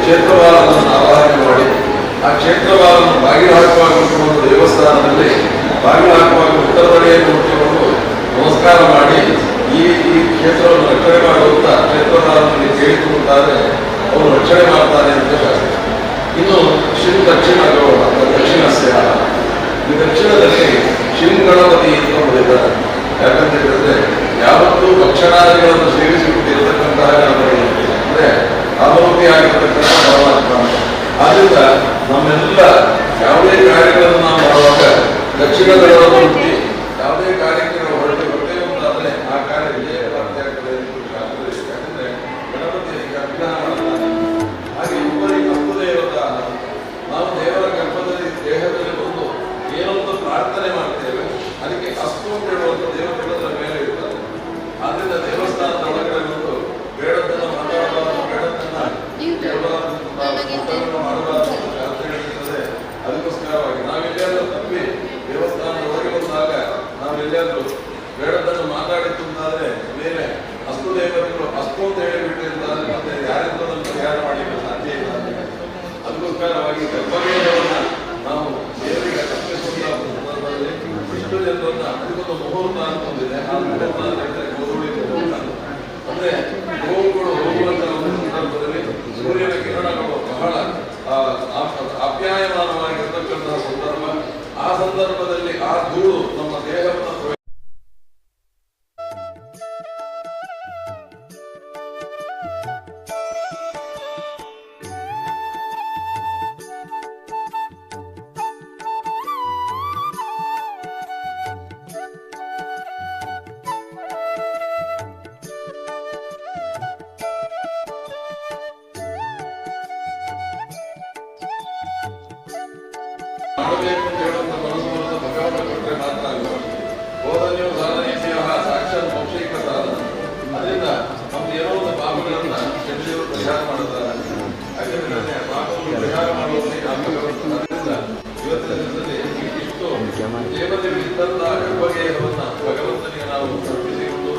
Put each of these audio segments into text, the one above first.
ಕ್ಷೇತ್ರವಾರವನ್ನು ಆವಾಹನೆ ಮಾಡಿ ಆ ಕ್ಷೇತ್ರವಾರನ್ನು ಬಾಗಿಲು ಹಾಕುವಾಗ ಒಂದು ದೇವಸ್ಥಾನದಲ್ಲಿ ಬಾಗಿಲು ಹಾಕುವಾಗ ಉತ್ತರ ಮುಟ್ಟಿಕೊಂಡು ನಮಸ್ಕಾರ ಮಾಡಿ ಈ ಈ ಕ್ಷೇತ್ರವನ್ನು ರಕ್ಷಣೆ ಮಾಡುವಂತ ಕ್ಷೇತ್ರವಾರನಲ್ಲಿ ಕೇಳಿಕೊಳ್ಳುತ್ತಾರೆ, ಅವರು ರಕ್ಷಣೆ ಮಾಡ್ತಾರೆ ಅಂತ ಶಾಸ್ತ್ರ. ಇನ್ನು ಶಿವ ದಕ್ಷಿಣ ಗೌಡ ದಕ್ಷಿಣಸ್ಯ, ಈ ದಕ್ಷಿಣದಲ್ಲಿ ಶಿವ ಗಣಪತಿ ಅಂತ ಒಬ್ಬರಿದ್ದಾರೆ. ಯಾಕಂತ ಹೇಳಿದ್ರೆ ಯಾವತ್ತೂ ಭಕ್ಷಣಾದಿಗಳನ್ನು ಸೇವಿಸಿಕೊಂಡಿರತಕ್ಕಂತಹ ಗಣಪತಿ ಅಂದ್ರೆ ಆಗಿರತಕ್ಕಂತಹ ಪರಮಾತ್ಮ. ಆದ್ರಿಂದ ನಮ್ಮೆಲ್ಲ ಯಾವುದೇ ಕಾರ್ಯಗಳನ್ನು ನಾವು ಮಾಡುವಾಗ ದಕ್ಷಿಣ ದಳವನ್ನು ಮುಟ್ಟಿ ಯಾವುದೇ ಕಾರ್ಯಕ್ಕೆ ನಾವು ಹೊರಟು ಹೊರಟೇವು ಅಂತಾದ್ರೆ ಆ ಕಾರ್ಯ ವಿಜಯ ಪ್ರಾಪ್ತಿ ಆಗ್ತದೆ ಎಂದು ಶಾಸ್ತ್ರ ಇದೆ. ಯಾಕಂದ್ರೆ ಗಣಪತಿ ಅನುಗ್ರಹ ಮಾಡುತ್ತಾನೆ. ಹಾಗೆ ಉಪರಿ ಅಸ್ತು ದೇವತಾ, ನಾವು ದೇವರ ಗರ್ಭದಲ್ಲಿ ದೇಹದಲ್ಲಿ ಬಂದು ಏನೊಂದು ಪ್ರಾರ್ಥನೆ ಮಾಡ್ತೇವೆ, ಅದಕ್ಕೆ ಅಸ್ತು ಅಂತ ಹೇಳುವಂಥ ದೇವತೆಗಳು ಅದರ ಮೇಲೆ ಇರ್ತಾರೆ. ಆದ್ರಿಂದ ದೇವಸ್ಥಾನದ ಒಳಗಡೆ ಬಂದು ಬೇಡದ್ದನ್ನ ಮಾತಾಡಬಾರದು, ಬೇಡದ್ದನ್ನ ಕೇಳಬಾರದು, ಊಟವನ್ನು ಮಾಡಬಾರದು ಅಂತ ಶಾಸ್ತ್ರ ಹೇಳ್ತದೆ. ಅದಕ್ಕೋಸ್ಕರವಾಗಿ ನಾವೆಲ್ಲಿಯಾದ್ರೂ ತಪ್ಪಿ ದೇವಸ್ಥಾನದ ಒಳಗೆ ಬಂದಾಗ ನಾವೆಲ್ಲಿಯಾದ್ರೂ ಬೇಡದ್ದನ್ನು ಮಾತಾಡಿತ್ತು ಅಂತಾದ್ರೆ ಮೇಲೆ ಅಸ್ತು ದೇವತೆಗಳು ಅಸ್ತು ಅಂತ ಹೇಳಿಬಿಟ್ಟು ಅಂತಾದ್ರೆ ಮತ್ತೆ ಯಾರಿಂದ ಅದನ್ನು ಪರಿಹಾರ ಮಾಡಲಿಕ್ಕೆ ಸಾಧ್ಯ ಇಲ್ಲ ಅಂತ. ಅದಕ್ಕೋಸ್ಕರವಾಗಿ ಗರ್ಭಗೇಹವನ್ನ ನಾವು ದೇವರಿಗೆ ಅರ್ಪಿಸುವಂತಹ ಸಂದರ್ಭದಲ್ಲಿ ಇಷ್ಟು ಜನರನ್ನ ಅದಕ್ಕೊಂದು ಮುಹೂರ್ತ ಅಂತ ಒಂದಿದೆ. ಆ ಮುಹೂರ್ತ ಅಂತ ಹೇಳಿದ್ರೆ ಗೋಧೂಳಿ ಮುಹೂರ್ತ. ಅಂದ್ರೆ ಗೋವುಗಳು ಹೋಗುವಂತಹ ಒಂದು ಸಂದರ್ಭದಲ್ಲಿ ಸೂರ್ಯನ ಕಿರಣಗಳು ಬಹಳ ಆಪ್ಯಾಯಮಾನವಾಗಿರ್ತಕ್ಕಂತಹ ಸಂದರ್ಭ. ಆ ಸಂದರ್ಭದಲ್ಲಿ ಆ ಧೂಳು ನಮ್ಮ ದೇಹವನ್ನು ಮಾಡಬೇಕು ಅಂತ ಹೇಳುವಂತ ಮನಸ್ಸು ಬರೋದು ಭಗವಂತ ಕೊಟ್ಟರೆ ಮಾತ್ರ ಅಲ್ಲ. ಬೋಧನೆಯು ಸಾಧನೆಯ ಸಾಕ್ಷಾತ್ ಮೋಕ್ಷೈಕ ಸಾಧನ. ಅದರಿಂದ ನಮ್ದು ಏನೋ ಒಂದು ಪಾಪಗಳನ್ನ ಶನಿದೇವರು ಪರಿಹಾರ ಮಾಡುತ್ತಾರೆ. ಯಾಕಂದ್ರೆ ಪಾಪವನ್ನು ಪರಿಹಾರ ಮಾಡುವುದಕ್ಕೆ ಆ ಭಗವಂತ. ಅದರಿಂದ ಇವತ್ತಿನ ದಿನದಲ್ಲಿ ಇಷ್ಟು ದೇವತೆಗಳಿದ್ದಂತಹ ಗರ್ಭಗೇಹವನ್ನ ಭಗವಂತನಿಗೆ ನಾವು ಅರ್ಪಿಸಿಕೊಂಡು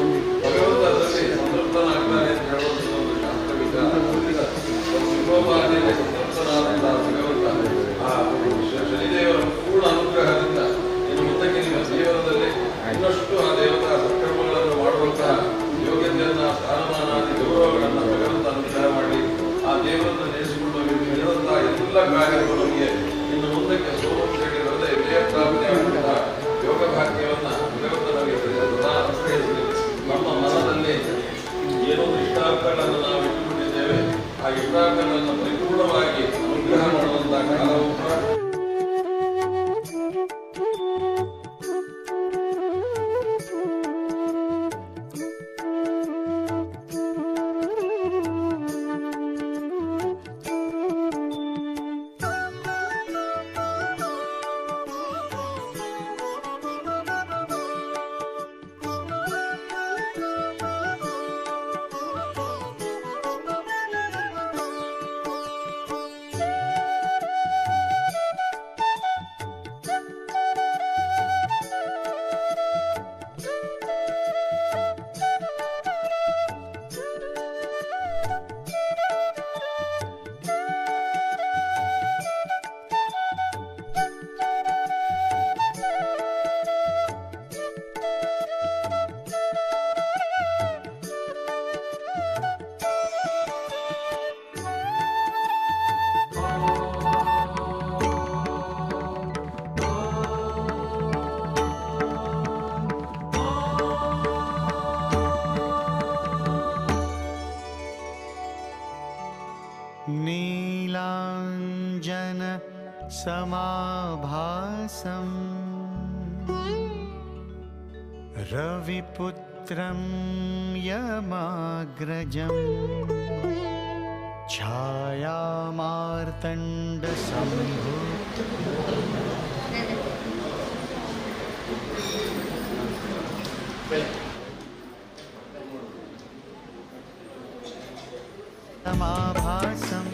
ಭಗವಂತ ಅದರಲ್ಲಿ ಸಂತೃಪ್ತನಾಗ್ತಾನೆ ಅಂತ ಹೇಳುವಂತ ಒಂದು ಶಾಸ್ತ್ರ ವಿಚಾರ. ಅದರಿಂದ ಸಿಂಹೋಪಾದಿಯಲ್ಲಿ ಸಂತೃಪ್ತನಾದಂತಹ ಭಗವಂತ ಆ ಶನಿದೇವರ ಪೂರ್ಣ ಅನುಗ್ರಹದಿಂದ ಇನ್ನು ಮುಂದಕ್ಕೆ ನಿಮ್ಮ ಜೀವನದಲ್ಲಿ ಇನ್ನಷ್ಟು ಆ ದೇವತಾ ಸತ್ಕರ್ಮಗಳನ್ನು ಮಾಡುವಂತಹ ಯೋಗ್ಯತೆಯನ್ನ, ಸ್ಥಾನಮಾನಾದಿ ಗೌರವಗಳನ್ನ ಭಗವಂತ ಅನುಗ್ರಹ ಮಾಡಿ ಆ ದೇವರನ್ನು ನೆನೆಸಿಕೊಂಡು ನೀವು ಹೇಳಿದಂತಹ ಎಲ್ಲ ಕಾರ್ಯಗಳು ನಮಗೆ ಇನ್ನು ಮುಂದಕ್ಕೆ ಸೋಲು ಅಂತ ಹೇಳಿ ಬರದೆ ವಿಜಯ ಪ್ರಾಪ್ತಿಯಾಗುವಂತಹ ಯೋಗ ಭಾಗ್ಯವನ್ನ ಭಗವಂತ ನಮಗೆ ಸದಾ ಅನುಗ್ರಹಿಸಲಿ. ನಮ್ಮ ಮನದಲ್ಲಿ ಏನೋ ಇಷ್ಟಾರ್ಥಗಳನ್ನು ನಾವು ಇಟ್ಟುಕೊಂಡಿದ್ದೇವೆ, ಆ ಇಷ್ಟಾರ್ಥಗಳನ್ನು ಪರಿಪೂರ್ಣವಾಗಿ ಅನುಗ್ರಹ ಮಾಡುವಂತಹ ಕಾಲವು ಕೂಡ नीलाञ्जन समाभासम् रविपुत्रं यमाग्रजम् छायामार्तण्डसम्भूतम् समाभासम्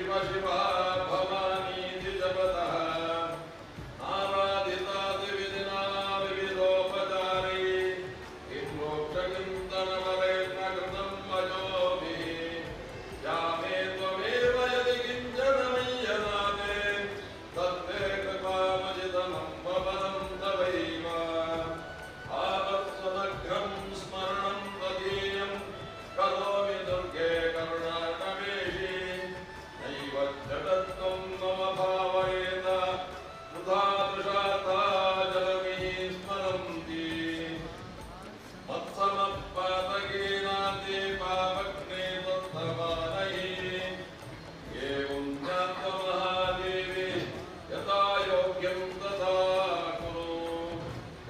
ಶಿವ ಶಿವ ಭವಾನಿ ಜಪತಃ ಆರಾಧಿತಾತಿ ವಿಧಿನಾ ವಿವಿಧೋಪಚಾರೈ ಕಿಂ ಮೋಕ್ಷ ಕಿಂ ತನವರೇಣ ಕೃತಂ ವಚೋಭಿಃ ಯಾಮೇ ತ್ವಮೇವ ಯದಿ ಕಿಂಚನ ಮಯ್ಯನಾಥೆ ತತ್ತೇ ಕೃಪಾಮಜಿತಮಂ ಪವನಂ ತವೈವ ಆಪತ್ಸಮಗ್ರಂ ಸ್ಮರಣಂ ತ್ವದೀಯಂ ಕರೋಮಿ ದುರ್ಗೆ ಕರುಣಾಕವೇಶಿ ನೈವ ಜಗತ್ತ್ವಂ ಮಮ ಭಾವಯೇತ ಬುಧಾ ದೃಶಾತಾ ಜಲಮೀ ಸ್ಮರಂತಿ ಮತ್ಸಮಪಾತಕೇನಾತೆ ಪಾಪಗ್ನೇ ತ್ವತ್ತಮಾನೈ ಏವಂ ಜ್ಞಾತ್ವಾ ಮಹಾದೇವಿ ಯಥಾ ಯೋಗ್ಯಂ ತಥಾ ಕುರು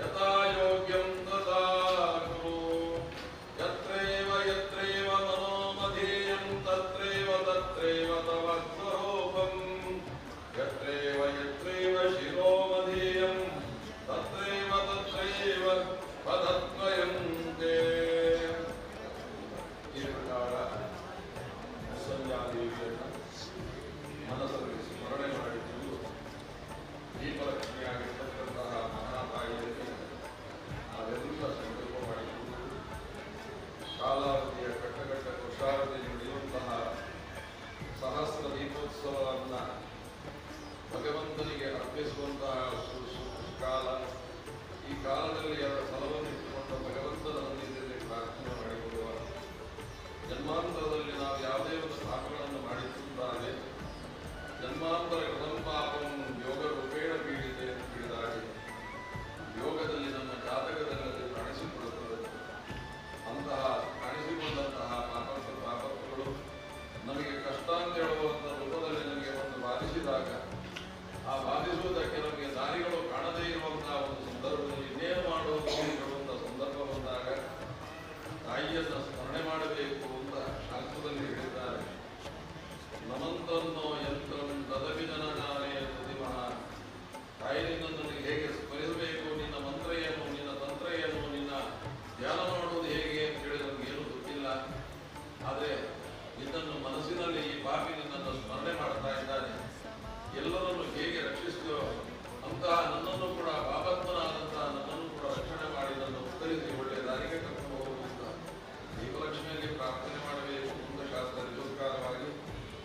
ಯಥಾ ಯೋಗ್ಯಂ ತಥಾ ಕುರು ಯತ್ರೈವ ಯತ್ರೈವ ಮನೋಮಧೇಯಂ ತತ್ರೈವ ತತ್ರೈವ ತವ ಸ್ವರೂಪಂ ಯತ್ರೈವ ಯತ್ರೈವ ಶಿರೋಮಧೇಯಂ ತತ್ರೈವ ತತ್ರೈವ ಪದದ್ವಯಂ ತೇ. ಈ ಪ್ರಕಾರ ಸಂಧ್ಯಾದೇವಿಯನ್ನು ಮನಸ್ಸಲ್ಲಿ ಸ್ಮರಣೆ ಮಾಡಿಕೊಂಡು ದೀಪಲಕ್ಷ್ಮಿಯಾಗಿರ್ತಕ್ಕಂತಹ ಮಹಾತಾಯಿಯಲ್ಲಿ ನಾವೆಲ್ಲ ಸಂಕಲ್ಪ ಮಾಡಿಕೊಂಡು ಕಾಲಾವಧಿಯ ಕಟ್ಟಕಟ್ಟ ಕುಶಾಲದಲ್ಲಿ ನಡೆಯುವಂತಹ ಸಹಸ್ರ ದೀಪೋತ್ಸವವನ್ನು ಭಗವಂತನಿಗೆ ಅರ್ಪಿಸುವಂತಹ ಕಾಲ. ಈ ಕಾಲದಲ್ಲಿ ಅದರ ಫಲವನ್ನು ಇಟ್ಟುಕೊಂಡ ಭಗವಂತನ ಸನ್ನಿಧಿಯಲ್ಲಿ ಪ್ರಾರ್ಥನೆ ಮಾಡಿಕೊಳ್ಳುವ ಜನ್ಮಾಂತರದಲ್ಲಿ ನಾವು ಯಾವುದೇ ಒಂದು ಪಾಪಗಳನ್ನು ಮಾಡಿದ್ದಾರೆ ಜನ್ಮಾಂತರ ಕೃತಂ ಪಾಪಂ ಯೋಗ ರೂಪೇಣ ಪೀಡಿತೆ ಅಂತ ಹೇಳಿದಾಗೆ ಯೋಗದಲ್ಲಿ ನಮ್ಮ ಜಾತಕದಲ್ಲಿ ಅದು ಕಾಣಿಸಿಕೊಳ್ಳುತ್ತದೆ. ಅಂತಹ ಕಾಣಿಸಿಕೊಂಡಂತಹ ಪಾಪಗಳು ನಮಗೆ ಕಷ್ಟ ಅಂತ ಹೇಳುವಂಥ ರೂಪದಲ್ಲಿ ನಮಗೆ ಒಂದು ಬಾಧಿಸಿದಾಗ ಆ ಬಾಧಿಸುವುದಕ್ಕೆ ನಮಗೆ ದಾರಿಗಳು ಕಾಣದೇ ಇರುವಂತಹ ಒಂದು ಸಂದರ್ಭದಲ್ಲಿ ಇನ್ನೇನು ಮಾಡುವುದು ಅಂತ ಹೇಳುವಂಥ ಸಂದರ್ಭ ಬಂದಾಗ ತಾಯಿಯನ್ನು ಸ್ಮರಣೆ ಮಾಡಬೇಕು ಅಂತ ಶಾಸ್ತ್ರದಲ್ಲಿ ಹೇಳಿದ್ದಾರೆ. ನಮಂತನ್ನೋ ಯಂತ್ರಂ ತದಭಿಜನನಾನೇ ಪ್ರತಿಮಃ. ತಾಯಿ ನಿನ್ನನ್ನು ಹೇಗೆ ಸ್ಮರಿಸಬೇಕು, ನಿನ್ನ ಮಂತ್ರ ಏನು, ನಿನ್ನ ತಂತ್ರ ಏನು, ನಿನ್ನ ಧ್ಯಾನ ಮಾಡುವುದು ಹೇಗೆ ಅಂತ ಹೇಳಿ ನಮಗೇನು ಗೊತ್ತಿಲ್ಲ. ಆದರೆ ನಿನ್ನನ್ನು ಮನಸ್ಸಿನಲ್ಲಿ ಈ ಪಾಪಿ ನಿನ್ನನ್ನು ಸ್ಮರಣೆ ಮಾಡ್ತಾ ಇದ್ದಾನೆ, ಎಲ್ಲರನ್ನು ಹೇಗೆ ರಕ್ಷಿಸ್ತೀಯೋ ಅಂತಹ ನನ್ನನ್ನು ಕೂಡ ಪಾಪಾತ್ಮನಾದಂತಹ ನನ್ನನ್ನು ಕೂಡ ರಕ್ಷಣೆ ಮಾಡಿ ನನ್ನ ಉತ್ತರಿಸಿ ಒಳ್ಳೆಯ ದಾರಿಗೆ ಕರ್ಕೊಂಡು ಹೋಗುವಂತ ದೀಪಲಕ್ಷ್ಮಿಯಲ್ಲಿ ಪ್ರಾರ್ಥನೆ ಮಾಡಬೇಕು ಅಂತ ಶಾಸ್ತ್ರ ನಿಜೋತ್ಕಾರವಾಗಿ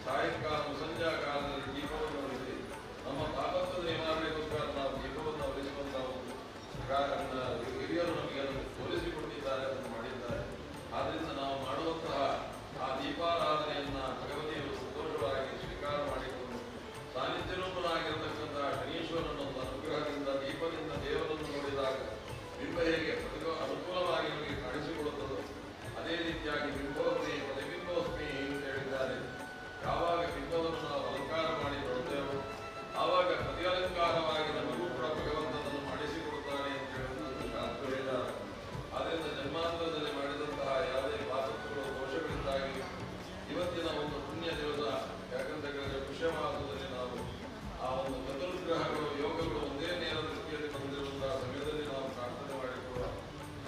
ಸಾಯಂಕಾಲ ಮುಸಂಜಾ ಕಾಲದಲ್ಲಿ ದೀಪವನ್ನು ಉರಿಸಿ ನಮ್ಮ ಪಾಪತ್ವದ ನಿವಾರಣೆಗೋಸ್ಕರ ನಾವು ದೀಪವನ್ನು ಉರಿಸುವಂತಹ ಒಂದು ಹಿರಿಯರು ನಮಗೆ ಅದನ್ನು ತೋರಿಸಿಕೊಟ್ಟಿದ್ದಾರೆ, ಅದನ್ನು ಮಾಡಿದ್ದಾರೆ. ಆದ್ದರಿಂದ ನಾವು ಮಾಡುವಂತಹ ಆ ದೀಪಾರಾಧನೆಯನ್ನ ಭಗವತಿಯವರು ಸಂತೋಷವಾಗಿ ಸ್ವೀಕಾರ ಮಾಡಿಕೊಂಡು ಸಾನ್ನಿಧ್ಯ ರೂಪನಾಗಿರತಕ್ಕಂತಹ ಶನೀಶ್ವರನೊಂದು ಅನುಗ್ರಹದಿಂದ ದೀಪದಿಂದ ದೇವರನ್ನು ನೋಡಿದಾಗ ಬಿಂಬ ಹೇಗೆ ಅನುಕೂಲವಾಗಿ ನಮಗೆ ಕಾಣಿಸಿಕೊಳ್ಳುತ್ತದೋ ಅದೇ ರೀತಿಯಾಗಿ ಬಿಂಬೋಸ್ಮಿ ಪ್ರತಿಬಿಂಬೋಸ್ಮಿ ಅಂತ ಹೇಳಿದ್ದಾರೆ. ಯಾವಾಗ ಬಿಂಬವನ್ನು ನಾವು ಅಲಂಕಾರ ಮಾಡಿ ನೋಡುತ್ತೇವೋ ಆವಾಗ ಪ್ರತಿ ಅಲಂಕಾರವಾಗಿ ನಮಗೂ ಕೂಡ ಭಗವಂತನನ್ನು ಮಾಡಿಸಿಕೊಡುತ್ತಾನೆ ಅಂತ ಹೇಳುವುದು ಶಾಸ್ತ್ರ ಹೇಳಿದ್ದಾರೆ. ಆದ್ದರಿಂದ ಜನ್ಮಾಂತರದಲ್ಲಿ ಮಾಡಿದಂತಹ ಯಾವುದೇ ಪಾಪಗಳು ದೋಷಗಳಿಂದಾಗಿ ಇವತ್ತಿನ ಒಂದು ಪುಣ್ಯ ದಿವಸ, ಯಾಕಂತ ಹೇಳಿದ್ರೆ ಪುಷ್ಯಮಾಸದಲ್ಲಿ ನಾವು ಆ ಒಂದು ಚತುರ್ಗ್ರಹಗಳು ಯೋಗಗಳು ಒಂದೇ ನೇರ ದೃಷ್ಟಿಯಲ್ಲಿ ಬಂದಿರುವಂತಹ ಸಮಯದಲ್ಲಿ ನಾವು ಪ್ರಾರ್ಥನೆ ಮಾಡಿಕೊಳ್ಳುವ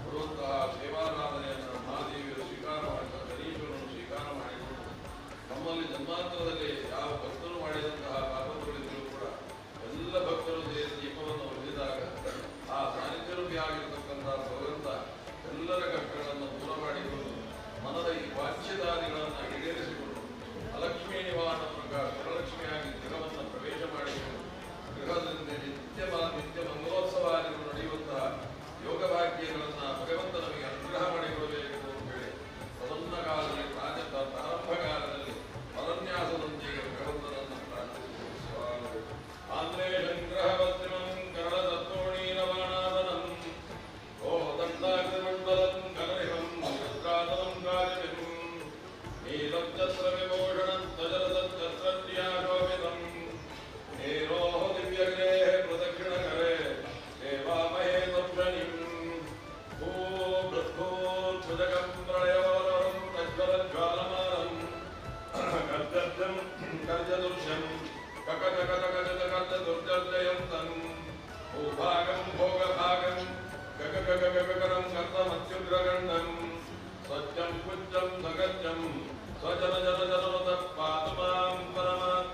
ಕೊಡುವಂತಹ ಸೇವಾರಾಧನೆಯನ್ನು ಮಹಾದೇವಿಯರು ಸ್ವೀಕಾರ ಮಾಡಿದ ಶನೀಶ್ವರನ್ನು ಸ್ವೀಕಾರ ಮಾಡಿಕೊಂಡು ನಮ್ಮಲ್ಲಿ ಜನ್ಮಾಂತರದಲ್ಲಿ ಯಾವ ಭಕ್ತರು ಮಾಡಿದಂತಹ ಪಾಪಗಳಿದ್ದರೂ ಕೂಡ ಎಲ್ಲ ಭಕ್ತರು ದೀಪವನ್ನು ಉರಿಸಿದಾಗ ಆ ಸಾನ್ನಿಧ್ಯರೂಪಿಯಾಗಿರ್ತಕ್ಕಂತಹ ಭಗವಂತ ಎಲ್ಲರ ಕಷ್ಟಗಳನ್ನು ದೂರ ಮಾಡಿಕೊಂಡು ಮನದ ಈ ವಾಚ್ಯದಾದಿಗಳನ್ನು ಈಡೇರಿಸಿಕೊಂಡು ಅಲಕ್ಷ್ಮೀ ನಿವಾರಣ ಮೂಲಕ ವರಲಕ್ಷ್ಮಿಯಾಗಿ ಗೃಹವನ್ನು ಪ್ರವೇಶ ಮಾಡಿಕೊಂಡು ಗೃಹದಿಂದ ನಿತ್ಯ ನಿತ್ಯ ಮಂಗಲೋತ್ಸವಾದಿಗಳು ನಡೆಯುವಂತಹ ಯೋಗ ಭಾಗ್ಯಗಳನ್ನು ಭಗವಂತ ನಮಗೆ ಅನುಗ್ರಹ ಮಾಡಿಕೊಡಬೇಕು ಅಂತ ಹೇಳಿ ಪ್ರಸನ್ನ ಕಾಲದಲ್ಲಿ ಪ್ರಾರಂಭ ಕಾಲದಲ್ಲಿ ಪರನ್ಯಾಸದೊಂದಿಗೆ ಭಗವಂತನನ್ನು ಪ್ರಾರ್ಥಿಸಿಕೊಂಡು ಸ್ವಾಮಿ ಆಂಧ್ರೇ ಸಂಗ್ರಹವತ್ರಿಮಂ ಕರಳತತ್ವಣೀರವಾಣಾದನಂ ಓ ದಂಡಾಗ್ನಿಮಂಡಲಂ ಕರಣಿಮಂ ರುದ್ರಾದನಂ ಕಾಲಿಮಿಂ ನೀಲಚಸ್ರವಿಭೂಷಣಂ ತಜರಸಚ್ಛತ್ರಕ್ರಿಯಾಶೋಭಿತಂ ನೀರೋಹ ದಿವ್ಯಗ್ರೇಹ ಪ್ರದಕ್ಷಿಣಕರೆ ದೇವಾಮಹೇ तं ಶನಿಂ ಭೂಭೃದ್ಭೂರ್ಭುಜಗಂ ಪ್ರಳಯವರಂ ಪ್ರಜ್ವಲಜ್ವಾಲಮಾನಂ ಕರ್ಜರ್ಜಂ ಕರ್ಜದೃಶ್ಯಂ ಕಕಜಕಜಕಜಕರ್ಜದುರ್ಜರ್ಜಯಂತಂ ಭೂಭಾಗಂ ಭೋಗಭಾಗಂ ಗಗಗಗಗಗರಂ ಕರ್ತಮತ್ಯುಗ್ರಗಂಡಂ ಸತ್ಯಂ ಪುಜ್ಯಂ ಸಗತ್ಯಂ ಸ್ವಜನಜನಜನಮತಃ ಪಾತು ಮಾಂ ಪರಮಾತ್ಮ.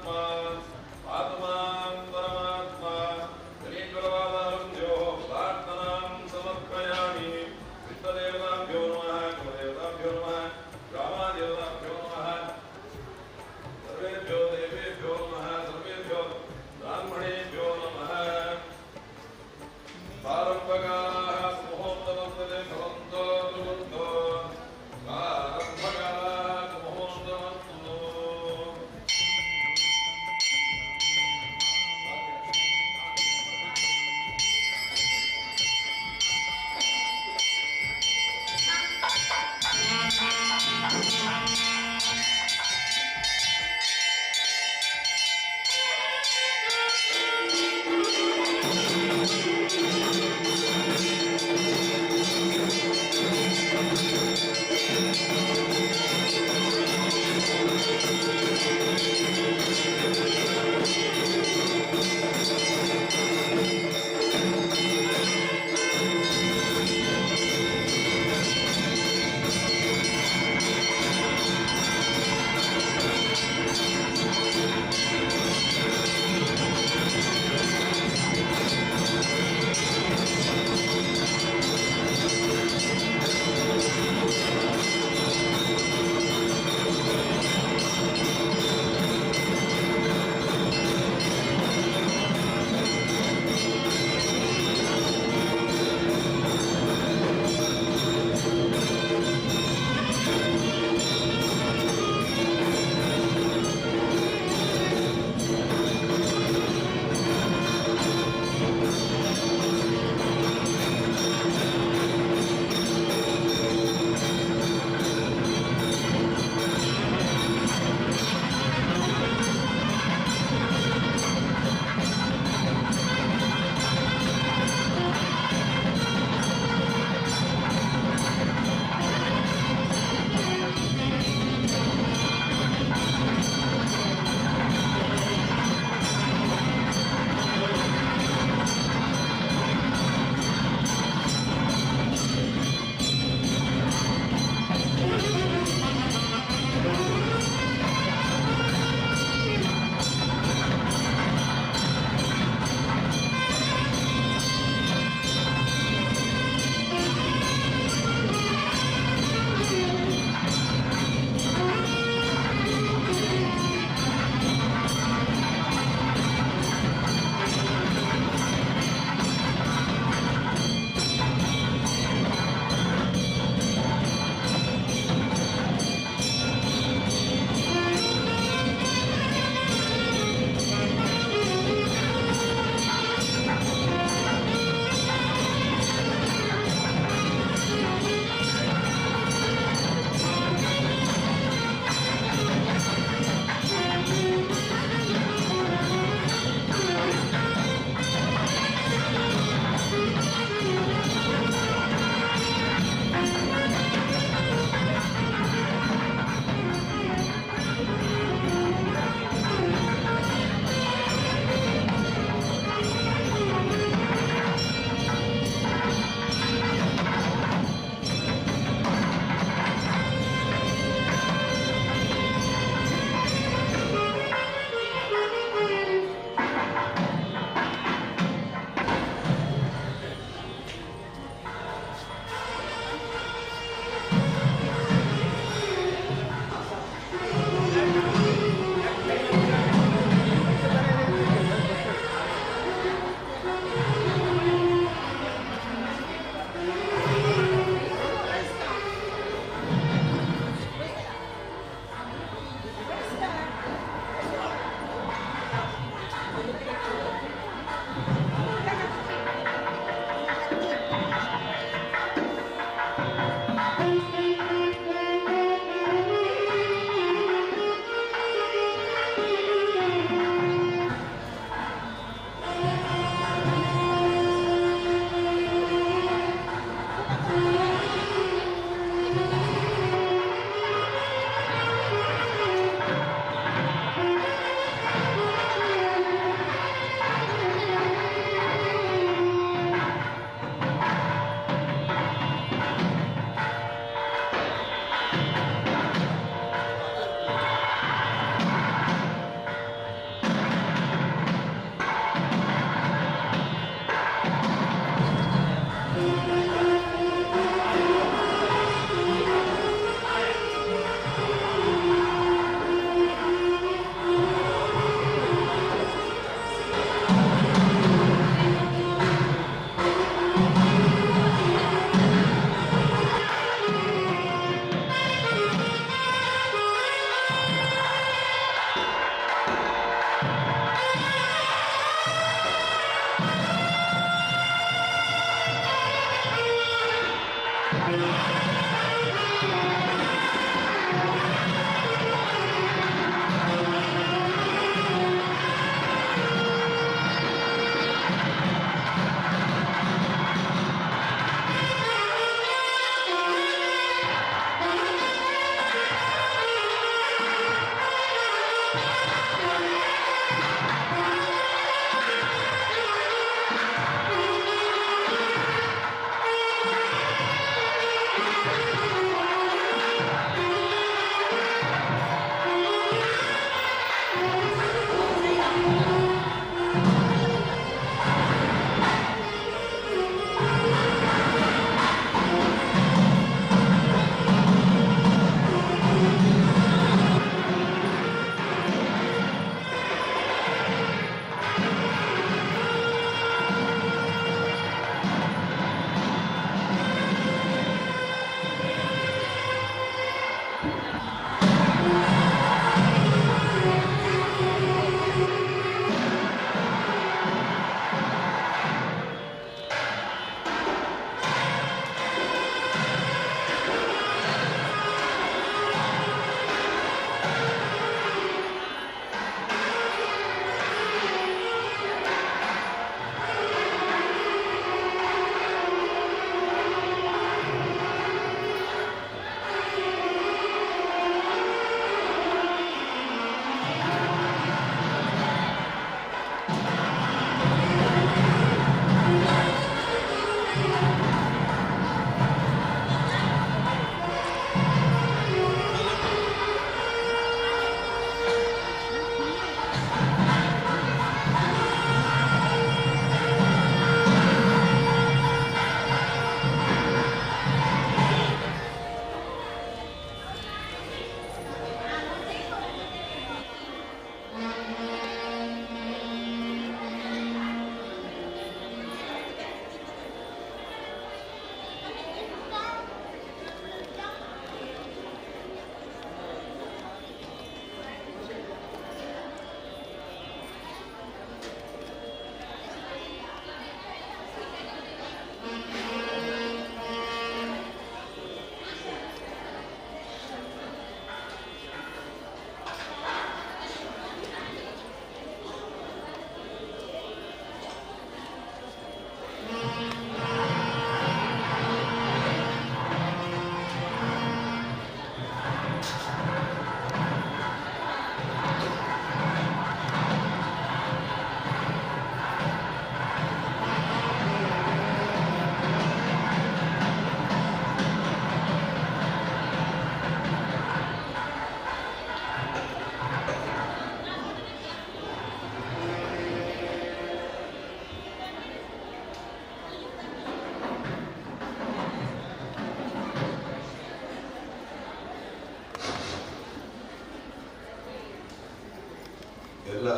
ಎಲ್ಲ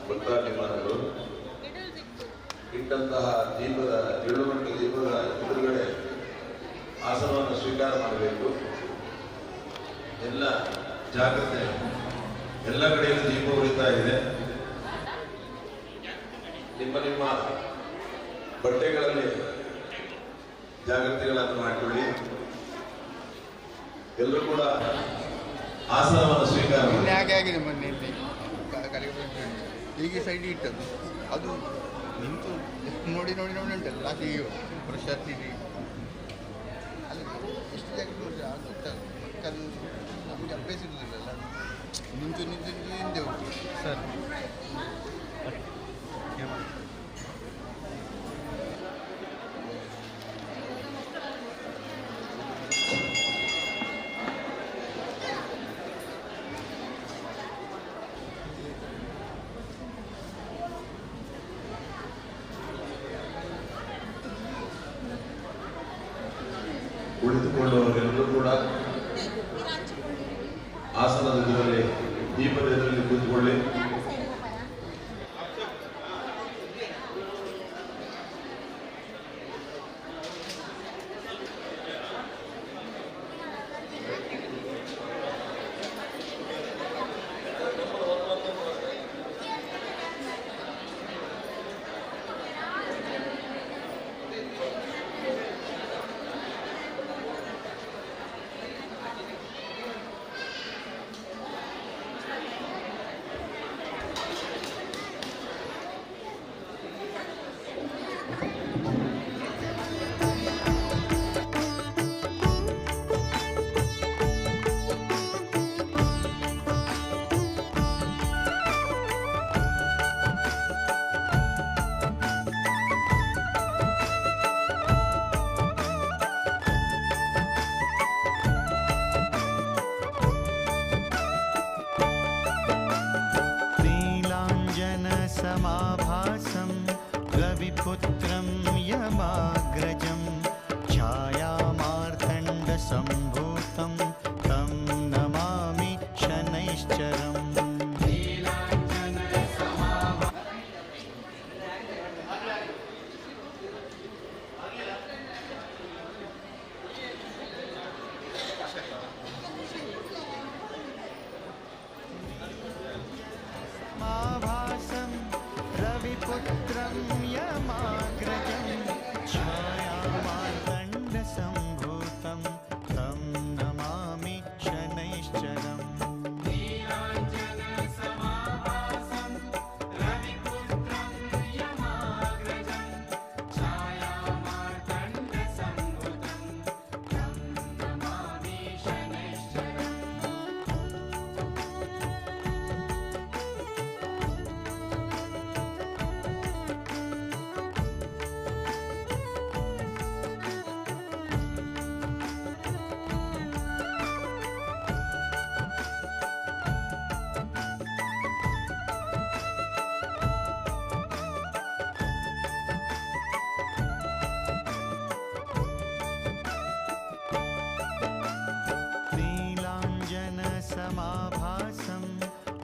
ಭಕ್ತಾಭಿಮಾನಿಗಳು ಇಟ್ಟಂತಹ ದೀಪದ 7 ಗಂಟೆ ದೀಪದ ಎದುರುಗಡೆ ಆಸನವನ್ನು ಸ್ವೀಕಾರ ಮಾಡಬೇಕು. ಎಲ್ಲ ಜಾಗ್ರತೆ, ಎಲ್ಲ ಕಡೆಯಲ್ಲೂ ದೀಪ ಉರಿತಾ ಇದೆ. ನಿಮ್ಮ ನಿಮ್ಮ ಬಟ್ಟೆಗಳಲ್ಲಿ ಜಾಗ್ರತೆಗಳನ್ನು ಮಾಡಿಕೊಳ್ಳಿ. ಎಲ್ಲರೂ ಕೂಡ ಆಸನವನ್ನು ಸ್ವೀಕಾರ ಮಾಡಿ. ಹಾಗೆ ಆಗಿದೆ ಮೊನ್ನೆ ಹೀಗೆ ಸೈಡ್ ಇಟ್ಟದ್ದು, ಅದು ನಿಂತು ನೋಡಿ ನೋಡಿ ನೋಡಿ ಉಂಟಲ್ಲ ಲಾಸ್ಟಿಗೆ ಪ್ರಶಸ್ತಿ ಅಲ್ಲಿ ಎಷ್ಟು ಜಾಗ ನೋಡಿದ್ರೆ ಅದು ಗೊತ್ತಾಗುತ್ತೆ. ಮತ್ತೆ ಅದು ನಮಗೆ ಅಭ್ಯಾಸ ಇರುವುದಿಲ್ಲಲ್ಲ, ನಿಂತು ನಿಂತು ನಿಂತು ಹಿಂದೆ ಹೋಗ್ತದೆ ಸರ್. ಕುಳಿತುಕೊಳ್ಳುವವರೆಲ್ಲರೂ ಕೂಡ ಆಸನದ ಎದುರಲ್ಲಿ, ದೀಪದ ಎದುರಲ್ಲಿ ಕೂತ್ಕೊಳ್ಳಿ. नीलाञ्जनसमाभासं रविपुत्रं यमाग्रजं छायामार्तण्डसम्भूतं तं नमामि शनैश्चरम्। माभासं रविपुत्रं यमाग्रजं छायामार्तण्डसम्भूतं तं नमामि शनैश्चरम्। नीलाञ्जनसमाभासं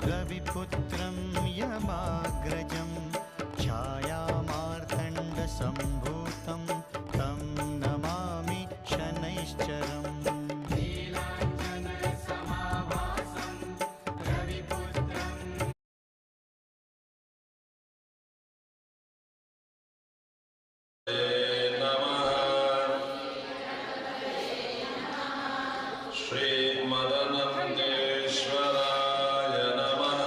रविपुत्रं यमाग्रजं छायामार्तण्डसम्भूतं तं नमामि शनैश्चरम्। ನಮಃ. ಶ್ರೀಮದನಂತೇಶ್ವರಾಯ ನಮಃ.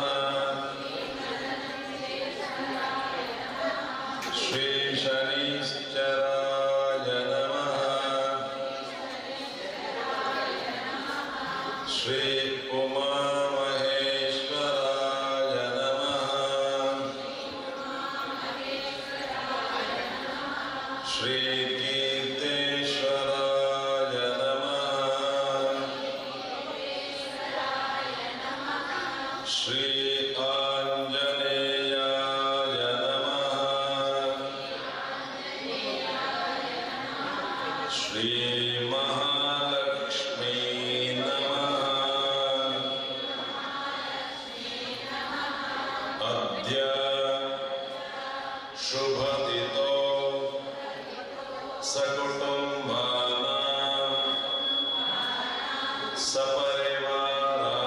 ಅದ್ಯ ಶುಭದಿತೋ ಸಕುಟುಂಬಾನಾಂ ಸಪರಿವಾರಾಣಾಂ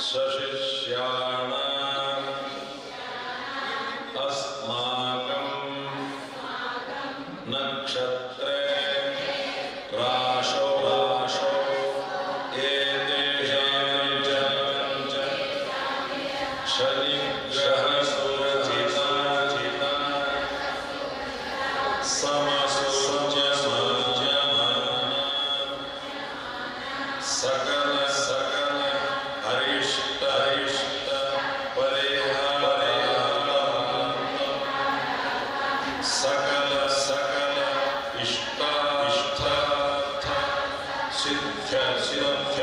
ಸಶಿಷ್ಯಾಣಾಂ ಅಸ್ಮಾಕಂ ನಕ್ಷತ್ರೆ ರಾಶೋ ರಾಶೋ ಏತೇಷಾಂ ಚ ಶನಿಗ್ರಹ ಸೂಚಿತ ಸಮಸೂಚ್ಯಮಾನ ಸಕಲ ಸಕಲ ಅರಿಷ್ಟ ಅರಿಷ್ಟ ಪರಿಹಾರ ಸಕಲ ಸಕಲ ಇಷ್ಟ ಇಷ್ಟಾರ್ಥ ಸಿದ್ಧ ಸಿದ್ಧ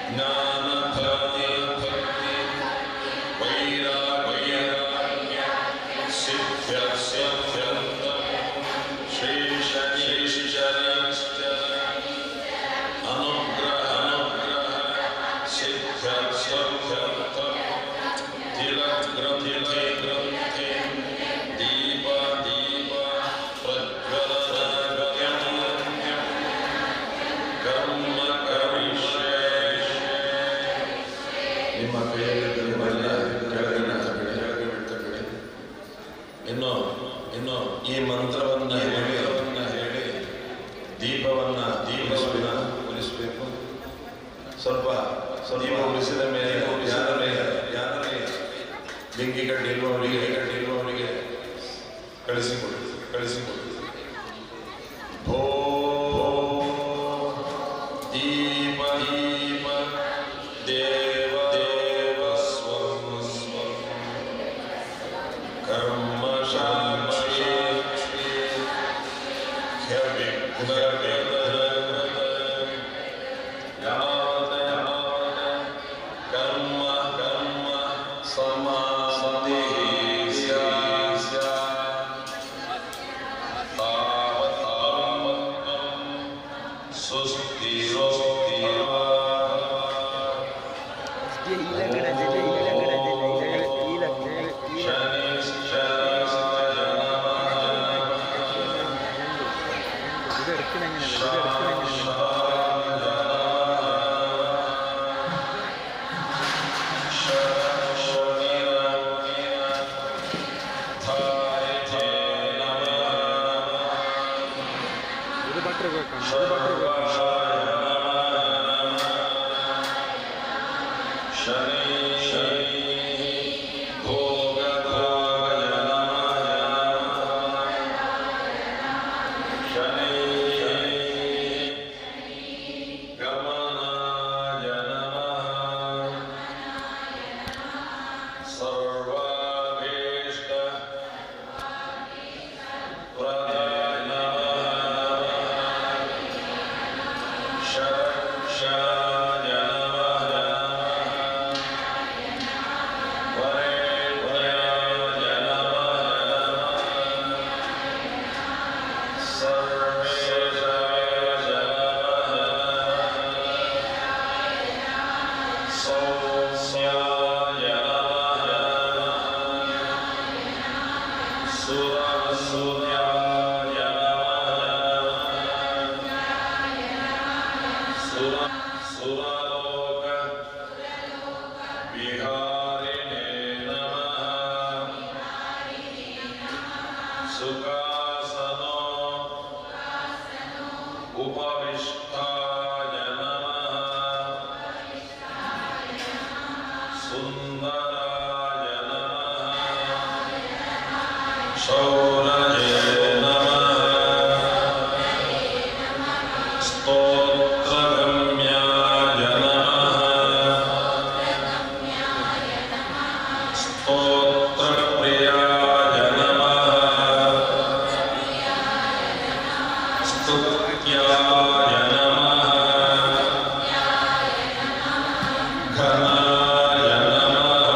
ಜ್ಞಾನ ಭಕ್ತಿ ಭಕ್ತಿ ವೈರಾಗ್ಯ ಸಿದ್ಧ ಸಿದ್ಧ ಶ್ರೀ ಶನಿ ಶನಿಶ್ಚರ ಅನುಗ್ರಹ ಅನುಗ್ರಹ ಸಿದ್ಧ ಸಿದ್ಧ ತಿಲಗ್ರಂಥಿ ಗ್ರಂಥಿ ದೀಪ ದೀಪ ಪ್ರಜ್ವಲನ ಕರ್ಮ ಕರಿಷ್ಯೆ. ನಿಮ್ಮ ಕೈಯಲ್ಲಿದ್ದನ್ನೆಲ್ಲ ಕೆಳಗೆ ಬಿಡಿ, ಕೆಳಗೆ ಬಿಡಿ. ಇನ್ನು ಇನ್ನು ಈ ಮಂತ್ರವನ್ನ ಹೇಳಿ ದೀಪವನ್ನ ದೀಪವನ್ನ ಉರಿಸಬೇಕು. ಸ್ವಲ್ಪ ದೀಪ ಉರಿಸಿದ ಮೇಲೆ ಯಾರೇ ಬೆಂಕಿ ಕಡ್ಡಿ ಇರುವವರಿಗೆ ಕಳಿಸಿಕೊಡಿ ಕಳಿಸಿಕೊಡಿ. ಭೋ ದೀಪ ದೀಪ ದೇವ ದೇವ ಸ್ವಂ ಸ್ವಂ ಕರ್ಮ ಸಾಕ್ಷಿ ಕರ್ಮ ಕರ್ಮ ಸಮಾಧಿ ಸುಸ್ಥಿರೋ ಇದು ಬಟ್ರ್ ಬೇಕು, ಇದು ಬಟ್ರ್ ಬೇಕು. ಸರ್ವಾಭೀಷ್ಟ ಪ್ರದಾಯ ಶರಕ್ಷಾಯ ನಮಃ ವರೇಣ್ಯಾಯ ನಮಃ ಸರ್ವೇಶಾಯ ನಮಃ ಸೌಮ್ಯಾಯ ನಮಃ ಸುರಸೂರ್ಯಾಯ ನಮಃ ಸುರಲೋಕ ವಿಹಾರಿಣೇ ನಮಃ ಸುಖಾಸನೋ ಉಪವಿಷ್ಟಾಯ ನಮಃ ಸುಂದರಾಯ ನಮಃ ಶೌರಯೇ ನಮಃ ಸ್ತೋತ್ರಗಮ್ಯಾಯ ನಮಃ ಸ್ತೋತ್ರಪ್ರಿಯಾಯ ನಮಃ ಸ್ತುತ್ಯಾಯ ನಮಃ ಘನಾಯ ನಮಃ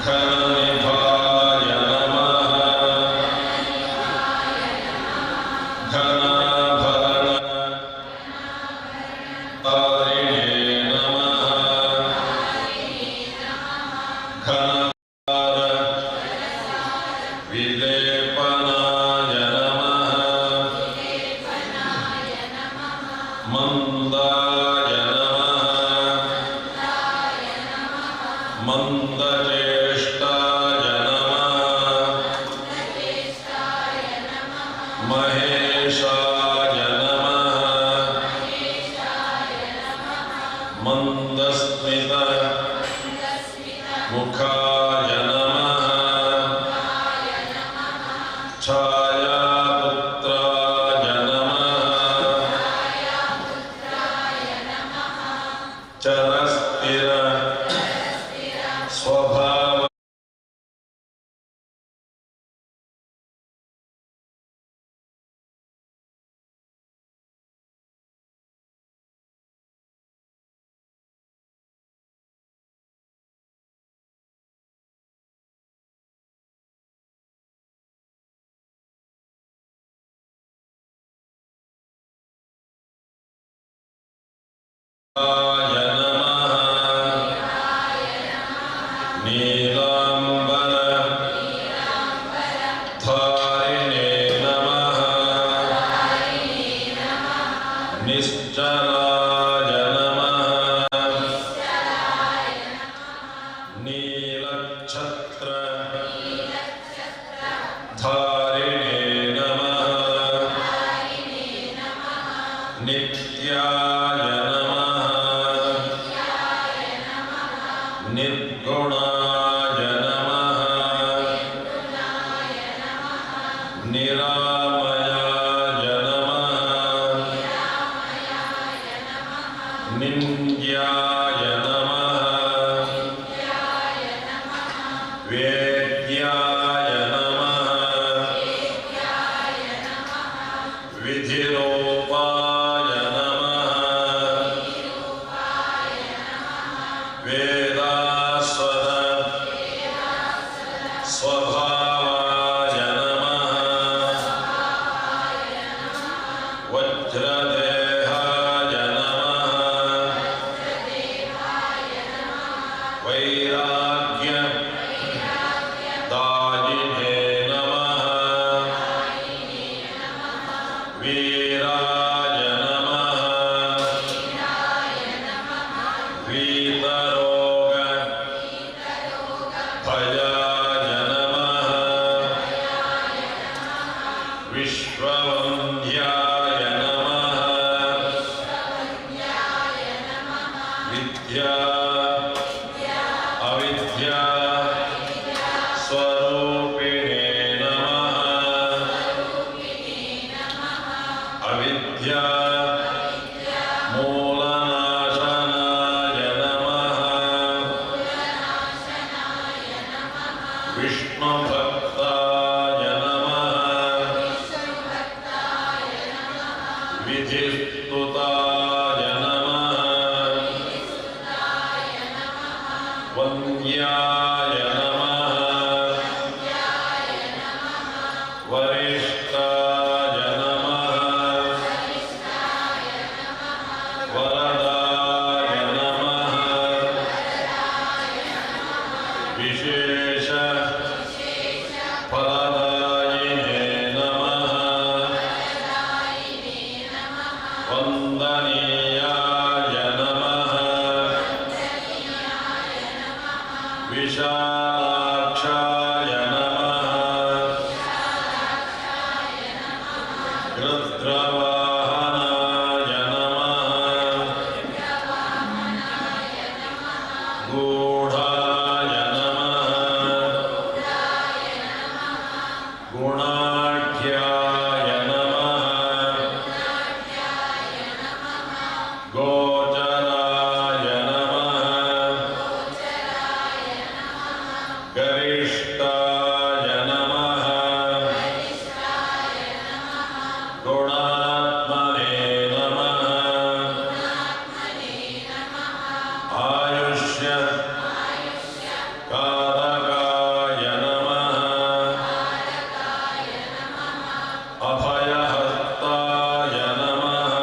ಘನನಿಭಾಯ ನಮಃ ಘನಾಭರಣ ತಾರಿಣೇ ಮಂದಾಯ ನಮಃ ಮಂದಚೇಷ್ಟಾಯ ನಮಃ ಮಹೇಶಾಯ ನಮಃ ಮಂದಸ್ಮಿತ ಮುಖಾಯ ನಮಃ ಛಾಯಾಪುತ್ರಾಯ ನಮಃ ಚರಸ್ಥಿರ ಸ್ವಭಾವ ನಮಃ ನೀಲಾಂಬರ ಧಾರಿಣೇ ನಮಃ ನಿಶ್ಚಲಾಯ ನಮಃ ನೀಲಛತ್ರ ಧಾರಿಣೇ ನಮಃ ನಿತ್ಯಾಯ ನಮಃ ನಿರ್ಗುಣಾಯ ನಮಃ ನಿರಾಮಯಾಯ ನಮಃ ನಿಂದ್ಯಾಯ ನಮಃ ವೇದ್ಯಾಯ ನಮಃ ವಿಧಿರೂಪಾಯ ನಮಃ ವೇದಾಸ್ವದ ಸ್ವಭಾವಾಯ ನಮಃ ವಜ್ರದೇಹಾಯ ನಮಃ ವೈರಾಗ್ಯ ದಾಯಿನೇ ನಮಃ ವೀರಾಯ ನಮಃ वीतरोग भयाय नमः विश्ववन्द्याय नमः विद्या अविद्या स्वरूपिणे नमः अविद्या मूलनाशनाय नमः विष्णुभक्ताय नमः विधिस्तुताय नमः वन्द्याय नमः वरिष्ठाय नमः वरदाय नमः विशेष फलदायिने नमः वन्दनीयाय नमः विशालाक्षाय नमः गृध्रवाहनाय नमः गूढाय नमः गुणाढ्याय नमः गोचराय नमः गरिष्ठाय नमः गुणात्मने नमः आयुष्य कारकाय नमः अभयहस्ताय नमः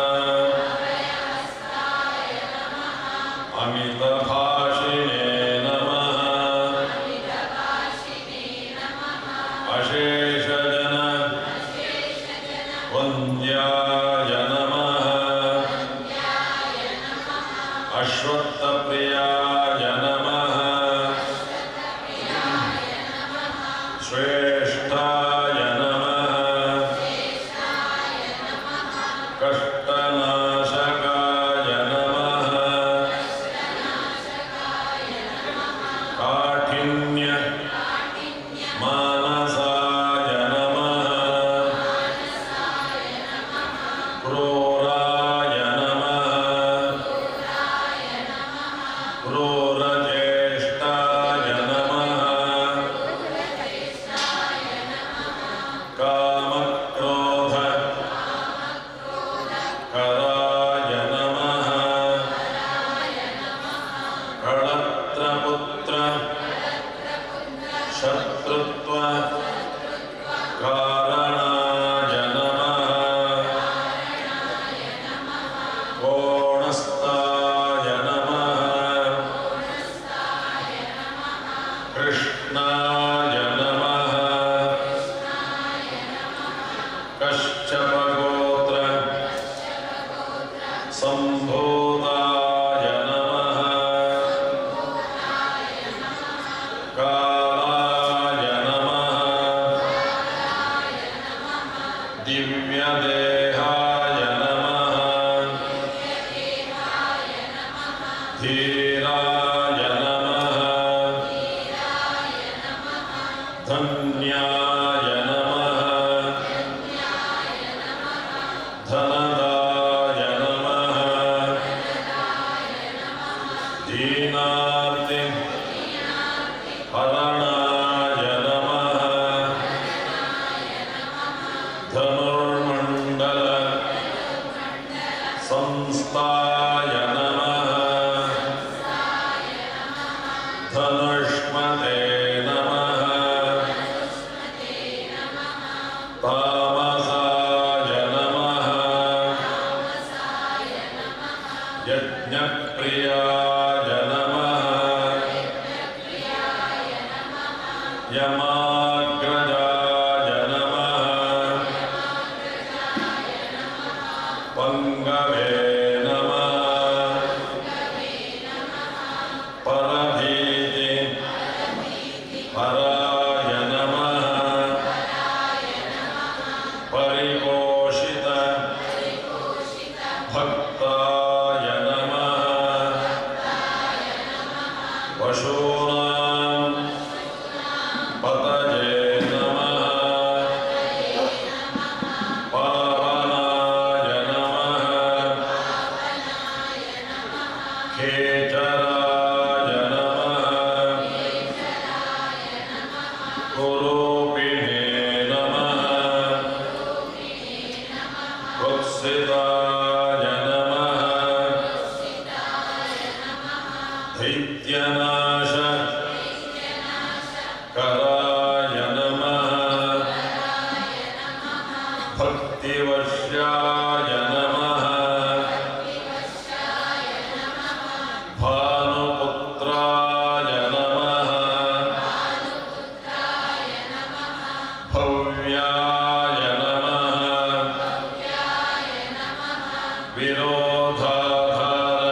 अमितभाषिणे नमः अशेषजन वन्द्याय नमः। अश्वत्थप्रियाय नमः। श्रेष्ठाय नमः। कष्टनाशकाय नमः। काठिन्य मानसाय नमः। क्रूराय नमः। क्रूरचेष्टाय नमः। कामक्रोध कराय नमः। कळत्रपुत्र शत्रुत्व कारणाय नमः। कोणस्थाय नमः। कृष्णाय नमः। कश्यपगोत्र संभूताय नमः। कालाय नमः। दिव्यदेहाय नमः। धीराय नमः। धन्याय नमः। धनदाय नमः। दीनार्ति हरणाय नमः। धनुर्मण्डल संस्थाय नमः। धनुष्मते नमः। तामसाय नमः। यज्ञप्रियाय नमः। यमाग्रजाय नमः। पङ्गवे नमः। परभीति हराय नमः। परिपोषित भक्ताय नमः। पशूनां पतये नमः। पावनाय नमः। खेचराय नमः। कुरूपिणे नमः। कुत्सिताय नमः। दैत्यनाश कराय नमः। भक्तिवश्याय नमः। भानुपुत्राय नमः। भव्याय नमः। विरोधाधार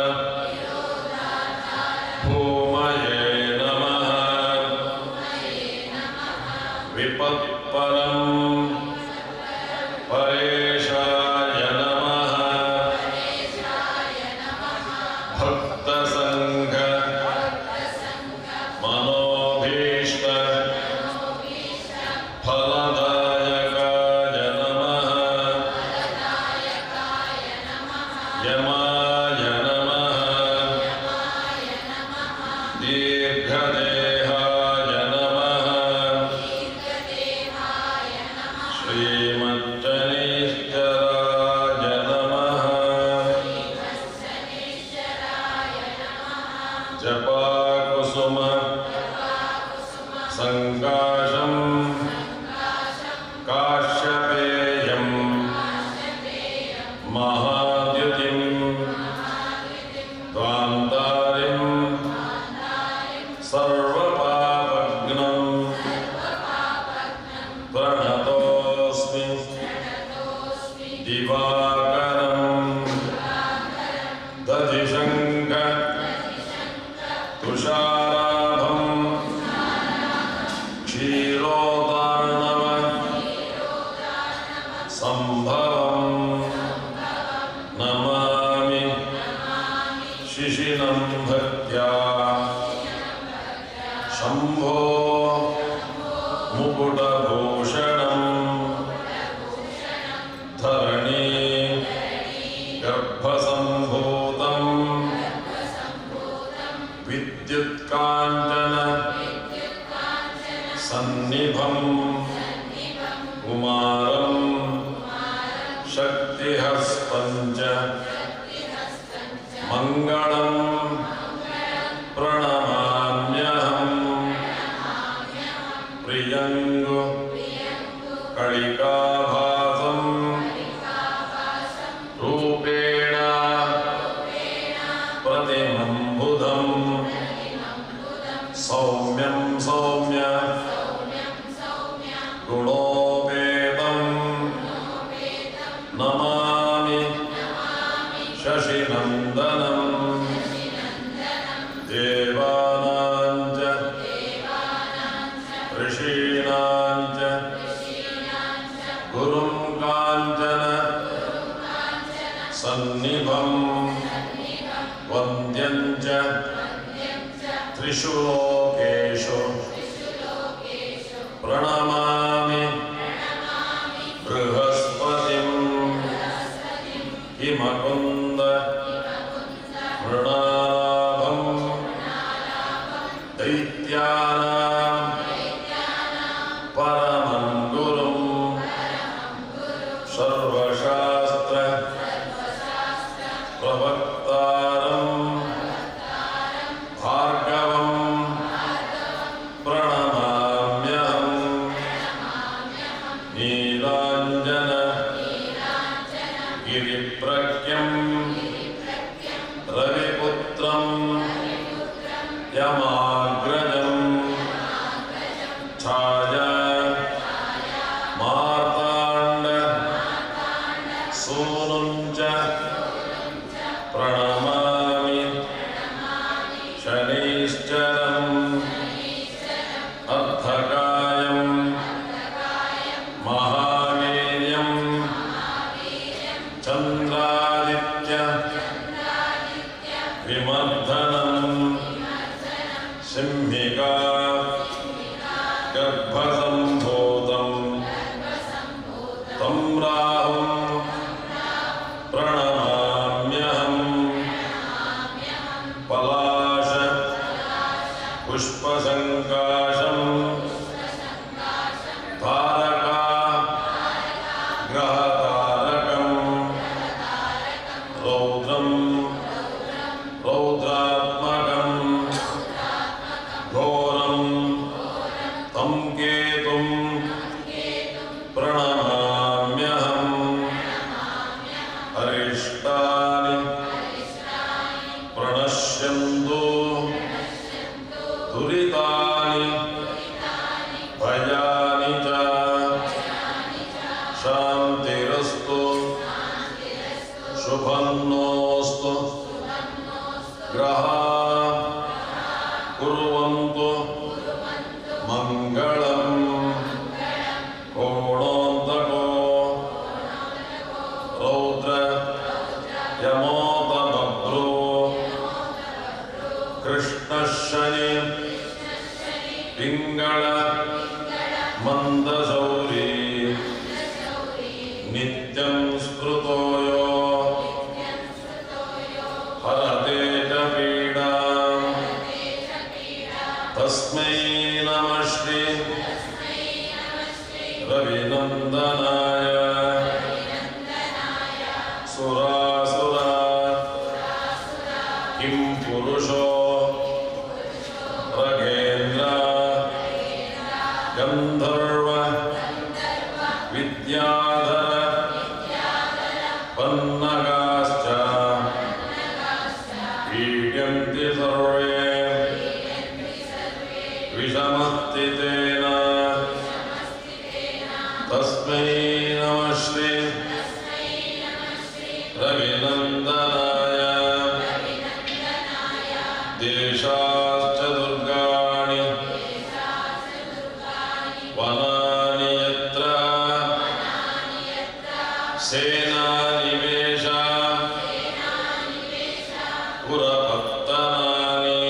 भूमये नमः। विपत्परं परेशाय नमः। भक्तसङ्घ मनोभीष्ट फलदायकाय नमः। यमाय नमः। दीर्घदेहाय नमः। श्रीमच्चनीश्चराय नमः। जपाकुसुम सङ्काशं काश्यपेयं महाद्युतिं द्वान्तारिं सर्वपापघ्नं प्रणतोऽस्मि दिवाकरं दधिशङ्ख ಶಿಶಿನಂ ಭಕ್ತ್ಯಾ ಶಂಭೋ ಮುಕುಟಭೂಷಣಂ ಧರಣಿ ಗರ್ಭಸಂಭೂತಂ ವಿದ್ಯುತ್ಕಾಂಚನ ಸನ್ನಿಭಂ ಕುಮಾರಂ ಶಕ್ತಿಹಸ್ತಂಚ ಮಂಗಳಂ ಪ್ರಣಮಾಮ್ಯಹಂ ಪ್ರಿಯಂಗು ಕಳಿಕಾಭಾಸಂ ರೂಪೇಣ ಪ್ರತಿಮಂಬುಧಂ ಸೌಮ್ಯಂ ಸೌಮ್ಯ ಗುಣೋಪೇತಂ ನಮಾಮಿ ಶಶಿನಂದನಂ ದೇವಾನಾಂಚ ಋಷೀಣಾಂಚ ಗುರುಂ ಕಾಂಚನ ಸನ್ನಿಭಂ ವಂದ್ಯಂಚ ತ್ರಿಷು ಲೋಕೇಶು ಪ್ರಣಮಾಮಿ ಬೃಹಸ್ಪತಿಂ ಹಿಮಕುಂದ ಮೃಣಾಭಂ ದೈತ್ಯಾನಾಂ ಪರಮಂ ಗುರುಂ ಸರ್ವಶಾಸ್ತ್ರ ಪ್ರವಕ್ತಾರಂ ಭಾರ್ಗವಂ ಪ್ರಣಮಾಮ್ಯಹಂ ನೀಲಾಂಜನ ಗಿರಿಪ್ರಜ್ಞಂ ರವಿಪುತ್ರಂ ಯಮಾಗ್ರಜಂ ಛಾಯಾ ಮಾರ್ತಾಂಡ ಸೂನುಂ ಚ ಪ್ರಣಮಾಮಿ ಶನೈಶ್ಚರಂ ಅರ್ಧಕಾಯಂ ಮಹಾವೀರ್ಯಂ ಚಂದ್ರಾದಿತ್ಯ ವಿಮರ್ದನಂ ಸಿಂಹಿಕಾ ಗರ್ಭಸಂಭೂತಂ तं ರಾಹುಂ ಪ್ರಣಮಾಮ್ಯಹಂ ಪಲಾಶ ಪುಷ್ಪಸಂಕಾಶಂ ತಾರಕಾ ಗ್ರಹತಾರಕಂ ರೌದ್ರಂ ರೌದ್ರಾತ್ಮಕಂ ಘೋರಂ तं ಕೇತುಂ ಪ್ರಣಮಾಮ್ಯಹಂ ಅರಿಷ್ಟಾನಿ ಪ್ರಣಶ್ಯಂತು ದುರಿತಾನಿ ಭಯಾನಿ ಚ ಶಾಂತಿರಸ್ತು ಶುಭನ್ನೋಸ್ತು ಗ್ರಹ ಕುರ್ವಂತು ಮಂಗಳಂ ಕೋಣೋಂತಕೋ ರೌದ್ರ ಯಮೋತ ಬಭ್ರೋ ಕೃಷ್ಣಶನಿ ಪಿಂಗಳ ಮಂದಸೌರಿ ನಿತ್ಯಂ ಸ್ಮೃತೋ ಯೋ ಹರತೆ ಚ ಪೀಡಾಂ ತಸ್ಮೈ ನಮಃ ಶ್ರೀ ರವಿನಂದನಾಯ ಸುರಾಸುರ ಕಿಂ ಪುರುಷೋ ರಘೇಂದ್ರ ಗಂಧರ್ವ ವಿದ್ಯಾಧರ ಪನ್ನಗಾಶ್ಚ ಪೀಡ್ಯಂತಿ ಸರ್ವೇ ವಿಷಮಸ್ಥಿತೇನ ತಸ್ಮೈ ನಮಃ ಶ್ರೀ ರವಿನಂದನಾಯ ದೇಶಾಶ್ಚ ದುರ್ಗಾಣಿ ವನಾನಿ ಯತ್ರ ಸೇನಾನಿವೇಶ पुरपत्तनानि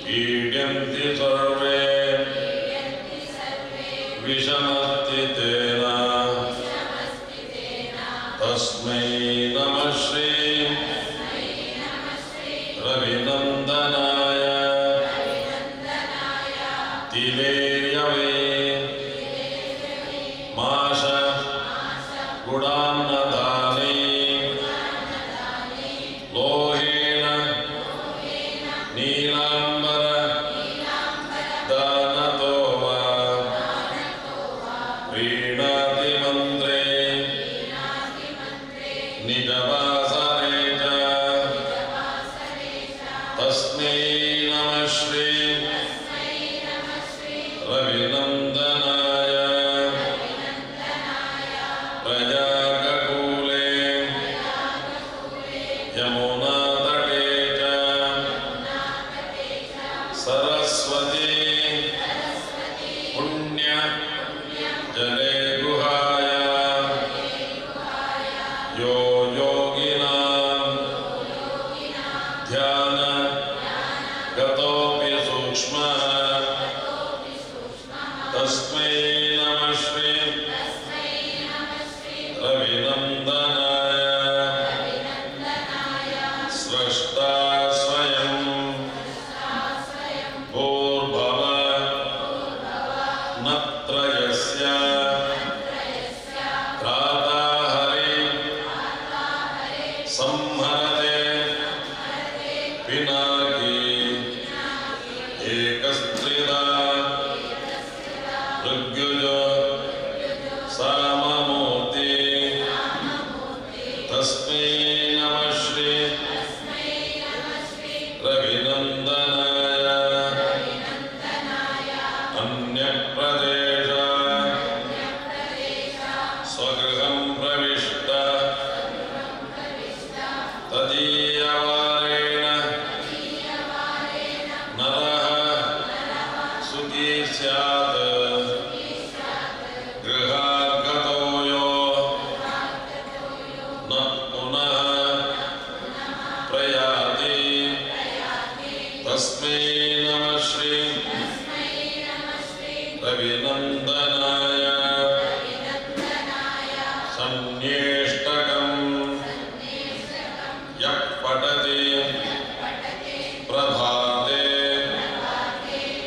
पीड्यन्ति सर्वे विषमस्थितेन तस्मै नमः श्री रविनन्दनाय तिलेर्यवे माश गुडान्नदाने लोहेन नीलाम्बर दानतो वा प्रीणाति मन्त्रे निजवासरे च तस्मै नमः श्री रविनन्दनाय प्रयागकूले यमुनातटे च सरस्वती पुण्य जले गुहाय यो योगिनां ध्यान गतोऽपि सूक्ष्मः तस्मै नमः श्री रविनन्दनाय स्रष्टा स्वयं भूर्भव नत्रयस्य त्राता हरि संहरते पिनाकी एकस्त्रिदा ऋग्युज साममूर्ति तस्मै नमः श्री रविनन्दनाय अन्यप्रदेश स्वगृहं प्रविष्ट तदीयवारेण नरः सुखी स्यात् गृहाद्गतो यो न पुनः प्रयाति तस्मै नमः श्री रविनन्दनाय सन्निष्टकं यः पठति प्रभाते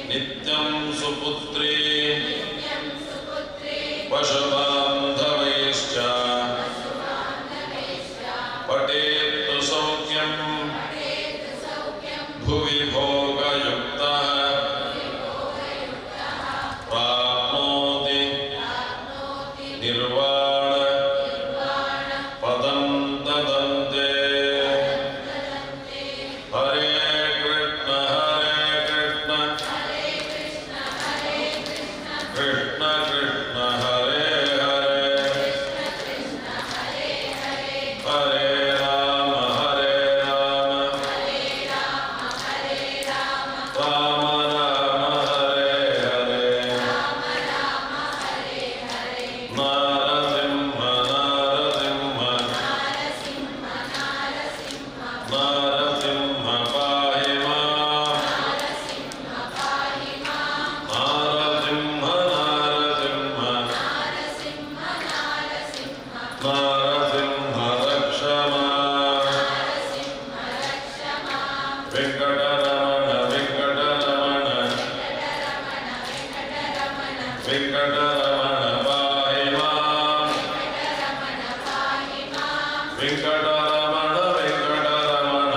नित्यं सुपुत्री पशुबान्धवैश्च पठेत्तु सौख्यं भुवि भोगयुक्तः प्राप्नोति निर्वाण पदं ददन्ते। हरे कृष्ण हरे कृष्ण कृष्ण कृष्ण हरे हरे हरे राम हरे राम राम राम हरे हरे। नारसिंह नारसिंह नारसिंह पाहि मां नारसिंह नारसिंह नारसिंह रक्ष मां। वेङ्कटरमण वेङ्कटरमण वेङ्कटरमण पाहि मां वेङ्कटरमण वेङ्कटरमण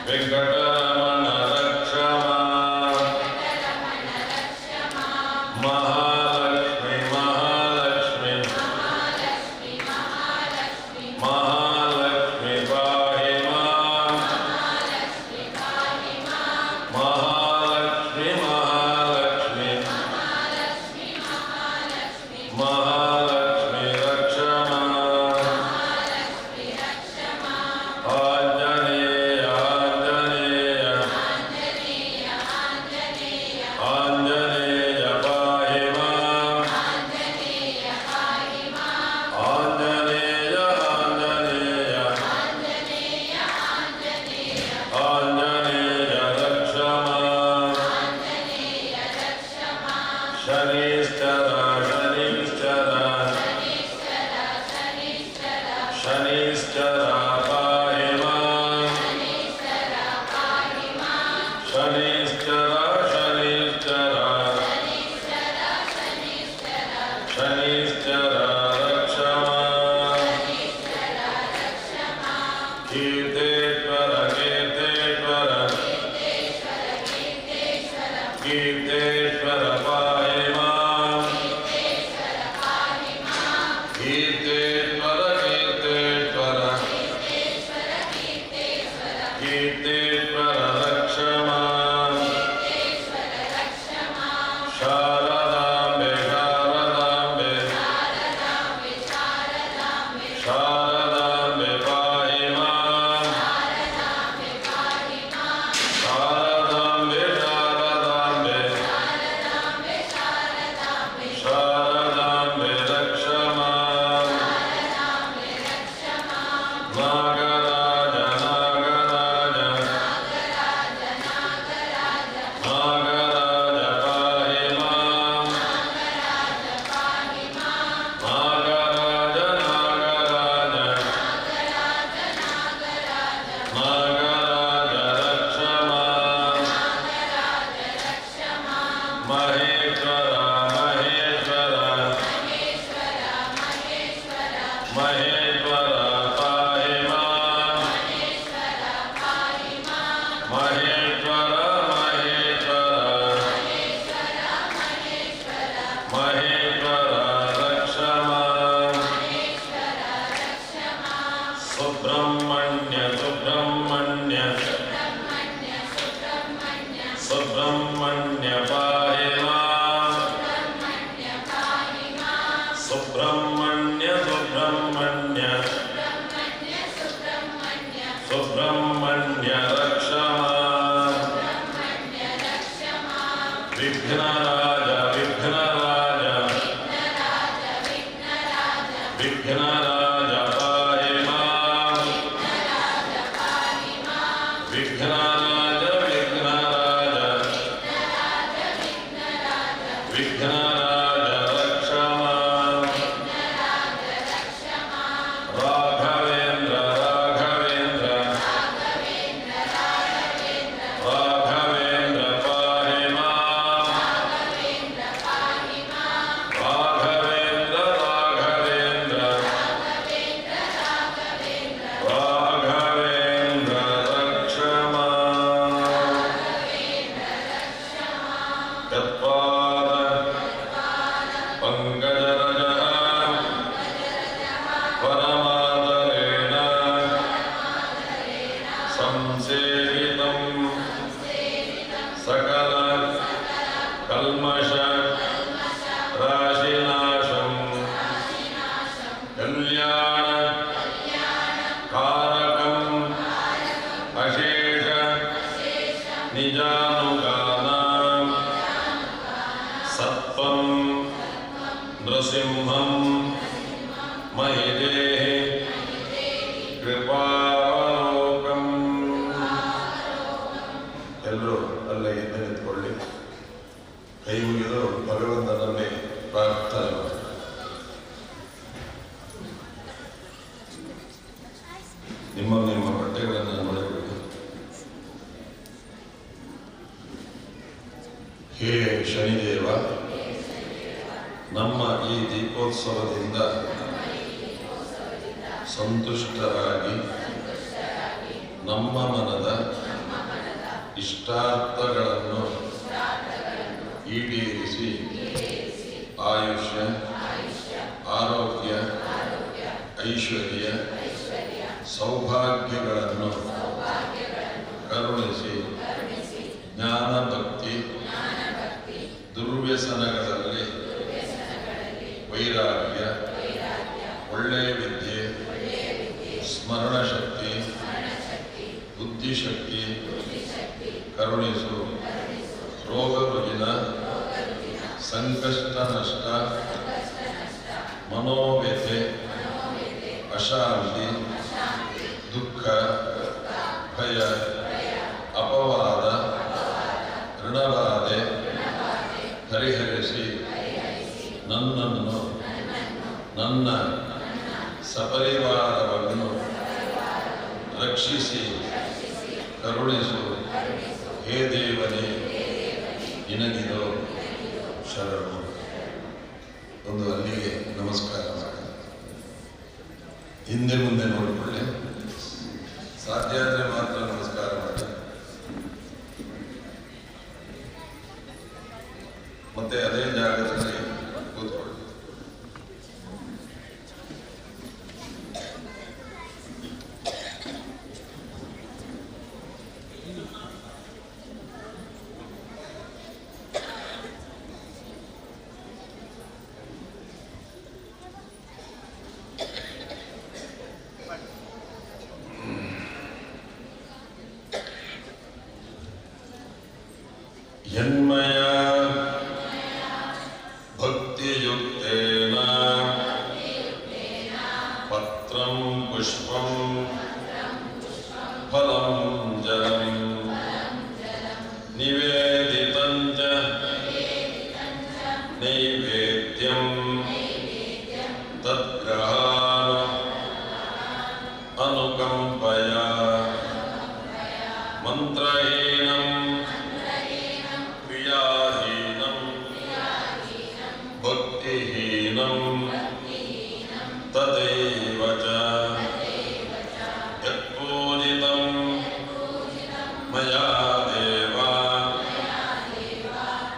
वेङ्कटरमण रक्ष मां। महालक्ष्मी महालक्ष्मी महालक्ष्मी पाहि मां महालक्ष्मी महालक्ष्मी महालक्ष्मी रक्ष मां। आञ्जनेय आञ्जनेय ಶನೈಶ್ಚರ ಪಾಹಿ ಮಾಂ ಶನೈಶ್ಚರ ಶನೈಶ್ಚರ ಶನೈಶ್ಚರ ರಕ್ಷ ಮಾಂ ಕೀರ್ತೇಶ್ವರ ಕೀರ್ತೇಶ್ವರ ಕೀರ್ತೇಶ್ವರ ಪಾಹಿ ಮಾಂ ಕೀರ್ತೇಶ್ವರ ಕೀರ್ತೇಶ್ವರ ಕೀರ್ತೇಶ್ವರ ರಕ್ಷ ಮಾಂ ಶಾರದಾಂಬೆ ಶಾರದಾಂಬೆ ಶಾರದಾಂಬೆ ಪಾಹಿ ಮಾಂ ಶಾರದಾಂಬೆ ಶಾರದಾಂಬೆ ಶಾರದಾಂಬೆ ರಕ್ಷ ಮಾಂ ನಾಗರಾಜ ನಾಗರಾಜ ನಾಗರಾಜ ಪಾಹಿ ಮಾಂ ನಾಗರಾಜ ನಾಗರಾಜ ನಾಗರಾಜ ರಕ್ಷ ಮಾಂ ಮಹೇಶ್ವರ ಮಹೇಶ್ವರ ಮಹೇಶ್ವರ ಪಾಹಿ ಮಾಂ ಮಹೇಶ್ವರ ಮಹೇಶ್ವರ ಮಹೇಶ್ವರ ರಕ್ಷ ಮಾಂ ಸುಬ್ರಹ್ಮಣ್ಯ ಸುಬ್ರಹ್ಮಣ್ಯ ಸುಬ್ರಹ್ಮಣ್ಯ ಪಾಹಿ ಮಾಂ ಸುಬ್ರಹ್ಮಣ್ಯ ಸುಬ್ರಹ್ಮಣ್ಯ ಸುಬ್ರಹ್ಮಣ್ಯ ರಕ್ಷ ಮಾಂ ವಿಘ್ನರಾಜ ವಿಘ್ನರಾಜ ವಿಘ್ನರಾಜ ಪಾಹಿ ಮಾಂ ವಿಘ್ನರಾಜ ವಿಘ್ನರಾಜ ವಿಘ್ನರಾಜ ರಕ್ಷ ಮಾಂ ರಾಘವೇಂದ್ರ ರಾಘವೇಂದ್ರ ರಾಘವೇಂದ್ರ ಪಾಹಿ ಮಾಂ ರಾಘವೇಂದ್ರ ರಾಘವೇಂದ್ರ ರಾಘವೇಂದ್ರ ರಕ್ಷ ಮಾಂ ಯತ್ಪಾದ ಪಂಕಜರಜಃ ಪರಮಾದರೇಣ ಸಂಸೇವಿತಂ ಸಕಲ ಕಲ್ಮಷ ರಾಶಿನಾಶಂ ಕಲ್ಯಾಣ ಕಾರಕಂ ಅಶೇಷ ನಿಜಾನುಗಾನಾಂ ಸತ್ವಂ ನೃಸಿಂಹಂ ಮಹಿದೇಹಿ ಕೃಪಾವಲೋಕಂ. ಎಲ್ಲರೂ ಅಲ್ಲೇ ಎದ್ದು ನಿಂತ್ಕೊಳ್ಳಿ. ಕೈ ಮುಗಿದು ಭಗವಂತನಲ್ಲಿ ಪ್ರಾರ್ಥನೆ ಮಾಡಿ. ನಿಮ್ಮ ನಿಮ್ಮ ಬಟ್ಟೆಗಳನ್ನು ನೋಡಿಕೊಳ್ಳಿ. ಹೇ ಶನಿದೇವ, ನಮ್ಮ ಈ ದೀಪೋತ್ಸವದಿಂದ ಸಂತುಷ್ಟರಾಗಿ ನಮ್ಮ ಮನದ ಇಷ್ಟಾರ್ಥಗಳನ್ನು ಈಡೇರಿಸಿ ಆಯುಷ್ಯ, ಆರೋಗ್ಯ, ಐಶ್ವರ್ಯ, ಸೌಭಾಗ್ಯಗಳನ್ನು ಕರುಣಿಸಿ ಜ್ಞಾನ ಭಕ್ತಿ, ದುರ್ವ್ಯಸನಗಳಲ್ಲಿ ವೈರಾಗ್ಯ, ಒಳ್ಳೆಯ ವಿದ್ಯೆ, ಸ್ಮರಣಶಕ್ತಿ, ಬುದ್ಧಿಶಕ್ತಿ ಕರುಣಿಸು. ರೋಗ ರುಜಿನ, ಸಂಕಷ್ಟ ನಷ್ಟ, ಮನೋವ್ಯಥೆ, ಅಶಾಂತಿ, ದುಃಖ, ಭಯ, ಅಪವಾದ, ಋಣಬಾಧೆ ಪರಿಹರಿಸಿ ನನ್ನನ್ನು ನನ್ನ ಸಪರಿವಾರವನ್ನು ರಕ್ಷಿಸಿ ಕರುಣಿಸು ಹೇ ದೇವನೇ ನಿನಗಿದು ಶರಣು. ಒಂದು ಅಲ್ಲಿಗೆ ನಮಸ್ಕಾರ ಮಾಡಿ ಹಿಂದೆ ಮುಂದೆ ನೋಡಿಕೊಳ್ಳಿ, ಸಾಧ್ಯ ಆದರೆ ಮಾತ್ರ ನಮಸ್ಕಾರ ಮಾಡಿ. ಮತ್ತೆ ಅದೇ ಜಾಗದಲ್ಲಿ ಕೂತ್ಕೊಳ್ಳಿ. ಯನ್ಮಯ ಭಕ್ತಿಯುಕ್ತೇನ ಪತ್ರಂ ಪುಷ್ಪಂ ಫಲಂ ಜಲಂ ನಿವೇದಿತಂ ಚ ನೈವೇದ್ಯಂ ತದ್ಗ್ರಹಾನ್ ಅನುಕಂಪಯ ಮಂತ್ರಹೀನಂ ಕ್ರಿಯಾಹೀನಂ ಭಕ್ತಿಹೀನಂ ತಥೈವ ಚ ಯತ್ಪೂಜಿತಂ ಮಯಾ ದೇವ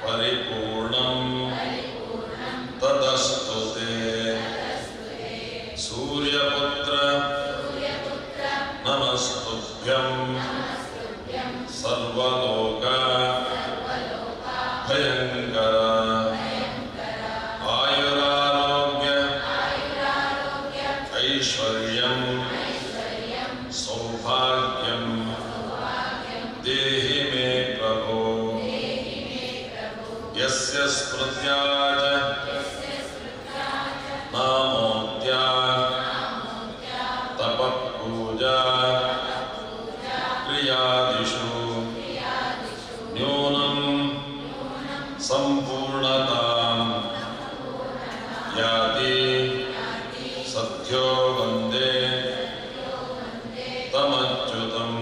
ಪರಿಪೂರ್ಣಂ ತದಸ್ತು ತೇ. ಸೂರ್ಯಪುತ್ರ ನಮಸ್ತುಭ್ಯಂ ಸರ್ವಲೋಕ ಭಯಂಕರ ಆಯುರಾರೋಗ್ಯ ಐಶ್ವರ್ಯಂ ಸೌಭಾಗ್ಯಂ ದೇಹಿ ಮೇ ಪ್ರಭೋ. ಯಸ್ಯ ಸ್ಮೃತ್ಯಾ ಚ ನಾಮೋಕ್ತ್ಯಾ ತಪಃಪೂಜಾ ಕ್ರಿಯಾದಿಷು ನ್ಯೂನಂ ಸಂಪೂರ್ಣತಾಂ ಯಾತಿ ಸದ್ಯೋ ವಂದೇ ತಮಚ್ಯುತಂ.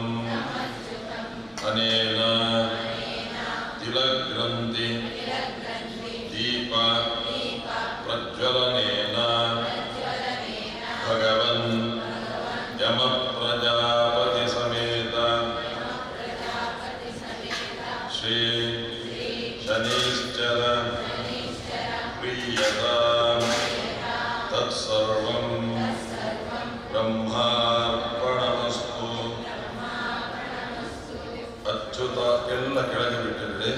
ಅನೇನ ತಿಲಗ್ರಂಥಿ ದೀಪ ಪ್ರಜ್ವಲನೇನ ಭಗವನ್ ಯಮ ಪ್ರಜಾಪತಿ ಸಮೇತ ಶ್ರೀ ಶನೈಶ್ಚರ ಪ್ರೀಯತಾಂ ತತ್ಸರ್ವಂ ಬ್ರಹ್ಮಾರ್ಪಣಮಸ್ತು. ಅಚ್ಯುತ ಎಲ್ಲ ಕೆಳಗೆ ಬಿಟ್ಟಿರಲಿ.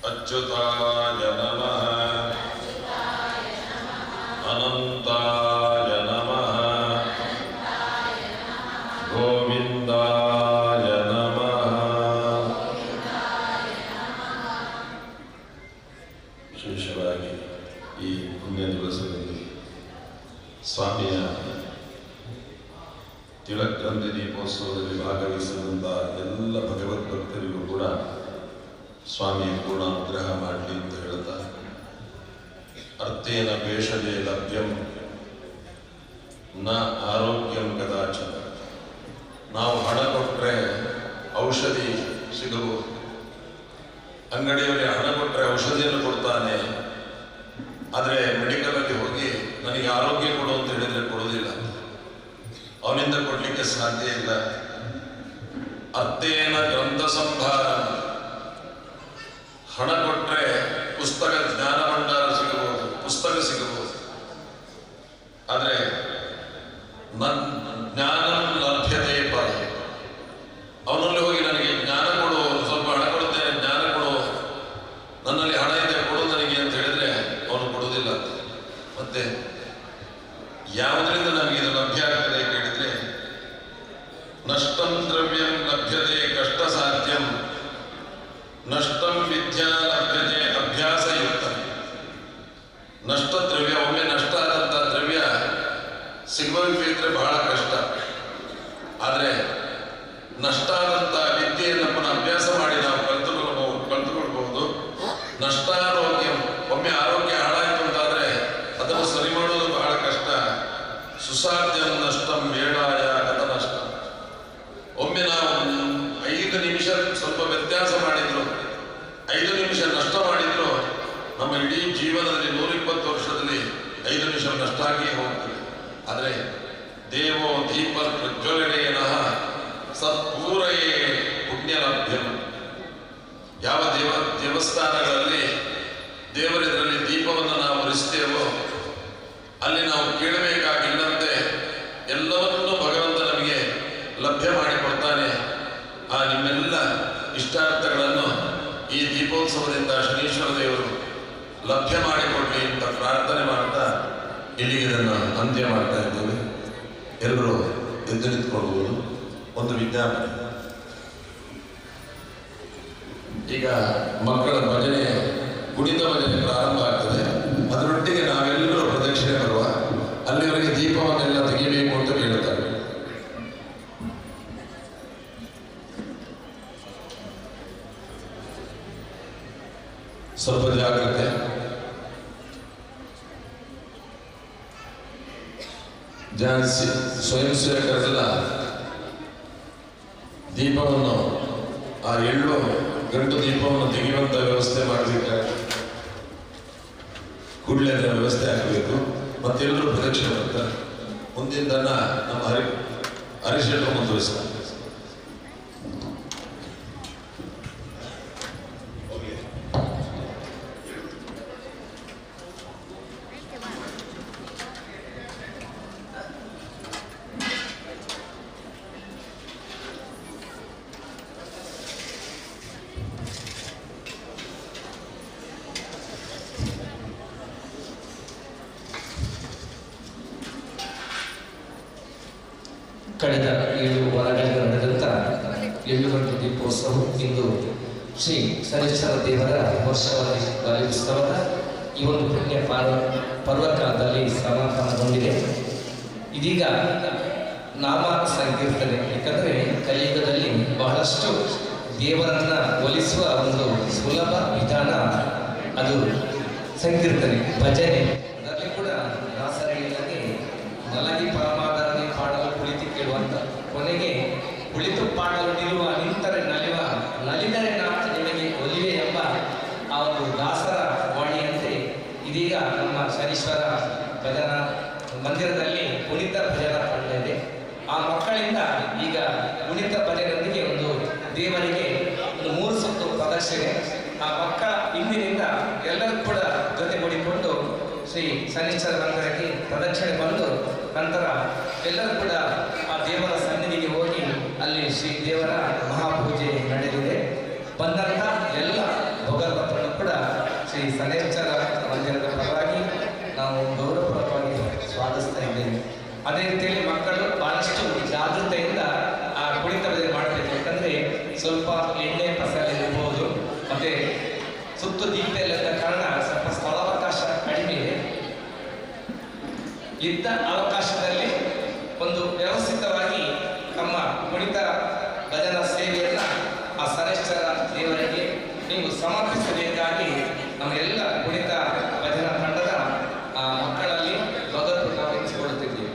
ಅಚ್ಯುತಾಯ ನಮಃ, ಅನಂತಾಯ ನಮಃ, ಗೋವಿಂದಾಯ ನಮಃ. ವಿಶೇಷವಾಗಿ ಈ ಪುಣ್ಯ ದಿವಸದಲ್ಲಿ ಸ್ವಾಮಿಯ ತಿಲಕ್ರಂತಿ ದೀಪೋತ್ಸವದಲ್ಲಿ ಭಾಗವಹಿಸಿದಂಥ ಎಲ್ಲ ಭಗವದ್ ಭಕ್ತರಿಗೂ ಕೂಡ ಸ್ವಾಮಿಯ ಪೂರ್ಣ ಅನುಗ್ರಹ ಮಾಡಲಿ ಅಂತ ಹೇಳ್ತಾ, ಅರ್ಥೇನ ಭೇಷಜೇ ಲಭ್ಯಂ ನ ಆರೋಗ್ಯಂ ಕದಾಚನ. ನಾವು ಹಣ ಕೊಟ್ಟರೆ ಔಷಧಿ ಸಿಗಬಹುದು, ಅಂಗಡಿಯವರಿಗೆ ಹಣ ಕೊಟ್ಟರೆ ಔಷಧಿಯನ್ನು ಕೊಡ್ತಾನೆ, ಆದರೆ ಮೆಡಿಕಲಲ್ಲಿ ಹೋಗಿ ನನಗೆ ಆರೋಗ್ಯ ಕೊಡು ಅಂತ ಹೇಳಿದರೆ ಕೊಡೋದಿಲ್ಲ, ಅವನಿಂದ ಕೊಡಲಿಕ್ಕೆ ಸಾಧ್ಯ ಇಲ್ಲ. ಅರ್ಥೇನ ಗ್ರಂಥ ಸಂಭಾರ, ಹಣ ಕೊಟ್ಟರೆ ಪುಸ್ತಕ ಜ್ಞಾನ ಭಂಡಾರ ಸಿಗಬಹುದು, ಪುಸ್ತಕ ಸಿಗಬಹುದು, ಆದರೆ ನನ್ನ ಜ್ಞಾನ ಲಭ್ಯತೆ ಪರ. ಅವನಲ್ಲಿ ಹೋಗಿ ನನಗೆ ಜ್ಞಾನ ಕೊಡು, ಸ್ವಲ್ಪ ಹಣ ಕೊಡುತ್ತೇನೆ, ಜ್ಞಾನ ಕೊಡು, ನನ್ನಲ್ಲಿ ಹಣ ಇದೆ ಕೊಡು ನನಗೆ ಅಂತ ಹೇಳಿದರೆ ಅವನು ಕೊಡುವುದಿಲ್ಲ. ಮತ್ತೆ ಯಾವುದರಿಂದ ನಮಗೆ ಇದು ಲಭ್ಯ ಆಗ್ತದೆ ಕೇಳಿದರೆ, ನಷ್ಟಂ ದ್ರವ್ಯಂ ಲಭ್ಯತೆ ಕಷ್ಟ ಸಾಧ್ಯಂ ನಷ್ಟಂ ವಿದ್ಯಾ ಲಭ್ಯತೆ ಅಭ್ಯಾಸಯುಕ್ತ. ನಷ್ಟ ದ್ರವ್ಯ, ಒಮ್ಮೆ ನಷ್ಟ ಆದಂಥ ದ್ರವ್ಯ ಸಿಗಬೇಕಿದ್ರೆ ಬಹಳ ಕಷ್ಟ, ಆದರೆ ನಷ್ಟ ಆದಂಥ ವಿದ್ಯೆಯನ್ನು ಪುನಃ ಅಭ್ಯಾಸ ಮಾಡಿ ನಾವು ಕಲ್ತುಕೊಳ್ಬಹುದು. ನಷ್ಟಾರೋಗ್ಯ, ಒಮ್ಮೆ ಆರೋಗ್ಯ ಹಾಳಾಯಿತು ಅಂತಾದರೆ ಅದನ್ನು ಸರಿ ಮಾಡೋದು ಬಹಳ ಕಷ್ಟ. ಸುಸಾಧ್ಯಂ ನಷ್ಟಂ ವೇಳಾಯ ಗತ ನಷ್ಟ. ಒಮ್ಮೆ ನಾವು 5 ನಿಮಿಷ ಸ್ವಲ್ಪ ವ್ಯತ್ಯಾಸ ಮಾಡಿದ್ರು, 5 ನಿಮಿಷ ನಷ್ಟ ಮಾಡಿದ್ರು, ನಮ್ಮ ಇಡೀ ಜೀವನದಲ್ಲಿ 120 ವರ್ಷದಲ್ಲಿ 5 ನಿಮಿಷ ನಷ್ಟ ಆಗಿಯೇ ಹೋಗ್ತದೆ. ಆದರೆ ದೇವೋ ದೀಪ ಪ್ರಜ್ವಲನೇನಃ ಸತ್ಪೂರಯೇ ಪುಣ್ಯಲಭ್ಯಂ. ಯಾವ ದೇವಸ್ಥಾನಗಳಲ್ಲಿ ದೇವರಿದರಲ್ಲಿ ದೀಪವನ್ನು ನಾವು ಉರಿಸ್ತೇವೋ ಅಲ್ಲಿ ನಾವು ಕೇಳಬೇಕಾಗಿಲ್ಲಂತೆ ಎಲ್ಲವನ್ನೂ ಭಗವಂತ ನಮಗೆ ಲಭ್ಯ ಮಾಡಿಕೊಡ್ತಾನೆ. ಆ ನಿಮ್ಮೆಲ್ಲ ಇಷ್ಟಾರ್ಥಗಳನ್ನು ಈ ದೀಪೋತ್ಸವದಿಂದ ಶನೀಶ್ವರ ದೇವರು ಲಭ್ಯ ಮಾಡಿಕೊಡಲಿ ಅಂತ ಪ್ರಾರ್ಥನೆ ಮಾಡ್ತಾ ಇಲ್ಲಿಗೆ ಇದನ್ನು ಅಂತ್ಯ ಮಾಡ್ತಾ ಇದ್ದೇವೆ. ಎಲ್ಲರೂ ಎದ್ದು ನಿಂತ್ಕೊಳ್ಬೋದು. ಒಂದು ವಿಜ್ಞಾಪನೆ. ಈಗ ಮಕ್ಕಳ ಭಜನೆ, ಕುಣಿತ ಭಜನೆ ಪ್ರಾರಂಭ ಆಗ್ತದೆ. ಅದರೊಟ್ಟಿಗೆ ನಾವೆಲ್ಲರೂ ಪ್ರದಕ್ಷಿಣೆ ಬರುವ, ಅಲ್ಲಿವರೆಗೆ ದೀಪವನ್ನೆಲ್ಲ ತೆಗಿಬೇಕು ಅಂತ ಕೇಳ್ತಾರೆ. ಸ್ವಲ್ಪ ಜಾಗ್ರತೆ. ಜಾಸ್ತಿ ಸ್ವಯಂ ಸೇವಕರೆಲ್ಲ ದೀಪವನ್ನು, ಆ ಎಳ್ಳು ಗಂಟು ದೀಪವನ್ನು ತೆಗೆಯುವಂಥ ವ್ಯವಸ್ಥೆ ಮಾಡಬೇಕಾಗಿ ಕೂಡಲೇ ಅದರ ವ್ಯವಸ್ಥೆ ಆಗಬೇಕು. ಮತ್ತೆಲ್ಲರೂ ಪ್ರದಕ್ಷಿಣೆ ಬರ್ತಾರೆ. ಮುಂದಿನ ನಮ್ಮ ಹರಿಶೆಟ್ಟರು ಮುಂದುವರಿಸ್ತಾರೆ. ಕಳೆದ 7 ವಾರಗಳಿಂದ ನಡೆದಂಥ 7 ಗಂಟೆ ದೀಪೋತ್ಸವ ಇಂದು ಶ್ರೀ ಶನೀಶ್ವರ ದೇವರ ವರ್ಷವಾದಿ ಉತ್ಸವದ ಈ ಒಂದು ಪುಣ್ಯ ಪರ್ವಕಾಲದಲ್ಲಿ ಸಮಾಪನಗೊಂಡಿದೆ. ಇದೀಗ ನಾಮ ಸಂಕೀರ್ತನೆ, ಯಾಕಂದರೆ ಕಲಿಯುಗದಲ್ಲಿ ಬಹಳಷ್ಟು ದೇವರನ್ನು ಒಲಿಸುವ ಒಂದು ಸುಲಭ ವಿಧಾನ ಅದು ಸಂಕೀರ್ತನೆ, ಭಜನೆ. ಅದರಲ್ಲಿ ಕೂಡ ದಾಸರ ಹೇಳಿದಂಗೆ ನಲಗಿ ಪರಮಾದರನೆ ಪಾಡಲು ಕುಳಿತು ಕೇಳುವಂತ, ಕೊನೆಗೆ ಕುಳಿತು ಪಾಡಲು ನಿಲ್ಲುವ, ನಿಂತರೆ ನಲಿವ, ನಲಿದರೆ ನಾಥ ನಿಮಗೆ ಒಲಿವೆ ಎಂಬ ಆ ಒಂದು ದಾಸರ ವಾಣಿಯಂತೆ ಇದೀಗ ನಮ್ಮ ಶನೀಶ್ವರ ಭಜನಾ ಮಂದಿರದಲ್ಲಿ ಕುಣಿತ ಭಜನಾ ತಂಡ ಇದೆ. ಆ ಮಕ್ಕಳಿಂದ ಈಗ ಕುಣಿತ ಭಜನೆಯೊಂದಿಗೆ ಒಂದು ದೇವರಿಗೆ ಒಂದು 3 ಸುತ್ತು ಪ್ರದಕ್ಷಿಣೆ, ಆ ಮಕ್ಕಳ ಹಿಂದಿನಿಂದ ಎಲ್ಲರೂ ಕೂಡ ಜೊತೆಗೂಡಿಕೊಂಡು ಶ್ರೀ ಶನೀಶ್ವರ ಮಂದಿರಕ್ಕೆ ಪ್ರದಕ್ಷಿಣೆ ಬಂದು ನಂತರ ಎಲ್ಲರೂ ಕೂಡ ಆ ದೇವರ ಸನ್ನಿಧಿಗೆ ಹೋಗಿ ಅಲ್ಲಿ ಶ್ರೀ ದೇವರ ಮಹಾಪೂಜೆ ನಡೆದಿದೆ. ಬಂದಂಥ ಎಲ್ಲ ಭಗವತರನ್ನು ಕೂಡ ಶ್ರೀ ಶನೀಶ್ವರ ಮಂದಿರದ ಪರವಾಗಿ ನಾವು ಗೌರವಪೂರ್ವಕವಾಗಿ ಸ್ವಾಗತಿಸ್ತಾ ಇದ್ದೇವೆ. ಅದೇ ರೀತಿಯಲ್ಲಿ ಮಕ್ಕಳು ಬಹಳಷ್ಟು ಜಾಗೃತೆಯಿಂದ ಆ ಕುಣಿತ ಭಜನೆ ಮಾಡಬೇಕು. ಯಾಕಂದರೆ ಸ್ವಲ್ಪ ಎಣ್ಣೆ ಪಸಲೆ ಇರ್ಬೋದು, ಮತ್ತು ಸುತ್ತು ದೀಪ ಇಲ್ಲದ ಕಾರಣ ಸ್ವಲ್ಪ ಸ್ಥಳಾವಕಾಶ ಕಡಿಮೆ ಇದೆ. ಇದ್ದ ಅವಕಾಶದಲ್ಲಿ ಒಂದು ವ್ಯವಸ್ಥಿತವಾಗಿ ತಮ್ಮ ಕುಣಿತ ಭಜನಾ ಸೇವೆಯನ್ನು ಆ ಶನೀಶ್ವರ ದೇವರಿಗೆ ನೀವು ಸಮರ್ಪಿಸಬೇಕಾಗಿ ನಮ್ಮ ಎಲ್ಲ ಕುಣಿತ ಭಜನಾ ತಂಡದ ಆ ಮಕ್ಕಳಲ್ಲಿ ಭಗವತ್ ನಾವು ಎನಿಸಿಕೊಳ್ಳುತ್ತಿದ್ದೇವೆ.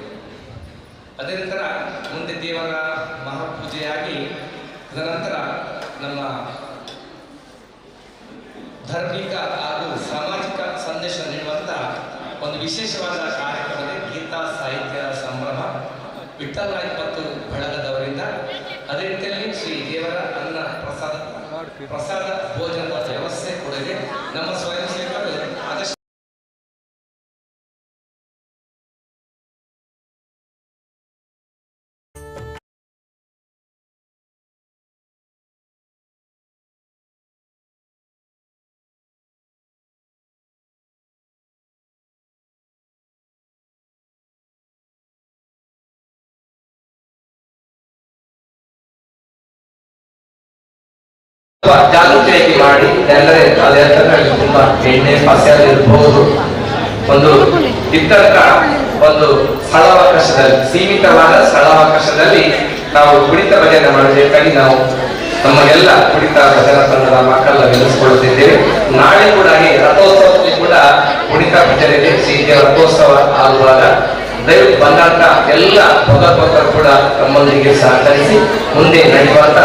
ಅದೇ ನಂತರ ಮುಂದೆ ದೇವರ ಮಹಾಪೂಜೆಯಾಗಿ ತದನಂತರ ನಮ್ಮ ಧಾರ್ಮಿಕ ಹಾಗೂ ಸಾಮಾಜಿಕ ಸಂದೇಶ ನೀಡುವಂಥ ಒಂದು ವಿಶೇಷವಾದ ಕಾರ್ಯಕ್ರಮದ ಗೀತಾ ಸಾಹಿತ್ಯ ಸಂಭ್ರಮ ವಿಠಲ್ ನಾಯ್ಕ್ ಮತ್ತು ಬಳಗದವರಿಂದ. ಅದೇ ರೀತಿಯಲ್ಲಿ ಶ್ರೀ ದೇವರ ಅನ್ನ ಪ್ರಸಾದ ಭೋಜನದ ವ್ಯವಸ್ಥೆ ಕೂಡ ಇದೆ. ನಮ್ಮ ಸ್ವಯಂ ಸೇವಕರು ಆದಷ್ಟು ಜಾಗೃತಿಯಾಗಿ ಮಾಡಿ, ಯಾಕಂದ್ರೆ ಯಾಕಂದ್ರೆ ತುಂಬಾ ಎಣ್ಣೆ ಪಸೆ ಇರಬಹುದು. ಒಂದು ಇದ್ದಂತ ಒಂದು ಸ್ಥಳಾವಕಾಶದಲ್ಲಿ, ಸೀಮಿತವಾದ ಸ್ಥಳಾವಕಾಶದಲ್ಲಿ ನಾವು ಕುಣಿತ ಭಜನೆ ಮಾಡಬೇಕಾಗಿ ನಾವು ನಮ್ಮ ಎಲ್ಲ ಕುಣಿತ ಭಜನಾ ತಂಡದ ಮಕ್ಕಳನ್ನ ವಿನಿಸಿಕೊಳ್ಳುತ್ತಿದ್ದೇವೆ. ನಾಳೆ ಕೂಡ ರಥೋತ್ಸವದಲ್ಲಿ ಕೂಡ ಕುಣಿತ ಭಜನೆ ಇದೆ. ಶ್ರೀ ರಥೋತ್ಸವ ಆಗುವಾಗ ದಯವಿಟ್ಟು ಬಂದಂತ ಎಲ್ಲ ಭಗವದ್ಭಕ್ತರು ಕೂಡ ತಮ್ಮೊಂದಿಗೆ ಸಹಕರಿಸಿ ಮುಂದೆ ನಡೆಯುವಂತ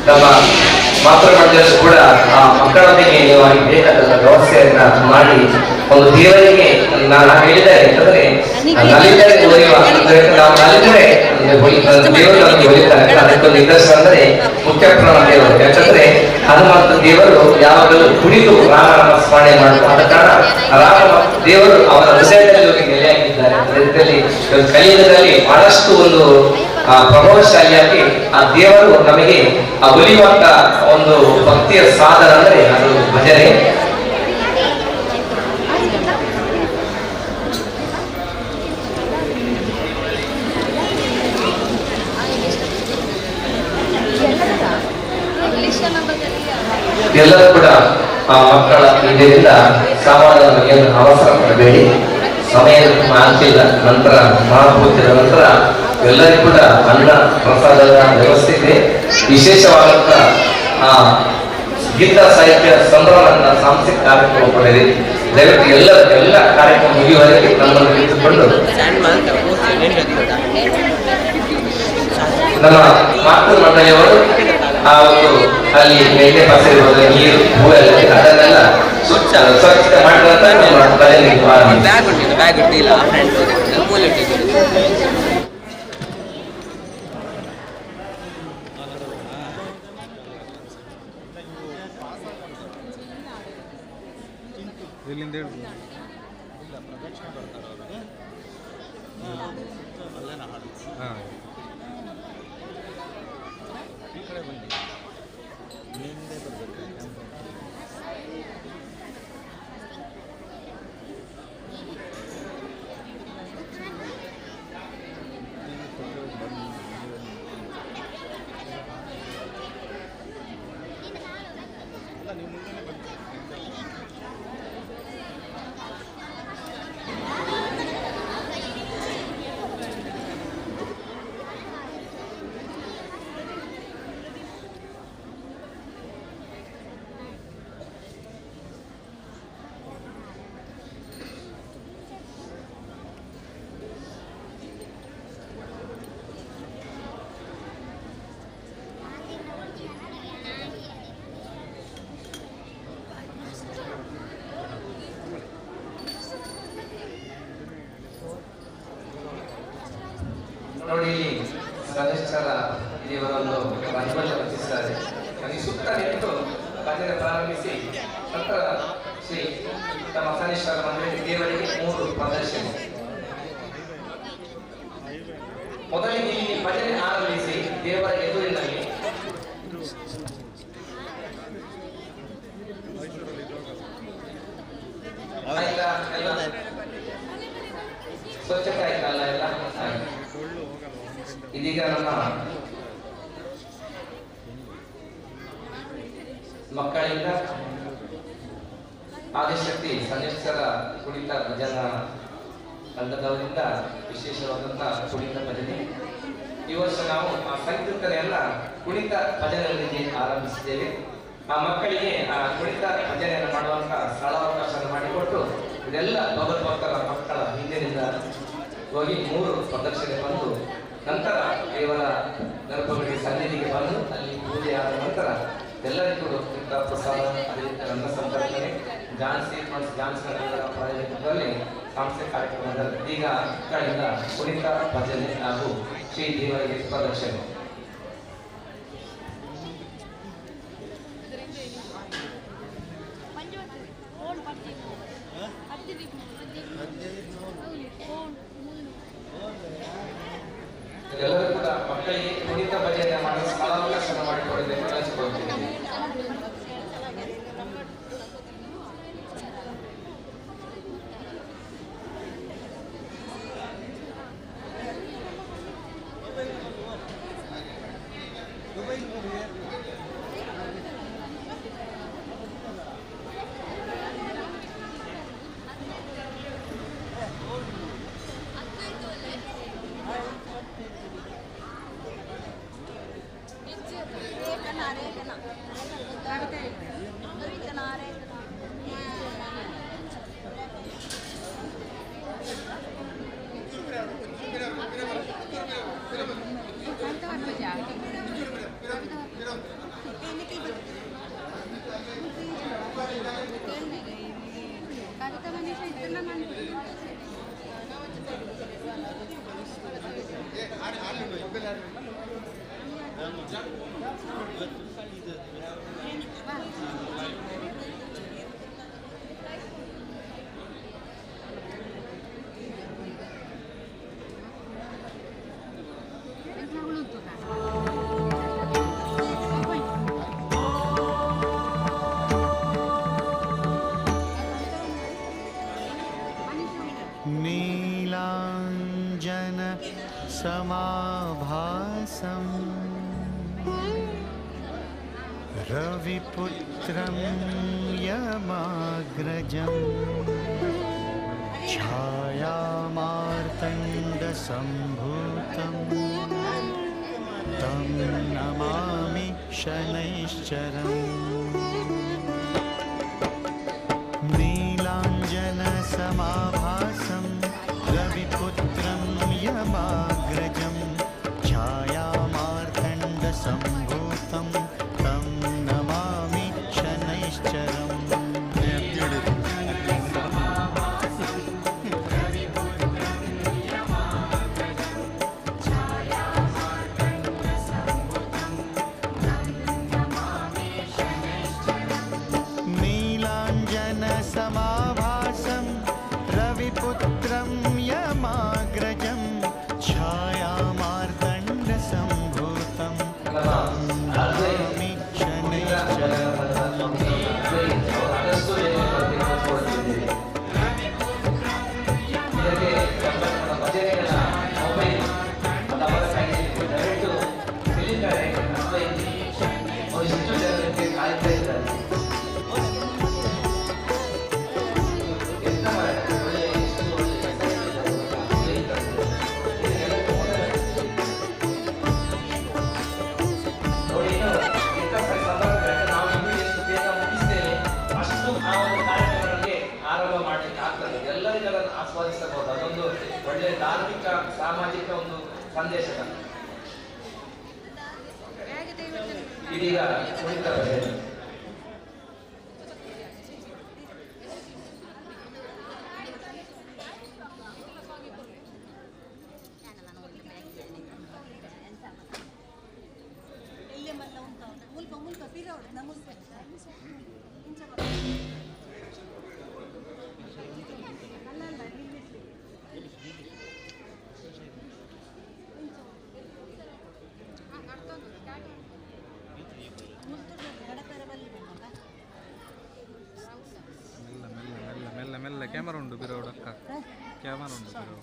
ನಮ್ಮ ಮಾತೃಮಂಡಳಿ ಕೂಡ ಆ ಮಕ್ಕಳೊಂದಿಗೆ ನೀವು ಬೇಕಾದ ವ್ಯವಸ್ಥೆಯನ್ನ ಮಾಡಿ ಒಂದು ದೇವರಿಗೆ ನಾನು ಹೇಳಿದರೆ ಯಾಕಂದ್ರೆ ನಲಿದರೆ ಒಲಿಯುವ, ಅಂದ್ರೆ ನಾವು ನಲಿದರೆ ದೇವರು ನಮಗೆ ಒಲಿತಾರೆ. ಅದಕ್ಕೊಂದು ನಿದರ್ಶನ ಅಂದ್ರೆ ಮುಖ್ಯ ಪ್ರಾಣ ದೇವರು. ಯಾಕಂದ್ರೆ ಹನುಮಂತ ದೇವರು ಯಾವಾಗಲೂ ಕುಣಿದು ರಾಮನ ಸ್ಮರಣೆ ಮಾಡುವ ಆದ ಕಾರಣ ರಾಮ ದೇವರು ಅವನ ಹೃದಯದಲ್ಲಿ ಹೋಗಿ ನೆಲೆಯಾಗಿದ್ದಾರೆ. ಅದೇ ರೀತಿಯಲ್ಲಿ ಕಲಿಯುಗದಲ್ಲಿ ಬಹಳಷ್ಟು ಒಂದು ಪ್ರಭಾವಶಾಲಿಯಾಗಿ ಆ ದೇವರು ನಮಗೆ ಆ ಒಲಿಯುವಂತ ಒಂದು ಭಕ್ತಿಯ ಸಾಧನ ಅಂದ್ರೆ ಅದು ಭಜನೆ. ಎಲ್ಲರೂ ಕೂಡ ಆ ಮಕ್ಕಳ ಇದರಿಂದ ಸಾಮಾನ್ಯ ಏನು ಅವಸರ ಪಡಬೇಡಿ, ಸಮಯ ಆಗ್ತಿಲ್ಲ. ನಂತರ ಮಹಾಪೂಜೆಯ ನಂತರ ಎಲ್ಲರಿಗೂ ಕೂಡ ಅನ್ನ ಪ್ರಸಾದದ ವ್ಯವಸ್ಥೆ ಇದೆ. ವಿಶೇಷವಾದಂತ ಆ ಗೀತಾ ಸಾಹಿತ್ಯ ಸಂಭ್ರಮ ಸಾಂಸ್ಕೃತಿಕ ಕಾರ್ಯಕ್ರಮ ಕೂಡ ಇದೆ. ದಯವಿಟ್ಟು ಎಲ್ಲ ಎಲ್ಲ ಕಾರ್ಯಕ್ರಮ ಮುಗಿಯುವವರೆಗೆ ನಮ್ಮನ್ನು ನಿಂತುಕೊಂಡು ನಮ್ಮ ಮಾತೃ ಮಂಡಳಿಯವರು ಆ ಒಂದು ಅಲ್ಲಿ ಎಣ್ಣೆ ಪಸರಿರುವುದು, ನೀರು, ಹೂ ಎಲ್ಲ ಅದನ್ನೆಲ್ಲ ಸ್ವಚ್ಛತೆ ಮಾಡಿದಂತ ನಮ್ಮ ಭಜನೆ. ಬ್ಯಾಗ್ ಉಂಟಿಲ್ಲ, ಬ್ಯಾಗ್ ಇಟ್ಟಿಲ್ಲ, ಫ್ರೆಂಡ್ಸ್ ಮೂಲೆ ಇಟ್ಟಿದ್ದು. ಎಲ್ಲಿಂದ ಹೇಳ್ಬೋದು? ಹಾಂ, ಈ ಕಡೆ ಬನ್ನಿ. ನೋಡಿ, ಇಲ್ಲಿ ಸದಸ್ಯರ ದೇವರನ್ನು ರಂಗೋಲಿ ರಚಿಸಿದ್ದಾರೆ. ಅಲ್ಲಿ ಸುತ್ತ ನಿಂತು ಭಜನೆ ಪ್ರಾರಂಭಿಸಿ ನಂತರ ಶ್ರೀ ತಮ್ಮ ಸನೇಶ್ವರ ಮಂದಿರ ದೇವರಿಗೆ 3 ಪ್ರದರ್ಶನ. ಮೊದಲಿಗೆ ಇಲ್ಲಿ ಭಜನೆ ಆರಂಭಿಸಿ ದೇವರ ಎದುರಿನಲ್ಲಿ ಆಯ್ತಾ? ಎಲ್ಲ ಸ್ವಚ್ಛತೆ ಆಯ್ತಲ್ಲ ಎಲ್ಲ? ಇದೀಗ ನಮ್ಮ ಮಕ್ಕಳಿಂದ ಆದಿಶಕ್ತಿ ಸನ್ನಿಶ್ಚರ ಕುಣಿತ ಭಜನಾ ತಂಡದವರಿಂದ ವಿಶೇಷವಾದಂತಹ ಕುಣಿತ ಭಜನೆ. ಈ ವರ್ಷ ನಾವು ಆ ಸಂಕೀರ್ತನೆಯನ್ನ ಕುಣಿತ ಭಜನೆಯೊಂದಿಗೆ ಆರಂಭಿಸಿದ್ದೇವೆ. ಆ ಮಕ್ಕಳಿಗೆ ಆ ಕುಣಿತ ಭಜನೆಯನ್ನು ಮಾಡುವಂತಹ ಸ್ಥಳಾವಕಾಶ ಮಾಡಿಕೊಟ್ಟು ಇದೆಲ್ಲ ಭಗವದ್ಭಕ್ತರ ಮಕ್ಕಳ ಹಿಂದಿನಿಂದ ಹೋಗಿ 3 ಪ್ರದಕ್ಷಿಣೆ ಬಂದು ನಂತರ ದೇವರ ಗರ್ಭಗುಡಿ ಸನ್ನಿಧಿಗೆ ಬಂದು ಅಲ್ಲಿ ಪೂಜೆ ಆದ ನಂತರ ಎಲ್ಲರಿಗೂ ಪ್ರಸಾದ, ಅದೇ ರೀತಿ ಅನ್ನ ಸಂತರ್ಪಣೆ, ಝಾನ್ಸಿ ಮತ್ತು ಝಾನ್ಸಿ ಪ್ರಾಯೋಜಕತ್ವದಲ್ಲಿ ಸಾಂಸ್ಕೃತಿಕ ಕಾರ್ಯಕ್ರಮದಲ್ಲಿ ಈಗ ಮಕ್ಕಳಿಂದ ಕುಣಿತ ಭಜನೆ ಹಾಗೂ ಶ್ರೀ ದೇವರಿಗೆ ಪ್ರದಕ್ಷಿಣೆ. ಎಲ್ಲರೂ ಕೂಡ ಮಕ್ಕಳಿಗೆ ಕುಣಿತ ಭಜನೆ ಮಾಡಲು ಸ್ಥಳಾವಕಾಶ ಮಾಡಿಕೊಡಬೇಕು ಕಳಿಸಿಕೊಡುತ್ತೇನೆ. नीलाञ्जनसमाभासं रविपुत्रं यमाग्रजं छायामार्तण्डसम्भूतं तं नमामि शनैश्चरम्। नीलाञ्जनसमाभासं रविपुत्रं यमाग्रजं छायामार्तण्डसम्भूतं तं नमामि शनैश्चरम्। नीलाञ्जनसमाभासं रविपुत्रं यमाग्रजं छायामार्तण्डसम्भूतं तं नमामि शनैश्चरम्। ಆದಷ್ಟು ಬೇಗ ಇದಕ್ಕೆ ನಮ್ಮ ಭಜನೆಗಳ ಮೊಬೈಲ್ ಮತ್ತು ಅವರ ಕೈಯಲ್ಲಿ ದಯವಿಟ್ಟು ತಿಳಿತಾರೆ. ಅವರು ಎಷ್ಟು ಜನರಿಗೆ ಕಾಯ್ತಾ ಇದ್ದಾರೆ. ಎಂತ ಮಾರ್ರೆ, ಒಳ್ಳೆ ಎಷ್ಟು ಒಳ್ಳೆ ಕೆಲಸ ಮಾಡಿದ್ದಾರೆ ಗೊತ್ತಾ? ಇದನ್ನೆಲ್ಲ ನೋಡಿ, ಇನ್ನು ಎಂತ ಸಂದರ್ಭ, ನಾವು ಇನ್ನೂ ಎಷ್ಟು ಬೇಗ ಮುಗಿಸ್ತೇವೆ ಅಷ್ಟು ಆ ಒಂದು ಕಾರ್ಯಕ್ರಮಗಳಿಗೆ ಆರಂಭ ಮಾಡಲಿಕ್ಕೆ ಆಗ್ತದೆ. ಎಲ್ಲರಿಗೂ ಅದನ್ನು ಆಸ್ವಾದಿಸಬಹುದು. ಅದೊಂದು ಒಳ್ಳೆಯ ಧಾರ್ಮಿಕ ಸಾಮಾಜಿಕ ಒಂದು ಸಂದೇಶ. ಇದೀಗ ಕುಣಿತ ಭಜನೆ. ಮೆಲ್ಲ ಮೆಲ್ಲ ಮೆಲ್ಲ ಮೆಲ್ಲ ಮೆಲ್ಲ ಕ್ಯಾಮರಾ ಉಂಟು ಬಿರೋಡಕ್ಕ, ಕ್ಯಾಮರಾ ಉಂಟು ಬಿರೋ.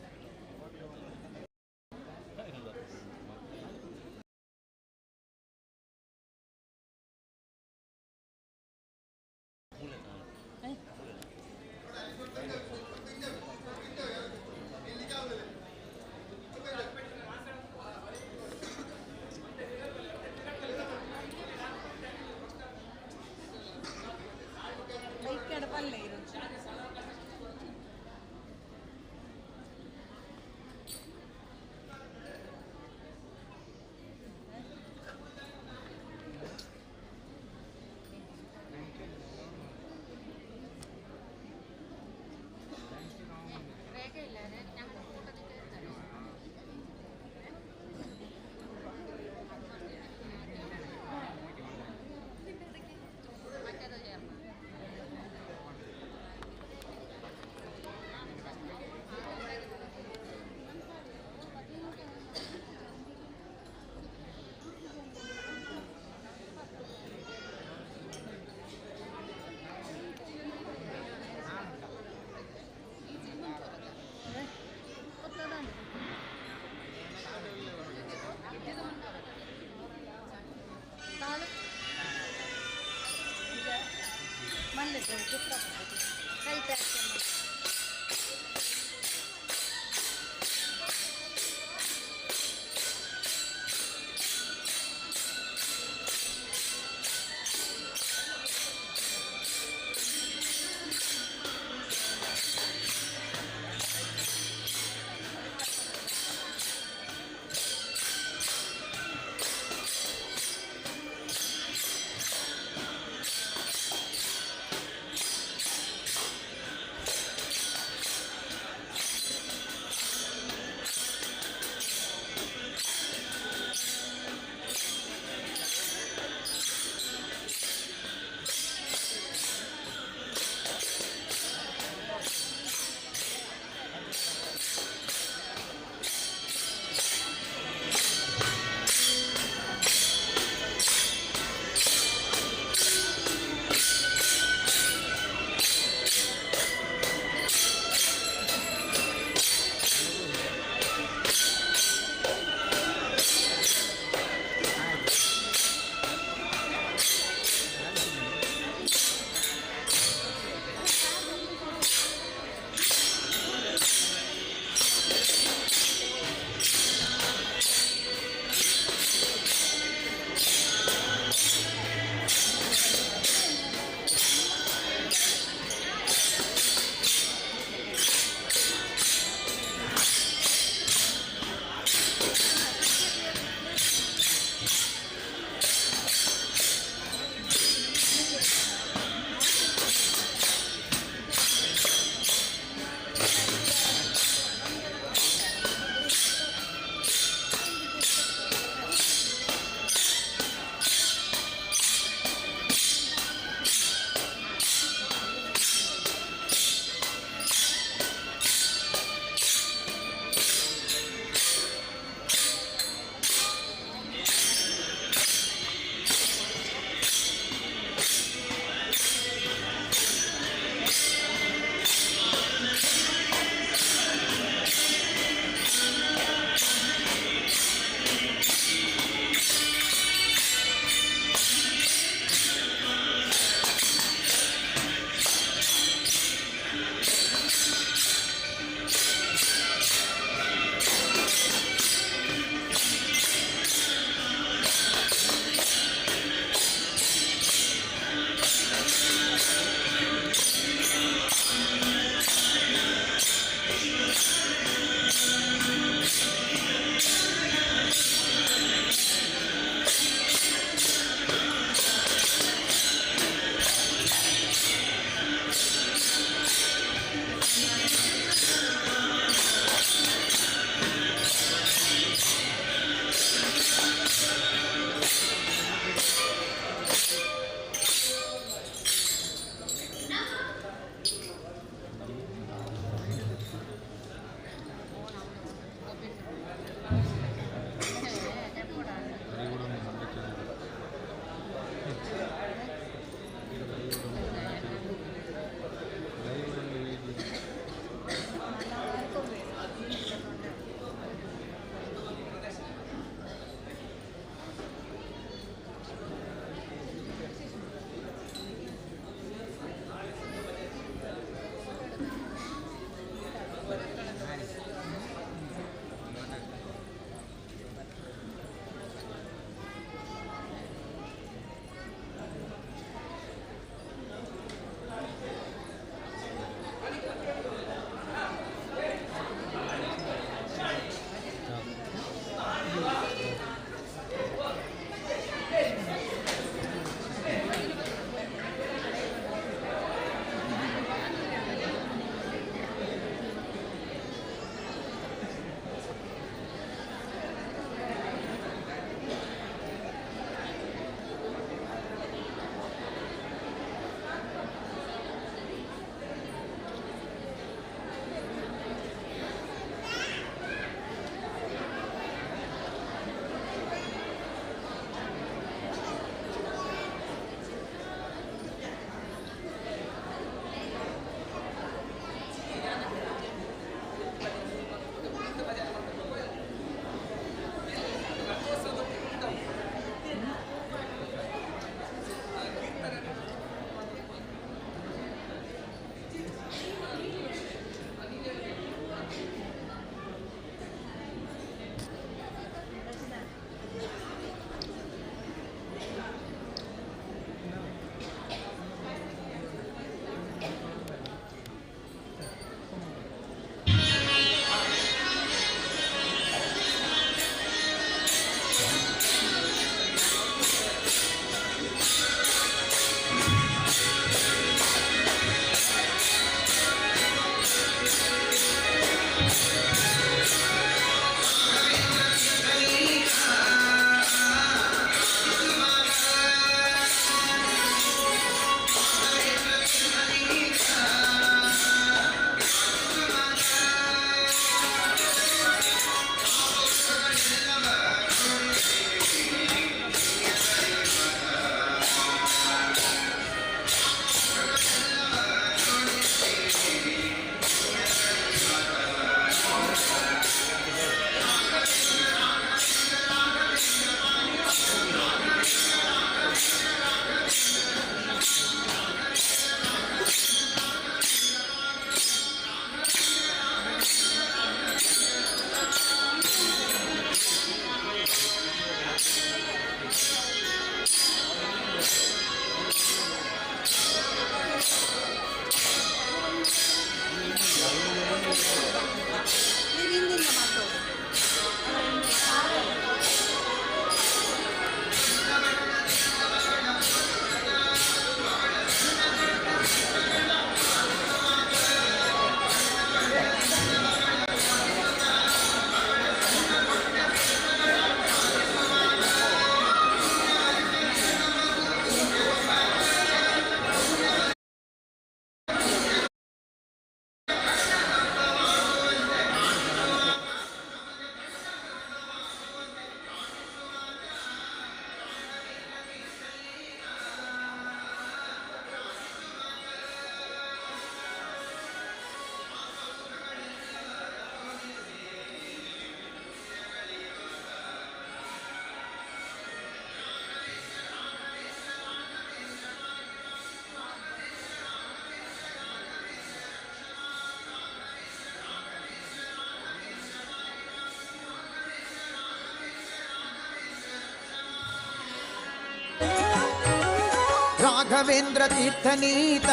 ರಾಘವೇಂದ್ರ ತೀರ್ಥನೀತ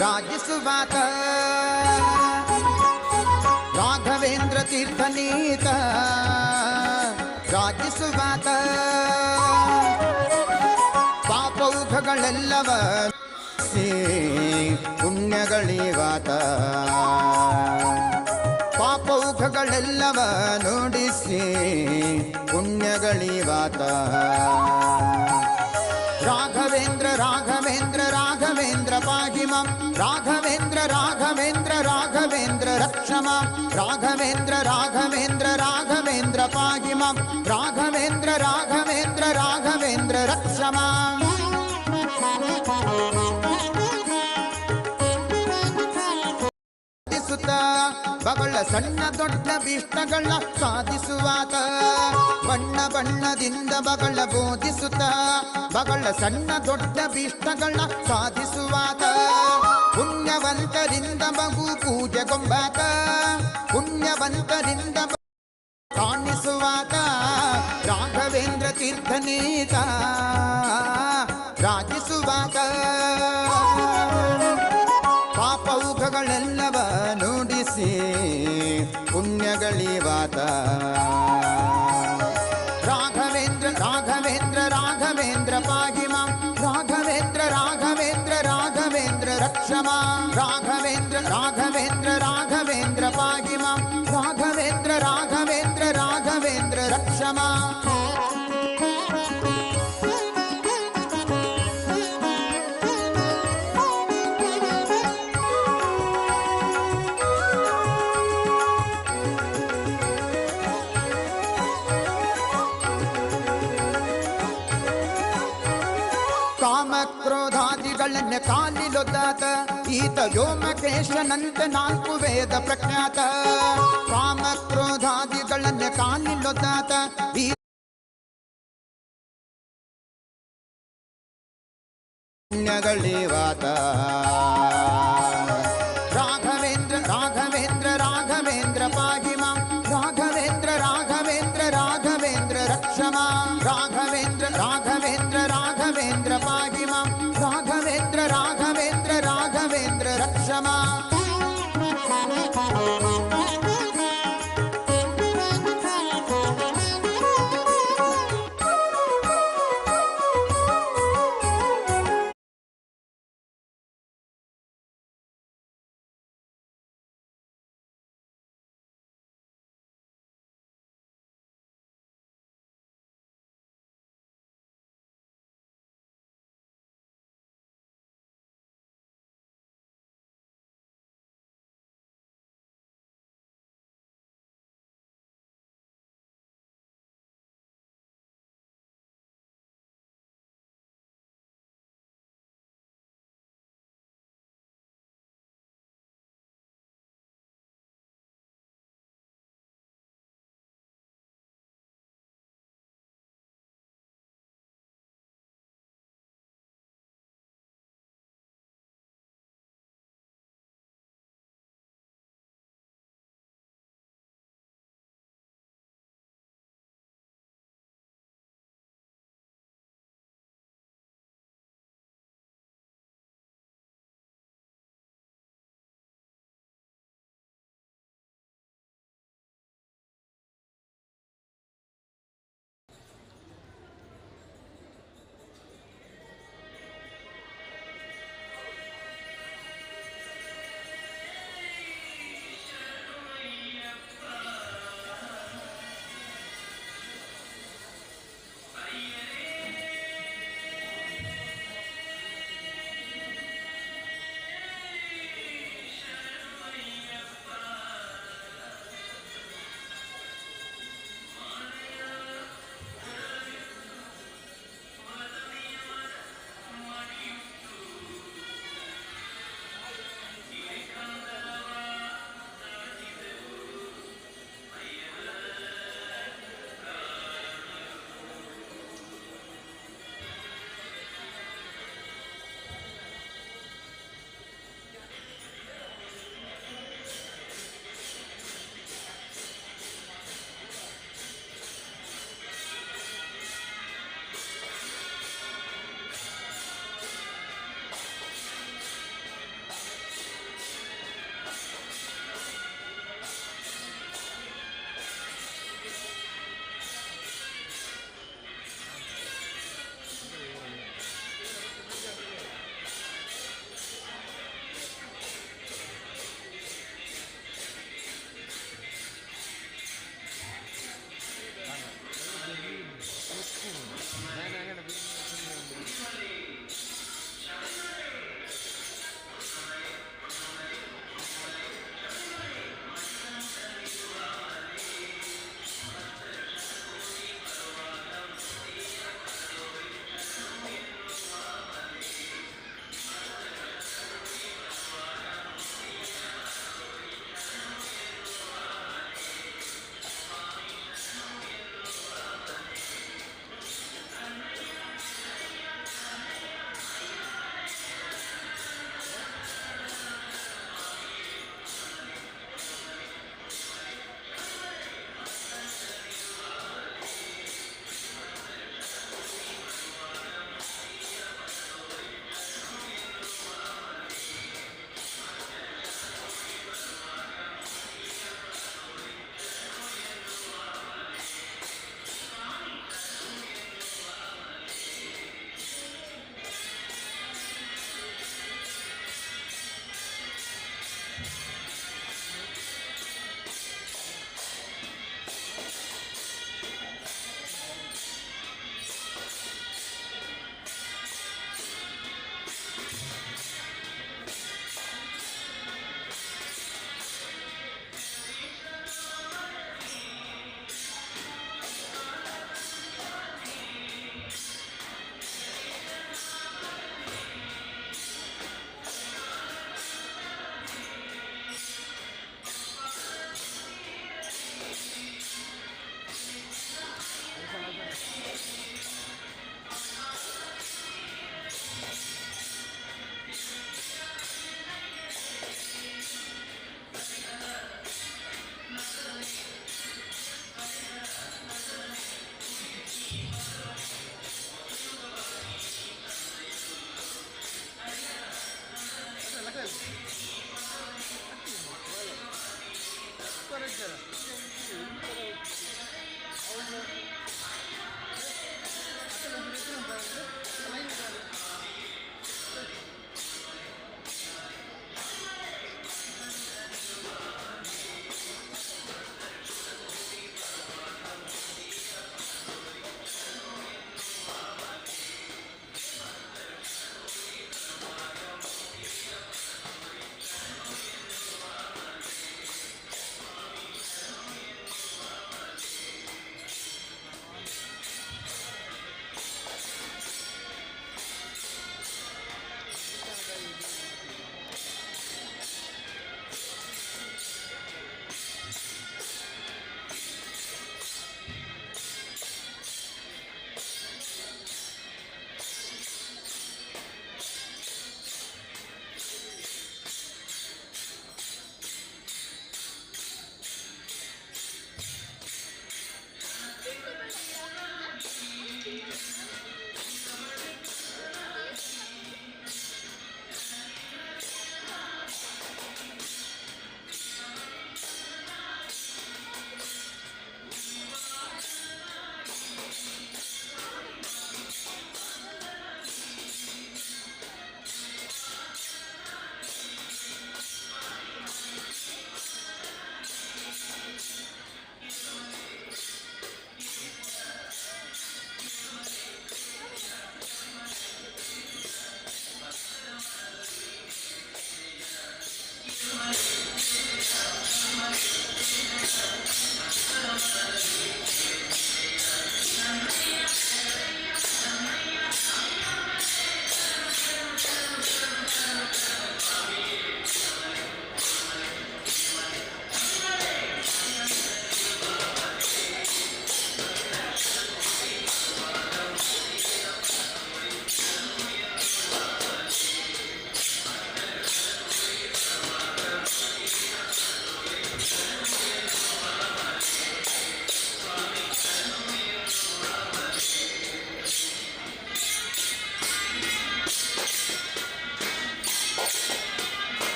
ರಾಜಿಸುವಾತ. ರಾಘವೇಂದ್ರ ತೀರ್ಥನೀತ ರಾಜಿಸುವಾತ. ಪಾಪೌಘಗಳೆಲ್ಲವ ಪುಣ್ಯಗಳಿವಾತ. ಪಾಪೌಘಗಳೆಲ್ಲವ ನುಡಿಸಿ ಪುಣ್ಯಗಳಿವಾತ. ರಾಘವೇಂದ್ರ ರಾಘವೇಂದ್ರ ರಾಘವೇಂದ್ರ ಪಾಹಿ ಮಾಂ. ರಾಘವೇಂದ್ರ ರಾಘವೇಂದ್ರ ರಾಘವೇಂದ್ರ ರಕ್ಷ ಮಾಂ. ರಾಘವೇಂದ್ರ ರಾಘವೇಂದ್ರ ರಾಘವೇಂದ್ರ ಪಾಹಿ ಮಾಂ. ರಾಘವೇಂದ್ರ ರಾಘವೇಂದ್ರ ರಾಘವೇಂದ್ರ ರಕ್ಷ ಮಾಂ. ಬಗಳ ಸಣ್ಣ ದೊಡ್ಡ ಭೀಷ್ಟಗಳ ಸಾಧಿಸುವಾತ. ಬಣ್ಣ ಬಣ್ಣದಿಂದ ಬಗಳ ಬೋಧಿಸುತ್ತ ಬಗಳ ಸಣ್ಣ ದೊಡ್ಡ ಭೀಷ್ಟಗಳ ಸಾಧಿಸುವಾತ. ಪುಣ್ಯವಂತರಿಂದ ಬಗು ಪೂಜೆಗೊಂಬಾತ. ಪುಣ್ಯವಂತರಿಂದ ಕಾಣಿಸುವಾತ. ರಾಘವೇಂದ್ರ ತೀರ್ಥನೀತ ರಾಜಿಸುವಾತ. ಪಾಪೌಘಗಳೆಲ್ಲವ ನುಡಿಸಿ ಪುಣ್ಯಗಳಿವಾತ. ರಾಘವೇಂದ್ರ ರಾಘವೇಂದ್ರ ರಾಘವೇಂದ್ರ ಪಾಹಿ ಮಾಂ. ರಾಘವೇಂದ್ರ ರಾಘವೇಂದ್ರ ರಾಘವೇಂದ್ರ ರಕ್ಷ ಮಾಂ. ರಾಘವೇಂದ್ರ ರಾಘವೇಂದ್ರ ರಾಘವೇಂದ್ರ ಪಾಹಿ ಮಾಂ. ರಾಘವೇಂದ್ರ ರಾಘವೇಂದ್ರ ರಾಘವೇಂದ್ರ ರಕ್ಷ ಮಾಂ. ಕಾಮಕ್ರೋಧಾದಿಗಳನ್ನ ಕಾಲಿಲೊದ್ದಾತ. ಈತ ವ್ಯೋಮಕೇಶನಂತೆ ನಾಲ್ಕು ವೇದ ಪ್ರಖ್ಯಾತ. ಕಾಮಕ್ರೋಧಾದಿಗಳನ್ನ ಕಾಲಿಲೊದ್ದಾತ. ಈ ಪುಣ್ಯಗಳಿವಾತ. ರಾಘವೇಂದ್ರ ರಾಘವೇಂದ್ರ ರಾಘವೇಂದ್ರ ಪಾಹಿ ಮಾಂ. ರಾಘವೇಂದ್ರ ರಾಘವೇಂದ್ರ ರಾಘವೇಂದ್ರ ರಕ್ಷ ಮಾಂ. ರಾಘವೇಂದ್ರ ರಾಘವೇಂದ್ರ ರಾಘವೇಂದ್ರ ಪಾಹಿ ಮಾಂ. ರಾಘವೇಂದ್ರ ರಾಘವೇಂದ್ರ ರಾಘವೇಂದ್ರ ರಕ್ಷ ಮಾಂ.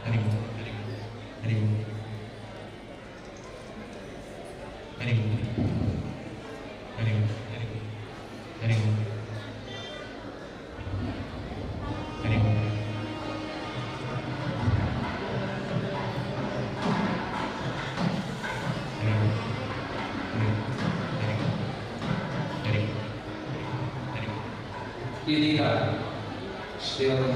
ಹರಿ ಓಂ ಹರಿ ಓಂ ಹರಿ ಓಂ ಹರಿ ಓಂ ಹರಿ ಓಂ ಹರಿ ಓಂ. ಇದೀಗ ದೇವರ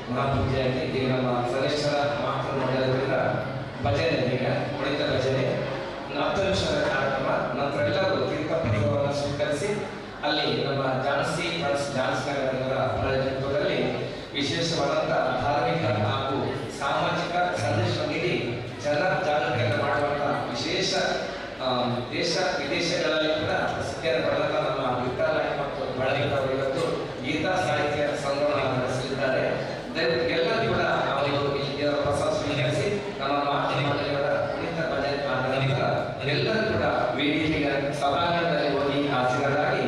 ಮಹಾಪೂಜೆಯಾಗಿ ದೇವರ ಸರೇಶ್ವರ ಮಾತೃ ಮಂಡಲದಿಂದ ಭಜನೆ, ಈಗ ಕುಣಿತ ಭಜನೆ 10 ನಿಮಿಷದ ಕಾರ್ಯಕ್ರಮ. ನಂತರ ಎಲ್ಲರೂ ತೀರ್ಥಪ್ರಸಾದವನ್ನು ಸ್ವೀಕರಿಸಿ ಅಲ್ಲಿ ನಮ್ಮ ಝಾನ್ಸಿ ಫ್ರೆಂಡ್ಸ್ ಝಾನ್ಸಿ ನಗರದವರ ಪ್ರಾಯೋಜಕತ್ವದಲ್ಲಿ ವಿಶೇಷವಾದಂಥ ಧಾರ್ಮಿಕ ಹಾಗೂ ಸಾಮಾಜಿಕ ಸಂದೇಶ ನೀಡಿ ಜನ ಜಾಗೃತಿಯನ್ನು ಮಾಡುವಂಥ ವಿಶೇಷ ದೇಶ ವಿದೇಶಗಳಲ್ಲಿ ಕೂಡ ಪ್ರಸಿದ್ಧಿಯನ್ನು ಪಡೆದಂಥ ನಮ್ಮ ವಿಠ್ಠಲ ಮತ್ತು ಬಳಗದವರು ಇವತ್ತು ಗೀತಾ ಸಾಹಿತ್ಯ ಸಂಗ್ರಹವನ್ನು ನಡೆಸಲಿದ್ದಾರೆ. ದಯವಿಟ್ಟು ಎಲ್ಲರೂ ಕೂಡ ಅವರು ಇಲ್ಲಿ ದೇವರ ಪ್ರಸಾದ ಸ್ವೀಕರಿಸಿ ನಮ್ಮ ಮಾತೃ ಮಂಡಳಿಯವರ ಕುಣಿತ ಭಜನೆ ಆದ ನಂತರ ಎಲ್ಲರೂ ಕೂಡ ವೇದಿಕೆಯ ಸಭಾಂಗಣದಲ್ಲಿ ಹೋಗಿ ಹಾಜರಾಗಿ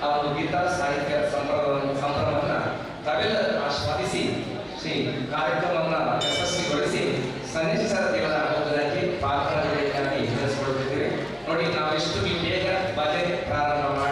ಆ ಒಂದು ಗೀತಾ ಸಾಹಿತ್ಯ ಸಂಭ್ರಮವನ್ನು ತಾವೆಲ್ಲರೂ ಆಸ್ವಾದಿಸಿ ಶ್ರೀ ಕಾರ್ಯಕ್ರಮವನ್ನು ಯಶಸ್ವಿಗೊಳಿಸಿ ಸನ್ನಿಶ್ಚರ ದೇವರ ಅನುಗ್ರಹಕ್ಕೆ ಪಾತ್ರರಾಗಬೇಕಾಗಿ ತಿಳಿಸಿಕೊಳ್ಳುತ್ತಿದ್ದೇವೆ. ನೋಡಿ, ನಾವೆಷ್ಟು ಬೇಗ ಭಜನೆ ಪ್ರಾರಂಭ ಮಾಡಿ.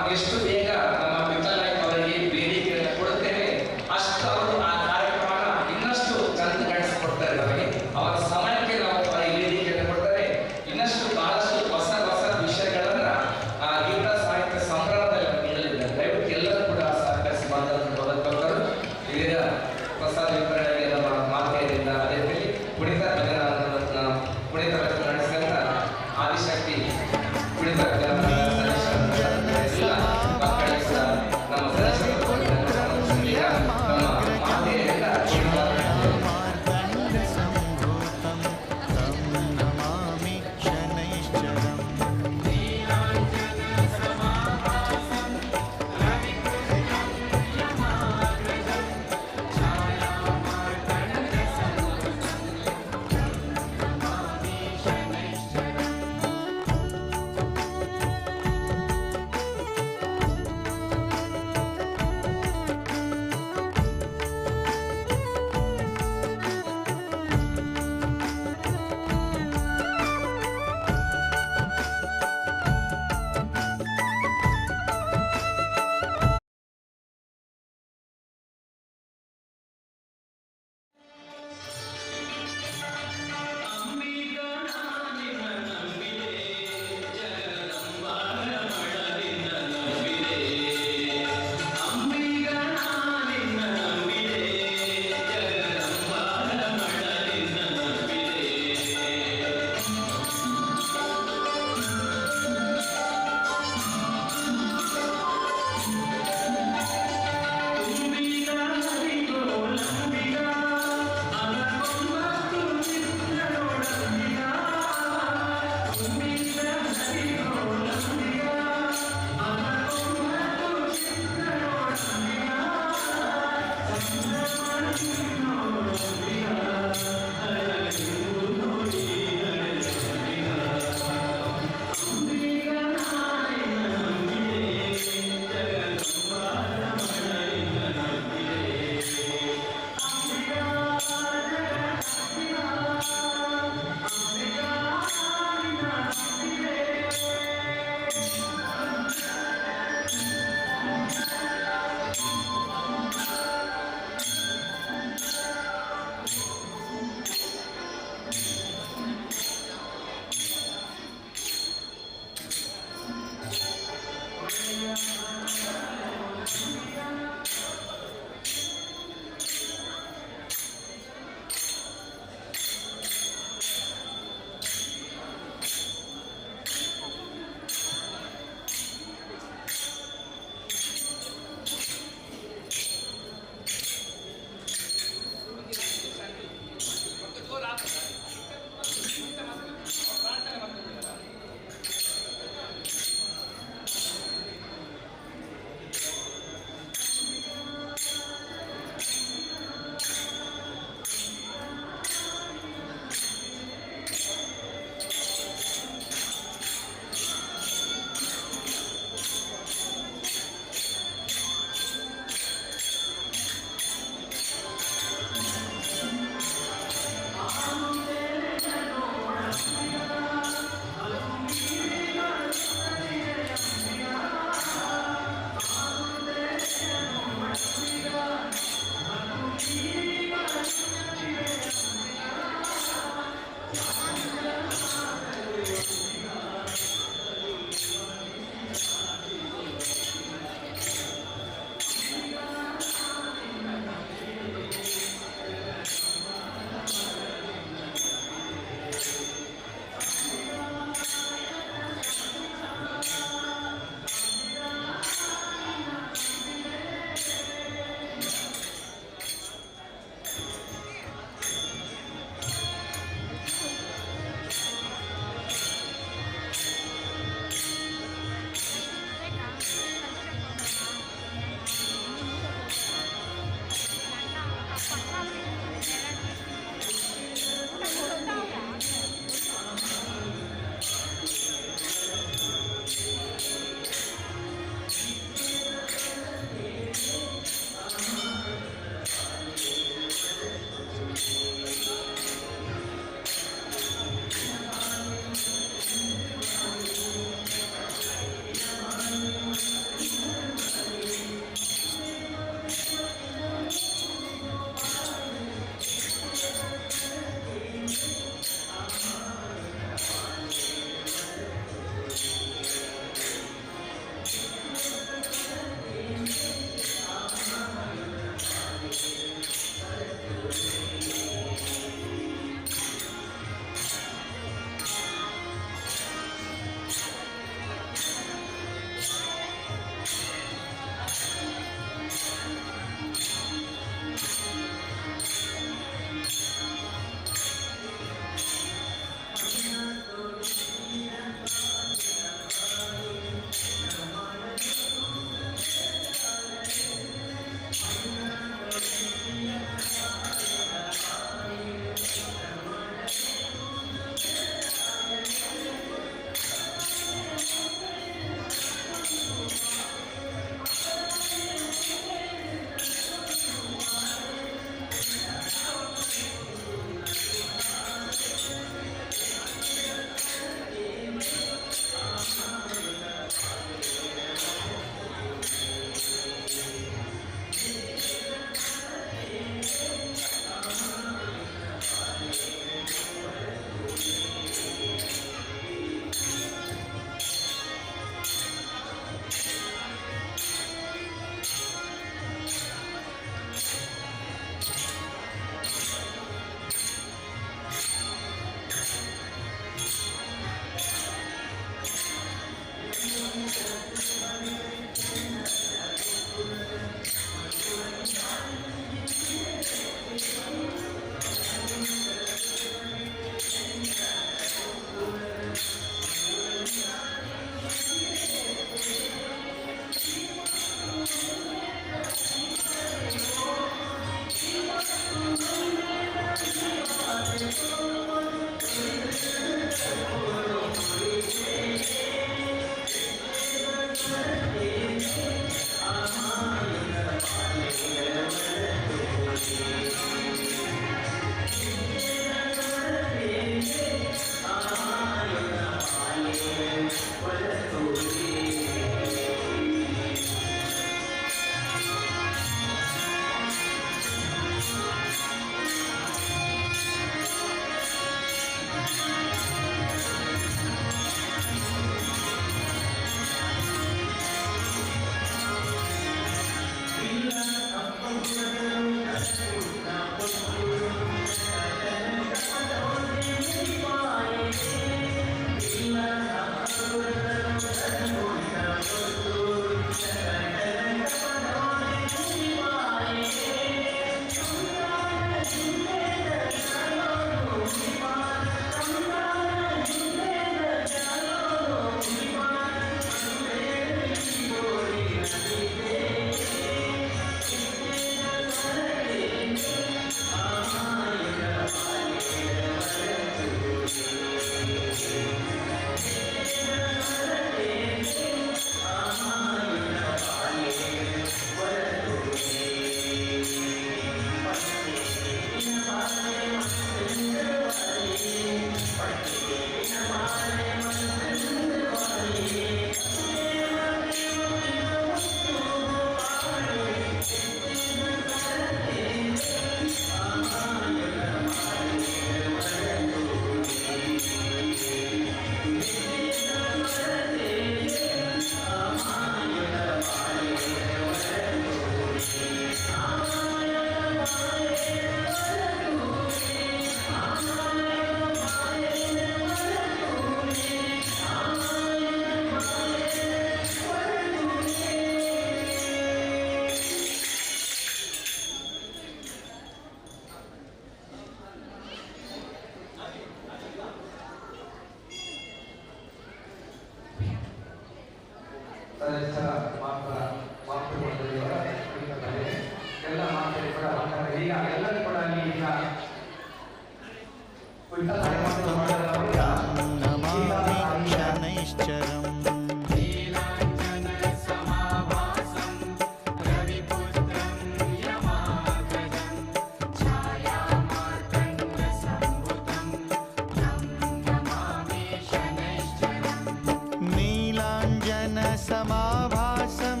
नीलाञ्जनसमाभासं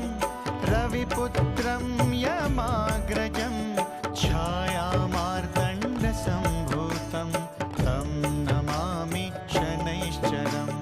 रविपुत्रं यमाग्रजं छायामार्तण्डसम्भूतं तं नमामि शनैश्चरम्।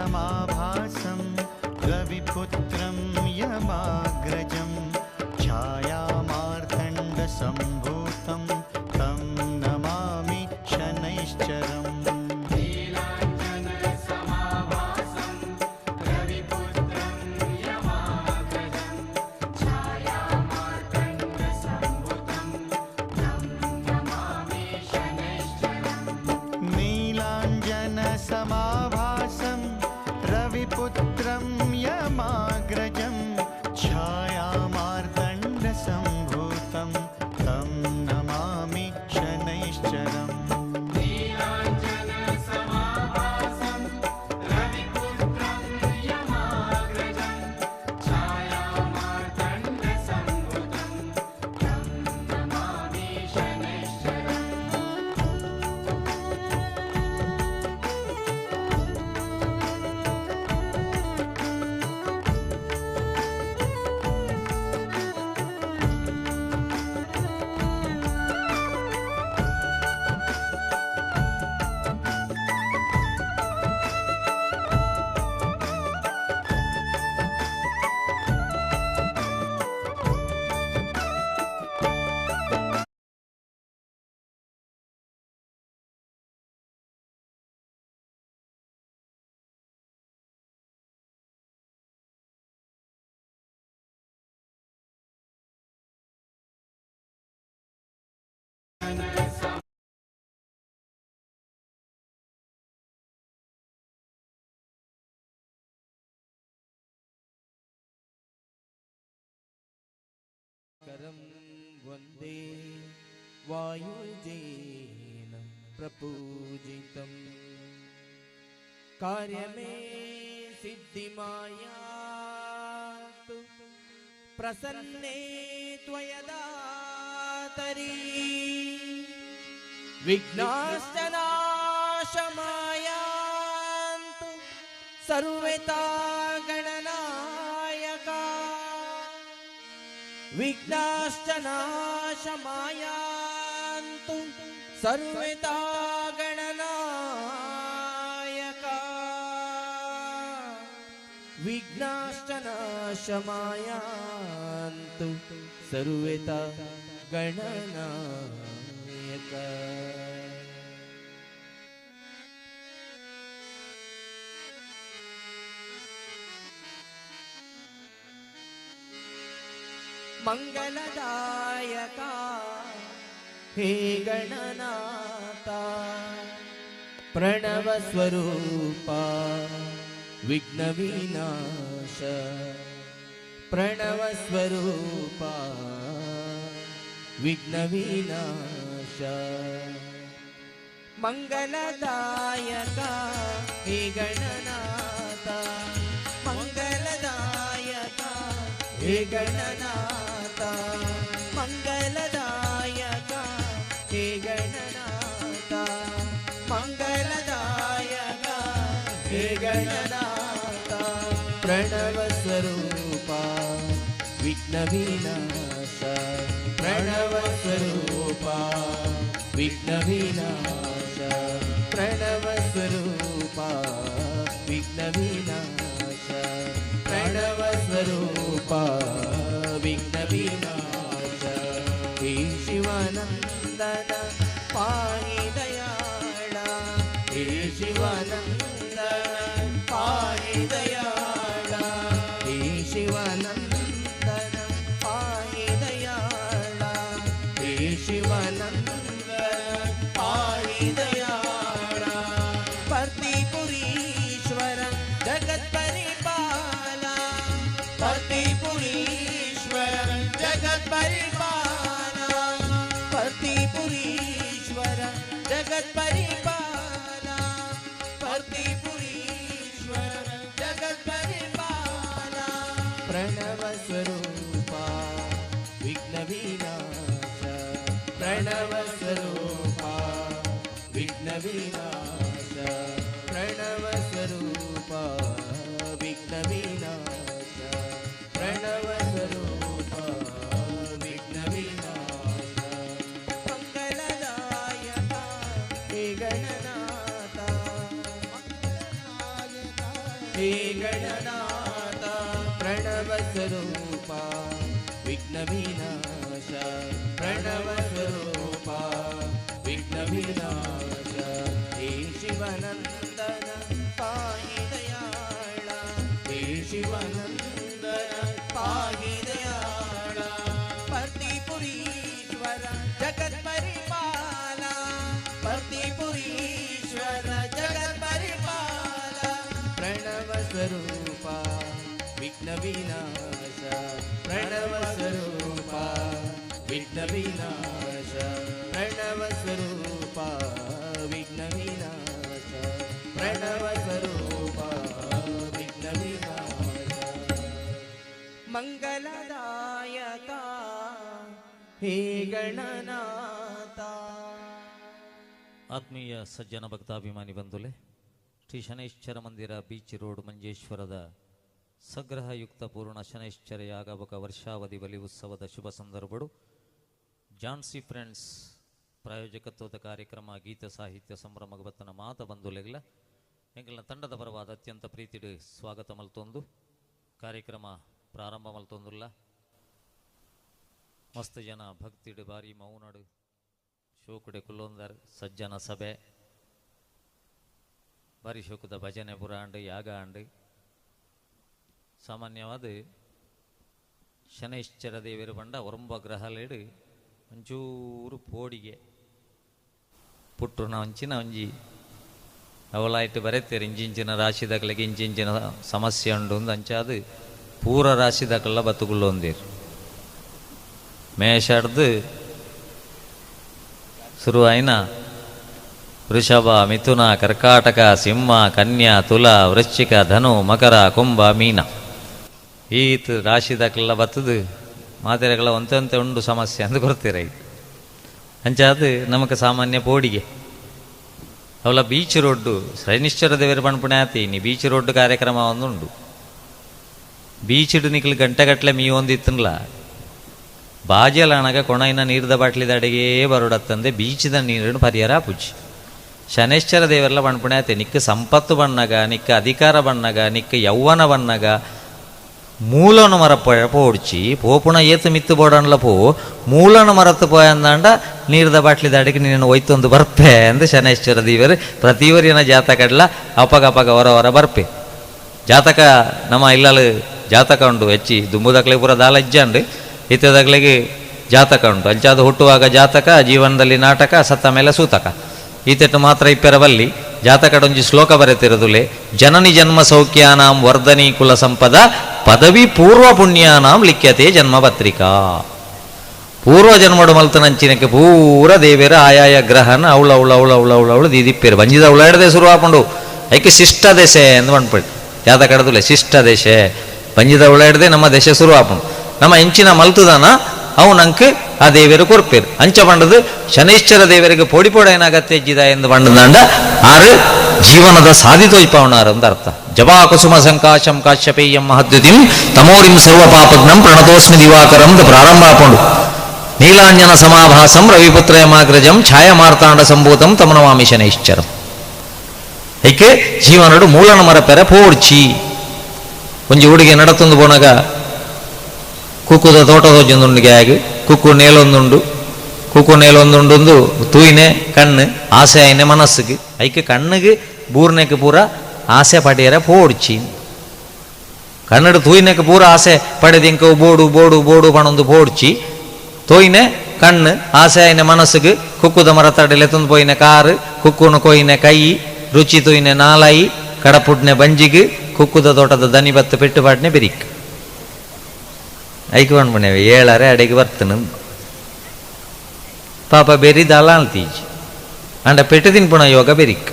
नीलाञ्जनसमाभासं रविपुत्रं यमाग्रजं छायामार्तण्डसम्भूतं तं नमामि शनैश्चरम्। नीलाञ्जनसमाभासं रविपुत्रं यमाग्रजं छायामार्तण्डसम्भूतं तं नमामि शनैश्चरम्। करं वन्दे वायुजेन प्रपूजितं कार्यमे सिद्धिमायातु प्रसन्ने त्वयदातरी विघ्नाश्च नाशमायान्तु सर्वता गणनायका विघ्नाश्च नाशमायान्तु सर्वता गणनायका विघ्नाश्च नाशमायान्तु सर्वता गणनायका। मंगलदायका हे गणनाथा प्रणव स्वरूपा विघ्न विनाश प्रणव स्वरूपा विघ्न विनाश मंगलदायका हे गणनाथा मंगलदायका हे गणनाथा मंगलदायका हे गणनाथा मंगलदायका हे गणनाथा प्रणव स्वरूपा विघ्न विनाश प्रणव स्वरूपा विघ्न विनाश प्रणव स्वरूपा विघ्न विनाश प्रणव स्वरूपा विघ्न विनाश हे शिवानंदन पाहि दयाळा हे शिवानंदन पाहि दयाळा हे शिवानंदन पाहि दयाळा हे शिवानंदन पाहि दयाळा परतिपुरीश्वर जगत परिपाला परतिपुरीश्वर जगत परिपाला परतिपुरीश्वर जगत परिपाला परतिपुरीश्वर जगत परिपाला प्रणव स्वरूपा विघ्न विनाश प्रणव स्वरूपा विघ्न विनाश प्रणव स्वरूपा विघ्न विनाश प्रणव स्वरूपा विघ्न विनाश मंगलदायका हे गणनाथा मंगलदायका हे गणनाथ प्रणवस्वरूपा विघ्नविनाश प्रणवस्वरूपा विघ्नविनाश हे शिवनन्दन पाहि दयाळ हे शिवनन्दन पाहि दयाळ पर्तिपुरीश्वर जगत्परिपाला पर्तिपुरीश्वर जगत्परिपाला प्रणवस्वरूपा विघ्नविनाश प्रणवस्वरूपा विघ्नविनाश प्रणवस्वरूपा विघ्नविनाश प्रणवस्वरूपा विघ्नविनाश मंगलदायका हे गणनाथ. ಆತ್ಮೀಯ ಸಜ್ಜನ ಭಕ್ತಾಭಿಮಾನಿ ಬಂಧುಲೆ, ಶ್ರೀ ಶನೈಶ್ಚರ ಮಂದಿರ ಬೀಚ್ ರೋಡ್ ಮಂಜೇಶ್ವರದ ಸಗ್ರಹಯುಕ್ತ ಪೂರ್ಣ ಶನೈಶ್ಚರ ಯಾಗಬಕ ವರ್ಷಾವಧಿ ಬಲಿ ಉತ್ಸವದ ಶುಭ ಸಂದರ್ಭಡು ಜಾನ್ಸಿ ಫ್ರೆಂಡ್ಸ್ ಪ್ರಾಯೋಜಕತ್ವದ ಕಾರ್ಯಕ್ರಮ ಗೀತ ಸಾಹಿತ್ಯ ಸಂಭ್ರಮ ಬತ್ತನ ಮಾತ ಬಂಧುಲೆಗ್ಲ ಎಂಗಲ್ನ ತಂಡದ ಪರವಾದ ಅತ್ಯಂತ ಪ್ರೀತಿಡು ಸ್ವಾಗತ ಮಲ್ತೊಂದು ಕಾರ್ಯಕ್ರಮ ಪ್ರಾರಂಭ ಮಲ್ತೊಂದುಲ್ಲ. ಮಸ್ತ್ ಜನ ಭಕ್ತಿಡು ಬಾರಿ ಮೌನಡು ಶೋಕುಡೆ ಕುಲ್ಲೊಂದರ್ ಸಜ್ಜನ ಸಭೆ ಬಾರಿ ಶೋಕದ ಭಜನೆ ಪುರಾಂಡು ಯಾಗ ಆಂಡು. ಸಾಮಾನ್ಯವಾದ ಶನೈಶ್ಚರ ದೇವರು ಬಂಡ ಒರಂಬ ಗ್ರಹಲೇಡು ಒಂಚೂರು ಪೋಡಿಗೆ ಪುಟ್ಟುನ ಒಂಚಿನ ಒಂಜಿ ಅವಲಾಯ್ತು ಬರೆತೇರು ಇಂಚಿಂಚಿನ ರಾಶಿದಕಲಿಗೆ ಇಂಚಿಂಚಿನ ಸಮಸ್ಯೆ ಉಂಡು ಅಂದು ಅಂಚಾದು ಪೂರ ರಾಶಿದಕಲ್ಲ ಬತ್ತುಗುಳ್ಳೊಂದೇರು. ಮೇಷಾಡ್ದು ಶುರುವಾಯಿನ ವೃಷಭ ಮಿಥುನ ಕರ್ಕಾಟಕ ಸಿಂಹ ಕನ್ಯಾ ತುಲ ವೃಶ್ಚಿಕ ಧನು ಮಕರ ಕುಂಭ ಮೀನ ಈತ ರಾಶಿದಕ್ಕೆಲ್ಲ ಬತ್ತದು ಮಾತೆರೆಗಳ ಒಂತಂತೆ ಉಂಡು ಸಮಸ್ಯೆ ಅಂದು ಕೊಡ್ತೀರ. ಅಂಚಾದು ನಮಕ್ ಸಾಮಾನ್ಯ ಪೋಡಿಗೆ ಅವಲ ಬೀಚ್ ರೋಡ್ಡು ಶನೈಶ್ಚರ ದೇವರು ಪಣಪುಣೆ ಆತಿ ನೀ ಬೀಚ್ ರೋಡ್ಡು ಕಾರ್ಯಕ್ರಮ ಒಂದುಂಡು. ಬೀಚಿಡು ನಿಕ್ಲು ಗಂಟೆಗಟ್ಟಲೆ ಮೀ ಒಂದಿತ್ತನ್ಲ ಬಾಜಲಣಗ ಕೊಣೈನ ನೀರ್ದ ಬಾಟ್ಲಿದ ಅಡಿಗೆ ಬರೋಡತ್ತಂದೆ ಬೀಚಿದ ನೀರನ್ನು ಪರಿಹಾರ ಪೂಜಿ. ಶನೈಶ್ಚರ ದೇವರೆಲ್ಲ ಪಣಪುಣೆ ಆತೆ ನಿಕ್ಕ ಸಂಪತ್ತು ಬಣ್ಣಗ ನಿಕ್ಕ ಅಧಿಕಾರ ಬಣ್ಣಗ ನಿಕ್ಕ ಯೌವನ ಬಣ್ಣಗ ಮೂಲನು ಮರ ಪೋಡ್ಚಿ ಪೋಪುಣ ಏತು ಮಿತ್ತು ಬೋಡನ್ಲ ಪೋ ಮೂಲನು ಮರತ್ತು ಪೋಯಂದಾಂಡ ನೀರ್ದ ಬಾಟ್ಲಿದ ಅಡಿಗೆ ನೀನು ಒಯ್ತೊಂದು ಬರ್ಪೆ ಅಂದು ಶನೈಶ್ಚರ ದೇವರು ಪ್ರತಿವರಿನ ಜಾತಕಡ್ಲ ಅಪಗ ಅಪಗ ಹೊರ ಹೊರ ಬರ್ಪೆ. ಜಾತಕ ನಮ್ಮ ಇಲ್ಲಲು ಜಾತಕ ಉಂಡು ಹೆಚ್ಚಿ ದುಂಬುದಕ್ಲೆ ಪೂರ ದಾಲಜ್ಜಂಡು ಇತ್ತದಾಗ್ಲಿಗೆ ಜಾತಕ ಉಂಟು. ಅಂಚಾದ ಹುಟ್ಟುವಾಗ ಜಾತಕ, ಜೀವನದಲ್ಲಿ ನಾಟಕ, ಸತ್ತ ಮೇಲೆ ಸೂತಕ. ಈತೆಟ್ಟು ಮಾತ್ರ ಇಪ್ಪೆರವಲ್ಲಿ ಜಾತಕಡೊಂಜಿ ಶ್ಲೋಕ ಬರೆತಿರುದುಲೆ ಜನನಿ ಜನ್ಮ ಸೌಖ್ಯಾನಾಂ ವರ್ಧನಿ ಕುಲ ಸಂಪದ ಪದವಿ ಪೂರ್ವ ಪುಣ್ಯಾನಾಂ ಲಿಖ್ಯತೆ ಜನ್ಮ ಪತ್ರಿಕಾ. ಪೂರ್ವ ಜನ್ಮಡು ಮಲ್ತನಂಚಿನಕ್ಕೆ ಪೂರ ದೇವೇರ ಆಯಾಯ ಗ್ರಹನ ಅವಳ ಅವಳ ಅವಳ ಅವಳ ಅವಳ ಅವಳು ದೀದಿಪ್ಪೇರು ಬಂಜಿದ ಅವಳಾಡದೆ ಶುರುವಾಪಂಡು ಐಕೆ ಶಿಷ್ಟ ದೆಸೆ ಎಂದು ಅನ್ಪಡಿ ಜಾತಕಡದುಲೆ ಶಿಷ್ಟ ದೆಸೆ ಬಂಜಿದ ಅವಳಾಡದೆ ನಮ್ಮ ದೆಸೆ ಶುರುವಾಪಂಡು ನಮ್ಮ ಇಂಚಿನ ಮಲ್ತುದಾನ ಅವು ನಂಗೆ ಆ ದೇವರು ಕೊರ್ಪೇರು. ಅಂಚ ಬಂಡದು ಶನೈಶ್ಚರ ದೇವರಿಗೆ ಪೋಡಿ ಪೋಡೈನ ಅಗತ್ಯ ಇಜ್ಜಿದ ಎಂದು ಬಂಡದಾಂಡ ಆರು ಜೀವನದ ಸಾಧಿ ತೋಯ್ಪವನಾರು ಅಂತ ಅರ್ಥ. ಜಪಾ ಕುಸುಮ ಸಂಕಾಶಂ ಕಾಶ್ಯಪೇಯಂ ಮಹದ್ಯುತಿಂ ತಮೋರಿಂ ಸರ್ವ ಪಾಪಜ್ಞಂ ಪ್ರಣತೋಸ್ಮಿ ದಿವಾಕರಂ ಪ್ರಾರಂಭ ಆಪಂಡು. ನೀಲಾಂಜನ ಸಮಾಭಾಸಂ ರವಿಪುತ್ರಯಮಾಗ್ರಜಂ ಛಾಯ ಮಾರ್ತಾಂಡ ಸಂಭೂತಂ ತಮನಮಾಮಿ ಶನೈಶ್ಚರಂ. ಏಕೆ ಜೀವನಡು ಮೂಲನ ಮರಪೆರೆ ಪೋಡ್ಚಿ ಒಂಜಿ ಹುಡುಗಿ ನಡತೊಂದು ಪೋನಾಗ ಕುಕ್ಕುದ ತೋಟದೊಂದುಂಡು ಗ್ಯಾಗ್ ಕುಕ್ಕು ನೇಲೊಂದುಂಡು ಕುಕ್ಕು ನೇಲೊಂದುಂಡು ತೂಯಿನೆ ಕಣ್ಣು ಆಸೆ ಆಯ್ನೆ ಮನಸ್ಸಿಗೆ ಐಕೆ ಕಣ್ಣಿಗೆ ಬೂರ್ನೆಗೆ ಪೂರ ಆಸೆ ಪಡೆಯರ ಪೋಡ್ಚಿ ಕನ್ನಡ ತೂಯಿನೆಗೆ ಪೂರ ಆಸೆ ಪಡೆದಿಂಕ ಬೋಡು ಬೋಡು ಬೋಡು ಪಣೊಂದು ಪೋಡ್ಚಿ ತೋಯ್ನೆ ಕಣ್ಣು ಆಸೆ ಆಯ್ನೆ ಮನಸ್ಸಿಗೆ ಕುಕ್ಕುದ ಮರತಡಲೆ ತಂದು ಪೋಯಿನ ಕಾರು ಕುಕ್ಕುನು ಕೊಯ್ನೆ ಕೈ ರುಚಿ ತೂಯಿನೆ ನಾಲಾಯಿ ಕಡಪುಡ್ನೆ ಬಂಜಿಗೆ ಕುಕ್ಕುದ ತೋಟದ ದನಿ ಬತ್ತು ಪೆಟ್ಟುಪಾಟ್ನೆ ಬೆರಿಕ್ ಐಕ್ ಪಣ್ಪುಣೆವೆ ಏಳರೆ ಅಡೆಗೆ ಬರ್ತನು ಪಾಪ ಬೆರಿ ದಾಲ ತೀಜಿ ಅಂಡ ಪೆಟ್ಟು ತಿನ್ಪುಣ ಯೋಗ ಬೆರಿಕ್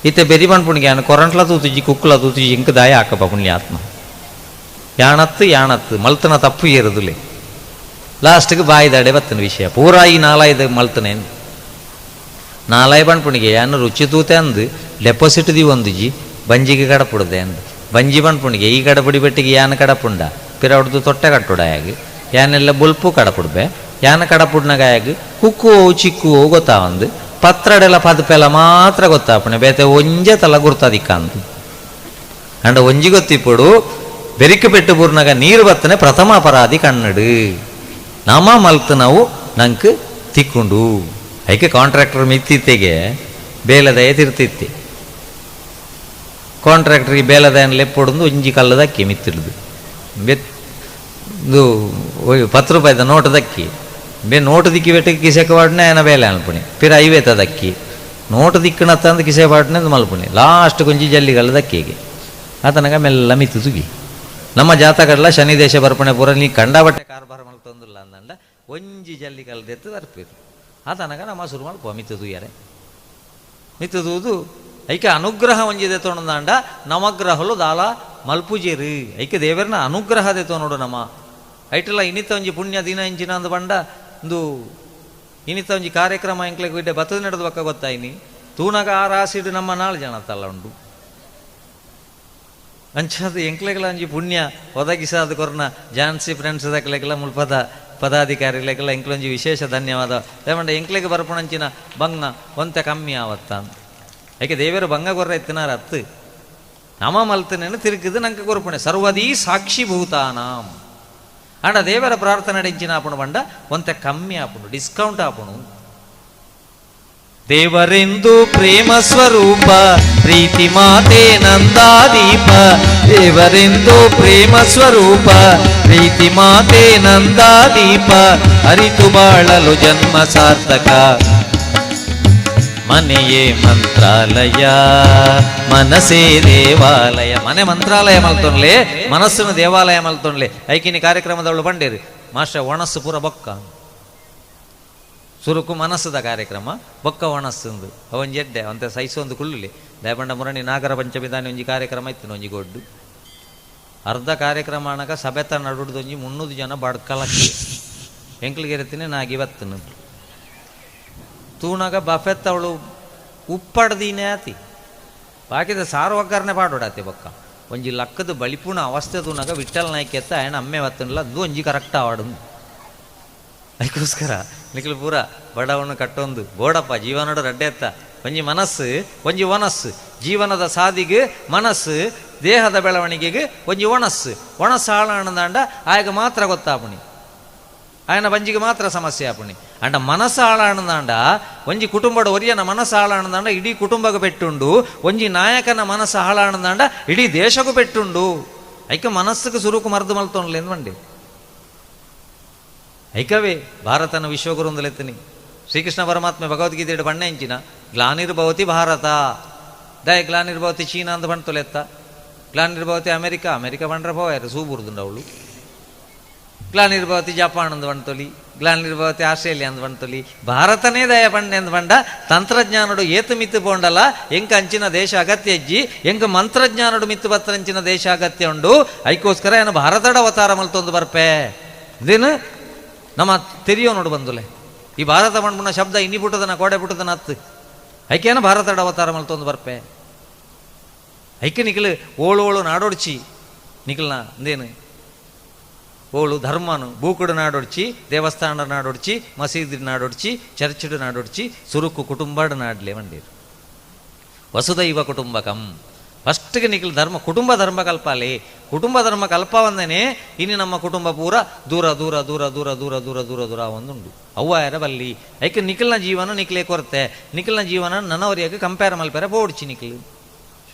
ಇತ್ತೆ ಬೆರಿ ಪಣ್ಪುಣಿಗೆ ಯಾನ ಕೊರಂಟ್ಲ ತೂತುಜಿ ಕುಕ್ಕುಲ ತೂತುಜಿ ಇಂಕ್ ದಾಯ ಹಾಕಪ್ಪ ಪುಣ್ಯಾತ್ಮ ಯಾಣತ್ತು ಯಾಣತ್ತು ಮಲ್ತನ ತಪ್ಪು ಏರುದುಲೆ ಲಾಸ್ಟ್ಗೆ ಬಾಯಿದಾಡೆ ಬತ್ತನ ವಿಷಯ ಪೂರಾ ಈ ನಾಲಾಯ್ದ ಮಲ್ತನೆ ನಾಲಾಯ್ ಪಣ್ಪುಣಿಗೆ ಯಾನ ರುಚಿ ತೂತೆ ಅಂದು ಡೆಪಾಸಿಟ್ the ಒಂದುಜಿ ಬಂಜಿಗೆ ಕಡಪುಡದೆ ಅಂದು ಬಂಜಿ ಪಣ್ಪುಣಿಗೆ ಈ ಕಡಪುಡಿ ಬೆಟ್ಟಿಗೆ ಯಾನ ಕಡಪುಂಡ ಪಿರವಡ್ದು ತೊಟ್ಟೆ ಕಟ್ಟುಡಾಯಾಗ ಯಾನೆಲ್ಲ ಬುಲ್ಪು ಕಡಪುಡ್ಬೆ ಯಾನ ಕಡಪುಡ್ನಗಾಯಾಗ ಕುಕ್ಕು ಚಿಕ್ಕು ಗೊತ್ತಾವಂದು ಪತ್ರಡೆಲ್ಲ ಪದಪೆಲ್ಲ ಮಾತ್ರ ಗೊತ್ತಾಪಣೆ ಬೇತೆ ಒಂಜೆ ತಲ ಗುರ್ತದಿಕ್ಕಂದು. ಅಂಡ ಒಂಜಿ ಗೊತ್ತಿಪ್ಪೊಡು ಬೆರಿಕ್ ಪೆಟ್ಟು ಬೂರ್ನಗ ನೀರು ಬತ್ತನೆ ಪ್ರಥಮ ಅಪರಾಧಿ ಕಣ್ಣಡು ನಮ ಮಲ್ತು ನಾವು ನಂಕ್ ತಿಕ್ಕೊಂಡು ಐಕೆ ಕಾಂಟ್ರಾಕ್ಟರ್ ಮಿತ್ತಿತ್ತೆಗೆ ಬೇಲದಯ ತಿರ್ತಿತ್ತೆ ಕಾಂಟ್ರಾಕ್ಟರ್ಗೆ ಬೇಲದಯನ ಲೆಪ್ಪೊಡೊಂದು ಒಂಜಿ ಕಲ್ಲದಕ್ಕಿ ಮಿತ್ತಿಡ್ದು ಬೆತ್ ಇದು 10 ರೂಪಾಯಿದ ನೋಟು ದಕ್ಕಿ ಬೇ ನೋಟು ದಿಕ್ಕಿ ಬೆಟ್ಟಕ್ಕೆ ಕಿಸೆಕ ವಾಡ್ನೆ ಆಯನ ಬೇಲೆ ಅನ್ಪುಣಿ ಪಿರ ಐವೇತ ದಕ್ಕಿ ನೋಟು ದಿಕ್ಕಣ ತಂದು ಕಿಸೆ ಪಾಡ್ನೆ ಮಲ್ಪುಣಿ ಲಾಸ್ಟ್ ಕೊಂಚಿ ಜಲ್ಲಿಗಲ್ಲ ದಕ್ಕಿಗೆ ಆತನಗ ಮೆಲ್ಲ ಮಿತ್ತು ತುಗಿ ನಮ್ಮ ಜಾತಕಡ್ಲ ಶನಿ ದೇಶ ಬರ್ಪಣೆ ಪೂರ ನೀ ಕಂಡಬಟ್ಟೆ ಕಾರ್ಬಾರ ಮಲ್ತೊಂದುಲ್ಲ ಅಂದಂಡ ಒಂಜಿ ಜಲ್ಲಿ ಕಲ್ದೆತ್ತು ಬರ್ಪಿರು ಆತನಗ ನಮ್ಮ ಶುರು ಮಲ್ಪ ಮಿತ್ತು ತೂಯರೆ ಮಿತ್ತು ತೂದು ಐಕೆ ಅನುಗ್ರಹ ಒಂಜಿದೆ ತೋಣಂದಾಂಡ ನವಗ್ರಹಲು ದಾಲ ಮಲ್ಪುಜೇರು ಐಕೆ ದೇವರನ ಅನುಗ್ರಹ ನೋಡು ನಮ್ಮ ಐಟಲ್ಲ ಇನ್ನಿತ ಒಂಜಿ ಪುಣ್ಯ ದಿನ ಇಂಚಿನ ಅಂದು ಬಂಡ ಒಂದು ಇನ್ನಿತ ಒಂಜಿ ಕಾರ್ಯಕ್ರಮ ಎಂಕ್ಲೆಗ್ ಬಿಡ್ಡೆ ಬತ್ತದ ನಡೆದ ಬಕ್ಕ ಗೊತ್ತಾಯ್ನಿ ತೂನಗ ಆ ರಾಸಿಡು ನಮ್ಮ ನಾಲ್ ಜನ ತಲ್ಲ ಉಂಡು ಅಂಚಾದ ಎಂಕ್ಲೆಗ್ಲ ಒಂಜಿ ಪುಣ್ಯ ಒದಗಿಸಾದ ಕೊರ್ನ ಝಾನ್ಸಿ ಫ್ರೆಂಡ್ಸ್ ದಕ್ಲೆಗ್ಲ ಮುಲ್ಪದ ಪದಾಧಿಕಾರಿಲೆಗ್ಲ ಎಂಕ್ಲೊಂಜಿ ವಿಶೇಷ ಧನ್ಯವಾದ. ದೇವಂಡ ಎಂಕ್ಲೆಗ್ ಬರ್ಪುಣಂಚಿನ ಬಂಗ ಒಂತೆ ಕಮ್ಮಿ ಆವತ್ತ ಏಕೆ ದೇವರು ಬಂಗ ಕೊರ್ರ ಎತ್ತಿನಾರ ಅತ್ತು ನಮ ಮಲ್ತನೇನು ತಿರುಗಿದು ನಂಗೆ ಕೊರ್ಪುಣೆ ಸರ್ವದೀ ಸಾಕ್ಷಿ ಭೂತಾನಾಂ ಆಂಡ ದೇವರ ಪ್ರಾರ್ಥನೆ ಎಂಚಿನ ಆಪುಣು ಬಂಡ ಒಂತೆ ಕಮ್ಮಿ ಆಪುಣು ಡಿಸ್ಕೌಂಟ್ ಆಪುಣು. ದೇವರೆಂದು ಪ್ರೇಮ ಸ್ವರೂಪ ಪ್ರೀತಿ ಮಾತೆ ನಂದಾದೀಪ ದೇವರೆಂದು ಪ್ರೇಮ ಸ್ವರೂಪ ಪ್ರೀತಿ ಮಾತೆ ನಂದಾದೀಪ ಅರಿತು ಬಾಳಲು ಜನ್ಮ ಸಾರ್ಥಕ ಮನೆಯೇ ಮಂತ್ರಾಲಯ ಮನಸ್ಸೇ ದೇವಾಲಯ. ಮನೆ ಮಂತ್ರಾಲಯ ಮಲ್ತೊನ್ಲೆ ಮನಸ್ಸನ್ನು ದೇವಾಲಯ ಮಲ್ತೊನ್ಲೆ ಐಕಿನಿ ಕಾರ್ಯಕ್ರಮದವಳು ಬಂಡೇರಿ ಮಾಸ್ಟರ್ ಒಣಸ್ಸು ಪೂರ ಬೊಕ್ಕ ಸುರುಕು ಮನಸ್ಸುದ ಕಾರ್ಯಕ್ರಮ ಬೊಕ್ಕ ಒಣಸ್ಸುಂದು ಅವೊಂಜಿ ಎಡ್ಡೆ ಅಂತೆ ಸೈಸೊಂದು ಕುಳ್ಳುಲಿ ದಯಪಂಡ ಮುರಣಿ ನಾಗರ ಪಂಚಮಿ ದಾನಿ ಒಂಜಿ ಕಾರ್ಯಕ್ರಮ ಇತ್ತು ಒಂಜಿ ಗೊಡ್ಡು ಅರ್ಧ ಕಾರ್ಯಕ್ರಮ ಅಣಕ ಸಭೆತ ನಡುಡ್ದೊಂಜಿ 300 ಜನ ಬಡ್ಕಲಕ್ಕಿ ಎಂಕ್ಲಿಗೆರತೀನಿ ನಾಗಿ ಬತ್ತನು ತೂನಾಗ ಬಫೆತ್ ಅವಳು ಉಪ್ಪಡ್ದೀನೇ ಆತಿ ಬಾಕಿದ ಸಾರು ಒಗ್ಗರಣೆ ಪಾಡೋಡಾತಿ ಬೊಕ್ಕ ಒಂಜಿ ಲಕ್ಕದ ಬಲಿಪುಣ ಅವಸ್ಥೆ ತೂನಾಗ ವಿಠಲ್ ನಾಯ್ಕೆತ್ತ ಆಯಣ ಅಮ್ಮೆ ಬತ್ತನಿಲ್ಲ ಅದು ಒಂಜಿ ಕರೆಕ್ಟ್ ಆವಾಡು. ಅದಕ್ಕೋಸ್ಕರ ನಿಖಲು ಪೂರ ಬಡವನ್ನು ಕಟ್ಟೊಂದು ಬೋಡಪ್ಪ ಜೀವನೋಡು ರಡ್ಡೆ ಎತ್ತ ಒಂಜಿ ಮನಸ್ಸು ಒಂಜಿ ಒನಸ್ಸು ಜೀವನದ ಸಾದಿಗೆ ಮನಸ್ಸು ದೇಹದ ಬೆಳವಣಿಗೆಗೆ ಒಂಜಿ ಒಣಸ್ಸು ಒಣಸ್ಸು ಹಾಳಾಣದಾಂಡ ಆಯಗ ಮಾತ್ರ ಗೊತ್ತಾಪುಣಿ ಆಯನ ಬಂಜಿಗೆ ಮಾತ್ರ ಸಮಸ್ಯೆ ಆಪುಣಿ ಅಂಡ ಮನಸ್ಸು ಹಾಳಾಣದಾಂಡ ಒಂಜಿ ಕುಟುಂಬದ ಒರಿಯನ ಮನಸ್ಸು ಹಾಳಾಣದಾಂಡ ಇಡೀ ಕುಟುಂಬಕ್ಕೆ ಪೆಟ್ಟುಂಡು ಒಂಜಿ ನಾಯಕನ ಮನಸ್ಸು ಹಾಳಾಣದಾಂಡ ಇಡೀ ದೇಶಕ್ಕೂ ಪೆಟ್ಟುಂಡು ಐಕ ಮನಸ್ಸಿಗೆ ಸುರುಕು ಮರ್ದು ಮಲ್ತೊನ್ಲೇನು ಬಂಡಿ ಐಕವೇ ಭಾರತನ ವಿಶ್ವಗುರುಂದಲೆತ್ತನಿ ಶ್ರೀಕೃಷ್ಣ ಪರಮಾತ್ಮ ಭಗವದ್ಗೀತೆ ಬಣ್ಣ ಎಂಚಿನ ಗ್ಲಾನಿರ್ಭವತಿ ಭಾರತ ದಯ ಗ್ಲಾನಿರ್ಭವತಿ ಚೀನಾ ಅಂತ ಬಣ್ತೊಲೆತ್ತ ಗ್ಲಾನಿರ್ಭವತಿ ಅಮೆರಿಕ ಅಮೆರಿಕ ಬಂಡ್ರ ಪೋಯಾರು ಸೂಬುರ್ದುಂಡು ಅವಳು ಗ್ಲಾನಿರ್ಭವತಿ ಜಪಾನ್ ಅಂದು ಬಣ್ತೊಲಿ ಗ್ಲಾನಿರ್ಭವತಿ ಆಸ್ಟ್ರೇಲಿಯಾ ಅಂದು ಬಣ್ತೊಲಿ ಭಾರತನೇ ದಯ ಪಂಡೆ ಅಂದು ಬಂಡ ತಂತ್ರಜ್ಞಾನಡು ಏತು ಮಿತ್ತು ಪೋಂಡಲ ಎಂಕ ಅಂಚಿನ ದೇಶ ಅಗತ್ಯ ಅಜ್ಜಿ ಎಂಕ ಮಂತ್ರಜ್ಞಾನಡು ಮಿತ್ತು ಬತ್ತರಂಚಿನ ದೇಶ ಅಗತ್ಯ ಉಂಡು ಐಕೋಸ್ಕರ ಏನು ಭಾರತಡ ಅವತಾರ ಮಲ್ತೊಂದು ಬರ್ಪೆ ಇದೇನು ನಮ್ಮ ತೆರಿಯೋ ನೋಡು ಬಂದುಲೆ ಈ ಭಾರತ ಮಣ್ಮುಣ ಶಬ್ದ ಇನ್ನಿ ಪುಟ್ಟದನ ಕೋಡೆ ಪುಟ್ಟದನ ಹತ್ತು ಐಕೇನ ಭಾರತಡ ಅವತಾರ ಮಲ್ತೊಂದು ಬರ್ಪೆ ಐಕೆ ನಿಖಲು ಓಳು ಓಳು ನಾಡೊಡ್ಚಿ ನಿಖಲ್ನ ಅಂದೇನು ಓಳು ಧರ್ಮನು ಬೂಕುಡು ನಾಡೊಡ್ಚಿ ದೇವಸ್ಥಾನ ನಾಡೊಡ್ಚಿ ಮಸೀದಿ ನಾಡೊಡ್ಚಿ ಚರ್ಚಿಡು ನಾಡೊಡ್ಚಿ ಸುರುಕು ಕುಟುಂಬಡು ನಾಡ್ಲೆ ಬಂಡೀರು ವಸುದೈವ ಕುಟುಂಬಕಂ ಫಸ್ಟ್ಗೆ ನಿಖಲ್ ಧರ್ಮ ಕುಟುಂಬ ಧರ್ಮ ಕಲ್ಪಾಲಿ ಕುಟುಂಬ ಧರ್ಮ ಕಲ್ಪವಂದನೆ ಇನ್ನು ನಮ್ಮ ಕುಟುಂಬ ಪೂರ ದೂರ ದೂರ ದೂರ ದೂರ ದೂರ ದೂರ ದೂರ ದೂರ ಒಂದುಂಡು ಅವ್ವ ಬಲ್ಲಿ ಐಕೆ ನಿಖಲ್ನ ಜೀವನ ನಿಖಲೇ ಕೊರತೆ ನಿಖಲ್ನ ಜೀವನ ನನ್ನವರಿಯಾಗ ಕಂಪೇರ್ ಮಲ್ಪೆರೆ ಪೋಡ್ಚಿ ನಿಖಲು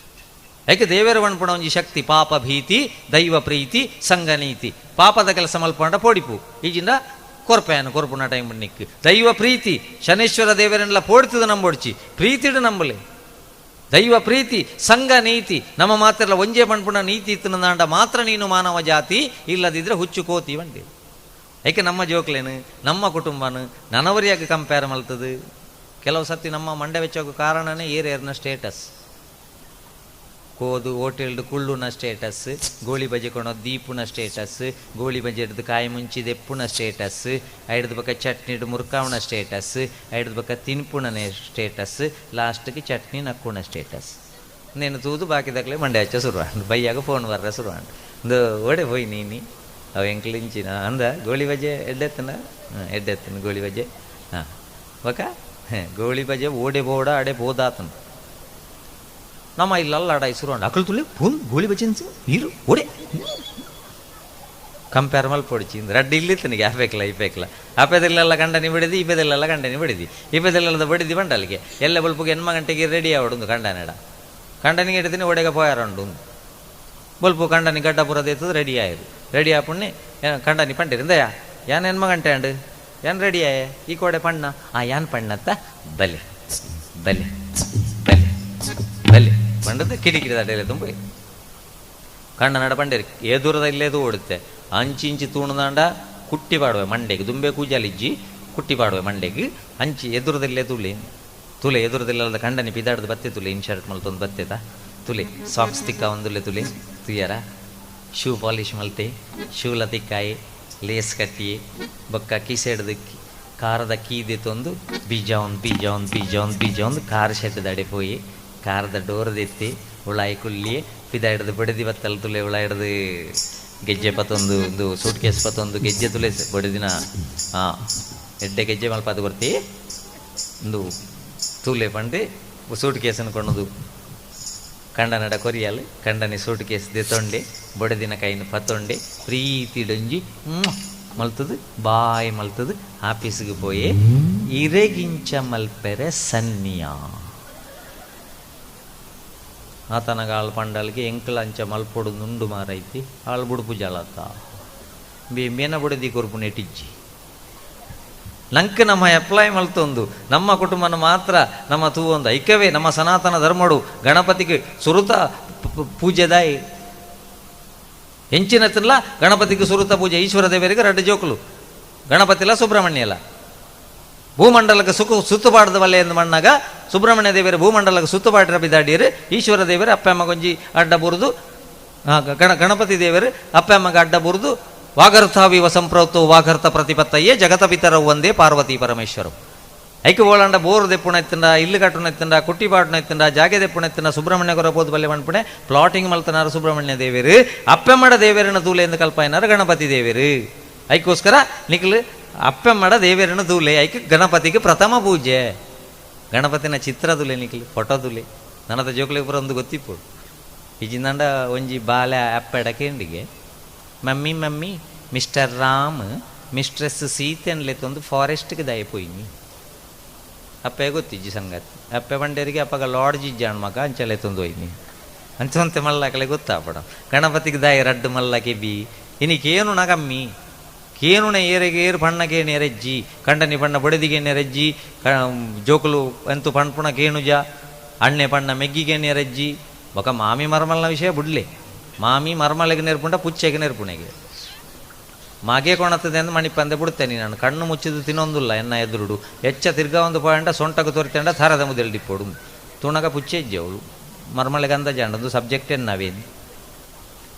ಐಕೆ ದೇವರ ವಣ್ಪುಣ ಒಂಜಿ ಶಕ್ತಿ ಪಾಪ ಭೀತಿ ದೈವ ಪ್ರೀತಿ ಸಂಗನೀತಿ ಪಾಪದ ಕೆಲಸ ಮಲ್ಪಂಡ ಪೋಡಿಪು ಈಜಿಂದ ಕೊರ್ಪೆಯನ್ನು ಕೊರ್ಪುನ ಟೈಮ್ ನಿಕ್ ದೈವ ಪ್ರೀತಿ ಶನೇಶ್ವರ ದೇವರನ್ನೆಲ್ಲ ಪೋಡ್ತದ ನಂಬೋಡ್ಚಿ ಪ್ರೀತಿಡು ನಂಬಲೆ ದೈವ ಪ್ರೀತಿ ಸಂಘ ನೀತಿ ನಮ್ಮ ಮಾತ್ರ ಒಂಜೇ ಪಣ್ಪುಣ ನೀತಿ ಇತ್ತು ಮಾತ್ರ ನೀನು ಮಾನವ ಜಾತಿ ಇಲ್ಲದಿದ್ದರೆ ಹುಚ್ಚು ಕೋತಿ ಬಂಡಿ ಏಕೆ ನಮ್ಮ ಜೋಕ್ಲೇನು ನಮ್ಮ ಕುಟುಂಬನು ನನವರಿಯಾಗಿ ಕಂಪೇರ್ ಮಲ್ತದು ಕೆಲವು ಸತಿ ನಮ್ಮ ಮಂಡೆ ವೆಚ್ಚೋಕೆ ಕಾರಣನೇ ಏರೇರ್ನ status ಕೋದು ಹೋಟೆಲ್ದು ಕುಳ್ಳುನ status goli baje ಕೊಣೋ ದೀಪುನ status goli baje ಹಿಡ್ದು ಕಾಯಿ ಮುಂಚಿದ ಎಪ್ಪುನ ಸ್ಟೇಟಸ್ ಐಡ್ದು ಬಕ್ಕ ಚಟ್ನಿ ಹಿಡ್ದು ಮುರ್ಕಾವಣ ಸ್ಟೇಟಸ್ ಐಡ್ದು ಬಕ್ಕ ತಿನ್ಪುಣನೆ ಸ್ಟೇಟಸ್ ಲಾಸ್ಟ್ಗೆ ಚಟ್ನಿ ನಕ್ಕುಣ ಸ್ಟೇಟಸ್ నేను ತೂದು ಬಾಕಿದಾಗಲೇ ಮಂಡೆ ಹಚ್ಚ ಶುರುವಾಂಡ್ ಬೈಯಾಗ ಫೋನ್ ಬರ್ರ ಶುರುವಾಂಡ್ ಒಂದು ಓಡೆ ಪೋಯ್ ನೀನಿ ಅವು ಎಂಕ್ಲಿಂಚಿನ ಅಂದ ಗೋಳಿ ಬಜೆ ಎಡ್ಡೆತ್ತನ ಎಡ್ಡೆತ್ತನ ಗೋಳಿ ಬಜೆ ಹಾಂ ಬಕ ಗೋಳಿ ಬಜೆ ಓಡೆ ಬೋಡ ಅಡೆ ಬೋದಾತನ ನಮ್ಮ ಇಲ್ಲಲ್ಲ ಲಡಾಯಿ ಶುರು ಅಂಡ ಅಕಲ್ ತುಳಿ ಫೋನ್ ಗೋಳಿ ಬಚಿನ್ಸು ನೀರು ಓಡೆ ಕಂಪೇರ್ ಮಲ್ಪೊಡಿಚಿ ರಡ್ಡು ಇಲ್ಲಿತ್ತನಿಗೆ ಆಪೇಕ್ಲ ಇಪೇಕ್ಲ ಆಪೆದಲ್ಲೆಲ್ಲ ಕಂಡನಿ ಬಿಡಿದಿ ಇಪೆದಲ್ಲೆಲ್ಲ ಕಂಡನಿ ಬಿಡಿದಿ ಇಪೆದಲ್ಲೆಲ್ಲದ ಬಡಿದಿ ಬಂಡಲಿಗೆ ಎಲ್ಲ ಬಲ್ಪುಗೆ ಎನ್ಮ ಗಂಟೆಗೆ ರೆಡಿ ಆವಡುಂದು ಕಂಡನೆಡ ಕಂಡನಿಗೆ ಹಿಡಿತೀನಿ ಒಡೆಗೆ ಪೋಯಾರಂಡು ಬಲ್ಪು ಕಂಡನಿ ಗಡ್ಡಪುರದ ಎತ್ತದು ರೆಡಿ ಆಯಿರು ರೆಡಿ ಆಪುಣ್ಣೆ ಕಂಡನಿ ಪಂಡಿರಿಂದಯ ಯಾನ್ ಎನ್ಮ ಗಂಟೆ ಅಂಡು ಯಾನ್ ರೆಡಿ ಆಯೆ ಈ ಕೋಡೆ ಪಣ್ಣ ಆ ಯಾನ್ ಪಣ್ಣತ್ತ ಬಲೆ ಬಲೆ ಬಲೆ ಬಲೆ ಪಂಡದ್ದು ಕಿಡಿಕಿಡಿದ ಅಡ್ಡೆಲೆ ತುಂಬ ಕಣ್ಣ ನಡ ಪಂಡೇರಿ ಎದುರದ ಇಲ್ಲೇದು ಓಡುತ್ತೆ ಅಂಚಿ ಇಂಚಿ ತೂಣದಾಂಡ ಕುಟ್ಟಿ ಪಾಡುವೆ ಮಂಡೆಗೆ ದುಂಬೆ ಕೂಜಾಲಿಜ್ಜಿ ಕುಟ್ಟಿ ಪಾಡುವೆ ಮಂಡೆಗೆ ಅಂಚಿ ಎದುರದಲ್ಲೇ ತುಳಿ ತುಲೆ ಎದುರದಿಲ್ಲದ ಕಂಡನಿ ಪಿದಾಡ್ದು ಬತ್ತೆ ತುಲೆ ಇನ್ಶರ್ಟ್ ಮಲ್ತೊಂದು ಬತ್ತೆದ ತುಲೆ ಸಾಕ್ಸ್ ತಿಕ್ಕ ಒಂದುಲೆ ತುಲೆ ತುಯ್ಯಾರ ಶೂ ಪಾಲಿಶ್ ಮಲ್ತೆ ಶೂಲ ತಿಕ್ಕಾಯಿ ಲೇಸ್ ಕಟ್ಟಿ ಬೊಕ್ಕ ಕಿಸೆಡ್ದು ಕಾರದ ಕೀದೆ ತಂದು ಬೀಜ ಒಂದು ಬೀಜ ಒಂದು ಬೀಜ ಒಂದು ಬೀಜ ಒಂದು ಕಾರ್ ಶೆಡ್ದಡೆ ಪೋಯಿ ಕಾರದ ಡೋರ್ ದೆತ್ತಿ ಉಳಾಯಿ ಕುಲ್ಲಿ ಪಿದ ಹಿಡ್ದು ಬಡದಿ ಬತ್ತಲ್ ತುಲೆ ಉಳ ಹಿಡ್ದು ಗೆಜ್ಜೆ ಪತ್ತೊಂದು ಒಂದು ಸೂಟ್ ಕೇಸ್ ಪತ್ತೊಂದು ಗೆಜ್ಜೆ ತುಲೆ ಬಡದಿನ ಎಡ್ಡೆ ಗೆಜ್ಜೆ ಮಲ್ಪಾದ ಕೊರ್ತಿ ಒಂದು ತೂಲೆ ಪಂಡು ಸೂಟ್ ಕೇಸನ್ನು ಕೊಂಡದು ಕಂಡನಡ ಕೊರಿಯಲ್ ಕಂಡನಿ ಸೂಟ್ ಕೇಸ್ ದೆತ್ತೊಂಡೆ ಬಡದಿನ ಕೈನ ಪತ್ತೊಂಡೆ ಪ್ರೀತಿ ಡೊಂಜಿ ಮಲ್ತದು ಬಾಯ್ ಮಲ್ತದು ಆಫೀಸಿಗೆ ಪೋಯಿ ಇರೆಗಿಂಚ ಮಲ್ಪೆರೆ ಸನ್ನಿಯಾ ಆತನಗ ಆಳ್ ಪಂಡಲ್ಗೆ ಎಂಕಲ ಅಂಚ ಮಲ್ಪೊಡು ನುಂಡು ಮಾರೈತಿ ಆಳ್ ಬುಡುಪು ಜಲತ ಬಿ ಮೇನ ಬುಡದಿ ಕೊರ್ಪು ನೆಟಿಜ್ಜಿ ನಂಕ್ ನಮ್ಮ ಅಪ್ಲೈ ಮಲ್ತೊಂದು ನಮ್ಮ ಕುಟುಂಬನ ಮಾತ್ರ ನಮ್ಮ ತೂವೊಂದು ಐಕ್ಯವೇ ನಮ್ಮ ಸನಾತನ ಧರ್ಮಡು ಗಣಪತಿಗೆ ಸುರುತ ಪೂಜೆದಾಯಿ ಎಂಚಿನ ತಿನ್ಲ ಗಣಪತಿಗೆ ಸುರುತ ಪೂಜೆ ಈಶ್ವರ ದೇವರಿಗೆ ರಡ್ಡು ಜೋಕುಲು ಗಣಪತಿಲ ಸುಬ್ರಹ್ಮಣ್ಯಲ ಭೂಮಂಡಲಕ್ಕೆ ಸುಖ ಸುತ್ತುಪಾಡದ ವಲೆ ಎಂದು ಮಣ್ಣಾಗ ಸುಬ್ರಹ್ಮಣ್ಯ ದೇವರ ಭೂಮಂಡಲಕ್ಕೆ ಸುತ್ತುಪಾಡಿರ ಬಿದಾಡಿಯರು ಈಶ್ವರ ದೇವರು ಅಪ್ಪಮ್ಮ ಗೊಂಜಿ ಅಡ್ಡ ಬುರಿದು ಗಣಪತಿ ದೇವರು ಅಪ್ಪಮ್ಮಗ ಅಡ್ಡ ಬುರಿದು ವಾಗರ್ಥಾವಿವ ಸಂಪ್ರೋಕ್ತೋ ವಾಗರ್ಥ ಪ್ರತಿಪತ್ತಯ್ಯೇ ಜಗತ ಪಿತರವು ಒಂದೇ ಪಾರ್ವತಿ ಪರಮೇಶ್ವರವು ಐಕೆ ಓಳಂಡ ಬೋರ್ ದೆಪ್ಪುಣ ಎತ್ತಂಡ ಇಲ್ಲು ಕಟ್ಟುನ ಎತ್ತಂಡ ಕುಟ್ಟಿ ಪಾಟುನ ಎತ್ತಂಡ ಜಾಗೆ ದೆಪ್ಪುಣ ಎತ್ತಂಡ ಸುಬ್ರಹ್ಮಣ್ಯ ಕೊರಬೋದು ಬಲ್ಲೆ ಮಣ್ಪುಣೆ ಪ್ಲಾಟಿಂಗ್ ಮಲ್ತನಾರ ಸುಬ್ರಹ್ಮಣ್ಯ ದೇವರು ಅಪ್ಪೆಮ್ಮಡ ದೇವರನ ತೂಲೆ ಎಂದು ಕಲ್ಪಾಯಿನಾರ ಗಣಪತಿ ದೇವರು ಐಕೋಸ್ಕರ ನಿಖಲ್ ಅಪ್ಪೆಮ್ಮಡ ದೇವರನ ತೂಲೆ ಐಕೆ ಗಣಪತಿಗೆ ಪ್ರಥಮ ಪೂಜೆ ಗಣಪತಿನ ಚಿತ್ರ ತುಲೆ ನಿಖಲ್ ಫೋಟೋ ತುಲೆ ನನ್ನದ ಜೋಕ್ಲಿಗೆ ಪೂರ ಒಂದು ಗೊತ್ತಿಪ್ಪು ಇಜಿಂದಂಡ ಒಂಜಿ ಬಾಲೆ ಅಪ್ಪೆಡ ಕೇಂಡಿಗೆ mummy mummy mister Ram mistress ಸೀತೆನ್ಲೆತ್ತೊಂದು ಫಾರೆಸ್ಟ್ಗೆ ದಯಪೋಯಿನಿ ಅಪ್ಪೆ ಗೊತ್ತಿಜ್ಜಿ ಸಂಗತಿ ಅಪ್ಪೆ ಬಂಡೇರಿಗೆ ಅಪ್ಪಗ ಲಾಡ್ಜ್ ಇಜ್ಜಾಣ್ ಮಗ ಅಂಚಲೆ ತಂದು ಹೋಯ್ನಿ ಅಂಚಂತೆ ಮಲ್ಲಕಲೆ ಗೊತ್ತಾಪಡ ಗಣಪತಿಗೆ ದಾಯ ರಡ್ಡು ಮಲ್ಲಕೆ ಬಿ ಇನಿ ಕೇನು ಕಮ್ಮಿ ಕೇನುನ ಏರೆಗೆ ಏರು ಪಣ್ಣಗೆ ನೆರೆಜ್ಜಿ ಕಂಡನಿ ಪಣ್ಣ ಬಡದಿಗೆ ನೆರೆಜ್ಜಿ ಜೋಕುಲು ಎಂತು ಪಣ್ಪುಣ ಕೇಣುಜ ಅಣ್ಣೆ ಪಣ್ಣ ಮೆಗ್ಗಿಗೆ ನೆರೆಜ್ಜಿ ಬೊಕ ಮಾಮಿ ಮರ್ಮಲ್ನ ವಿಷಯ ಬುಡ್ಲೆ ಮಾಮಿ ಮರ್ಮಲೆಗೆ ನೆರ್ಪುಂಡ ಪುಚ್ಚೆಗೆ ನೆರ್ಪುಣೆಗೆ ಮಾಗೆ ಕೊಣತದೆ ಅಂದ್ ಮಣಿಪಂದೆ ಬಿಡ್ತೇನೆ ನಾನು ಕಣ್ಣು ಮುಚ್ಚಿದ್ದು ತಿನ್ನೊಂದಿಲ್ಲ ಎನ್ನ ಎದುರುಡು ಎಚ್ಚ ತಿರ್ಗಾ ಒಂದು ಪಾಯಿಂಟ ಸೊಂಟకు ತೋರಿತಂಡ ಥರದ ಮುದೆಲ್ ಡಿಪ್ಪೋಡು ತುಣಗ ಪುಚ್ಚೆಜ್ಜೆ ಅವಳು ಮರ್ಮಲೆಗೆ ಅಂದಾಜಾಂಡದು ಸಬ್ಜೆಕ್ಟ್ ಎನ್ನವೇನು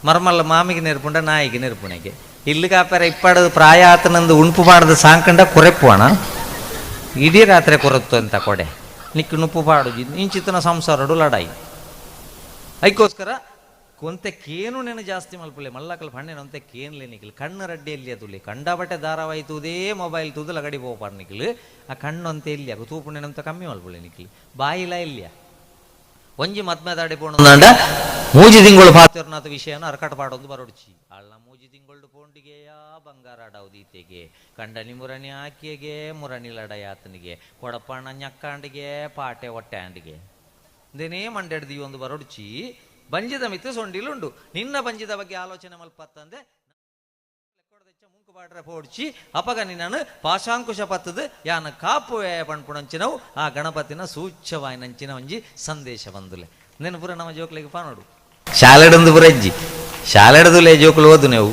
ಮರ್ಮಲ್ಲ ಮಾಮಿಗೆ ನೆರ್ಪುಂಡ ನಾಯಿಗೆ ನೆರ್ಪುಣೆಗೆ ಇಲ್ಲಿ ಕಾಪೆರ ಇಪ್ಪಾಡದು ಪ್ರಾಯ ಆತನಂದು ಉಣುಪು ಪಾಡದು ಸಾಂಕಂಡ ಕೊರೆಪ್ಪುವಣ ಇಡೀ ರಾತ್ರಿ ಕೊರತ್ತು ಅಂತ ಕೊಡೆ ನಿಕ್ಕು ನುಪ್ಪು ಪಾಡು ಇಂಚಿತನ ಸಂಸಾರಡು ಲಡಾಯಿ ಅದಕ್ಕೋಸ್ಕರ ಕೊಂತೆ ಕೇನು ನೆನ ಜಾಸ್ತಿ ಮಲ್ಪುಲೆ ಮಲ್ಲಕಲ್ ಪಣ್ಣೆನ ಒಂತೆ ಕೇನ್ಲೆ ನಿಖಲ್ ಕಣ್ಣು ರಡ್ಡಿ ಎಲ್ಲಿ ತುಲಿ ಕಂಡಬಟ್ಟೆ ಧಾರಾವಾಹಿ ತೂದೇ ಮೊಬೈಲ್ ತೂದು ಲಗಡಿ ಪೋಪಾರ್ ನಿಖಲ್ ಆ ಕಣ್ಣು ಅಂತ ಎಲ್ಲಿ ಆಗ ತೂಪುಣ್ಣೆನಂತ ಕಮ್ಮಿ ಮಲ್ಪುಲೆ ನಿಖಲ್ ಬಾಯಿಲ ಇಲ್ಲಿಯ ಒಂಜಿ ಮದ್ಮೆದಾಡಿ ಪೋಣಂಡ ಮೂಜಿ ತಿಂಗಳು ಪಾತಿರ್ನಾಥ ವಿಷಯನ ಅರ್ಕಟ ಪಾಡೊಂದು ಬರೋಡ್ಚಿ ಅಳ್ಳ ಮೂಜಿ ತಿಂಗಳು ಪೋಂಡಿಗೆಯ ಬಂಗಾರ ಅಡೌದೀತೆಗೆ ಕಂಡನಿ ಮುರಣಿ ಆಕೆಗೆ ಮುರಣಿ ಲಡಯಾತನಿಗೆ ಕೊಡಪಣ್ಣ ñಕ್ಕಾಂಡಿಗೆ ಪಾಟೆ ಹೊಟ್ಟೆ ಆಂಡಿಗೆ ದೇನೇ ಮಂಡೆಡ್ದಿ ಒಂದು ಬರೋಡ್ಚಿ ಬಂಜಿದ ಮಿತ್ತು ಸೊಂಡಿಲುಂಡು ನಿನ್ನ ಬಂಜಿದ ಬಗ್ಗೆ ಆಲೋಚನೆ ಮಲ್ಪತ್ತಂದೆ ಮುಂಕು ಬಾಡ್ರೆ ಪೋಡ್ಚಿ ಅಪಗ ನಿನ್ನನು ಪಾಶಾಂಕುಶ ಪತ್ತದು ಯಾನ ಕಾಪುವೆ ಪಣ್ಪುಣಂಚಿನವು ಆ ಗಣಪತಿನ ಸೂಚ್ಯವಾಯಿನಂಚಿನ ಒಂಜಿ ಸಂದೇಶ ಬಂದುಲೆ ನೆನ ಪೂರ ನಮ್ಮ ಜೋಕ್ಲಿಗೆ ಪಾನೋಡು ಶಾಲೆಡೊಂದು ಪುರಜ್ಜಿ ಶಾಲೆಡದುಲೆ ಜೋಕುಲು ಓದು ನೀವು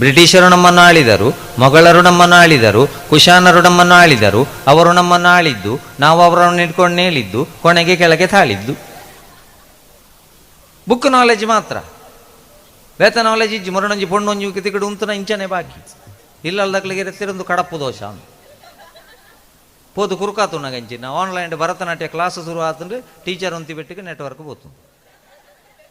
ಬ್ರಿಟಿಷರು ನಮ್ಮನ್ನು ಆಳಿದರು, ಮೊಘಲರು ನಮ್ಮನ್ನು ಆಳಿದರು, ಕುಶಾನರು ನಮ್ಮನ್ನು ಆಳಿದರು, ಅವರು ನಮ್ಮನ್ನು ಆಳಿದ್ದು, ನಾವು ಅವರನ್ನು ಇಟ್ಕೊಂಡು ನೇಳಿದ್ದು, ಕೊನೆಗೆ ಕೆಳಗೆ ತಾಳಿದ್ದು. ಬುಕ್ ನಾಲೆಜ್ ಮಾತ್ರ, ವೇತ ನಾಲೆಜ್ ಇಜ್ಜಿ. ಮೊರಣಂಜಿ ಪೊಣ್ಣೊಂಜಿ ತಿಕ್ಕಡು ಉಂತನ ಇಂಚನೆ ಬಾಕಿ ಇಲ್ಲಲ್ದಕ್ಲಿಗೆ ತಿರಂದು ಕಡಪ್ಪು ದೋಷ ಪೋದು ಕುರುಕಾತು ನಗಂಚಿನ. ಆನ್ಲೈನ್ ಭರತನಾಟ್ಯ ಕ್ಲಾಸ್ ಶುರು ಆತಂದ್ರೆ ಟೀಚರ್ ಒಂತಿ ಬೆಟ್ಟಿಗೆ ನೆಟ್ವರ್ಕ್ ಬೋತು.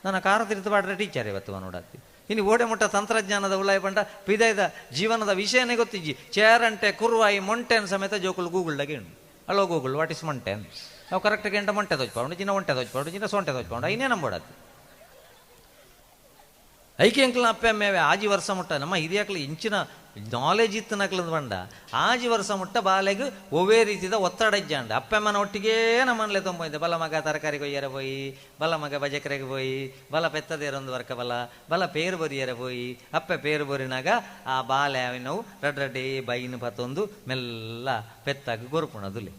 ನನ್ನ ಕಾರ ತಿರುತು ಪಾಡ್ರೆ ಟೀಚರ್ ಇವತ್ತು ನೋಡತ್ತಿ. ಇನ್ನು ಓಡೆ ಮುಟ್ಟ ತಂತ್ರಜ್ಞಾನದ ಉಳ್ಳಾಯ ಪಂಡ ಪಿದೈದ ಜೀವನದ ವಿಷಯನೇ ಗೊತ್ತಿಜ್ಜಿ. ಚೇರ್ ಅಂಟೆ ಕುರುವಾಯಿ ಮೊಂಟೆನ್ ಸಮೇತ ಜೋಕುಲು ಗೂಗಲ್ದಾಗೆ ಉಂಡು. Hello Google, what is ಮೊಂಟೆನ್? ಅವು ಕರೆಕ್ಟ್ ಗಂಟೆ ಮೊಂಟೆ ತೋಜ್ಪಾವುಂಡು ಜಿನ ಒಂಟೆ ತೋಜ್ಪಾವುಂಡು ಜಿನ ಸೊಂಟೆ ತೋಜ್ಪಾವುಂಡು ಐನೇ ನಂಬೋಡದು. ಐಕೆ ಅಂಕಲ್ನ ಅಪ್ಪೆ ಅಮ್ಮೇವೆ ಆಜಿ ವರ್ಷ ಮುಟ್ಟ ನಮ್ಮ ಹಿರಿಯಕ್ಲು ಇಂಚಿನ ನಾಲೆಜ್ ಇತ್ತು ನಕ್ಲದ ಬಂಡ ಆಜಿ ವರ್ಷ ಮುಟ್ಟ ಬಾಲೆಗ್ ಒವ್ವೇ ರೀತಿದ ಒತ್ತಡ ಇಜ್ಜಾಂಡ ಅಪ್ಪಮ್ಮನ ಒಟ್ಟಿಗೆ ನಮ್ಮನ್ಲೆ ತೊಂಬೊಯ್ದೆ ಬಲ ಮಗ ತರಕಾರಿ ಕೊಯ್ಯರ ಪೋಯಿ ಬಲ ಮಗ ಬಜಕರೆಗೆ ಪೋಯಿ ಬಲ ಪೆತ್ತದೇರೊಂದು ವರ್ಕ ಬಲ ಬಲ ಪೇರು ಬೊರಿಯರ ಪೋಯಿ ಅಪ್ಪೆ ಪೇರು ಬೊರಿನಾಗ ಆ ಬಾಲೆ ಅವಿನವು ರಡ್ ರಡ್ಡೇ ಬೈನು ಪತ್ತೊಂದು ಮೆಲ್ಲ ಪೆತ್ತಾಗ ಗೊರುಪುಣದುಲೆ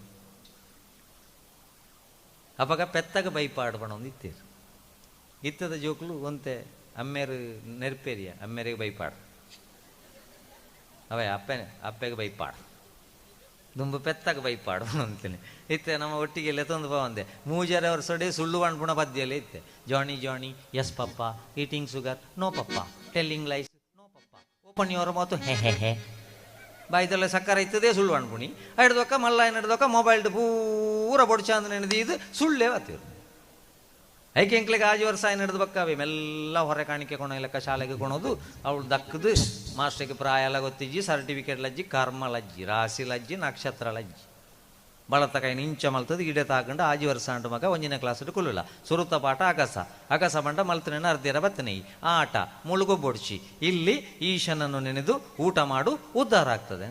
ಅಪಗ ಪೆತ್ತಾಗ ಬೈಪಾಡು ಪಣೊಂದು ಇತ್ತೇರು ಇತ್ತದ ಜೋಕ್ಲು ಒಂತೆ ಅಮ್ಮೇರು ನೆರ್ಪೇರಿಯ ಅಮ್ಮೇರಿಗೆ ಬೈಪಾಡು ಅವೇ ಅಪ್ಪೆ ಅಪ್ಪೆಗೆ ಬೈಪಾಡು ದುಂಬು ಪೆತ್ತಾಗ ಬೈಪಾಡು ಅಂತೀನಿ ಇತ್ತೆ ನಮ್ಮ ಒಟ್ಟಿಗೆ ಲೆತ್ತೊಂದು ಪವಂದೆ ಮೂಜರೆ ವರ್ಷ ಸುಳ್ಳು ಪಣ್ಪುಣ ಪದ್ಯಲೇ ಇತ್ತೆ Johnny Johnny yes papa eating sugar no papa telling lies no papa open your mouth ಹೆ ಹೆ ಹೆ ಬಾಯ್ದಲ್ಲ ಸಕ್ಕರೆ ಇತ್ತದೇ ಸುಳ್ಳು ಅನ್ಪುಣಿ ಹಿಡ್ದೊಕ್ಕ ಮಲ್ಲ ಹಿಡ್ದೊಕ್ಕ ಮೊಬೈಲ್ಡ್ ಪೂರ ಬೊಡ್ಚಾಂದ್ ನೆನೆದು ಸುಳ್ಳೇ ಬತ್ತಿರು ಐಕೆ ಎಂಕ್ಲೆಗೆ ಆಜಿ ವರ್ಷ ಆಯ್ನ ಹಿಡ್ದು ಬಕ್ಕಾವೆ ಮೆಲ್ಲ ಹೊರೆ ಕಾಣಿಕೆ ಕೊಣ ಶಾಲೆಗೆ ಕೊಣೋದು ಅವಳು ದಕ್ಕದು ಮಾಸ್ಟರ್ಗೆ ಪ್ರಾಯ ಎಲ್ಲ ಗೊತ್ತಿಜ್ಜಿ ಸರ್ಟಿಫಿಕೇಟ್ ಲಜ್ಜಿ ಕರ್ಮ ಲಜ್ಜಿ ರಾಶಿ ಲಜ್ಜಿ ನಕ್ಷತ್ರ ಲಜ್ಜಿ ಬಳತ ಕೈ ನಿಂಚ ಮಲ್ತದ ಗಿಡ ತಾಕೊಂಡು ಆಜಿ ವರ್ಷ ಅಂಟು ಮಗ ಒಂಜಿನ ಕ್ಲಾಸ್ ಕುಲ್ಲುಲ್ಲ ಸುರುತ ಪಾಠ ಅಗಸ ಅಗಸ ಬಂಡ ಮಲ್ತನೇನ ಅರ್ಧಿರ ಬತ್ತನೆ ಆಟ ಮುಳುಗೊಬ್ಬೊಡ್ಚಿ ಇಲ್ಲಿ ಈಶನನ್ನು ನೆನೆದು ಊಟ ಮಾಡು ಉದ್ಧಾರ ಆಗ್ತದೆ.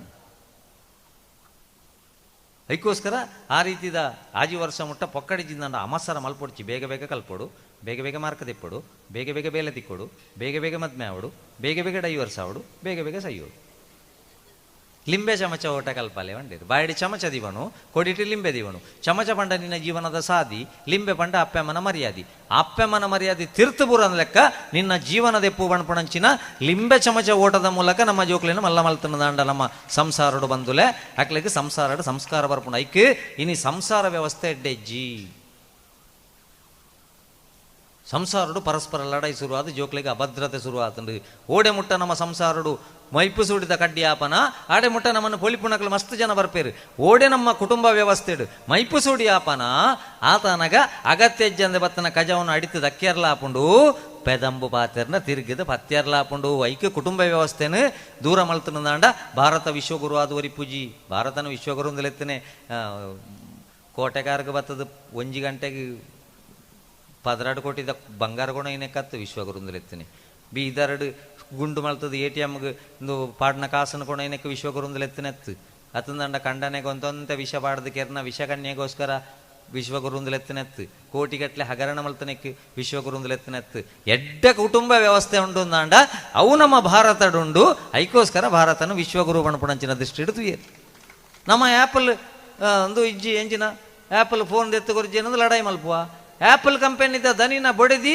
ಅದಕ್ಕೋಸ್ಕರ ಆ ರೀತಿದ ಆಜಿ ವರ್ಷ ಮುಟ್ಟ ಪೊಕ್ಕಡಿಜಿಂದ ಅಮಸರ ಮಲ್ಪೊಡ್ಚಿ ಬೇಗ ಬೇಗ ಕಲ್ಪೊಡು ಬೇಗ ಬೇಗ ಮಾರ್ಕ ತಿಪ್ಪೊಡು ಬೇಗ ಬೇಗ ಬೇಲೆ ತಿಕ್ಕೊಡು ಬೇಗ ಬೇಗ ಮದ್ಮೆ ಆವಡು ಬೇಗ ಬೇಗ ಡೈವರ್ಸ್ ಆವಡು ಬೇಗ ಬೇಗ ಸೈಯೋಡು. ಲಿಂಬೆ ಚಮಚ ಓಟ ಕಲ್ಪಾಲೆ వండిరు ಬಾಯಡಿ ಚಮಚ ದಿವನು ಕೊಡಿಟಿ ಲಿಂಬೆ ದಿವನು ಚಮಚ ಪಂಡ ನಿನ್ನ ಜೀವನದ ಸಾದಿ ಲಿಂಬೆ ಪಂಡ ಅಪ್ಪೆಮ್ಮನ ಮರ್ಯಾದಿ ಅಪ್ಪೆಮ್ಮನ ಮರ್ಯಾದಿ ತಿರ್ತು ಬೂರನ ಲೆಕ್ಕ ನಿನ್ನ ಜೀವನದ ಎಪ್ಪು ಬಣ್ಪಣಂಚಿನ ಲಿಂಬೆ ಚಮಚ ಓಟದ ಮೂಲಕ ನಮ್ಮ ಜೋಕ್ಲಿನ ಮಲ್ಲ ಮಲ್ತನದಾಂಡ ನಮ್ಮ ಸಂಸಾರಡು ಬಂದುಲೆ ಅಕ್ಲಿಗೆ ಸಂಸಾರಡು ಸಂಸ್ಕಾರ ಬರ್ಪುಣ ಐಕ್ ಇನಿ ಸಂಸಾರ ವ್ಯವಸ್ಥೆ ಎಡ್ಡೆಜ್ಜಿ ಸಂಸಾರಡು ಪರಸ್ಪರ ಲಡಾಯಿ ಶುರುವಾದ ಜೋಕ್ಲಿಗೆ ಅಭದ್ರತೆ ಶುರುವಾತಂದು ಓಡೆ ಮುಟ್ಟ ನಮ್ಮ ಸಂಸಾರಡು ಮೈಪು ಸುಡಿದ ಕಡ್ಡಿಯಾಪನ ಆಡೆ ಮುಟ್ಟ ನಮ್ಮನ್ನು ಪೊಲಿಪುಣಕಲು ಮಸ್ತ್ ಜನ ಬರ್ಪೇರು ಓಡೆ ನಮ್ಮ ಕುಟುಂಬ ವ್ಯವಸ್ಥೆಡು ಮೈಪು ಸುಡಿಯಾಪನ ಆತನಗ ಅಗತ್ಯಜ್ಜಂದೆ ಬತ್ತನ ಕಜವನ್ನು ಅಡಿತು ದಕ್ಕಿಯರ್ಲಾಪುಂಡು ಪೆದಂಬು ಪಾತೆರ್ನ ತಿರುಗಿದ ಪತ್ಯರ್ಲಾಪುಂಡು ಐಕ್ಯ ಕುಟುಂಬ ವ್ಯವಸ್ಥೆನು ದೂರ ಮಲ್ತನದಾಂಡ ಭಾರತ ವಿಶ್ವಗುರು ಆದವರಿ ಪೂಜಿ ಭಾರತನ ವಿಶ್ವಗುರು ಅಂದಲೆತ್ತನೆ ಕೋಟೆಗಾರ್ಗೆ ಬತ್ತದ ಒಂಜಿ ಗಂಟೆಗೆ 12 ಕೋಟಿದ ಬಂಗಾರ ಗುಣ ಏನೇ ವಿಶ್ವಗುರುಂದಲೆತ್ತನೆ ಬೀದರಡು ಗುಂಡು ಮಲ್ತದ ಎ ಟಿ ಎಮ್ಗೆ ಒಂದು ಪಾಡ್ನ ಕಾಸನ್ನು ಕೊಣ ಏನಕ್ಕೆ ವಿಶ್ವಗುರುಂದಲೆತ್ತನೆತ್ತು ಅತಂದಂಡ ಕಂಡನೆಗೆ ಒಂದೊಂತೆ ವಿಷ ಪಾಡ್ದು ಕೆರ್ನ ವಿಷಕನ್ಯೆಗೋಸ್ಕರ ವಿಶ್ವಗುರುಂದಲೆತ್ತನೆತ್ತು ಕೋಟಿಗಟ್ಟಲೆ ಹಗರಣ ಮಲ್ತನೆಕ್ಕೆ ವಿಶ್ವಗುರುಂದಲೆತ್ತನೆತ್ತು ಎಡ್ಡ ಕುಟುಂಬ ವ್ಯವಸ್ಥೆ ಉಂಡು ಅಂದಾಂಡ ಅವು ನಮ್ಮ ಭಾರತಡುಂಡು ಐಕೋಸ್ಕರ ಭಾರತನು ವಿಶ್ವಗುರು ಬಣಪುಣಂಚಿನ ದೃಷ್ಟಿ ಹಿಡಿದು ನಮ್ಮ ಆ್ಯಪಲ್ ಒಂದು ಇಜ್ಜಿ ಎಂಜಿನ ಆ್ಯಪಲ್ ಫೋನ್ ಎತ್ತು ಗುರುಜಿ ಏನಂದ್ರೆ ಲಡಾಯಿ ಮಲ್ಪುವ ಆ್ಯಪಲ್ ಕಂಪೆನಿದ ದನಿನ ಬಡಿದಿ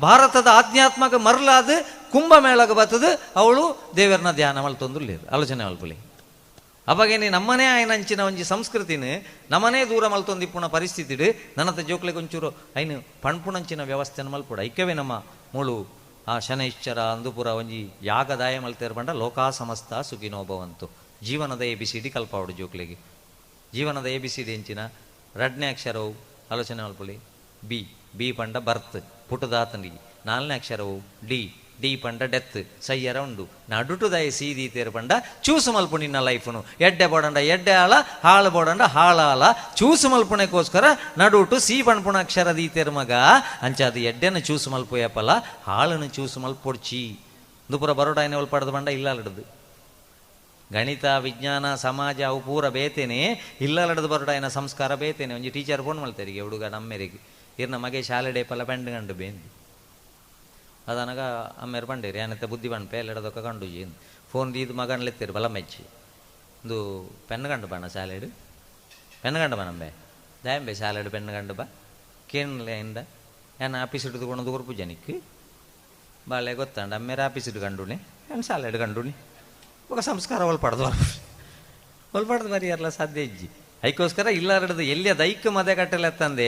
ಭಾರತದ ಆಧ್ಯಾತ್ಮಕ ಮರಲಾದ ಕುಂಭಮೇಳಗ ಬತ್ತದ ಅವಳು ದೇವರನ್ನ ಧ್ಯಾನ ಮಲ್ತೊಂದುಲ್ಲೇರು ಆಲೋಚನೆ ಮಲ್ಪುಲಿ ಅವಾಗೇನಿ ನಮ್ಮನೇ ಆಯ್ನಂಚಿನ ಒಂಜಿ ಸಂಸ್ಕೃತಿನ ನಮ್ಮನೇ ದೂರ ಮಲ್ತೊಂದು ಇಪ್ಪುಣ ಪರಿಸ್ಥಿತಿ ನನ್ನತ ಜೋಕ್ಲೆಗೆ ಒಂಚೂರು ಐನು ಪಣ್ಪುಣಂಚಿನ ವ್ಯವಸ್ಥೆನ ಮಲ್ಪುಡ ಐಕ್ಯವೇ ನಮ್ಮ ಮೂಳು ಆ ಶನೈಶ್ಚರ ಅಂದುಪುರ ಒಂಜಿ ಯಾಗದಾಯ ಮಲ್ತೇರು ಬಂಡ ಲೋಕಾ ಸಮಸ್ತ ಸುಖಿನೋ ಭವಂತು. ಜೀವನದ ಎ ಬಿ ಸಿ ಡಿ ಕಲ್ಪಾವಡು ಜೋಕ್ಲೆಗೆ ಜೀವನದ ಎ ಬಿ ಸಿ ಡಿ ಎಂಚಿನ ರಡ್ನೇ ಅಕ್ಷರವು ಆಲೋಚನೆ ಮಲ್ಪುಲಿ ಬಿ ಬಿ ಪಂಡ ಬರ್ತ್ ಪುಟದಾತನಿಗೆ ನಾಲ್ನೇ ಅಕ್ಷರವು ಡಿ ಡಿ ಪಂಡ ಡೆತ್ ಸಯ್ಯರ ಉಂಡು ನಡುಟುದಯ ಸೀದಿ ತೇರು ಪಂಡ ಚೂಸು ಮಲ್ಪು ನಿನ್ನ ಲೈಫುನು ಎಡ್ಡೆ ಬೋಡಂಡ ಎಡ್ಡೆ ಆಳ ಹಾಳು ಬೋಡಂಡ ಹಾಳಾಳ ಚೂಸು ಮಲ್ಪುಣಕ್ಕೋಸ್ಕರ ನಡುಟು ಸಿ ಪಣ್ಪುಣ ಅಕ್ಷರ ದೀತೇರು ಮಗ ಅಂಚಾದ ಎಡ್ಡೆನ ಚೂಸು ಮಲ್ಪು ಏಪಲ ಹಾಳನ್ನು ಚೂಸು ಮಲ್ಪೊಡ್ಚಿ ದುಪುರ ಬರೋಡ ಏನೇ ಒಲ್ಪಾಡ್ದು ಬಂಡ ಇಲ್ಲಾಲಡ್ದು ಗಣಿತ ವಿಜ್ಞಾನ ಸಮಾಜ ಅವು ಪೂರ ಬೇತೇನೆ ಇಲ್ಲಲಡ್ದು ಬರೋಡ ಏನ ಸಂಸ್ಕಾರ ಬೇತೇನೆ ಒಂಜಿ ಟೀಚರ್ ಫೋನ್ ಮಲ್ತೇರಿಗೆ ಹುಡುಗ ನಮ್ಮೆರಿಗೆ ಇರ್ನ ಮಗೆ ಶಾಲೆ ಡೇಪಲ್ಲ ಪೆಂಡ್ ಗಂಡು ಬೇಂದು ಅದನಗ ಅಮ್ಮೇರು ಬಂಡೇರಿ ಏನತ್ತೆ ಬುದ್ಧಿ ಬಣ್ಪೆ ಎಲ್ಲೆಡದೊಕ್ಕ ಕಂಡು ಫೋನ್ ದೀದು ಮಗನ್ಲೆತ್ತೀರು ಬಲ ಮೆಚ್ಚಿ ಒಂದು ಪೆನ್ ಗಂಡು ಬಣ್ಣ ಶಾಲೆಡು ಪೆನ್ ಗಂಡು ಬನಂಬೆ ದಾಯಂಬೆ ಶಾಲೆಡು ಪೆನ್ ಗಂಡು ಬಾ ಕೇನ್ಲೆ ಇಂದ ಏನ ಆಫೀಸ್ ಹಿಡಿದು ಕೊಣದು ಕೊರ್ಪು ಜನಕ್ಕೆ ಬಾಳೆ ಗೊತ್ತಾಂಡ ಅಮ್ಮೇರು ಆಫೀಸ್ ಇಡು ಕಂಡುಣಿ ಏನು ಶಾಲೆಡು ಕಂಡುಣಿ ఒక ಸಂಸ್ಕಾರ ಒಲ್ಪಾಡ್ದು ಒಲ್ಪಾಡ್ದು ಬರಿಯರ್ಲ ಸಾಧ್ಯ ಇಜ್ಜಿ ಐಕೋಸ್ಕರ ಇಲ್ಲಾರಡ್ದು ಎಲ್ಲಿಯ ದೈಕ್ ಮಧ್ಯೆ ಕಟ್ಟಲೆತ್ತಂದೆ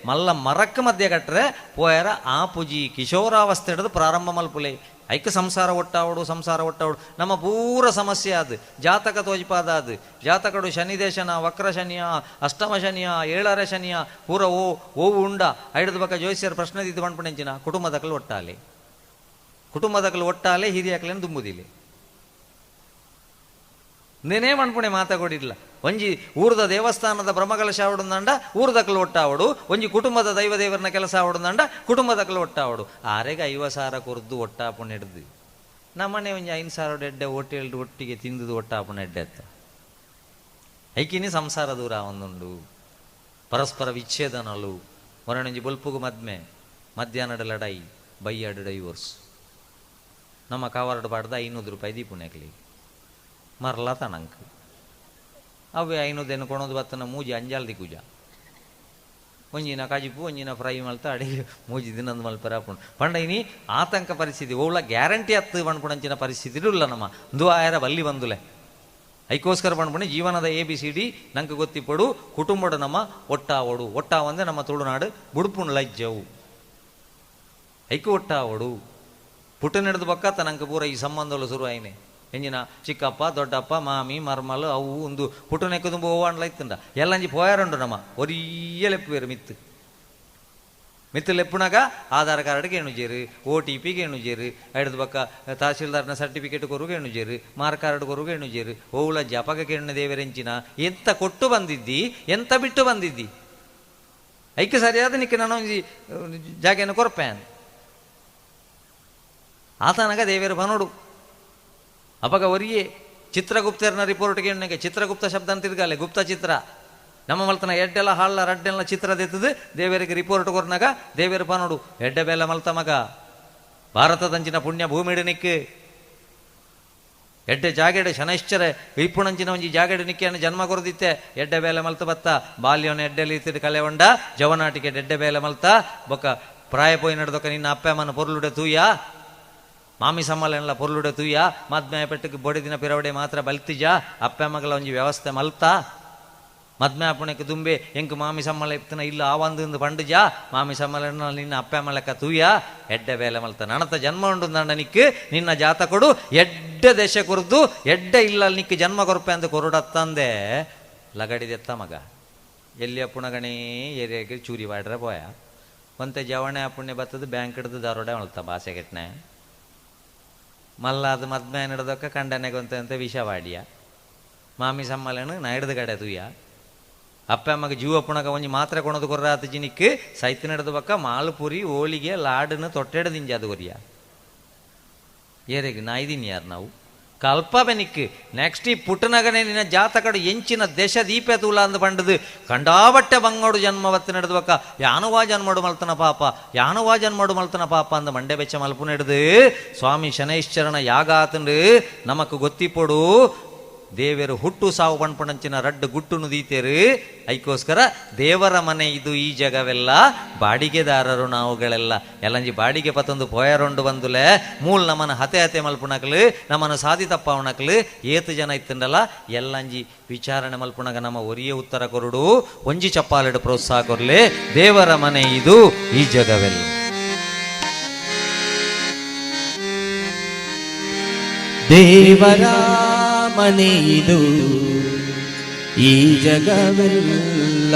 ಮಲ್ಲ ಮರಕ್ಕೆ ಮಧ್ಯೆ ಕಟ್ಟರೆ ಪೋಯರ ಆ ಪುಜಿ ಕಿಶೋರಾವಸ್ಥೆ ಹಿಡಿದು ಪ್ರಾರಂಭ ಮಲ್ಪುಲೆ ಐಕ ಸಂಸಾರ ಒಟ್ಟಾವಡು ಸಂಸಾರ ಒಟ್ಟಾವಡು ನಮ್ಮ ಪೂರ ಸಮಸ್ಯೆ ಅದು ಜಾತಕ ತೋಜ್ಪಾದ ಅದು ಜಾತಕಡು ಶನಿದೇಶನ ವಕ್ರ ಶನಿಯ ಅಷ್ಟಮ ಶನಿಯ ಏಳರ ಶನಿಯ ಪೂರ ಓ ಓವು ಉಂಡ ಐಡದ ಬಕ್ಕ ಜೋಯಿಸ್ಯರ ಪ್ರಶ್ನೆ ಇದ್ದು ಬಂಡ್ಪುಣೆಂಚಿನ ಕುಟುಂಬದಕಲು ಒಟ್ಟಾಲೆ ಕುಟುಂಬದಕಲು ಒಟ್ಟಾಲೆ ಹಿರಿಯಾಕಲೇನು ದುಂಬುದಿಲ್ಲ ನೇನೇ ಮಣ್ಪುಣೆ ಮಾತಾಕೊಡಿಲ್ಲ ಒಂಜಿ ಊರದ ದೇವಸ್ಥಾನದ ಬ್ರಹ್ಮಕಲಶ ಆವಡುಂದಂಡ ಊರದಕ್ಕಲು ಒಟ್ಟಾವಡು, ಒಂಜಿ ಕುಟುಂಬದ ದೈವ ದೇವರನ್ನ ಕೆಲಸ ಆವಡುಂದಂಡ ಕುಟುಂಬದಕ್ಕಲು ಒಟ್ಟಾವಡು. ಆರೆಗೆ 50,000 ಕೊರ್ದು ಒಟ್ಟಾಪುಣ ಹಿಡ್ದು ನಮ್ಮನೆ ಒಂಜಿ 5,000 ಎಡ್ಡೆ ಹೋಟೆಲ್ ಒಟ್ಟಿಗೆ ತಿಂದುದು ಒಟ್ಟಾಪುಣ ಎಡ್ಡೆ ಅತ್ತ. ಐಕಿನಿ ಸಂಸಾರ ದೂರ ಒಂದುಂಡು, ಪರಸ್ಪರ ವಿಚ್ಛೇದನಲು. ಮೊರಣಂಜಿ ಬೊಲ್ಪುಗು ಮದ್ಮೆ, ಮಧ್ಯಾಹ್ನದ ಲಡಾಯಿ, ಬೈಯಾಡು ಡೈವೋರ್ಸ್. ನಮ್ಮ ಕವರ್ಡ್ ಪಾಡ್ದ 500 ರೂಪಾಯಿ ದೀಪುಣೆಕ್ಲಿ ಮರಲ ತಣಂಕ್ ಅವೇ 500 ಕೊಣೋದು ಬತ್ತನ ಮೂಜಿ ಅಂಜಾಲ್ ದಿಕ್ಕುಜ. ಒಂಜಿನ ಕಾಜಿಪು ಒಂಜಿನ ಫ್ರೈ ಮಲ್ತ ಅಡಿಗೆ ಮೂಜಿ ದಿನಂದು ಮಲ್ಪರ ಆಪುಂಡು. ಪಂಡ ಇನಿ ಆತಂಕ ಪರಿಸ್ಥಿತಿ ಓಳ ಗ್ಯಾರಂಟಿ ಹತ್ತು ಪಣ್ಪುಣಂಚಿನ ಪರಿಸ್ಥಿತಿ ಇಲ್ಲ ನಮ್ಮ ಒಂದು ಆಯರ ಬಲ್ಲಿ ಬಂದುಲೆ. ಐಕೋಸ್ಕರ ಪಣ್ಪುಣಿ ಜೀವನದ ಎ ಬಿ ಸಿ ಡಿ ನಂಗೆ ಗೊತ್ತಿಪ್ಪಡು. ಕುಟುಂಬಡು ನಮ್ಮ ಒಟ್ಟಾವಡು, ಒಟ್ಟಾವಂದೆ ನಮ್ಮ ತುಳುನಾಡು ಬುಡುಪುಣ್ ಲಜ್ಜವು. ಐಕು ಒಟ್ಟಾವಡು ಪುಟ್ಟ ನಡೆದು ಬಕ್ಕ ನಂಗೆ ಪೂರ ಈ ಸಂಬಂಧಗಳು ಶುರು ಆಯ್ನೆ. ಎಂಜಿನ ಚಿಕ್ಕಪ್ಪ ದೊಡ್ಡಪ್ಪ ಮಾಮಿ ಮರ್ಮಲು ಅವು ಒಂದು ಪುಟ್ಟನೆಕ್ಕು ತುಂಬ ಓವಾಂಡ್ಲ ಇತ್ತಂಡ ಎಲ್ಲಂಜಿ ಪೋಯಾರುಂಡು ನಮ್ಮ ಒರಿಯ ಲೆಪ್ಪುವೇರು ಮಿತ್ತು ಮಿತ್ತು ಲೆಪ್ಪುನಾಗ ಆಧಾರ್ ಕಾರ್ಡ್ಗೆ ಎಣುಜೇರು, ಓ ಟಿ ಪಿಗೆ ಎಣುಜೇರು, ಐಡ್ದು ಬಕ್ಕ ತಹಸೀಲ್ದಾರ್ನ ಸರ್ಟಿಫಿಕೇಟ್ ಕೊರುಗೆ ಎಣುಜೇರು, ಮಾರ್ ಕಾರ್ಡ್ ಕೊರುಗೆ ಎಣುಜೇರು, ಓವುಲ ಜಪಗ ಕೆಣ್ಣು ದೇವರೆಂಚಿನ ಎಂತ ಕೊಟ್ಟು ಬಂದಿದ್ದಿ ಎಂತ ಬಿಟ್ಟು ಬಂದಿದ್ದಿ. ಐಕೆ ಸರಿಯಾದ ನಿಕ್ಕೆ ನಾನು ಒಂಜಿ ಜಾಗೆಯನ್ನು ಕೊರ್ಪೆ ಆತನಗ ದೇವೇರು ಬನೋಡು. ಅಪಗ ಒರಿಯೇ ಚಿತ್ರಗುಪ್ತರನ ರಿಪೋರ್ಟ್ಗೆ ಎಣ್ಣೆಗೆ ಚಿತ್ರಗುಪ್ತ ಶಬ್ದ ಅಂತ ತಿರ್ಗಾಲೆ ಗುಪ್ತ ಚಿತ್ರ ನಮ್ಮ ಮಲ್ತನ ಎಡ್ಡೆಲ್ಲ ಹಾಳ್ಳ ರಡ್ಡೆಲ್ಲ ಚಿತ್ರ ದೆತ್ತದು ದೇವರಿಗೆ ರಿಪೋರ್ಟ್ ಕೊರ್ನಾಗ ದೇವೇರು ಪನೋಡು ಎಡ್ಡೆ ಬೇಲ ಮಲ್ತ ಮಗ ಭಾರತದಂಚಿನ ಪುಣ್ಯ ಭೂಮಿಡು ನಿಕ್ಕು ಎಡ್ಡೆ ಜಾಗೆಡೆ ಶನೈಶ್ಚರ ಇಪ್ಪುಣಂಚಿನ ಒಂಜಿ ಜಾಗೆಡೆ ನಿಕ್ಕೆಯನ್ನು ಜನ್ಮ ಕೊರದಿತ್ತೆ ಎಡ್ಡೆ ಬೇಲೆ ಮಲ್ತ ಬತ್ತ ಬಾಲ್ಯವನ್ನು ಎಡ್ಡೆಲಿ ಇತ್ತಿಟ್ಟು ಕಲೆ ಉಂಡ ಜವನಾಟಿಕೆ ಎಡ್ಡೆ ಬೇಲೆ ಮಲ್ತ ಬೊಕ್ಕ ಪ್ರಾಯ ಪೋಯಿ ನಡ್ದೊಕ್ಕ ನಿನ್ನ ಅಪ್ಪ ಅಮ್ಮನ ಪೊರ್ಲುಡೆ ತೂಯ ಮಾಮಿ ಸಮ್ಮಲೆಲ್ಲ ಪೊರ್ಲುಡೆ ತೂಯ ಮದ್ಮೆ ಪೆಟ್ಟಕ್ಕೆ ಬೊಡೆದಿನ ಪಿರವಡೆ ಮಾತ್ರ ಬಲ್ತಿಜ ಅಪ್ಪ ಮಗಳ ಒಂಜಿ ವ್ಯವಸ್ಥೆ ಮಲ್ತ ಮದ್ಮೆ ಅಪ್ಪಣಕ್ಕೆ ದುಂಬೆ ಎಂಕ್ ಮಾಮಿ ಸಮ್ಮಲ ಇತ್ತನ ಇಲ್ಲ ಆವಂದು ಪಂಡುಜ ಮಾಮಿ ಸಮ್ಮಲನ್ನ ನಿನ್ನ ಅಪ್ಪ ಅಮ್ಮಲೆಕ್ಕ ತೂಯ ಎಡ್ಡೆ ಬೇಲೆ ಮಲ್ತ ನನತ ಜನ್ಮ ಉಂಡು ದಂಡ ನಿಕ್ಕು ನಿನ್ನ ಜಾತ ಕೊಡು ಎಡ್ಡೆ ದೇಶ ಕೊರ್ದು ಎಡ್ಡೆ ಇಲ್ಲ ನಿಕ್ಕು ಜನ್ಮ ಕೊರಪೆ ಅಂದು ಕೊರುಡತ್ತಂದೆ ಲಗಡಿದೆತ್ತ ಮಗ ಎಲ್ಲಿ ಅಪ್ಪುಣಗಣೇ ಏರಿಯಾಗೆ ಚೂರಿ ಬಾಡ್ರೆ ಪೋಯ ಒಂತೆ ಜವಣೆ ಅಪ್ಪುಣ್ಯ ಬತ್ತದು ಬ್ಯಾಂಕ್ ಹಿಡ್ದು ದಾರೋಡೆ ಮಲ್ತ ಬಾಸೆ ಕೆಟ್ಟನೆ ಮಲ್ಲಾದ ಮದ್ಮೆ ನಡೆದಕ್ಕ ಕಂಡನೆಗೊಂತೆ ಅಂತ ವಿಷವಾಡಿಯ ಮಾಮಿ ಸಮ್ಮಲೇನು ನಾ ಹಿಡ್ದು ಕಡೆ ತೂಯ ಅಪ್ಪ ಅಮ್ಮಗೆ ಜೀವ ಪುಣಕ ಒಂಜಿ ಮಾತ್ರೆ ಕೊಣದು ಕೊರ್ರಾತ ಜಿನಿಕ್ ಸೈತ್ ನಡೆದ ಬಕ್ಕ ಮಾಲ್ಪುರಿ ಹೋಳಿಗೆ ಲಾಡನ್ನು ತೊಟ್ಟೆಡ ದಿಂಜಾದು ಕೊರಿಯ ಏರೆಗೆ ನಾಯ್ದೀನಿ ಯಾರು ನಾವು ಕಲ್ಪ ಬೆನಿಕ್ ನೆಕ್ಸ್ಟ್ ಈ ಪುಟ್ಟನಗನೇ ನಿನ್ನ ಜಾತಕಡು ಎಂಚಿನ ದೇಶ ದೀಪೆ ತೂಲ ಅಂದ ಪಂಡದು ಕಂಡಾಬಟ್ಟೆ ಬಂಗೋಡು ಜನ್ಮವತ್ತು ನಡೆದ ಬಕ್ಕ ಯಾನುವಾ ಜನ್ಮಡು ಮಲ್ತನ ಪಾಪ ಯಾನುವಾ ಜನ್ಮಡು ಮಲ್ತನ ಪಾಪ ಅಂದ ಮಂಡೆ ಬೆಚ್ಚ ಮಲ್ಪು ನಡೆದು ಸ್ವಾಮಿ ಶನೈಶ್ಚರಣ ಯಾಗಾತಂಡು ನಮಕ್ ಗೊತ್ತಿಪೊಡು ದೇವರು ಹುಟ್ಟು ಸಾವು ಪಣ್ಪಣಂಚಿನ ರಡ್ಡು ಗುಟ್ಟುನು ದೀತೇರು. ಐಕೋಸ್ಕರ ದೇವರ ಮನೆ ಇದು ಈ ಜಗವೆಲ್ಲ ಬಾಡಿಗೆದಾರರು ನಾವುಗಳೆಲ್ಲ ಎಲ್ಲಂಜಿ ಬಾಡಿಗೆ ಪತ್ತೊಂದು ಪೋಯರೊಂಡು ಬಂದುಲೆ ಮೂಲ್ ನಮ್ಮನ ಹತೆ ಹತೆ ಮಲ್ಪುಣಕ್ಲು ನಮ್ಮನ ಸಾದಿ ತಪ್ಪವಣಕ್ಲು ಏತು ಜನ ಇತ್ತಂಡಲ್ಲ ಎಲ್ಲಂಜಿ ವಿಚಾರಣೆ ಮಲ್ಪುಣಗ ನಮ್ಮ ಒರಿಯ ಉತ್ತರ ಕೊರುಡು ಒಂಜಿ ಚಪ್ಪಾಲೆಡು ಪ್ರೋತ್ಸಾಹ ಕೊರ್ಲೆ ದೇವರ ಮನೆ ಇದು ಈ ಜಗವೆಲ್ಲ. ದೇವರ ಮನೆಯಿದು ಈ ಜಗವೆಲ್ಲ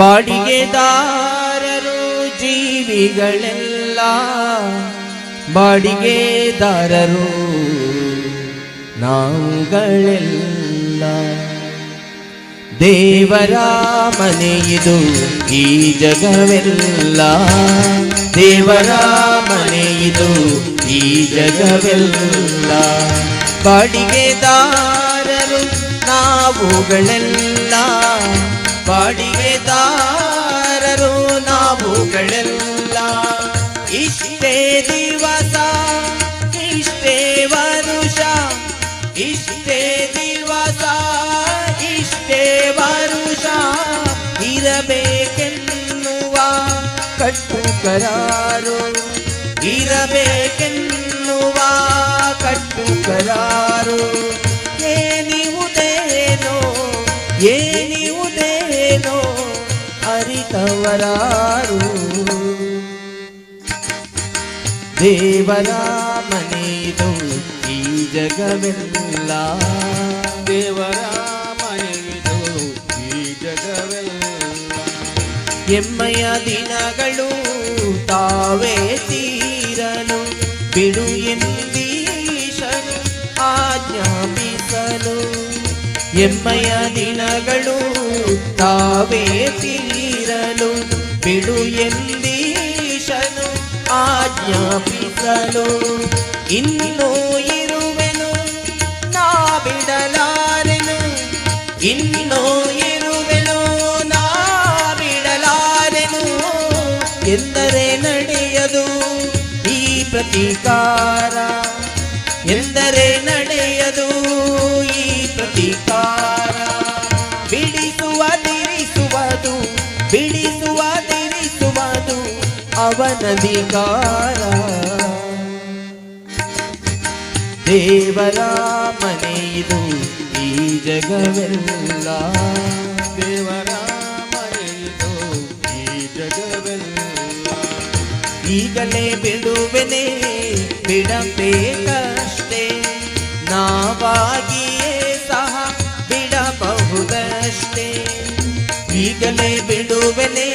ಬಾಡಿಗೆದಾರರು ಜೀವಿಗಳೆಲ್ಲ ಬಾಡಿಗೆದಾರರು ನಾವುಗಳೆಲ್ಲ. ದೇವರ ಮನೆಯಿದು ಈ ಜಗವೆಲ್ಲ ದೇವರ ಮನೆಯಿದು ಈ ಜಗವೆಲ್ಲ ಬಾಡಿಗೆದಾರರು ನಾವುಗಳೆಲ್ಲ ಬಾಡಿಗೆದಾರರು ನಾವುಗಳೆಲ್ಲ. ಇಷ್ಟೇ ದಿವಸ ಇಷ್ಟೇ ವರುಷ ಇಷ್ಟೇ ದಿವಸ ಇಷ್ಟೇ ವರುಷ ಇರಬೇಕೆನ್ನುವ ಕಟ್ಟು ಕರಾರು ಇರಬೇಕೆನ್ನುವ ಕಟ್ಟು ಕರಾರು. ಏನಿವುದೇನೋ ಏನಿವುದೇನೋ ಅರಿತವರಾರು. ದೇವರ ಮನೆಯಿದು ಈ ಜಗವೆಲ್ಲ ದೇವರ ಮನೆಯಿದು ಈ ಜಗವೆಲ್ಲ. ಎಮ್ಮಯ ದಿನಗಳು ತಾವೇ ತೀರಲು ಬಿಡು ಎಂದೀಶನು ಆಜ್ಞಾಪಿಸಲು. ಎಮ್ಮಯ ದಿನಗಳು ತಾವೇ ತೀರಲು ಬಿಡು ಎಂದೀಶನು ಆಜ್ಞಾಪಿಸಲು. ಇನ್ನೂ ಇರುವೆನು ನಾ ಬಿಡಲಾರೆನು, ಇನ್ನೂ ಇರುವೆನು ನಾ ಬಿಡಲಾರೆನು ಎಂದರೆ ನಡೆಯದು ಈ ಪ್ರತೀಕಾರ, ಎಂದರೆ ನಡೆಯದು ಈ ಪ್ರತೀಕಾರ. ಬಿಡಿಸುವ ತಿರಿಸುವುದು, ಬಿಡಿಸುವ ತಿರಿಸುವುದು ಅವನಧಿಕಾರ. ದೇವರ ಮನೆಯಿದು ಈ ಜಗವೆಲ್ಲ, ದೇವರ ಮನೆಯಿದು ಈ ಜಗವೆಲ್ಲ. ಈಗಲೇ ಬಿಡುವೆನೆ ಬಿಡಬೇಕಷ್ಟೇ, ನಾವಾಗಿಯೇ ಸಹ ಬಿಡಬಹುದಷ್ಟೇ. ಈಗಲೇ ಬಿಡುವೆನೆ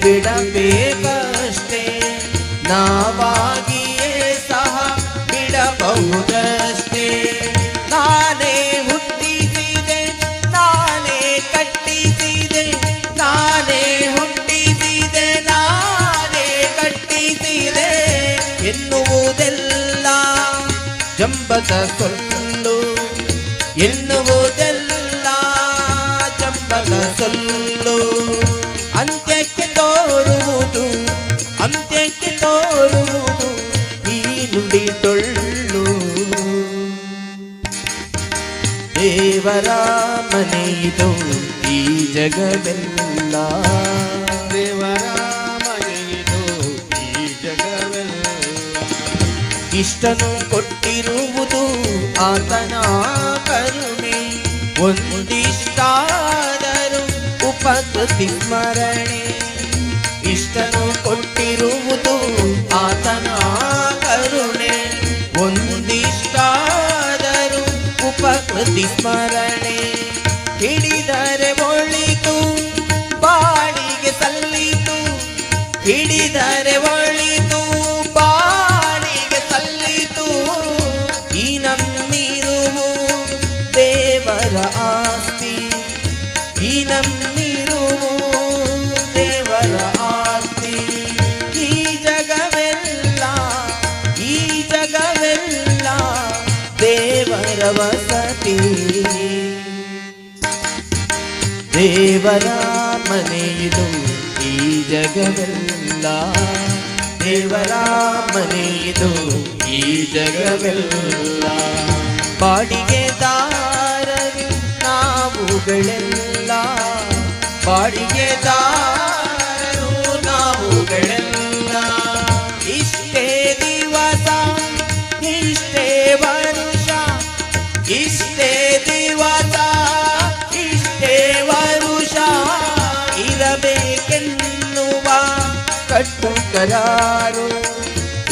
ಬಿಡಬೇಕಷ್ಟೇ, ನಾವಾಗಿಯೇ ಸಹ ಬಿಡಬಹುದಷ್ಟೇ. ನಾನೇ ಹುಟ್ಟಿಸಿದೆ ನಾನೇ ಕಟ್ಟಿಸಿದೆ, ನಾನೇ ಹುಟ್ಟಿಸಿದೆ ನಾನೇ ಕಟ್ಟಿಸಿದೆ ಎನ್ನುವುದೆಲ್ಲ ಜಂಬದ ಸೊಲ್ಲು, ಎನ್ನುವುದೆಲ್ಲ ಜಂಬದ ಸೊಲ್ಲು. ಅಂತ್ಯಕ್ಕೆ ತೋರುವುದು, ಅಂತ್ಯಕ್ಕೆ ತೋರುವುದು ಈ ನುಡಿ ಟೊಳ್ಳು. ದೇವರ ಮನೆಯಿದು ಈ ಜಗವೆಲ್ಲ, ದೇವರ ಮನೆಯಿದು ಈ ಜಗವೆಲ್ಲ. ಇಷ್ಟನು ಕೊಟ್ಟಿರುವುದು ಆತನ ಕರುಣೆ, ಒಂದಿಷ್ಟಾದರೂ ಉಪಕೃತಿ ಸ್ಮರಣೆ. ಇಷ್ಟನು ಕೊಟ್ಟಿರುವುದು ಆತನ ಕರುಣೆ, ಒಂದಿಷ್ಟಾದರೂ ಉಪಕೃತಿ ಸ್ಮರಣೆ. ಹಿಡಿದರೆ ಒಳಿತು ಬಾಳಿಗೆ ಸಲ್ಲಿತು, ಹಿಡಿದರೆ ಒಳಿತು ಬಾಳಿಗೆ ಸಲ್ಲಿತು. ಈ ನಮ್ಮಿರುವು ದೇವರ ಆಸ್ತಿ, ಈ ನಮ್ಮಿರುವು ದೇವರ ಆಸ್ತಿ. ಈ ಜಗವೆಲ್ಲ, ಈ ಜಗವೆಲ್ಲ ದೇವರ ವಸತಿ. ದೇವರ ಮನೆಯಿದು ಈ ಜಗವೆಲ್ಲ, ದೇವರ ಮನೆಯಿದು ಈ ಜಗವೆಲ್ಲ. ಬಾಡಿಗೆದಾರರು ನಾವುಗಳೆಲ್ಲ, ಬಾಡಿಗೆದಾರರು ನಾವುಗಳೆಲ್ಲ. ಇಷ್ಟೇ ದಿವಸ ಇಷ್ಟೇ ವರುಷ, ಇಷ್ಟೇ ದಿವಸ ಇಷ್ಟೇ ವರುಷ ಇರಬೇಕೆನ್ನುವ ಕಟ್ಟು ಕರಾರು,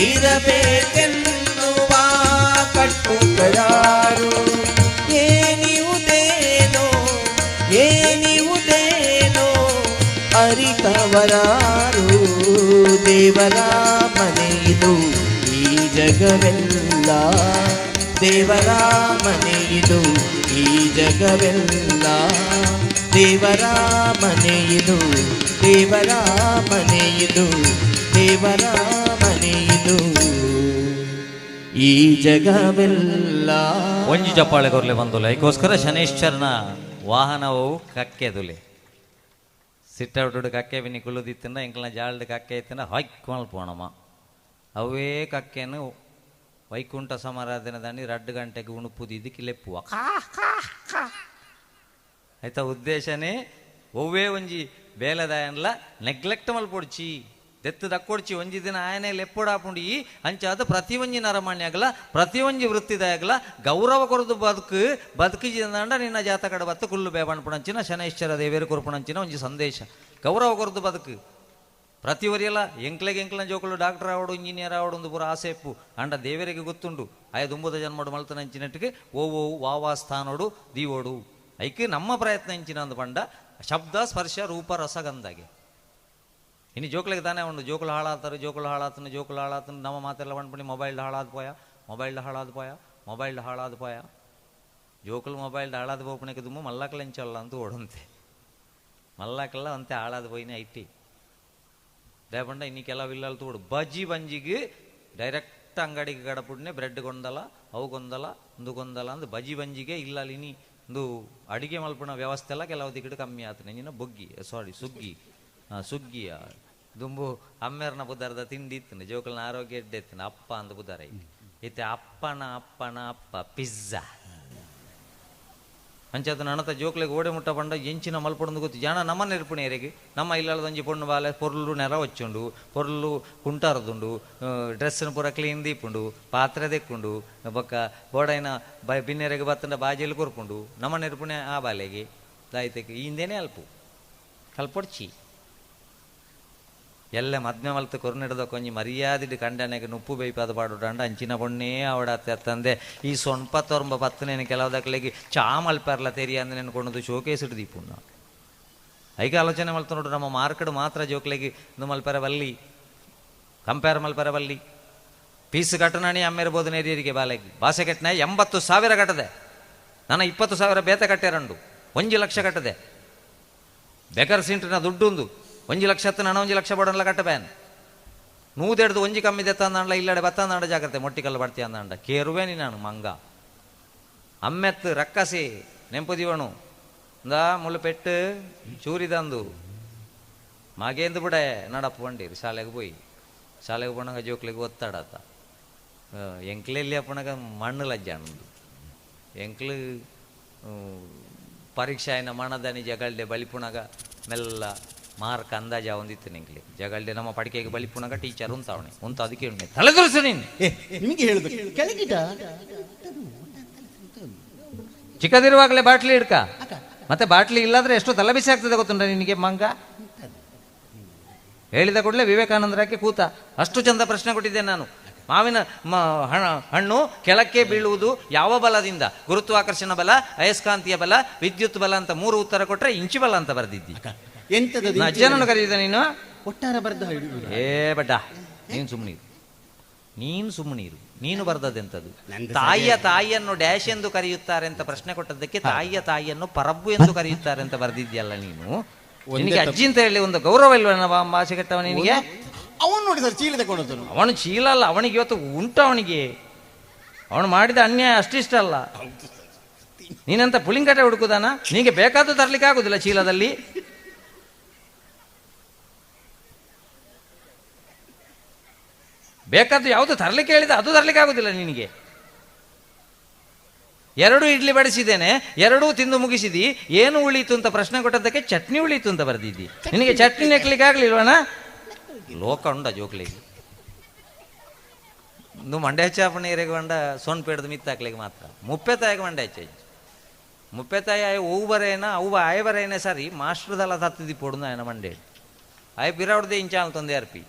ಇರಬೇಕೆನ್ನುವ ಕಟ್ಟು ಕರಾರು. ಏನಿವುದೇನೋ ಏನಿವುದೇನೋ ಅರಿತವರಾರು. ದೇವರ ಮನೆಯಿದು ಈ ಜಗವೆಲ್ಲ, ದೇವರ ಮನೆಯಿದು ಈ ಜಗವೆಲ್ಲ. ದೇವರ ಮನೆಯಿದು, ದೇವರ ಮನೆಯಿದು, ದೇವರ ಮನೆಯಿದು ಈ ಜಗವೆಲ್ಲ. ಒಂಜಿ ಚಪ್ಪಾಳೆ ಕೊರ್ಲೆ ಬಂದುಲ್ಲ. ಐಕೋಸ್ಕರ ಶನೇಶ್ವರನ ವಾಹನವು ಕಕ್ಕೆದುಲೆ ಸಿಟ್ಟೌಟುಡು ಕಕ್ಕೆ ಬಿನಿ ಕುಳ್ಳುದಿತ್ತಿನ ಎಂಕಲ್ನ ಜಾಲ್ಡ್ ಕಕ್ಕೆ ಇತ್ತಿನ ಹೊಯ್ಕೊಂಡು ಪೋಣಮ್ಮ. ಅವೇ ಕಕ್ಕೆನು ವೈಕುಂಠ ಸಮಾರಾಧನೆ ದಾನಿ 2 ಗಂಟೆಗೆ ಉಣುಪುದಿದ್ದಕ್ಕೆ ಲೆಪ್ಪುವ ಆಯ್ತಾ. ಉದ್ದೇಶನೇ ಒವ್ವೇ ಒಂಜಿ ಬೇಲದಾಯನ್ಲ ನೆಗ್ಲೆಕ್ಟ್ ಮಲ್ಪೊಡ್ಚಿ ದೆತ್ತು ದಕ್ಕೊಡ್ಚಿ ಒಂಜಿ ದಿನ ಆಯನೆ ಲೆಪ್ಪೊಡಾಪುಂಡು ಈ ಅಂಚಾದ ಪ್ರತಿ ಒಂಜಿ ನರಮಾನ್ಯಾಗಲ ಪ್ರತಿ ಒಂಜಿ ವೃತ್ತಿದಾಗಲ ಗೌರವ ಕೊರದು ಬದುಕು ಬದುಕಿಜಿದಂಡ ನಿನ್ನ ಜಾತಕಡ ಬತ್ತು ಕುಲ್ಲು ಬೇಬಣ್ಪುಣಂಚಿನ ಶನೈಶ್ಚರ ದೇವೇರು ಕೊರ್ಪುಣಂಚಿನ ಒಂಜಿ ಸಂದೇಶ. ಗೌರವ ಕೊರದು ಬದುಕು ಪ್ರತಿ ವರಿಯಲ್ಲ ಎಂಕ್ಲೆಗೆ ಎಂಕ್ಲನ ಜೋಕುಲು ಡಾಕ್ಟರ್ ಆವಡು ಇಂಜಿನಿಯರ್ ಆವಡು ಒಂದು ಪೂರ ಆಸೆಪ್ಪು ಅಂಡ ದೇವರಿಗೆ ಗೊತ್ತುಂಡು ಆಯ ದುಂಬುದ ಜನ್ಮಡು ಮಲ್ತನಂಚಿನಟ್ಟಿಗೆ ಓ ಓ ವಾವಾ ಸ್ಥಾನೋಡು ದೀವೋಡು ಐಕೆ ನಮ್ಮ ಪ್ರಯತ್ನ ಎಂಚಿನ ಅಂದು ಪಂಡ ಶಬ್ದ ಸ್ಪರ್ಶ ರೂಪ ರಸಗಂಧಾಗೆ. ಇನ್ನು ಜೋಕ್ಲಿಗೆ ತಾನೇ ಉಂಡು ಜೋಕುಲು ಹಾಳಾತಾರೆ ಜೋಕುಲು ಹಾಳಾತನು ಜೋಕುಲು ಹಾಳಾತನು ನಮ್ಮ ಮಾತೆಲ್ಲ ಪಂಡ್ಪುಣಿ ಮೊಬೈಲ್ ಹಾಳಾದ ಪೋಯ ಮೊಬೈಲ್ ಹಾಳಾದ ಪೋಯ ಮೊಬೈಲ್ ಹಾಳಾದ ಪೋಯ. ಜೋಕುಲು ಮೊಬೈಲ್ ಹಾಳಾದ ಪೋಪುನಕ್ಕೆ ದುಂಬು ಮಲ್ಲಕ್ಲ ಎಂಚಲ್ಲ ಅಂತ ಓಡಂತೆ ಮಲ್ಲಕ್ಲ ಅಂತೆ ಹಾಳಾದ ಪೋಯಿನ IT ದಾಯೆ ಇನ್ನು ಕೆಲವು ಇಲ್ಲಲ್ ತೋಡು ಬಜಿ ಬಂಜಿಗೆ ಡೈರೆಕ್ಟ್ ಅಂಗಡಿಗೆ ಗಡಪುಡ್ನೆ ಬ್ರೆಡ್ ಕೊಂದಲ ಅವು ಕೊಂದಲ ಒಂದು ಕೊಂದಲ ಅಂದ್ ಬಜಿ ಬಂಜಿಗೆ ಇಲ್ಲ ಇನಿ ಒಂದು ಅಡಿಗೆ ಮಲ್ಪುನ ವ್ಯವಸ್ಥೆ ಎಲ್ಲ ಕೆಲವು ದಿಕ್ಕಡು ಕಮ್ಮಿ ಆತನೆ ನಿನ್ನ ಬೊಗ್ಗಿ ಸಾರಿ ಸುಗ್ಗಿ ಸುಗ್ಗಿಯ ದುಂಬು ಅಮ್ಮೇರ್ನ ಬುದ್ದಾರದ ತಿಂಡಿ ಇತ್ತು ಜೋಕುಲ್ನ ಆರೋಗ್ಯ ಎಡ್ಡೆ ಇತ್ತು ಅಪ್ಪ ಅಂದ ಬುದ್ದಾರ ಇತ್ತೆ ಅಪ್ಪನ ಅಪ್ಪನ ಅಪ್ಪ ಪಿಜ್ಜಾ ಅಂಚಾತ ನಣತ ಜೋಕ್ಲೆಗ್ ಓಡೆ ಮುಟ್ಟ ಪಂಡ ಎಂಚಿನ ಮಲ್ಪೊಡೊಂದು ಗೊತ್ತು ಜನ ನಮ್ಮ ನೆರ್ಪುಣೇರಿಗೆ ನಮ್ಮ ಇಲ್ಲದೊಂಜಿ ಪೊಣ್ಣು ಬಾಲೆ ಪೊರ್ಲು ನೆರ ವಚ್ಚುಂಡು ಪೊರ್ಲು ಕುಂಟಾರದುಂಡು ಡ್ರೆಸ್ನ ಪೂರ ಕ್ಲೀನ್ ದೀಪುಂಡು ಪಾತ್ರೆ ದೆಕ್ಕುಂಡು ಬೊಕ್ಕ ಬೋಡೈನ ಬ ಬಿನ್ನೆರೆಗೆ ಬತ್ತಂಡ ಬಾಜೆಲ್ ಕೊರ್ಪುಂಡು ನಮ್ಮ ನೆರ್ಪುಣೆ ಆ ಬಾಲೆಗೆ ದಾಯ್ತಕ್ಕೆ ಹಿಂದೇನೆ ಅಲ್ಪು ಕಲ್ಪೊಡ್ಚಿ ಎಲ್ಲ ಮದ್ಮೆ ಮಲ್ತು ಕೊರ್ನಿಡ್ದ ಕೊಂಜಿ ಮರ್ಯಾದಿಡ್ ಕಂಡನೆಗೆ ನುಪ್ಪು ಬೇಯ್ಪಾದ ಪಾಡುಂಡ ಅಂಚಿನ ಪೊಣ್ಣೇ ಅವಡತ್ತೆ ತಂದೆ ಈ ಸೊನ್ಪ ತೊರಂಬ ಪತ್ತನೇನು ಕೆಲವು ದಕ್ಲೆಗೆ ಚಾ ಮಲ್ಪರ್ಲ ತೆರಿಯ ಅಂದ್ರೆ ನೆನ್ಕೊಂಡು ಶೋಕೇಸ್ ಹಿಡ್ದು ಐಕ ಆಲೋಚನೆ ಮಲ್ತು ನೋಡು ನಮ್ಮ ಮಾರ್ಕೆಟ್ ಮಾತ್ರ ಜೋಕ್ಲೆಗೆ ಇಂದು ಮಲ್ಪರ ಬಲ್ಲಿ ಕಂಪೇರ್ ಮಲ್ಪರ ಬಲ್ಲಿ ಪೀಸ್ ಕಟ್ಟನಾಣಿ ಅಮ್ಮಿರ್ಬೋದು ನೇರಿಯರಿಗೆ ಬಾಲೆಗೆ ಬಾಸೆ ಕಟ್ಟನೆ 80,000 ಕಟ್ಟದೆ ನಾನು 20,000 ಬೇತೆ ಕಟ್ಟೆರಂಡು 1 ಲಕ್ಷ ಕಟ್ಟದೆ ಬೆಕರ್ ಸಿಂಟ್ರಿನ ದುಡ್ಡುಂದು 1 ಲಕ್ಷ ಹತ್ತು ನಾನು 1 ಲಕ್ಷ ಬಡನ್ಲ ಕಟ್ಟಬೇನ್ ನೂದೆಡ್ದು ಒಂಜಿ ಕಮ್ಮಿದೆ ತಂದಾಂಡ್ಲ ಇಲ್ಲಡೆ ಬತ್ತಂದಾಂಡ ಜಾಗ್ರತೆ ಮೊಟ್ಟಿಕಲ್ಲು ಬಡ್ತಿ ಅಂದಾಂಡ ಕೇರುವೇನಿ ನಾನು ಮಂಗ ಅಮ್ಮೆತ್ತು ರಕ್ಕಸಿ ನೆಂಪುದಿವಣು ಇಂದಾ ಮುಳ್ಳು ಪೆಟ್ಟು ಚೂರಿದಂದು ಮಾಗೇಂದು ಬಿಡೆ ನಡಪ್ಪ ಬಂಡೀರಿ ಶಾಲೆಗೆ ಪೋಯಿ ಶಾಲೆಗೆ ಪೋಣಾಗ ಜೋಕ್ಲಿಗೆ ಒತ್ತಾಡತ್ತ ಎಂಕ್ಲೆಲ್ಲಿ ಅಪ್ಪಣಗ ಮಣ್ಣು ಲಜ್ಜಾಣಂದು ಎಂಕ್ಲು ಪರೀಕ್ಷೆ ಆಯ್ನ ಮಣದನಿ ಜಗಲ್ಡೆ ಬಲಿಪುಣಗ ಮೆಲ್ಲ ಮಾರ್ಕ್ ಅಂದಾಜ ಒಂದಿತ್ತು ನಿಂಗೆ ಜಗಲ್ಡೆ ನಮ್ಮ ಪಡಿಕೆಗೆ ಬಲಿಪುಣಗ ಟೀಚರ್ ಉಂತಾವಣೆ ಉಂತ ಅದಕ್ಕೆ ಉಂಟೆ ತಲೆದುರಿಸು ನೀನು ನಿಮಗೆ ಹೇಳುದು ಕೆಳಗಿಟ ಚಿಕ್ಕದಿರುವಾಗಲೇ ಬಾಟ್ಲಿ ಹಿಡ್ಕ ಮತ್ತೆ ಬಾಟ್ಲಿ ಇಲ್ಲಾದ್ರೆ ಎಷ್ಟು ತಲೆ ಬಿಸಿ ಆಗ್ತದೆ ಗೊತ್ತುಂಟ ನಿನಗೆ ಮಂಗ ಹೇಳಿದ ಕೂಡಲೇ ವಿವೇಕಾನಂದರಕ್ಕೆ ಕೂತ ಅಷ್ಟು ಚಂದ ಪ್ರಶ್ನೆ ಕೊಟ್ಟಿದ್ದೆ ನಾನು. ಮಾವಿನ ಹಣ್ಣು ಕೆಳಕ್ಕೆ ಬೀಳುವುದು ಯಾವ ಬಲದಿಂದ? ಗುರುತ್ವಾಕರ್ಷಣ ಬಲ, ಅಯಸ್ಕಾಂತೀಯ ಬಲ, ವಿದ್ಯುತ್ ಬಲ ಅಂತ 3 ಉತ್ತರ ಕೊಟ್ಟರೆ ಇಂಚು ಬಲ ಅಂತ ಬರೆದಿದ್ದಿ. ಅಜ್ಜನನ್ನು ಕರೆದಿದ್ದ ನೀನು? ಒಟ್ಟಾರೆ ಬರ್ದ. ಏ ಬಡ್ಡ, ನೀನು ಸುಮ್ಮನಿರು, ನೀನು ಸುಮ್ಮನಿರು, ನೀನು ಬರ್ದದೆಂಥದ್ದು? ತಾಯಿಯ ತಾಯಿಯನ್ನು ಡ್ಯಾಶ್ ಎಂದು ಕರೆಯುತ್ತಾರೆ ಅಂತ ಪ್ರಶ್ನೆ ಕೊಟ್ಟದ್ದಕ್ಕೆ ತಾಯಿಯ ತಾಯಿಯನ್ನು ಪರಬ್ಬು ಎಂದು ಕರೆಯುತ್ತಾರೆ ಅಂತ ಬರ್ದಿದ್ಯಲ್ಲ ನೀನು. ನಿನಗೆ ಅಜ್ಜಿ ಅಂತ ಹೇಳಿ ಒಂದು ಗೌರವ ಇಲ್ವ ಭಾಷೆ ಕೆಟ್ಟವ ನಿನಗೆ? ಅವನು ನೋಡಿ ಸರ್ ಚೀಲ ತಗೊಂಡು, ಅವನು ಚೀಲ ಅಲ್ಲ, ಅವನಿಗೆ ಇವತ್ತು ಉಂಟು ಅವನಿಗೆ, ಅವನು ಮಾಡಿದ ಅನ್ಯಾಯ ಅಷ್ಟಿಷ್ಟ ಅಲ್ಲ. ನೀನಂತ ಪುಳಿಂಕಟೆ ಹುಡುಕುದಾನ? ನಿನಗೆ ಬೇಕಾದ್ದು ತರ್ಲಿಕ್ಕೆ ಆಗುದಿಲ್ಲ ಚೀಲದಲ್ಲಿ. ಬೇಕಾದ್ದು ಯಾವುದು ತರಲಿಕ್ಕೆ ಹೇಳಿದ ಅದು ತರಲಿಕ್ಕೆ ಆಗುದಿಲ್ಲ ನಿನಗೆ. 2 ಇಡ್ಲಿ ಬಡಿಸಿದ್ದೇನೆ, 2 ತಿಂದು ಮುಗಿಸಿದಿ, ಏನು ಉಳೀತು ಅಂತ ಪ್ರಶ್ನೆ ಕೊಟ್ಟದ್ದಕ್ಕೆ ಚಟ್ನಿ ಉಳೀತು ಅಂತ ಬರೆದಿದ್ದಿ. ನಿನಗೆ ಚಟ್ನಿ ನೆಕ್ಲಿಕ್ಕೆ ಆಗ್ಲಿಲ್ವಣ? ಲೋಕ ಉಂಡ ಜೋಕ್ಲಿಗೆ ಒಂದು ಮಂಡೆ ಹೆಚ್ಚಾಪಣೆ ಬಂಡ ಸೊನ್ ಪೇಡ್ದು ಮಿತ್ತಾಕ್ಲಿಗೆ ಮಾತ್ರ. ಮುಪ್ಪೆ ತಾಯಿಗೆ ಮಂಡೆ ಹೆಚ್ಚ ಮುಪ್ಪೆ ತಾಯಿ ಆಯ ಹೂವು ಬರೇನ ಅವು ಆಯ ಬರೇನೆ ಸರಿ ಮಾಸ್ಟ್ರದಲ್ಲ ತತ್ತಿದಿ ಪೊಡುದು ಆಯನ ಮಂಡೆ ಆಯ ಬಿರಾವ್ರದೇ ಇಂಚಾಲ್ ತೊಂದೆ ಅರ್ಪಿ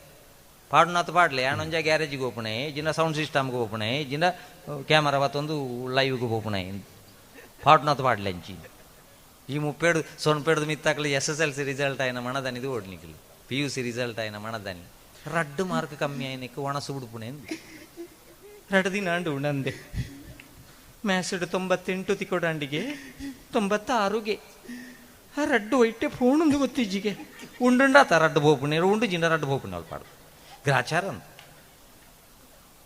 ಪಾಡುನಾತು ಪಾಡ್ಲೆ ಆನೊಂಜ ಗ್ಯಾರೇಜಿಗೆ ಹೋಪಣೆ ಜಿನ ಸೌಂಡ್ ಸಿಸ್ಟಮ್ಗೆ ಹೋಪಣೆ ಜಿನ ಕ್ಯಾಮರಾ ಬತ್ತೊಂದು ಲೈವ್ಗೆ ಹೋಪಣೆ ಪಾಡುನಾತು ಪಾಡ್ಲೆ ಅಂಚಿ. ಈ ಮುಪ್ಪೇಡು ಸೊನ್ಪೇಡ್ದು ಮಿತ್ತಾಕ್ಲಿ SSLC result ಆಯ್ನ ಮಣದನಿದು ಓಡ್ನಿಕ್ಲಿ, PUC result ಆಯ್ನ ಮಣದನಿ ರಡ್ಡು ಮಾರ್ಕ್ ಕಮ್ಮಿ ಆಯ್ನಕ್ಕೆ ಒಣಸು ಉಡುಪುಣೆ 2 ದಿನ ಅಂಡು ಉಣಂದೆ ಮ್ಯಾಸಡ್ 98 ತಿಕೊಡಂಡಿಗೆ 96ಗೆ ಆ ರಡ್ಡು ಒಯ್ಟೆ ಫೋನೊಂದು ಗೊತ್ತಿಜ್ಜಿಗೆ ಉಂಡುಂಡಾತ ರಡ್ಡು ಬೋಪುಣೆ ಉಂಡು ಜಿಂಡ ರಡ್ಡು ಬೋಪುಣೆ ಅವ್ಳು ಪಾಡು ಗ್ರಾಚಾರ ಅಂತ.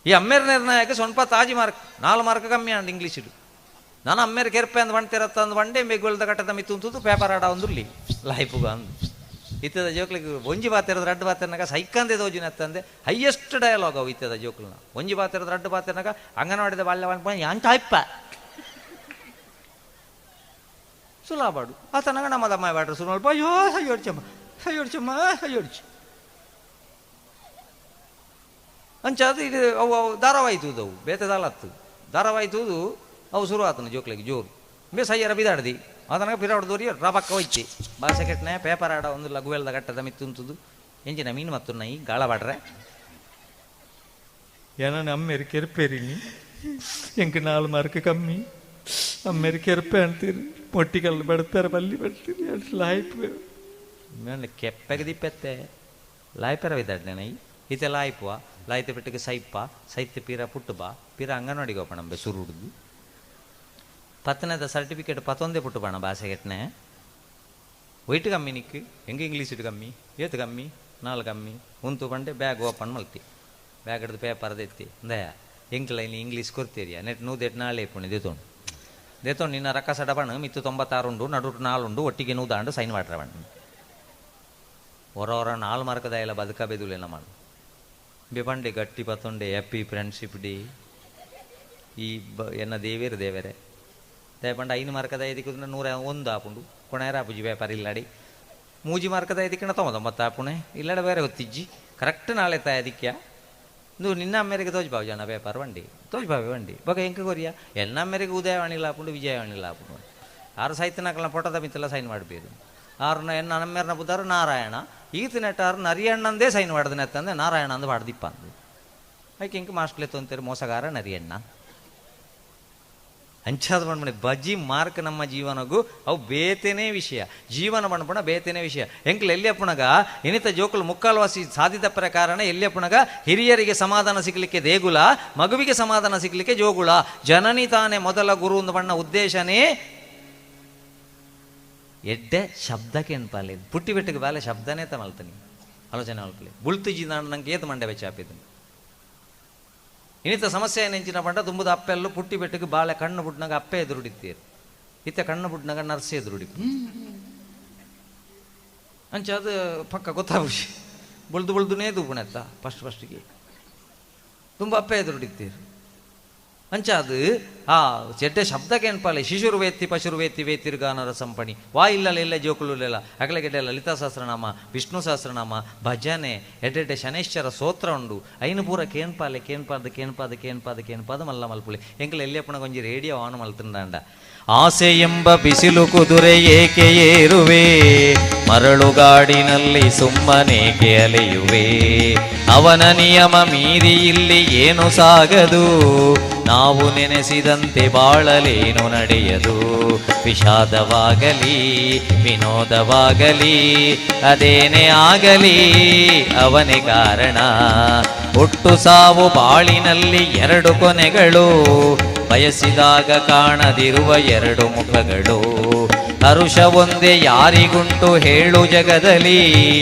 ಈ ಅಮ್ಮೇರ್ ನಿರ್ಣಯಕ್ಕೆ ಸ್ವಲ್ಪ ತಾಜಿ ಮಾರ್ಕ್ 4 ಮಾರ್ಕ್ ಕಮ್ಮಿ ಅಂಡ್ ಇಂಗ್ಲೀಷ್ ನಾನು ಅಮ್ಮೇರ್ ಕೆರ್ಪೆ ಅಂದ್ ಬಂಡ್ತಿರತ್ತ ಅಂದ್ ಬಂಡೆ ಮೇಗುಲ್ದ ಕಟ್ಟದ ಮಿತ್ತುಂತು ಪೇಪರ್ ಆಡ ಒಂದುರ್ಲಿ ಲೈಫುಗ ಅಂದು ಇತ್ತದ ಜೋಕ್ಲಿಗೆ ಒಂಜಿ ಬಾತಿರೋದು ರಡ್ಡು ಬಾತಿರ್ನಾಗ ಸೈಕಂದೆ ದೋಜಿನತ್ತಂದೆ ಹೈಯೆಸ್ಟ್ ಡಯಲಾಗ್ ಅವು ಇತ್ತದ ಜೋಕ್ಲನ. ಒಂಜಿ ಬಾತಿರೋದು ರಡ್ಡು ಬಾತಿರ್ನಾಗ ಅಂಗನವಾಡಿದ ಬಾಲ್ಯ ಯಾಂಟಾಯ್ಪ ಸುಲಾಬಾಡು ಆತನಾಗ ನಮ್ಮದಮ್ಮ ಬ್ಯಾಡ್ರ ಸುನಲ್ಪ ಅಯ್ಯೋ ಸಯ್ಯೋಡ್ಚಮ್ಮ ಸಯ್ಯೋಡ್ಚಮ್ಮ ಸಯ್ಯೋಡ್ಚಿ ಅಂಚಾದ ಇದು ಅವು ಅವು ಧಾರಾವಾಹಿ ತೂದವು ಬೇತೆ ದಾಲತ್ತು ಧಾರಾವಾಹಿ ತೂದು ಅವು ಶುರು ಆತನ ಜೋಕ್ಲಿಗೆ ಜೋರು ಬೇ ಸಯ್ಯರ ಬಿದಾಡ್ದಿ ಆತನಾಗ ಪಿರಾಡ್ದೋರಿ ರಬಕ್ಕ ಹೋಯ್ತಿ ಭಾಷೆ ಕೆಟ್ಟನೆ ಪೇಪರ್ ಆಡ ಒಂದು ಲಘುವೆಲ್ದ ಗಟ್ಟದ ಮಿತ್ತುಂತುದು ಎಂಜಿನ ಮೀನು ಮತ್ತು ನೈ ಗಾಳ ಬಾಡ್ರೆ ಏನ ಅಮ್ಮೇರು ಕೆರ್ಪೇರಿನಿ ಎಂಕ್ 4 ಮಾರ್ಕ್ ಕಮ್ಮಿ ಅಮ್ಮೇರು ಕೆರ್ಪೆ ಅಂತೀರಿ ಮೊಟ್ಟಿಕಲ್ಲು ಬಡ್ತಾರೆ ಬಲ್ಲಿ ಬಡ್ತೀರಿ ಲಾಯ್ಪ್ ಕೆಪ್ಪೆಗೆ ದಿಪ್ಪೆತ್ತೆ ಲಾಯ್ಪೆರ ಬಿದಾಡ್ನೆ ನೈ ಈತೆ ಲಾಯ್ಪುವ ಲಾಯ್ತೆ ಪೆಟ್ಟಿಗೆ ಸೈಪ ಸೈತ್ಯ ಪೀರ ಪುಟ್ಟು ಬಾ ಪೀರ ಅಂಗನವಾಡಿಗೆ ಹೋಗೋಣ ಸುರು ಹುಡುದು ಪತ್ತನೇದ ಸರ್ಟಿಫಿಕೇಟ್ ಪತ್ತೊಂದೇ ಪುಟ್ಟು ಬಾಣ ಭಾಷೆಗೆಟ್ನೆ ವೈಟ್ ಕಮ್ಮಿ ನಿಕ್ಕು ಹೆಂಗೆ ಇಂಗ್ಲೀಷ್ ಇಟ್ಟು ಕಮ್ಮಿ ಏತು ಕಮ್ಮಿ ನಾಲ್ಕು ಕಮ್ಮಿ ಉಂತು ಪಂಡೆ ಬ್ಯಾಗ್ ಓಪನ್ ಮಲ್ತಿ ಬ್ಯಾಗ್ ಹಿಡ್ದು ಪೇಪರ್ ದೆತ್ತಿ ದಯ ಎಂಕ್ಲ ಇಲ್ಲಿ ಇಂಗ್ಲೀಷ್ ಕೊರ್ತೀರಿಯಾ ನೆಟ್ ನೂದೆಟ್ ನಾಳೆ ಪುಣೆ ದೇತೋಣು ದೇತೋಣು ನಿನ್ನ ರಕ್ಕಸಡ ಬಣ್ಣ ಮಿತ್ತು 96 ಉಂಡು ನಡುಟು 4 ಉಂಡು ಒಟ್ಟಿಗೆ ನೂದಾಂಡು ಸೈನ್ ಮಾಡ್ರ ಬಣ್ಣ ಹೊರ ಹೊರ 4 ಮಾರ್ಕದ ಎಲ್ಲ ಬದುಕಬೇದುಲೆ ನಮ್ಮ ಬೆಪಂಡೆ ಗಟ್ಟಿ ಪತ್ತೊಂಡೆ ಹ್ಯಾಪಿ ಫ್ರೆಂಡ್ಶಿಪ್ ಡೇ ಈ ಬ ಎನ್ನ ದೇವೇರು ದೇವರೇ ದಯಪಂಡ 5 ಮಾರ್ಕದ ಇದಕ್ಕೆ 101 ಆಪುಂಡು ಕೊಣೇರ ಆಪುಜಿ ವ್ಯಾಪಾರ ಇಲ್ಲಾಡಿ 3 ಮಾರ್ಕದ ಇದಕ್ಕೆ 99 ಆಪುಣೆ ಇಲ್ಲಾಡ ಬೇರೆ ಗೊತ್ತಿಜ್ಜಿ ಕರೆಕ್ಟ್ ನಾಳೆ ತಾಯ ಅದಕ್ಕೆ ನೀವು ನಿನ್ನ ಅಮ್ಮೇರಿಗೆ ತೋಜ್ ಜನ ವ್ಯಾಪಾರ ಬಂಡಿ ತೋಜ್ ಬಾವೆ ಬಂಡಿ ಬಗ ಎಂಕ ಕೊರಿಯ ಎನ್ನ ಅಮ್ಮೇರಿಗೆ ಉದಯವಾಣಿಲ್ಲ ಆಪುಂಡು ವಿಜಯವಾಣಿಲ್ಲ ಆಪುಂಡು ಆರು ಸಾಹಿತ್ಯನಾಕಲ್ನ ಪೋಟದ ಮಿತ್ತೆಲ್ಲ ಸೈನ್ ಮಾಡಬೇಕು ಆರು ಎನ್ನ ನಮ್ಮೇರ್ನ ಬುದ್ಧಾರು ನಾರಾಯಣ ಈತ ನೆಟ್ಟಾರು ನರಿಯಣ್ಣಂದೇ ಸೈನ್ ಮಾಡ್ದ ನೆತ್ತಂದೆ ನಾರಾಯಣ ಅಂದು ಬಾಡ್ದಿಪ್ಪ ಅಂದು ಅದಕ್ಕೆ ಇಂಕ ಮಾಸ್ಟ್ಲೆ ತೊಂತಾರೆ ಮೋಸಗಾರ ನರಿಯಣ್ಣ ಅಂಚಾದ ಬಂಡ್ಮಣಿ ಬಜಿ ಮಾರ್ಕ್ ನಮ್ಮ ಜೀವನಗೂ ಅವು ಬೇತೇನೇ ವಿಷಯ ಜೀವನ ಬಂಡ್ಪಣ ಬೇತೇನೇ ವಿಷಯ ಎಂಕ್ಲ ಎಲ್ಲಿಯಪ್ಪಣಗ ಇನಿತ ಜೋಕುಲು ಮುಕ್ಕಾಲ್ವಾಸಿ ಸಾಧಿತಪ್ಪರ ಕಾರಣ ಎಲ್ಲಿಯಪ್ಪಣಗ ಹಿರಿಯರಿಗೆ ಸಮಾಧಾನ ಸಿಗಲಿಕ್ಕೆ ದೇಗುಲ, ಮಗುವಿಗೆ ಸಮಾಧಾನ ಸಿಗಲಿಕ್ಕೆ ಜೋಗುಳ. ಜನನಿ ತಾನೇ ಮೊದಲ ಗುರು ಒಂದು ಬಣ್ಣ ಉದ್ದೇಶನೇ ಎಡ್ಡೆ ಶಬ್ದಕ್ಕೆ ಎನ್ಪಾಲೆ ಪುಟ್ಟಿ ಬೆಟ್ಟಿಗೆ ಬಾಲೆ ಶಬ್ದನೇ ತಮಲ್ತೀನಿ ಆಲೋಚನೆ ಮಲ್ಪಲೆ ಬುಳ್ತಿಜಿ ನಾನು ನಂಗೆ ಏತು ಮಂಡೆ ಬೆಚ್ಚಾಪಿದ್ದೀನಿ. ಇನ್ನಿತ ಸಮಸ್ಯೆ ನೆಂಚಿನ ಪಂಡ ತುಂಬುದ ಅಪ್ಪೆಲ್ಲೂ ಪುಟ್ಟಿ ಬೆಟ್ಟಿಗೆ ಬಾಳೆ ಕಣ್ಣು ಬುಡ್ನಾಗ ಅಪ್ಪೆ ಎದುರುಡಿತ್ತೀರು ಇತ್ತ ಕಣ್ಣು ಬುಡ್ನಾಗ ನರ್ಸೆ ಎದುರುಡಿ ಅಂಚ ಅದು ಪಕ್ಕ ಗೊತ್ತಾಗುಷಿ ಬುಳ್ದು ಬುಳ್ದುನೇ ದೂಪುಣೆತ್ತ ಫಸ್ಟ್ ಫಸ್ಟಿಗೆ ತುಂಬ ಅಪ್ಪೆ ಎದುರುಡಿತ್ತೀರು ಅಂಚ ಅದು ಆ ಚೆಡ್ಡೆ ಶಬ್ದಕ್ಕೆ ಎನ್ಪಾಲೆ ಶಿಶುರು ವೇತ್ತಿ ಪಶುರು ವೇತ್ತಿ ವೇತಿರ್ಗಾನರ ಸಂಪಣಿ ವಾ ಇಲ್ಲಲ್ಲ ಇಲ್ಲ ಜೋಕುಲುಲೆಲ್ಲ ಅಗಲಗೆಡ್ಡೆ ಲಲಿತಾ ಸಹಸ್ರನಾಮ ವಿಷ್ಣು ಸಹಸ್ರನಾಮ ಭಜನೆ ಎಡ್ಡೆಡ್ಡೆ ಶನೇಶ್ವರ ಸೋತ್ರ ಉಂಡು ಐನು ಪೂರ ಕೇನ್ಪಾಲೆ ಕೇನ್ಪಾದ ಕೇನ್ಪಾದ ಕೇನ್ಪಾದ ಕೇನ್ಪಾದ ಮಲ್ಲ ಮಲ್ಪುಳಿ ಎಂಕಲ ಎಲ್ಲಿಯಪ್ಪನ ಕೊಂಜಿ ರೇಡಿಯೋ ಆನ್ ಮಲ್ತಂದಾಂಡ. ಆಸೆ ಎಂಬ ಬಿಸಿಲು ಕುದುರೆ ಏಕೆ ಏರುವೆ, ಮರಳುಗಾಡಿನಲ್ಲಿ ಸುಮ್ಮನೇಕೆ ಅಲೆಯುವೆ, ಅವನ ನಿಯಮ ಮೀರಿ ಇಲ್ಲಿ ಏನು ಸಾಗದು, ನಾವು ನೆನೆಸಿದಂತೆ ಬಾಳಲೇನು ನಡೆಯದು, ವಿಷಾದವಾಗಲಿ ವಿನೋದವಾಗಲಿ ಅದೇನೇ ಆಗಲಿ ಅವನೇ ಕಾರಣ, ಹುಟ್ಟು ಸಾವು ಬಾಳಿನಲ್ಲಿ ಎರಡು ಕೊನೆಗಳು, ಬಯಸಿದಾಗ ಕಾಣದಿರುವ ಎರಡು ಮುಖಗಳು, ಹರುಷ ಒಂದೇ ಯಾರಿಗುಂಟು ಹೇಳು ಜಗದಲ್ಲಿ,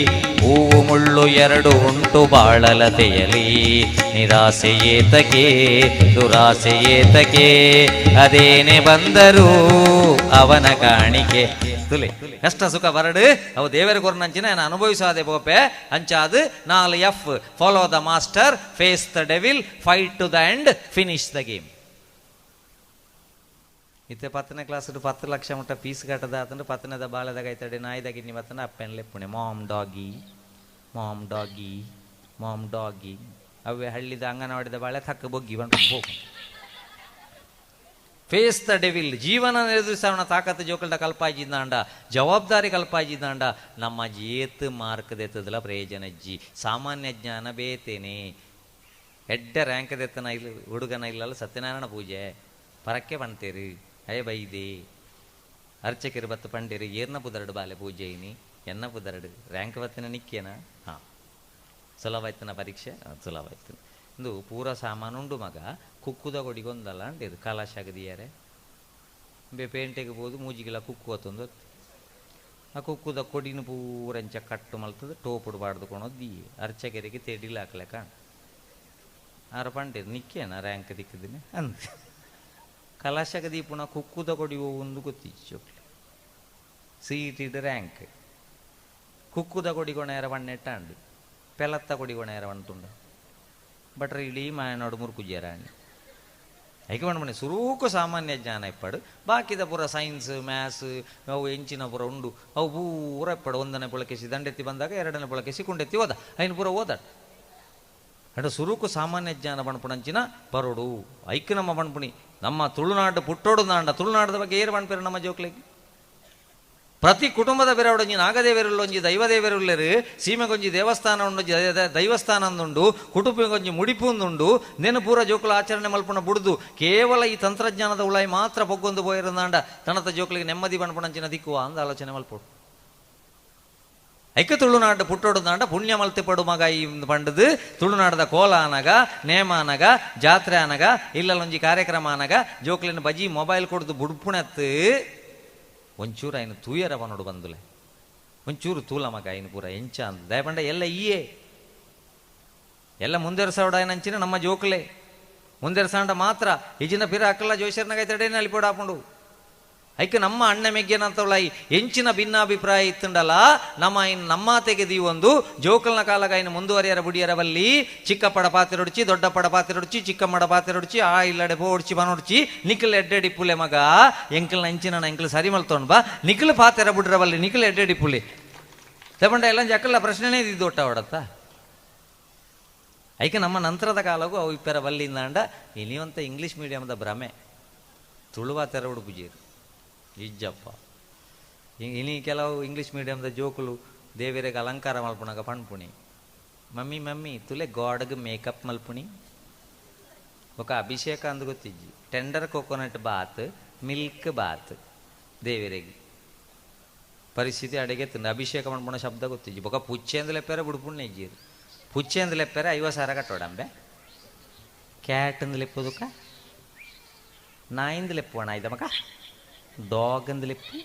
ಹೂವು ಮುಳ್ಳು ಎರಡು ಉಂಟು ಬಾಳಲತೆಯಲಿ, ನಿರಾಸೆಯೇತಕೆ ದುರಾಸೆಯೇತಕೆ ಅದೇನೇ ಬಂದರೂ ಅವನ ಕಾಣಿಕೆ. ತುಲೆ ಕಷ್ಟ ಸುಖ ಬರಡು ಅವು ದೇವರ ಕೊರನಂಚಿನ ನಾನು ಅನುಭವಿಸಾದೆ ಬೋಪೆ ಅಂಚಾದು 4 F follow the master, face the devil, fight to the end, finish the game. ಇತ್ತೆ 10ನೇ ಕ್ಲಾಸ್ 10 ಲಕ್ಷ ಮುಟ್ಟ ಫೀಸ್ ಕಟ್ಟದ ಆತಂದ್ರೆ 10ನೇದ ಬಾಳೆದಾಗ ಐತಡೆ ನಾಯಿದಾಗ ಇನ್ನಿ ಬತ್ತನ ಅಪ್ಪೆನ್ಲೆ Pune mom doggy mom doggy mom doggy ಅವೇ ಹಳ್ಳಿದ ಅಂಗನವಾಡಿದ ಬಾಳೆ ಥಕ್ಕ ಬೊಗ್ಗಿ ಬಂದು ಹೋಗು. ಫೇಸ್ the devil ಜೀವನ ಎದುರಿಸೋಣ ತಾಕತ್ತು ಜೋಕಲ್ದ ಕಲ್ಪಾಜಿದ್ದಾಂಡ ಜವಾಬ್ದಾರಿ ಕಲ್ಪಾಜಿದ್ದಾಂಡ ನಮ್ಮ ಏತ್ ಮಾರ್ಕ್ ದೆತ್ತದಲ್ಲ ಪ್ರಯೋಜನಜ್ಜಿ ಸಾಮಾನ್ಯ ಜ್ಞಾನ ಬೇತೇನೆ ಎಡ್ಡ ರ್ಯಾಂಕ್ ದೆತ್ತನ ಇಲ್ಲ ಹುಡುಗನ ಇಲ್ಲಲ್ಲ ಸತ್ಯನಾರಾಯಣ ಪೂಜೆ ಪರಕ್ಕೆ ಬಣ್ತೇರಿ ಅಯ್ಯ ಬೈದೆ ಅರ್ಚಕರು ಬತ್ತು ಪಂಡೇರು ಏರ್ನ ಪುದರಡು ಬಾಲೆ ಪೂಜೆಯಿನಿ ಎನ್ನ ಪುದರಡು ರ್ಯಾಂಕ್ ಬತ್ತಿನ ನಿಕ್ಕೇನ ಹಾಂ ಸುಲಭಾಯ್ತನ ಪರೀಕ್ಷೆ ಸುಲಭಾಯ್ತು ಇಂದು ಪೂರ ಸಾಮಾನುಂಡು ಮಗ ಕುಕ್ಕುದ ಕೊಡಿಗೊಂದಲ್ಲ ಅಂಡೇರು ಕಲಾಶಾಗದಿಯಾರೆ ಬೆ ಪೇಂಟೆಗೆ ಬೋದು ಮೂಜಿಗಿಲ್ಲ ಕುಕ್ಕು ಅತ್ತೊಂದು ಆ ಕುಕ್ಕುದ ಕೊಡಿನ ಪೂರಂಚ ಕಟ್ಟು ಮಲ್ತದ ಟೋಪುಡು ಬಾಡ್ದುಕೊಳೋದು ಅರ್ಚಕರಿಗೆ ತೆಡಿಲ್ ಹಾಕ್ಲೆಕ ಆರು ಪಂಡೇರು ನಿಕ್ಕೇನ ರ್ಯಾಂಕ್ ದಿಕ್ಕದಿನಿ ಅಂದ ಕಲಾಶಕ ದೀಪುಣ ಕುಕ್ಕುದ ಕೊಡಿ ಒಂದು ಗೊತ್ತಿಚ್ಚು ಸೀಟಿಡ್ ರ್ಯಾಂಕ್ ಕುಕ್ಕುದ ಕೊಡಿಗೊಣೆಯರ ಬಣ್ಣೆಟ್ಟಾಂಡು ಪೆಲತ್ತ ಕೊಡಿಗೊಣೆಯರ ಬಣ್ತುಂಡು ಬಟ್ರೆ ಇಡೀ ಮಾಯನೋಡು ಮುರುಕುಜ್ಜಾರಾಣಿ ಐಕೆ ಮಣಿ ಸುರೂಕು ಸಾಮಾನ್ಯ ಜ್ಞಾನ ಇಪ್ಪಾಡು ಬಾಕಿದ ಪೂರ ಸೈನ್ಸ್ ಮ್ಯಾಥ್ಸ್ ಅವು ಎಂಚಿನ ಪೂರ ಉಂಡು ಅವು ಪೂರ ಇಪ್ಪಾಡು ಒಂದನೇ ಪುಳಕೆಸಿ ದಂಡೆತ್ತಿ ಬಂದಾಗ ಎರಡನೇ ಪುಳಕೆಸಿ ಕುಂಡೆತ್ತಿ ಹೋದ ಐನು ಪೂರ ಓದಾಡು అంటే ಸುರುಕು ಸಾಮಾನ್ಯ ಜ್ಞಾನ ಬಣ್ಪುಣಂಚಿನ ಬರೋಡು ಐಕ್ ನಮ್ಮ ಬಣ್ಪುಣಿ ನಮ್ಮ ತುಳುನಾಡು ಪುಟ್ಟೋಡು ನಾಂಡ ತುಳುನಾಡದ ಬಗ್ಗೆ ಏರು ಬಣ್ಪೇರು ನಮ್ಮ ಜೋಕ್ಲೆಗ್ ಪ್ರತಿ ಕುಟುಂಬದ ಬೆರವಡೊಂಜಿ ನಾಗದೇವರುಲ್ಲೊಂಜಿ ದೈವದೇವರುಲ್ಲೆರು ಸೀಮೆಗೊಂಜಿ ದೇವಸ್ಥಾನ ಉಂಡು ದೈವಸ್ಥಾನ ಅಂದುಂಡು ಕುಟುಂಬಗೊಂಜಿ ಮುಡಿಪು ಉಂದುಂಡು ನೆನು ಪೂರ ಜೋಕುಲ ಆಚರಣೆ ಮಲ್ಪುಣ ಬುಡ್ದು ಕೇವಲ ಈ ತಂತ್ರಜ್ಞಾನದ ಉಳಾಯಿ ಮಾತ್ರ ಬೊಗ್ಗೊಂದು ಪೋಯಿರಂದಾಂಡ ತನತ ಜೋಕುಲಿಗೆ ನೆಮ್ಮದಿ ಬಣ್ಪುಣಂಚಿನ ದಿಕ್ಕುವ ಅಂದ ಆಲೋಚನೆ ಮಲ್ಪೋಡು. ಐಕ ತುಳುನಾಡು ಪುಟ್ಟೊಡು ಪುಣ್ಯ ಮಲ್ತೆ ಪಡು ಮಗ ಈ ಪಂಡದು ತುಳುನಾಡದ ಕೋಲ ಆನಗ, ನೇಮ ಆನಗ, ಜಾತ್ರೆ ಆನಗ, ಇಲ್ಲೊಂಜಿ ಕಾರ್ಯಕ್ರಮ ಆನಗ ಜೋಕ್ಲಿನ ಬಜಿ ಮೊಬೈಲ್ ಕೊಡ್ದು ಬುಡ್ಪುಣತ್ತು ಒಂಚೂರು ಐನು ತೂಯರ ಬನೋಡು ಬಂದುಲೆ ಒಂಚೂರು ತೂಲ ಮಗ ಐನು ಪೂರ ಎಂಚ ಅಂದ ದಯಪಂಡ ಎಲ್ಲ ಈಯೇ ಎಲ್ಲ ಮುಂದೆರ್ಸವಡ ಅಂಚಿನ ನಮ್ಮ ಜೋಕ್ಲೆ ಮುಂದೆರ್ಸಾಂಡ ಮಾತ್ರ ಇಜಿನ ಪಿರ ಅಕ್ಕಲ್ಲ ಜೋಶರ್ನಾಗ ಅಲ್ಲಿ ಹಾಕೊಂಡು ಐಕೆ ನಮ್ಮ ಅಣ್ಣ ಮೆಗ್ಗೆನಂತವಳಾಯಿ ಎಂಚಿನ ಭಿನ್ನಾಭಿಪ್ರಾಯ ಇತ್ತುಂಡಲ್ಲ ನಮ್ಮ ಇನ್ ನಮ್ಮಾತೆಗೆ ದೀವೊಂದು ಜೋಕಲ್ನ ಕಾಲಗ ಇನ್ನು ಮುಂದುವರಿಯರ ಬುಡಿಯರ ಬಲ್ಲಿ ಚಿಕ್ಕಪ್ಪಡ ಪಾತಿರೊಡ್ಚಿ ದೊಡ್ಡಪ್ಪಡ ಪಾತಿರೊಡ್ಚಿ ಚಿಕ್ಕಮ್ಮಡ ಪಾತಿರೊಡ್ಚಿ ಆ ಇಲ್ಲಡೆ ಬೋಡ್ಚಿ ಬನೊಡ್ಚಿ ನಿಖಲ್ ಎಡ್ಡೆಡಿ ಪುಲೆ ಮಗ ಎಂಕಲ್ನ ಎಂಚಿನ ಎಂಕಲ್ ಸರಿ ಮಲ್ತೋಣ್ ಬಾ ನಿಖಲ್ ಪಾತೆರ ಬುಡ್ರ ಬಲ್ಲಿ ನಿಖಲ್ ಎಡ್ಡೆಡಿ ಪುಲೆ ತಗೊಂಡ ಎಲ್ಲ ಜಕ್ಕಲ್ಲ ಪ್ರಶ್ನೆನೇ ಇದ್ದು ಒಟ್ಟ ಹೊಡತ್ತ ಐಕೆ ನಮ್ಮ ನಂತರದ ಕಾಲಗೂ ಅವು ಇಪ್ಪರ ಬಲ್ಲಿಂದಾಂಡ ಇನಿವಂತ ಇಂಗ್ಲೀಷ್ ಮೀಡಿಯಮ್ದ ಭ್ರಮೆ ತುಳುವ ತೆರ ಉಡುಪುಜೀರು ಇಜ್ಜಪ್ಪ ಇನಿ ಕೆಲವು ಇಂಗ್ಲೀಷ್ ಮೀಡಿಯಮ್ದ ಜೋಕುಲು ದೇವರಿಗೆ ಅಲಂಕಾರ ಮಲ್ಪುಣಗ ಪಣ್ಪುಣಿ ಮಮ್ಮಿ ಮಮ್ಮಿ ತುಲೆ ಗಾಡ್ಗ್ ಮೇಕಪ್ ಮಲ್ಪುಣಿ ఒక ಅಭಿಷೇಕ ಅಂದ್ ಗೊತ್ತಿಜ್ಜಿ tender coconut bath milk bath ದೇವರಿಗೆ ಪರಿಸ್ಥಿತಿ ಅಡಿಗೆ ತಿಂದು ಅಭಿಷೇಕ ಮಲ್ಪುಣ ಶಬ್ದ ಗೊತ್ತಿಜ್ಜಿ ಬೊಕ ಪುಚ್ಚೆ ಅಂದ್ ಲೆಪ್ಪೆರ ಬುಡ್ಪುಣ್ಣ ಇಜ್ಜಿರು ಪುಚ್ಚೆ ಅಂದ್ ಲೆಪ್ಪೆರ 50,000 ಕಟ್ಟೋಡಂಬೆ ಕ್ಯಾಟ್ ಅಂದ್ ಲೆಪ್ಪುದುಕ ನಾಯಿಂದ್ ಲೆಪ್ಪುವಣ ಐದ ಮಗ ಡಾಗ್ ಅಂದ್ ಲೆಪ್ಪು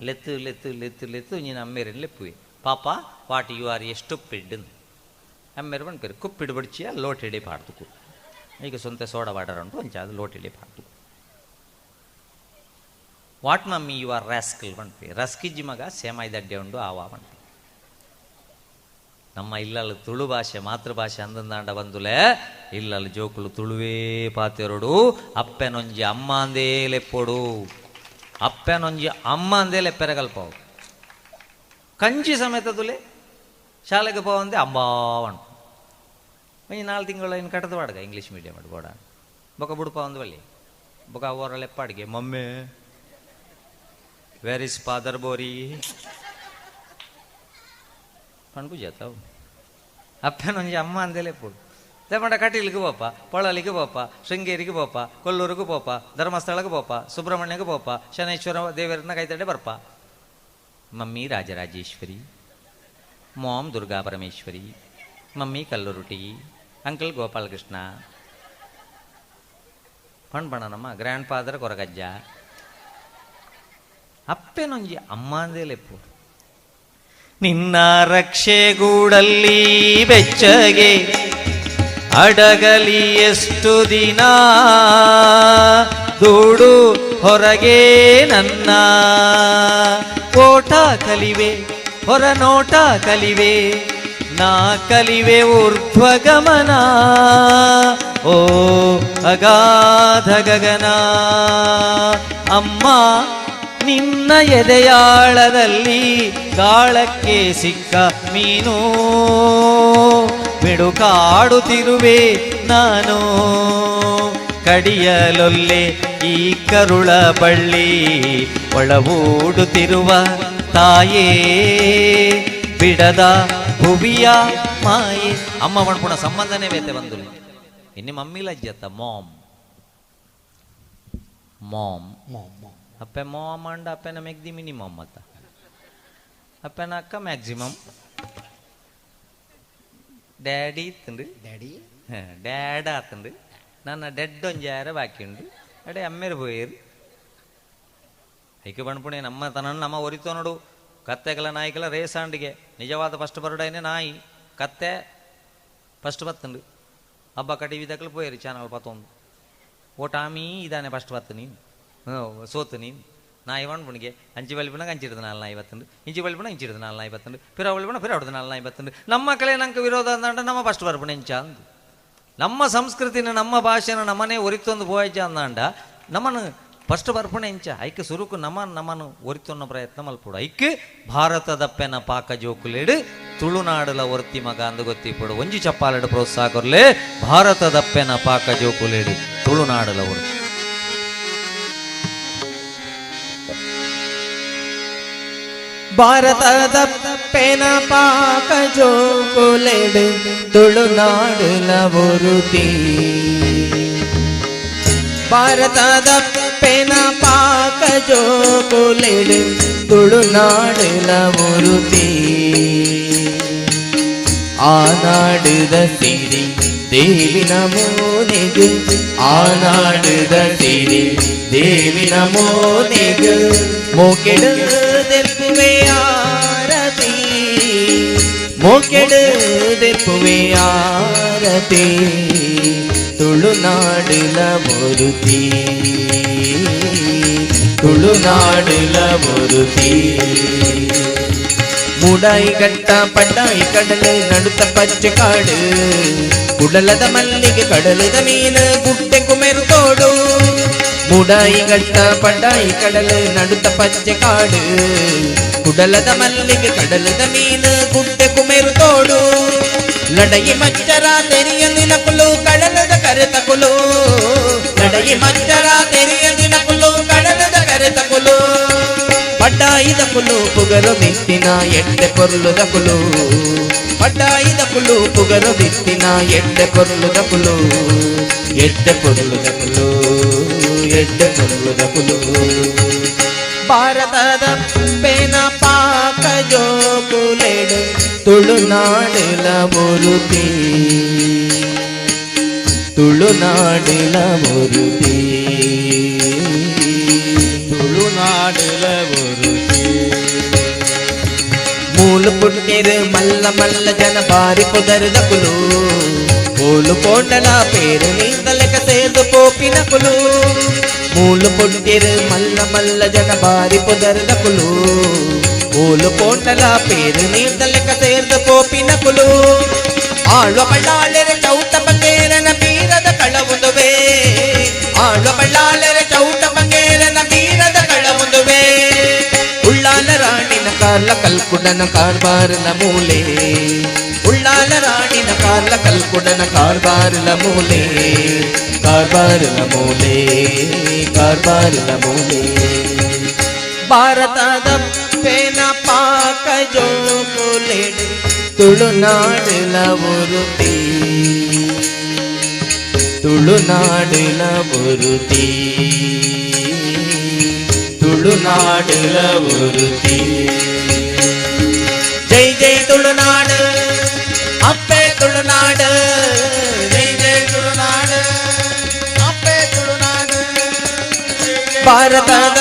ಲೆತ್ತು ಲೆತ್ತು ಲೆತ್ತು ಲೆತ್ತು ನೀನು ಅಮ್ಮೇರಿನ ಲೆಪ್ಪುವೆ ಪಾಪ what you are ಎಷ್ಟು ಪಿಡ್ ಅಮ್ಮೇರು ಬಂದ್ಪೇರು ಕುಪ್ಪಿಡು ಬಡಿಚಿಯ ಲೋಟೆಡೆ ಪಾಡ್ದುಕು ಈಗ ಸ್ವಂತ ಸೋಡಾ ವಾಟರ್ ಉಂಟು ಒಂಚ ಅದು ಲೋಟೆಡೆ ಪಾಡ್ದು what mummy you are rascal ಬಂದ್ಪಿ ರಸ್ಕಿಜ್ಜಿ ಮಗ ಸೇಮಾಯಿ ದಡ್ಡೆ ಉಂಡು ಆವಾ ಬಂದ್ಪಿ ನಮ್ಮ ಇಲ್ಲಲ್ಲಿ ತುಳು ಭಾಷೆ ಮಾತೃಭಾಷೆ ಅಂದಂದಾಂಡ ಬಂದುಲೆ ಇಲ್ಲಲ್ಲಿ ಜೋಕುಲು ತುಳುವೇ ಪಾತೆರಡು ಅಪ್ಪೆನೊಂಜಿ ಅಮ್ಮ ಅಂದೇ ಲೆಪ್ಪೊಡು ಅಪ್ಪೆನೊಂಜಿ ಅಮ್ಮ ಅಂದೇ ಲೆಪ್ಪೆರಗಲ್ಪವು ಕಂಜಿ ಸಮೇತ ತುಲೆ ಶಾಲೆಗೆ ಪೋವಂದೆ ಅಂಬಾವಣ್ ಒಂಜಿ 4 ತಿಂಗಳು ಏನು ಕಟ್ಟದ ವಾಡ್ಗ ಇಂಗ್ಲೀಷ್ ಮೀಡಿಯಮ್ ಬೋಡ ಬೊಕ ಬುಡುಪ ಒಂದು ಬಲ್ಲಿ ಬೊಕ ಅವರ ಲೆಪ್ಪಾಡಿಗೆ ಮಮ್ಮಿ ವೇರ್ is father ಬೋರಿ ಪಣ್ಪುಜಾತಾವು ಅಪ್ಪನೊಂಜಿ ಅಮ್ಮ ಅಂದೇಲೆ ಪೋಡು ದೇಪಂಡ ಕಟೀಲಿಗೆ ಪೋಪ ಪೊಳಲಿಗೆ ಪೋಪ ಶೃಂಗೇರಿಗೆ ಪೋಪ ಕೊಲ್ಲೂರಿಗೆ ಪೋಪ ಧರ್ಮಸ್ಥಳಕ್ಕೆ ಪೋಪ ಸುಬ್ರಹ್ಮಣ್ಯಕ್ಕೆ ಪೋಪ ಶನೇಶ್ವರ ದೇವರನ್ನ ಕೈತಡೆ ಬರ್ಪ mummy Rajarajeshwari mom Durga Parameshwari mummy Kalluruti uncle Gopalakrishna ಪಣ್ಪಣನಮ್ಮ grand father Koragajja ಅಪ್ಪೆನೊಂಜಿ ಅಮ್ಮ ಅಂದೇಲೆ ಪೋಡು ನಿನ್ನ ರಕ್ಷೆಗೂಡಲ್ಲಿ ಬೆಚ್ಚಗೆ ಅಡಗಲಿ ಎಷ್ಟು ದಿನ ದೂಡು ಹೊರಗೆ ನನ್ನ ಓಟ ಕಲಿವೆ ಹೊರನೋಟ ಕಲಿವೆ ನಾ ಕಲಿವೆ ಊರ್ಧ್ವಗಮನ ಓ ಅಗಾಧ ಗಗನ ಅಮ್ಮ ನಿನ್ನ ಎದೆಯಾಳದಲ್ಲಿ ಗಾಳಕ್ಕೆ ಸಿಕ್ಕ ಮೀನು ಬಿಡುಕಾಡುತ್ತಿರುವೆ ನಾನು ಕಡಿಯಲೊಲ್ಲೆ ಈ ಕರುಳ ಬಳ್ಳಿ ಒಳವೂಡುತ್ತಿರುವ ತಾಯೇ ಬಿಡದ ಭುವಿಯ ಮಾಯೆ ಅಮ್ಮ ಮಣ್ಪುಣ ಸಂಬಂಧನೇ ಬೇತೆ ಬಂದು ಇನ್ನು ಮಮ್ಮಿ ಲಜ್ಜತ್ತ ಮಾಮ್ ಮಾಮ್ ಅಪ್ಪೆ ಮಾಮ್ ಅಂಡ ಅಪ್ಪೆನ ಮೆಗ್ದಿ ಮಿನಿಮಮ್ ಅತ್ತ ಅಪ್ಪೆನ ಅಕ್ಕ ಮ್ಯಾಕ್ಸಿಮಮ್ ಡ್ಯಾಡಿ ಇತ್ತಂಡು ಡ್ಯಾಡಿ ಡ್ಯಾಡ್ ಆತಂಡು ನನ್ನ ಡೆಡ್ ಒಂಜಾರ ಬಾಕಿ ಉಂಡು ಅಡೆ ಅಮ್ಮೇರು ಪೋಯೇರು ಐಕೆ ಪಣ್ಪುಣೆ ನಮ್ಮ ತನನ್ನು ನಮ್ಮ ಒರಿತೋ ನೋಡು ಕತ್ತೆಗಲ ನಾಯಿಗಲ ರೇಸಾಂಡಿಗೆ ನಿಜವಾದ ಫಸ್ಟ್ ಬರೋಡೇನೆ ನಾಯಿ ಕತ್ತೆ ಫಸ್ಟ್ ಬತ್ತಂಡು ಹಬ್ಬ ಕಟಿವಿದಕ್ಕಲು ಪೋಯೇರು ಚಾನಲ್ ಪತ್ತೊಂದು ಓ ಟಾಮಿ ಇದಾನೆ ಫಸ್ಟ್ ಬತ್ತು ನೀನು ಸೋತು ನೀನು ನಾಯಿ ಪುಣಿಗೆ ಅಂಚಿ ಬಲಿಪುಣಗೆ ಅಂಚಿಡ್ದು ನಾಲ್ ನಾಯಿ ಬತ್ತಂಡು ಇಂಚಿ ಬಲಿಪುಣ ಇಂಚಿಡ್ದು ನಾಲ್ ನಾಯಿ ಬತ್ತಂಡು ಪಿರ ಬಲಿಪುಣ ಪಿರ ಹೊಡೆದು ನಾಲ್ ನಾಯಿ ಬತ್ತಂಡು ನಮ್ಮ ಕಲೆ ನಂಗೆ ವಿರೋಧ ಅಂದಂಡ ನಮ್ಮ ಫಸ್ಟ್ ಬರ್ಪುಣ ಇಂಚ ಅಂದು ನಮ್ಮ ಸಂಸ್ಕೃತಿನ ನಮ್ಮ ಭಾಷೆನ ನಮ್ಮನೆ ಒರಿತೊಂದು ಪೋಯಜ್ಜ ಅಂದಾಂಡ ನಮ್ಮನ್ನು ಫಸ್ಟ್ ಬರ್ಪುಣ ಇಂಚ ಐಕ್ ಸುರುಕು ನಮ್ಮ ನಮ್ಮನ್ನು ಒರಿತೊನ್ನ ಪ್ರಯತ್ನ ಮಲ್ಪುಡು ಐಕ್ ಭಾರತದಪ್ಪೆನ ಪಾಕ ಜೋಕುಲೇಡು ತುಳುನಾಡುಲ ಒರ್ತಿ ಮಗ ಅಂದು ಗೊತ್ತಿಪ್ಪಡು ಒಂಜಿ ಚಪ್ಪಾಲೆಡು ಪ್ರೋತ್ಸಾಹ ಕೊರ್ಲೆ ಭಾರತದಪ್ಪೆನ ಪಾಕ ಜೋಕುಲೇಡು ತುಳುನಾಡುಲ ಒರ್ತಿ ಭಾರತದ ಪೆನ ಪಾಕ ಜೋಕುಲೆಡು ತುಳುನಾಡುಲ ಒರುತಿ ಭಾರತದ ಪೆನ ಪಾಕ ಜೋಕುಲೆಡು ತುಳುನಾಡುಲ ಒರುತಿ ಆನಾಡುದ ಸಿರಿ ದೇವಿನ ಮೋನೆಗು ಆನಾಡುದ ಸಿರಿ ದೇವಿನ ಮೋನೆಗು ಮೋಕೆಡು ದೆಪ್ಪುವೆ ಆರತಿ ಮೋಕೆಡು ದೆಪ್ಪುವೆ ಆರತಿ ತುಳುನಾಡುಲ ಒರುತಿ ತುಳುನಾಡುಲ ಒರುತಿ ಮೂಡಾಯಿ ಗಟ್ಟ ಪಡ್ಡಾಯಿ ಕಡಲು ನಡುತ್ತ ಪಚ್ಚೆ ಕಾಡು ಕುಡಲದ ಮಲ್ಲಿಗೆ ಕಡಲದ ಮೀನು ಗುಡ್ಡೆ ಕುಮೆರು ತೋಡು ಮೂಡಾಯಿ ಗಟ್ಟ ಪಡ್ಡಾಯಿ ಕಡಲು ನಡುತ್ತ ಪಚ್ಚೆ ಕಾಡು ಕುಡಲದ ಮಲ್ಲಿಗೆ ಕಡಲದ ಮೀನು ಗುಡ್ಡೆ ಕುಮೆರು ತೋಡು ಲಡಯಿ ಮಚ್ಚರ ತೆರಿಯ ದಿನಕುಲು ಕಡಲದ ಕರೆತಕುಲು ಲಡಯಿ ಮಚ್ಚರ ತೆರಿಯ ದಿನಕುಲು ಕಡಲದ ಕರೆತಕುಲು ಪಡ್ಡಾಯಿದ ಕುಲು ಪುಗರು ಬಿತ್ತಿನ ಎಡ್ಡೆ ಪೊರ್ಲುದ ಕುಲು ಪಡ್ಡಾಯಿದ ಕುಲು ಪುಗರು ಬಿತ್ತಿನ ಎಡ್ಡೆ ಪೊರ್ಲುದ ಕುಲು ಎಡ್ಡೆ ಪೊರ್ಲುದ ಕುಲು ಎಡ್ಡೆ ಪೊರ್ಲುದ ಕುಲು ಭಾರತದ ಪೇನ ಪಾಕ ಜೋಕುಲೆಡು ತುಳುನಾಡುಲ ಒರುತಿ ತುಳುನಾಡುಲ ಒರುತಿ ತುಳುನಾಡುಲ ಒರುತಿ ಮೂಲು ಪುಟ್ಟೆರು ಮಲ್ಲ ಮಲ್ಲ ಜನ ಬಾರಿ ಪುದರ್ದ ಕುಲು ಕೋಲು ಪೋಂಡಲ ಪೇರು ನೀಂದಲೆಕ ಸೇರ್ದು ಪೋಪಿನ ಕುಲು ಮೂಲು ಪುಟ್ಟೆರು ಮಲ್ಲ ಮಲ್ಲ ಜನ ಬಾರಿ ಪುದರ್ದ ಕುಲು ಕೋಲು ಪೋಂಡಲ ಪೇರು ನೀಂದಲೆಕ ಸೇರ್ದು ಪೋಪಿನ ಕುಲು ಆಳ್ವ ಬಳ್ಳಾಳೆರೆ ಚೌಟ ಬಂಗೇರನ ಬೀರದ ಕಳವುದುವೆ ಆಳ್ವ ಬಳ್ಳಾಳೆರೆ ಚೌಟ ಬಂಗೇರನ ಬೀರದ ಕಳವುದುವೆ ಉಳ್ಳಾಲ ರಾಣಿನ ಕಾರ್ಲ ಕಲ್ಕುಡನ ಕಾರ್ಬಾರನ ಮೂಲೆ ಉಳ್ಳಾಲ ರಾಣಿನ ಕಾರ್ಲ ಕಲ್ಕುಡನ ಕಾರ್ಬಾರನ ಮೂಲೆ ಕಾರ್ಬಾರನ ಮೂಲೆ ಕಾರ್ಬಾರನ ಮೂಲೆ ಭಾರತದ ಪೇನ ಪಾಕ ಜೋಕುಲೆಡು ತುಳುನಾಡುಲ ಒರುತಿ ತುಳುನಾಡುಲ ಒರುತಿ ತುಳುನಾಡುಲ ಒರುತಿ ಜೈ ಜೈ ತುಳುನಾಡು ಅಪ್ಪೆ ತುಳುನಾಡು ಜೈ ಜೈ ತುಳುನಾಡು ಅಪ್ಪೆ ತುಳುನಾಡು ಭಾರತದ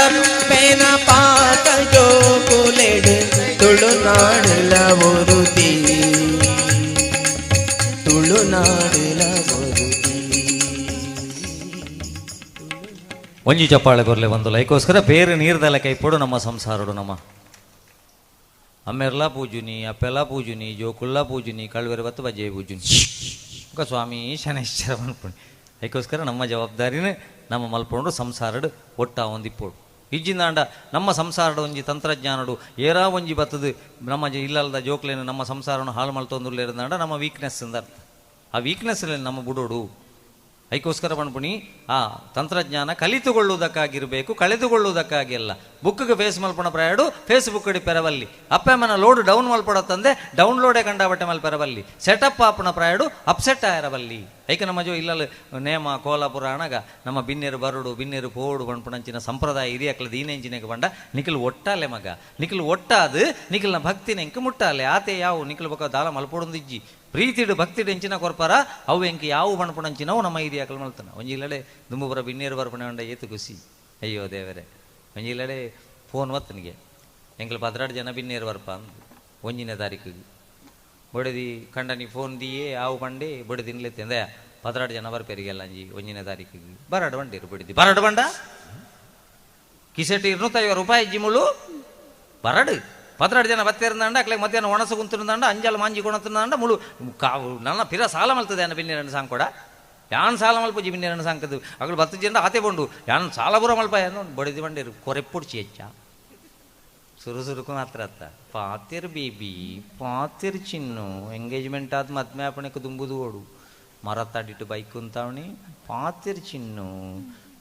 ಪೇನ ಪಾಕ ಜೋಕುಲೆಡು ತುಳುನಾಡುಲ ಒರುತಿ ತುಳುನಾಡುಲ ಒರುತಿ. ಒಂಜಿ ಚಪ್ಪಾಳೆ ಕೊರ್ಲೆ ಒಂದು ಲೈಕೋಸ್ಕರ ಬೇರೆ ನೀರ್ದಲ್ಲ ಕೈಪೋಡು ನಮ್ಮ ಸಂಸಾರಡು ನಮ್ಮ ಅಮ್ಮೆರ್ಲ ಪೂಜುನಿ ಅಪ್ಪೆಲ್ಲ ಪೂಜುನಿ ಜೋಕುಳ್ಳ ಪೂಜುನಿ ಕಳ್ವೆರ ಬತ್ತು ಬಜ್ಜೆ ಪೂಜುನಿ ఒక ಸ್ವಾಮಿ ಶನೇಶ್ವರ ಅನ್ಕೊಂಡು ಅದಕ್ಕೋಸ್ಕರ ನಮ್ಮ ಜವಾಬ್ದಾರಿನೇ ನಮ್ಮ ಮಲ್ಪೊಂಡು ಸಂಸಾರಡು ಒಟ್ಟ ಒಂದಿಪ್ಪೋಡು ಇಜ್ಜಿಂದಾಂಡ ನಮ್ಮ ಸಂಸಾರಡು ಒಂಜಿ ತಂತ್ರಜ್ಞಾನಡು ಏರಾ ಒಂಜಿ ಬತ್ತದು ನಮ್ಮ ಇಲ್ಲಲ್ದ ಜೋಕ್ಲೇನು ನಮ್ಮ ಸಂಸಾರನು ಹಾಳು ಮಲ್ತೊಂದುರ್ಲೇರಂದಾಂಡ ನಮ್ಮ ವೀಕ್ನೆಸ್ ಅಂದ ಅರ್ಥ. ಆ ವೀಕ್ನೆಸ್ ನಮ್ಮ ಬುಡೋಡು. ಅದಕ್ಕೋಸ್ಕರ ಪಣ್ಪುಣಿ ಆ ತಂತ್ರಜ್ಞಾನ ಕಲಿತುಕೊಳ್ಳುವುದಕ್ಕಾಗಿರಬೇಕು, ಕಳೆದುಕೊಳ್ಳುವುದಕ್ಕಾಗಿ ಅಲ್ಲ. ಬುಕ್ಗೆ ಫೇಸ್ ಮಲ್ಪಣ ಪ್ರಯಾಡು ಫೇಸ್ಬುಕ್ ಅಡಿ ಪೆರವಲ್ಲಿ, ಅಪ್ಪಮ್ಮನ ಲೋಡ್ ಡೌನ್ ಮಲ್ಪಡತ್ತಂದೆ ಡೌನ್ಲೋಡೇ ಕಂಡಾಬಟ್ಟೆ ಮಲ್ ಪೆರವಲ್ಲಿ, ಸೆಟಪ್ ಆಪಣ ಪ್ರಯಾಡು ಅಪ್ಸೆಟ್ ಆಯರವಲ್ಲಿ. ಐಕ ನಮ್ಮ ಜೋ ಇಲ್ಲಲ್ ನೇಮ ಕೋಲಾಪುರ ಅಣಗ ನಮ್ಮ ಬಿನ್ನೆರು ಬರುಡು ಬಿನ್ನೆರು ಪೋಡು ಪಣ್ಪುಣಂಚಿನ ಸಂಪ್ರದಾಯ ಹಿರಿಯಕ್ಲ ದೀನೆಂಚಿನೆಗೆ ಬಂಡ ನಿಖಿಲ್ ಒಟ್ಟಾಲೆ ಮಗ ನಿಖಿಲ್ ಒಟ್ಟಾದು ನಿಖಿಲ್ನ ಭಕ್ತಿನ ಎಂಕ್ ಮುಟ್ಟಾಲೆ ಆತೆ ಯಾವು ನಿಖಿಲ್ ಬೊಕ ದಾಲ ಮಲ್ಪೊಡೊಂದಿಜ್ಜಿ ಪ್ರೀತಿಡು ಭಕ್ತಿಡು ಎಂಚಿನ ಕೊರ್ಪರ ಅವು ಎಂಕ್ ಯಾವು ಪಣ್ಪುಣಂಚಿನವು ನಮ್ಮ ಹಿರಿಯಕ್ಲ ಮಲ್ತನ. ಒಂಜಿ ಇಲ್ಲಡೆ ದುಂಬುಪುರ ಬಿನ್ನೇರು ಬರ್ಪಣೆ ಉಂಡ ಏತು ಖುಷಿ ಅಯ್ಯೋ ದೇವರೇ. ಒಂಜಿ ಇಲ್ಲಡೆ ಫೋನ್ ವತ್ತನಿಗೆ ಎಂಕ್ಲ 12 ಜನ ಬಿನ್ನೇರು ಬರ್ಪ ಅಂದು 1ನೇ ತಾರೀಕಿಗೆ ಬಡದಿ ಕಂಡನಿ ಫೋನ್ ದಿಯೇ ಆವು ಪಂಡೆ ಬಡಿ ತಿನ್ಲೆತ್ತೆ ಅಂದೆ 12 ಜನ ಬರ್ಪೇರಿಗೆಲ್ಲ ಅಂಜಿ 1ನೇ ತಾರೀಕಿಗೆ ಬರಡು ಬಂಡಿರು ಬಡಿದಿ ಬರಡು ಬಂಡ ಕಿಸೆಟ್ 250 ರೂಪಾಯಿ ಜಿಮುಳು ಬರಡು 12 ಜನ ಬತ್ತೇರ್ದಂಡ ಅಕ್ಲೆ ಮಧ್ಯಾಹ್ನ ಒಣಸು ಕುಂತಿರುಂದಂಡ ಅಂಜಲ್ ಮಾಂಜಿ ಕೊಣತಿರುಂದಂಡ ಮುಳು ಕಾವು ನನ್ನ ಪಿರ ಸಾಲ ಮಲ್ತದೆ ಅನ್ನ ಬಿನ್ನೇರನ್ನು ಸಾಂಕೊಡ ಯಾನ್ ಸಾಲ ಮಲ್ಪುಜಿ ಬಿನ್ನೇರನ್ನು ಸಾಂಕದು ಅಗಲು 10 ಜನ ಆತೆ ಬಂಡು ಯಾನ್ ಸಾಲ ಬುರ ಮಲ್ಪ ಏನೋ ಬಡಿದಿ ಬಂಡಿರು ಕೊರೆಪ್ಪುಡ್ಚಿ ಹೆಚ್ಚ ಸುರು ಸುರುಕು ಮಾತ್ರ ಅತ್ತ ಪಾತಿರ್ ಬೇಬಿ ಪಾತಿರ್ ಚಿನ್ನು ಎಂಗೇಜ್ಮೆಂಟ್ ಆದ ಮದ್ಮೆ ಆಪಣೆಗೆ ದುಂಬುದು ಓಡು ಮರ ತಾಡಿಟ್ಟು ಬೈಕ್ ಕುಂತಾವಣಿ ಪಾತಿರ್ ಚಿನ್ನು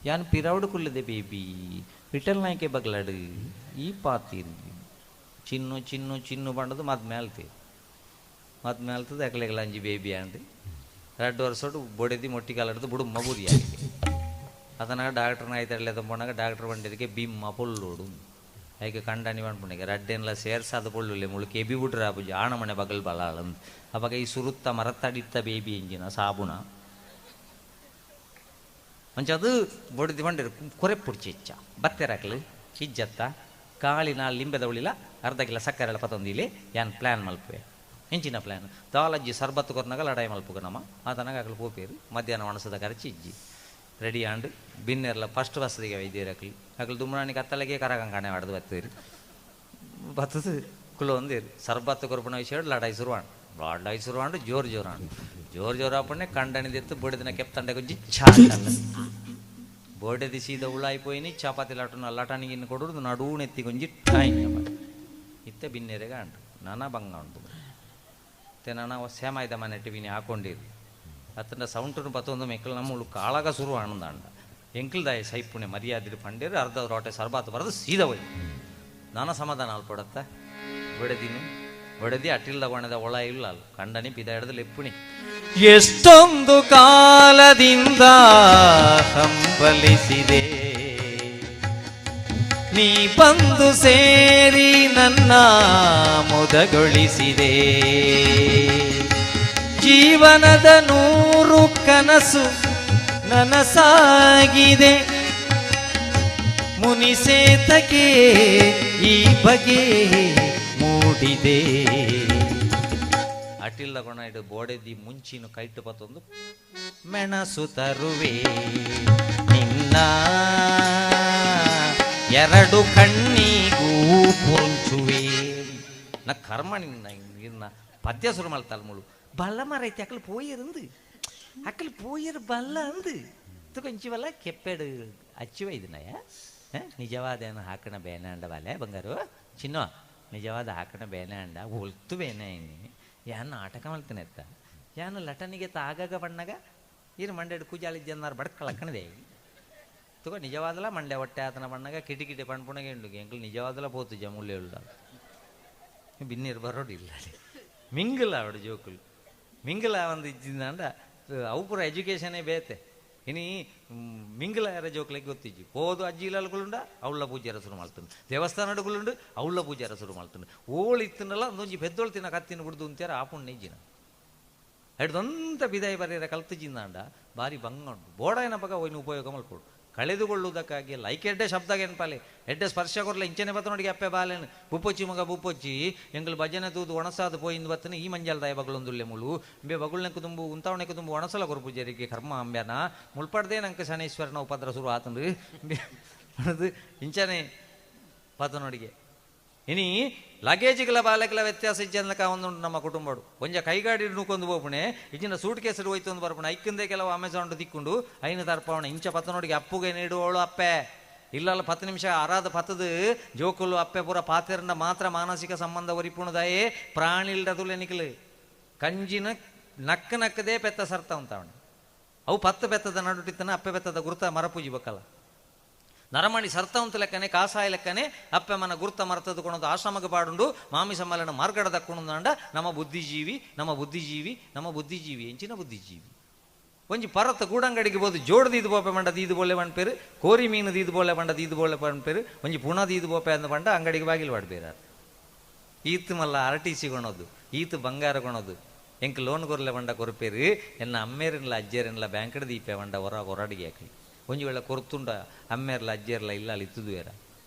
ಯಾನ್ ಪಿರೌಡು ಕುಲ್ಲದೆ ಬೇಬಿ ವಿಠಲ್ ನಾಯ್ಕೆ ಬಗ್ಲಾಡು ಈ ಪಾತಿರ್ ಚಿನ್ನು ಚಿನ್ನು ಚಿನ್ನು ಬಂಡದು ಮದ್ಮೆ ಆಲ್ತಿ ಮದ್ಮೆ ಆಲ್ತದ ಅಕ್ಲೆಗಳ ಅಂಜಿ ಬೇಬಿ ಅಂಡು 2 ವರ್ಷೋಡು ಬೊಡೆದಿ ಮೊಟ್ಟಿ ಕಾಲಾಡ್ದು ಬುಡುಮ್ಮ ಬುರಿ ಅದನ್ನ ಡಾಕ್ಟ್ರನ್ನ ಆಯ್ತಾಡಲೆ ತಂಬಾಗ ಡಾಕ್ಟ್ರ್ ಬಂಡಿದಕ್ಕೆ ಬಿಮ್ಮ ಪೊಲ್ಲೋಡು. ಐಕೆ ಕಂಡನಿ ಪನ್ಪುಂಡಿಗೆ ರಡ್ಡೆನ್ಲ ಸೇರ್ಸಾದ ಪೊಳ್ಳುಲ್ಲೆ ಮುಳು ಕೆಬಿ ಬಿಡ್ರ ಆಪುಜಿ ಆಣಮಣೆ ಬಗಲ್ ಬಲಾಳಂದು. ಅಪಗ ಈ ಸುರುತ್ತ ಮರತ್ತಡಿತ್ತ ಬೇಬಿ ಇಂಜಿನ ಸಾಬುನ ಮಂಚ ಅದು ಬೊಡ್ದು ಬಂಡಿರು ಕೊರೆ ಪುಡ್ಚಿ ಇಚ್ಚ ಬತ್ತೆರಾಕ್ಲು ಇಜ್ಜತ್ತ ಕಾಳಿನ ಲಿಂಬೆದ ಉಳಿಲ ಅರ್ಧ ಕಿಲೋ ಸಕ್ಕರೆ ಎಲ್ಲ ಪತ್ತೊಂದಿಲ್ಲಿ ಯಾನ್ ಪ್ಲ್ಯಾನ್ ಮಲ್ಪುವೆ ಎಂಚಿನ ಪ್ಲ್ಯಾನ್ ದಾಲಜ್ಜಿ ಸರ್ಬತ್ತು ಕೊರ್ನಾಗ ಲಡಾಯಿ ಮಲ್ಪುಗ ನಮ್ಮ ಆತನಾಗ ಅಕ್ಲು ಪೋಪೇರು ಮಧ್ಯಾಹ್ನ ಒಣಸದ ಕರಚಿ ಇಜ್ಜಿ ರೆಡಿ ಆಂಡ್ ಬಿನ್ನೆರ್ಲ ಫಸ್ಟ್ ಬಸ್ದಿಗೆ ವೈದ್ಯರು ಅಕ್ಲು ಅಕ್ಲು ದುಮ್ಮನಾಣಿ ಕತ್ತಲೆಗೆ ಕರಗಂಕಾಣೆ ಹೊಡೆದು ಬತ್ತೀರಿ ಬತ್ತದು ಕುಲ ಒಂದೇರು ಸರ್ಬತ್ತು ಕೊರ್ಪುಣ ವಿಷಯ ಲಡಾಯಿ ಶುರುವಾಂಡ್ ಲಡಾಯಿ ಶುರುವಾಂಡು ಜೋರು ಜೋರಾಂಡು ಜೋರು ಜೋರು ಆಪಣೆ ಕಂಡನಿದೆತ್ತು ಬೊಡಿದಿನ ಕೆಪ್ತಂಡೆ కొంచెం బోడెది సీద ఉళాయిపోయిని చపాతి లటున లటానికి ఇన్ని కొడుదు నడువు నెత్తి కొంచెం టాయిన్ ಇತ್ತೆ ಬಿನ್ನೆರೆಗ ಅಂಟು ನಾನಾ ಭಂಗ ಉಂಟು ಮತ್ತೆ ನಾನಾ ಸೇಮಾಯ್ದ ಮನೆಟ್ಟು ವಿನಿ ಹಾಕೊಂಡಿರು ಅತ್ತಂಡ ಸೌಂಟನ್ನು ಪತ್ತೊಂದು ಮೆಕ್ಕಲು ನಮ್ಮ ಕಾಳಗ ಶುರು ಆನಂದ ಎಂಕ್ಲ್ದಾಯ ಸೈಪುಣೆ ಮರ್ಯಾದಿರು ಪಂಡೇರು ಅರ್ಧ ರೋಟೆ ಸರ್ಬಾತು ಬರೆದು ಸೀದ ಹೋಯ್ ನಾನಾ ಸಮಾಧಾನ ಅಲ್ಪಡತ್ತ ಬಡದಿನಿ ಬಡದಿ ಅಟ್ಟಿಲ್ದ ಒಣದ ಒಳ ಇಲ್ಲ ಅಲ್ಲ ಕಂಡನಿ ಪಿದ ಹಿಡಿದು ಲೆಪ್ಪುಣಿ ಎಷ್ಟೊಂದು ಕಾಲದಿಂದ ಹಂಬಲಿಸಿದೆ ನೀ ಬಂದು ಸೇರಿ ನನ್ನ ಮುದಗೊಳಿಸಿದೆ ಜೀವನದ 100 ಕನಸು ನನಸಾಗಿದೆ ಮುನಿಸೇತಕ್ಕೆ ಈ ಬಗೆ ಮೂಡಿದೆ. ಅಟಿಲ್ದ ಕೊಣ ಇಡು ಬೋಡೆದಿ ಮುಂಚಿನ ಕೈಟು ಪತ್ತೊಂದು ಮೆಣಸು ತರುವೆ ನಿನ್ನ ಎರಡು ಕಣ್ಣಿಗೂ ಪುಂಚುವೆ ನ ಕರ್ಮ ನಿನ್ನ ಇನ್ನ ಪದ್ಯ ಶುರು ಮಾಡ್ತಾಳ ಮುಳು ಬಲ್ಲ ಮರೈತಿ ಅಕ್ಕಲು ಪೋಯಿರಂದು ಅಕ್ಕಲು ಪೋಯಿರು ಬಲ್ಲ ಅಂದು ಕೊಂಚಿವಲ್ಲ ಕೆಪ್ಪೆಡು ಅಚ್ಚಿವ ಇದನ್ನಯ ನಿಜವಾದ ಏನು ಹಾಕಣ ಬೇನೆ ಅಂಡ ಬಾಲೆ ಬಂಗಾರು ಚಿನ್ನೋ ನಿಜವಾದ ಹಾಕಣ ಬೇನೆ ಅಂಡ ಒಲ್ತು ಬೇನೆ ಯಾನ್ ನಾಟಕ ಮಲ್ತನೆ ಎತ್ತ ಯಾನು ಲಟನಿಗೆ ತಾಗಾಗ ಬಣ್ಣಗ ಇರು ಮಂಡೆಡು ಕೂಜಾಲಿ ಜನ್ನಾರು ಬಡ್ಕಳಕ್ಕಣದೆ ತುಗ ನಿಜವಾದಲ ಮಂಡೆ ಹೊಟ್ಟೆ ಆತನ ಬಣ್ಣಗ ಕಿಟಿ ಕಿಟಿ ಪಣ್ಪುಣಗೆ ಉಂಡು ಎಂಕಲ್ ನಿಜವಾದಲ ಪೋತು ಜಮೂಲ್ಯ ಉಳ್ಳ ಬಿನ್ನೀರು ಬರೋಡು ಇಲ್ಲ ಮಿಂಗಲ ಅವಡು ಜೋಕುಲು ಮಿಂಗಲ ಒಂದು ಇಜ್ಜಿಂದ ಅವು ಪೂರ ಎಜುಕೇಷನೇ ಬೇತೆ ಇನಿ ಮಿಂಗಲ ಯಾರ ಜೋಕ್ಲಿಗೆ ಗೊತ್ತಿಜ್ಜಿ ಪೋದು ಅಜ್ಜಿ ಇಲ್ಲಲ್ಗುಳುಂಡ ಅವಳ ಪೂಜೆ ಶುರು ಮಾಡ್ತಾನೆ ದೇವಸ್ಥಾನಡುಗುಳುಂಡು ಅವಳ ಪೂಜೆ ಶುರು ಮಾಡ್ತಾನೆ ಓಳು ಇತ್ತನಲ್ಲ ಒಂದೊಂಜಿ ಪೆದ್ದೋಳು ತಿನ್ನ ಕತ್ತಿನ ಬಿಡ್ದು ಅಂತ್ಯಾರ ಆ ಪುಣ್ಯ ಇಜ್ಜಿನ ಹಿಡ್ದಂತ ಬಿದಾಯಿ ಬರೀರ ಕಲ್ತುಜಿಂದಾಂಡ ಭಾರಿ ಭಂಗ ಉಂಟು ಬೋಡಾಯನ ಪಗ ಒಯ್ನ ಉಪಯೋಗ ಮಲ್ಕೊಡು ಕಳೆದುಕೊಳ್ಳುವುದಕ್ಕಾಗಿ ಲೈಕ್ ಎಡ್ಡೆ ಶಬ್ದ ಎನ್ಪಾಲೆ ಎಡ್ಡೆ ಸ್ಪರ್ಶ ಕೊರ್ಲೆ ಇಂಚನೆ ಬತ್ತ ನೋಡಿಗೆ ಅಪ್ಪೆ ಬಾಲೇನು ಬುಪ್ಪೊಚ್ಚಿ ಮಗ ಬುಪ್ಪೊಚ್ಚಿ ಎಂಗಲ್ ಭಜನೆ ತೂದು ಒಣಸಾದ ಪೋಯಿಂದು ಬತ್ತನ ಈ ಮಂಜಾಲ ದಾಯ ಬಗಳೊಂದುಲ್ಲೆ ಮುಳು ಇಂಬೆ ಬಗುಳ್ನೆಕ್ಕು ತುಂಬು ಉಂತಾವಣೆಕ್ಕು ತುಂಬು ಒಣಸಲ ಕೊರ್ಪುಜರಿಗೆ ಕರ್ಮ ಅಂಬ್ಯಾನ ಮುಳ್ಪಡ್ದೆ ನಂಗೆ ಶನೇಶ್ವರನ ಉಪದ್ರ ಶುರು ಆತಂದು ಅದು ಇಂಚನೆ ಪತನೊಡಿಗೆ ಇನಿ ಲಗೇಜ್ಗಳ ಬಾಲಕಲ ವ್ಯತ್ಯಾಸ ಇಜ್ಜಂದಕ ಒಂದುಂಟು ನಮ್ಮ ಕುಟುಂಬಡು ಒಂಜ ಕೈಗಾಡಿ ನೂಕೊಂದು ಪೋಪುಣೆ ಇಜ್ಜಿನ ಸೂಟ್ ಕೇಸ್ ಹೋಯ್ತು ಒಂದು ಬರ್ಪುಣೆ ಐಕ್ಕಿಂದೆ ಕೆಲವು ಅಮೆಜಾನ್ ದಿಕ್ಕೊಂಡು ಐನು ತರ್ಪವಣೆ ಇಂಚ ಪತ್ತನೋಡಿಗೆ ಅಪ್ಪುಗೆ ನೀಡುವವಳು ಅಪ್ಪೆ ಇಲ್ಲಲ್ಲ 10 ನಿಮಿಷ ಅರಾದ ಪತ್ತದು ಜೋಕುಲು ಅಪ್ಪೆ ಪೂರ ಪಾತೆರಂಡ ಮಾತ್ರ ಮಾನಸಿಕ ಸಂಬಂಧ ಒರಿಪುಣದಾಯೇ ಪ್ರಾಣಿಲ್ಡದುಲೆ ನಿಕ್ಲು ಕಂಜಿನ ನಕ್ಕ ನಕ್ಕದೇ ಪೆತ್ತ ಸರ್ತ ಉಂತಾವಣೆ ಅವು 10 ಪೆತ್ತದ ನಡುಟಿತ್ತನ ಅಪ್ಪೆ ಪೆತ್ತದ ಗುರುತ ಮರಪೂಜಿ ಬಕ್ಕಲ್ಲ ನರಮಣಿ ಸರ್ತ ಲೆಕ್ಕನೆ ಕಾಸಾಯ ಲೆಕ್ಕನೆ ಅಪ್ಪೆ ಮನ ಗುರ್ತ ಮರ್ತದ ಕೊಣದು ಆಶ್ರಮಕ್ಕೆ ಪಾಡುಂಡು ಮಾಮಿ ಸಮ್ಮಲನ ಮಾರ್ಗಡ ದಕ್ಕೊಂಡಂಡ ನಮ್ಮ ಬುದ್ಧಿಜೀವಿ ನಮ್ಮ ಬುದ್ಧಿಜೀವಿ ನಮ್ಮ ಬುದ್ಧಿಜೀವಿ ಎಂಚಿನ ಬುದ್ಧಿಜೀವಿ ಒಂಜಿ ಪರತ ಗೂಡಂಗಡಿಗೆ ಬೋದು ಜೋಡ್ದು ಬೋಪೆ ಮಂಡ ದೀದು ಬೋಲೆ ಪೇರು ಕೋರಿ ಮೀನು ದೀದು ಬೋಲೆ ಪಂಡ ದೀದು ಬೋಲೆ ಪೇರು ಒಂಜಿ ಪುಣ ದೀದು ಬೋಪೆ ಅಂದ ಪಂಡ ಅಂಗಡಿಗೆ ಬಾಗಿಲು ಬಾಡ್ಬೇರ ಈತು ಮಲ್ಲ ಆರ್ ಟಿ ಸಿ ಕೊಣೋದು ಈತು ಬಂಗಾರ ಕೊಣೋದು ಎಂಕ್ ಲೋನ್ ಕೊರ್ಲೆ ಪಂಡ ಕೊರ್ಪೇರು ಎನ್ನ ಅಮ್ಮೇರಿನ್ಲ ಅಜ್ಜೇರಿನ್ಲ ಬ್ಯಾಂಕ್ ದೀಪೆ ಪಂಡ ಹೊರ ಹೊರಡಿಗೆ ಹಾಕಿ ಒಂಜಿ ವೇಳೆ ಕೊರ್ತುಂಡ ಅಮ್ಮೇರ್ಲ ಅಜ್ಜೇರ್ಲ ಇಲ್ಲ ಅಲ್ಲಿ ಇತ್ತುದುವೇರ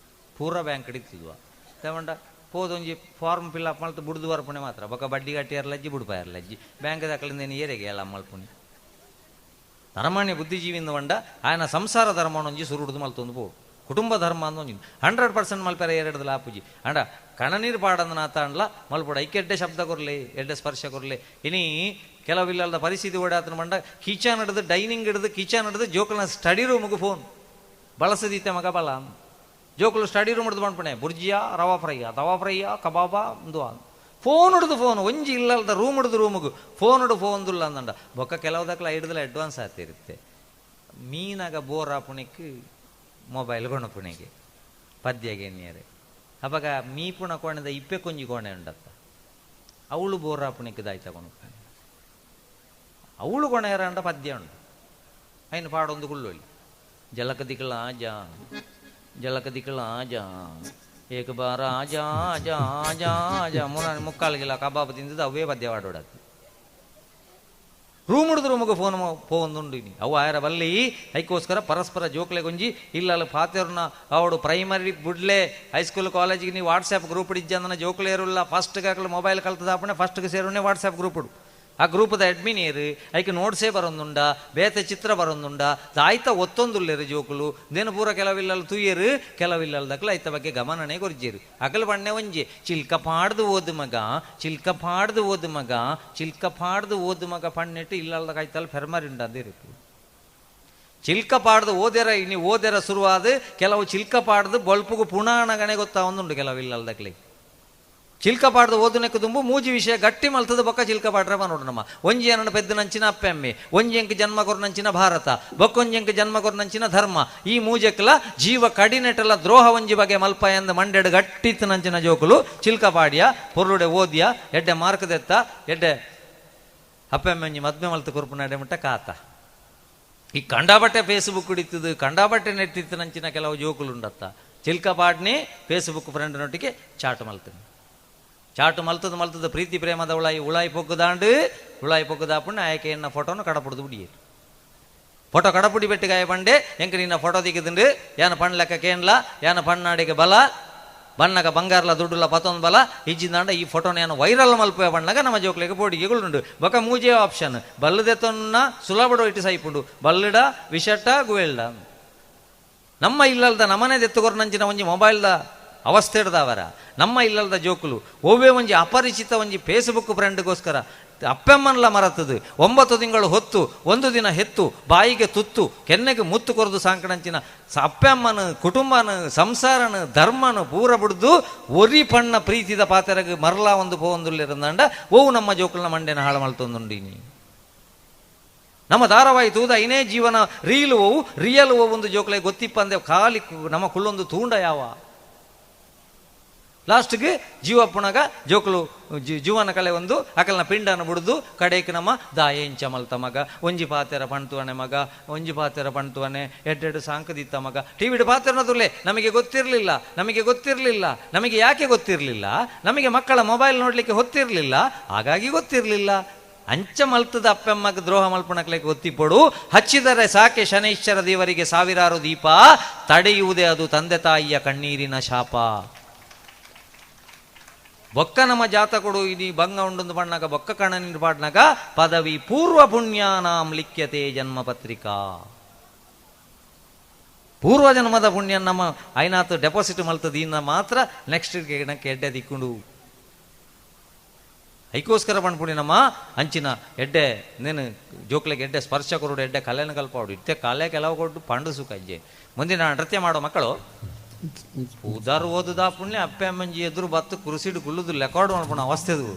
ಪೂರ ಬ್ಯಾಂಕ್ ಇತ್ತುದುವ ತಗೊಂಡ ಪೋದೊಂಜಿ ಫಾರ್ಮ್ ಫಿಲ್ ಅಪ್ ಮಲ್ತು ಬುಡ್ದು ಬರ್ಪುಣೆ ಮಾತ್ರ ಬೊಕ ಬಡ್ಡಿ ಕಟ್ಟಿಯಾರ್ಲ ಅಜ್ಜಿ ಬುಡ್ಪಾಯರ್ಲ ಅಜ್ಜಿ ಬ್ಯಾಂಕ್ ದಾಖಲಿಂದ ಏರೆಗೆ ಎಲ್ಲ ಮಲ್ಪುಣಿ ನರಮಾನ್ಯ ಬುದ್ಧಿಜೀವಿಂದ వంಡ ఆయన ಸಂಸಾರ ಧರ್ಮನೊಂಜಿ ಸುರುಡ್ದು ಮಲ್ತೊಂದು ಪೋ ಕುಟುಂಬ ಧರ್ಮ ಅಂದೊಂಜಿ 100% ಮಲ್ಪೆರ ಎರಡ್ದು ಲಾಪುಜಿ ಅಂಡ ಕಣನೀರು ಪಾಡಂದ ನಾತಾಂಡ್ಲ ಮಲ್ಪಡ ಐಕೆ ಎಡ್ಡೆ ಶಬ್ದ ಕೊರ್ಲೆ ಎಡ್ಡೆ ಸ್ಪರ್ಶ ಕೊರ್ಲೆ ಇನಿ ಕೆಲವಿಲ್ಲದ ಪರಿಸ್ಥಿತಿ ಓಡಾತನ ಮಂಡ ಕಿಚನ್ ಹಿಡಿದು ಡೈನಿಂಗ್ ಹಿಡಿದು ಕಿಚನ್ ಹಿಡಿದು ಜೋಕುಲ್ನ ಸ್ಟಡಿ ರೂಮ್ಗೆ ಫೋನ್ ಬಳಸದೀತೆ ಮಗ ಬಲ ಜೋಕುಲು ಸ್ಟಡಿ ರೂಮ್ ಹಿಡಿದು ಬಂದ್ಪಣೆ ಬುರ್ಜಿಯಾ ರವಾ ಫ್ರೈಯಾ ತವಾ ಫ್ರೈಯಾ ಕಬಾಬಾ ಒಂದು ಫೋನ್ ಹಿಡಿದು ಫೋನ್ ಒಂಜಿ ಇಲ್ಲದ ರೂಮ್ ಹಿಡಿದು ರೂಮಿಗೆ ಫೋನ್ ಹಿಡು ಫೋನ್ ದುಲ್ಲ ಅಂದಂಡ ಬೊಕ್ಕ ಕೆಲವುದಕ್ಲ ಹಿಡಿದಲ ಅಡ್ವಾನ್ಸ್ ಆಗ್ತಿರುತ್ತೆ ಮೀನಾಗ ಬೋರ್ ಆಪುಣಿಕ್ ಮೊಬೈಲ್ ಕೊಣಪುಣಿಗೆ ಪದ್ಯಗೆ ನೀರು ಅವಾಗ ಮೀಪುಣ ಕೋಣದ ಇಪ್ಪೆ ಕೊಂಜಿ ಕೋಣೆ ಉಂಡತ್ತ ಅವಳು ಬೋರ್ ಆಪುಣಿಕ್ ದಾಯ್ತ ಕೊಣಪ ಅವಳು ಕೊಣೆಯರಂಡ ಪದ್ಯ ಉಂಡು ಅಯ್ಯನ ಪಾಡೊಂದು ಕುಳ್ಳೊಳ್ಳಿ ಜಲಕ ದಿಕ್ಕಳ ಆಜ ಜಲಕ ದಿಕ್ಕಳ ಆಜ ಏಕ ಬಾರ ಜಾ ಜಾ ಜಾ ಜಾ ಮುನ ಮುಕ್ಕಾಲ್ಗಿಲ್ಲ ಕಬಾಬ್ ತಿಂದಿದ್ದು ಅವೇ ಪದ್ಯ ವಾಡೋಡದು. ರೂಮ್ ಹಿಡಿದು ರೂಮಿಗೆ ಫೋನ್ ಫೋನ್ ಇನಿ ಅವು ಆಯರ ಬಲ್ಲಿ. ಐಕೋಸ್ಕರ ಪರಸ್ಪರ ಜೋಕ್ಲೆ ಗುಂಜಿ ಇಲ್ಲಲ್ಲ ಫಾತಿರ್ನ ಅವಡು ಪ್ರೈಮರಿ ಬುಡ್ಲೆ ಹೈಸ್ಕೂಲ್ ಕಾಲೇಜಿಗೆ ನೀವು ವಾಟ್ಸಪ್ ಗ್ರೂಪ್ ಇಜ್ಜಂದನ ಜೋಕ್ಲೆ ಇರಲ್ಲ. ಫಸ್ಟ್ಗೆ ಹಾಕಲು ಮೊಬೈಲ್ ಕಲ್ತದಾಪಣೆ ಫಸ್ಟ್ಗೆ ಸೇರೋನೆ ವಾಟ್ಸಪ್ ಗ್ರೂಪ್ ಆ ಗ್ರೂಪದ ಅಡ್ಮಿನ್ ಏರು ಐಕೆ ನೋಟ್ಸೇ ಬರೊಂದುಂಡ, ಬೇತೆ ಚಿತ್ರ ಬರೊಂದುಂಡ, ದಾಯ್ತ ಒತ್ತೊಂದುಲ್ಲೇರು ಜೋಕುಲು ದೇನು ಪೂರ ಕೆಲವಿಲ್ಲಲ್ಲಿ ತುಯ್ಯರು ಕೆಲವಿಲ್ಲಲ್ದಕ್ಲು ಐತ ಬಗ್ಗೆ ಗಮನನೇ ಕೊರ್ಜೇರು. ಅಗಲು ಬಣ್ಣೆ ಒಂಜಿ ಚಿಲ್ಕ ಪಾಡ್ದು ಓದು ಮಗ, ಚಿಲ್ಕ ಪಾಡ್ದು ಓದು ಮಗ, ಚಿಲ್ಕ ಪಾಡ್ದು ಓದು ಮಗ ಪಣ್ಣಿಟ್ಟು ಇಲ್ಲಲ್ದ ಕಾಯ್ತಲ್ಲಿ ಫೆರ್ಮರಿ ಉಂಡಂದಿರು. ಚಿಲ್ಕ ಪಾಡ್ದು ಓದೆರ ಇನಿ ಓದೆರ ಶುರುವಾದ ಕೆಲವು ಚಿಲ್ಕ ಪಾಡ್ದು ಬೊಲ್ಪುಗು ಪುಣಾಣಗಣೆ ಗೊತ್ತಾ ಒಂದುಂಡು ಕೆಲವಿಲ್ಲಲ್ದಕ್ಲಿ. ಚಿಲ್ಕ ಪಾಡ್ದು ಓದುನೆಕ್ಕು ತುಂಬು ಮೂಜಿ ವಿಷಯ ಗಟ್ಟಿ ಮಲ್ತದ ಬೊಕ್ಕ ಚಿಲ್ಕ ಪಾಡ್ರೆ ನೋಡು ನಮ್ಮ ಒಂಜಿ ಏನನ್ನ ಪೆದ್ದು ನಂಚಿನ ಅಪ್ಪೆಮ್ಮೆ, ಒಂಜಿ ಎಂಕ್ ಜನ್ಮ ಕೊರ್ನಂಚಿನ ಭಾರತ, ಬೊಕ್ಕೊಂಜಿ ಎಂಕ್ ಜನ್ಮ ಕೊರ್ನಂಚಿನ ಧರ್ಮ, ಈ ಮೂಜೆಕ್ಲ ಜೀವ ಕಡಿನೆಟಲ ದ್ರೋಹ ಒಂಜಿ ಬಗೆ ಮಲ್ಪ ಎಂದ ಮಂಡೆಡು ಗಟ್ಟಿತ್ತು ನಂಚಿನ ಜೋಕುಲು ಚಿಲ್ಕ ಪಾಡ್ಯ ಪೊರ್ಲುಡೆ ಓದ್ಯ ಎಡ್ಡೆ ಮಾರ್ಕದೆತ್ತ ಎಡ್ಡೆ ಅಪ್ಪೆಮ್ಮೆ ಒಂಜಿ ಮದ್ಮೆ ಮಲ್ತು ಕೊರ್ಪು ನಡೆ ಮುಟ್ಟ ಕಾತ. ಈ ಕಂಡಾಬಟ್ಟೆ ಫೇಸ್ಬುಕ್ ಹಿಡಿತದು ಕಂಡಾಬಟ್ಟೆ ನೆಟ್ಟಿತ್ತು ನಂಚಿನ ಕೆಲವು ಜೋಕುಲು ಉಂಡತ್ತ. ಚಿಲ್ಕ ಪಾಡ್ನಿ ಫೇಸ್ಬುಕ್ ಫ್ರೆಂಡ್ನೊಟ್ಟಿಗೆ ಚಾಟ್ ಮಲ್ತದೆ. ಚಾಟು ಮಲ್ತದ ಮಲ್ತದ ಪ್ರೀತಿ ಪ್ರೇಮದ ಉಳಾಯಿ ಉಳಾಯಿ ಪೊಕ್ಕುದಾಂಡು ಉಳಾಯಿ ಪೊಕ್ಕುದಾಪುಣ್ಣ ಆಯಕೆ ಎನ್ನ ಫೋಟೋನು ಕಡಪುಡ್ದು ಬಿಡಿಯರು. ಫೋಟೋ ಕಡಪುಡಿ ಬೆಟ್ಟಿಗಾಯ ಬಂಡೆ ಎಂಕ ನಿನ್ನ ಫೋಟೋ ದಿಕ್ಕದಿಂಡು ಯಾನ ಪಣ್ ಲೆಕ್ಕ ಕೇನ್ಲ ಯಾನ ಪಣ್ಣಾಡಿಗೆ ಬಲ ಬಣ್ಣಗ ಬಂಗಾರಲ ದುಡ್ಡುಲ ಪತ್ತೊಂದು ಬಲ ಇಜ್ಜಿಂದಾಂಡ ಈ ಫೋಟೋನ ಯಾನ ವೈರಲ್ ಮಲ್ಪೆ ಬಣ್ಣಗ ನಮ್ಮ ಜೋಕ್ಲೆಗೆ ಬೋಡಿಗೆಗಳುಂಡು. ಬೊಕ ಮೂಜೆ ಆಪ್ಷನ್ ಬಲ್ಲದೆತ್ತೊನ್ನ ಸುಲಭಡು ಇಟ್ಟು ಸೈಪುಂಡು ಬಲ್ಲಡ ವಿಷಟ ಗುವೆಲ್ಡ. ನಮ್ಮ ಇಲ್ಲಲ್ದ ನಮನೆ ದೆತ್ತುಕೊರ್ನಂಚಿನ ಒಂಜಿ ಮೊಬೈಲ್ದ ಅವಸ್ಥೆ ಹಿಡ್ದವರ ನಮ್ಮ ಇಲ್ಲಲ್ದ ಜೋಕುಲು ಒವ್ವೇ ಒಂಜಿ ಅಪರಿಚಿತ ಒಂಜಿ ಫೇಸ್ಬುಕ್ ಫ್ರೆಂಡ್ಗೋಸ್ಕರ ಅಪ್ಪೆಮ್ಮನ್ಲ ಮರತದು 9 ತಿಂಗಳು ಹೊತ್ತು ಒಂದು ದಿನ ಹೆತ್ತು ಬಾಯಿಗೆ ತುತ್ತು ಕೆನ್ನೆಗೆ ಮುತ್ತು ಕೊರದು ಸಾಂಕಣಂಚಿನ ಅಪ್ಪೆಮ್ಮನ ಕುಟುಂಬನ ಸಂಸಾರನ ಧರ್ಮನ ಪೂರ ಬಿಡ್ದು ಒರಿ ಪಣ್ಣ ಪ್ರೀತಿದ ಪಾತೆರಗೆ ಮರಲಾ ಒಂದು ಪೋವೊಂದುಲ್ಲಿರಂದಾಂಡ ಓವು ನಮ್ಮ ಜೋಕುಲ್ನ ಮಂಡೆನ ಹಾಳು ಮಲ್ತೊಂದುಂಡಿನಿ. ನಮ್ಮ ಧಾರಾವಾಹಿ ತೂದ ಐನೇ ಜೀವನ ರೀಲ್ ಓವು ರಿಯಲ್ ಓವು ಒಂದು ಜೋಕುಲೆ ಗೊತ್ತಿಪ್ಪಂದೆ ಖಾಲಿ ನಮ್ಮ ಕುಳ್ಳೊಂದು ತೂಂಡ ಯಾವ ಲಾಸ್ಟ್ಗೆ ಜೀವಪ್ಪುಣಗ ಜೋಕುಲು ಜೀವನ ಕಲೆ ಒಂದು ಅಕಲ್ನ ಪಿಂಡನ ಬಿಡ್ದು ಕಡೆಗೆ ನಮ್ಮ ದಾಯೆಂಚ ಮಲ್ತ ಮಗ ಒಂಜಿ ಪಾತೆರ ಪಣ್ತುವನೆ ಮಗ ಒಂಜಿ ಪಾತೆರ ಪಣ್ತುವನೆ ಎಡ್ಡೆಡು ಸಾಂಕದಿತ್ತ ಮಗ ಟಿ ವಿಡು ಪಾತೆರನದುಲೇ ನಮಗೆ ಗೊತ್ತಿರಲಿಲ್ಲ, ನಮಗೆ ಗೊತ್ತಿರಲಿಲ್ಲ, ನಮಗೆ ಯಾಕೆ ಗೊತ್ತಿರಲಿಲ್ಲ, ನಮಗೆ ಮಕ್ಕಳ ಮೊಬೈಲ್ ನೋಡಲಿಕ್ಕೆ ಹೊತ್ತಿರಲಿಲ್ಲ, ಹಾಗಾಗಿ ಗೊತ್ತಿರಲಿಲ್ಲ. ಅಂಚ ಮಲ್ತದ ಅಪ್ಪೆಮ್ಮಗ ದ್ರೋಹ ಮಲ್ಪಣಕ್ಲೆಗೆ ಗೊತ್ತಿಪಡು. ಹಚ್ಚಿದರೆ ಸಾಕೆ ಶನೈಶ್ಚರ ದೇವರಿಗೆ ಸಾವಿರಾರು ದೀಪ, ತಡೆಯುವುದೇ ಅದು ತಂದೆ ತಾಯಿಯ ಕಣ್ಣೀರಿನ ಶಾಪ. ಬೊಕ್ಕ ನಮ್ಮ ಜಾತಕೊಡು ಇಡೀ ಬಂಗ ಉಂಡೊಂದು ಬಣ್ಣಗ ಬೊಕ್ಕ ಕಣ ಪಾಡ್ನಾಗ ಪದವಿ ಪೂರ್ವ ಪುಣ್ಯಾನಾಂ ಲಿಖ್ಯತೆ ಜನ್ಮ ಪತ್ರಿಕಾ. ಪೂರ್ವ ಜನ್ಮದ ಪುಣ್ಯ ನಮ್ಮ ಐನಾತು ಡೆಪಾಸಿಟ್ ಮಲ್ತದ ಇನ್ನ ಮಾತ್ರ ನೆಕ್ಸ್ಟ್ ಎಡ್ಡೆ ದಿಕ್ಕೊಂಡು ಐಕೋಸ್ಕರ ಪಣ್ಪುಣಿ ನಮ್ಮ ಅಂಚಿನ ಎಡ್ಡೆ ನೇನು ಜೋಕ್ಲೆಗೆ ಎಡ್ಡೆ ಸ್ಪರ್ಶ ಕೊರಡು ಎಡ್ಡೆ ಕಲೆನ ಕಲ್ಪಾಡು ಇತ್ತೆ ಕಲೆ ಕೆಲವು ಕೊಟ್ಟು ಪಾಂಡು ಸುಖ ಅಜ್ಜೆ. ಮುಂದಿನ ನೃತ್ಯ ಮಾಡೋ ಮಕ್ಕಳು ಉದಾರು ಓದುದಾ ಪುಣ್ಯ ಅಪ್ಪೆ ಅಮ್ಮಂಜಿ ಎದುರು ಬತ್ತು ಕುರುಸಿಡು ಕುಳ್ಳುದು ರೆಕಾರ್ಡ್ ಮಾಡ್ಪುಣ ಅವಸ್ಥೆದು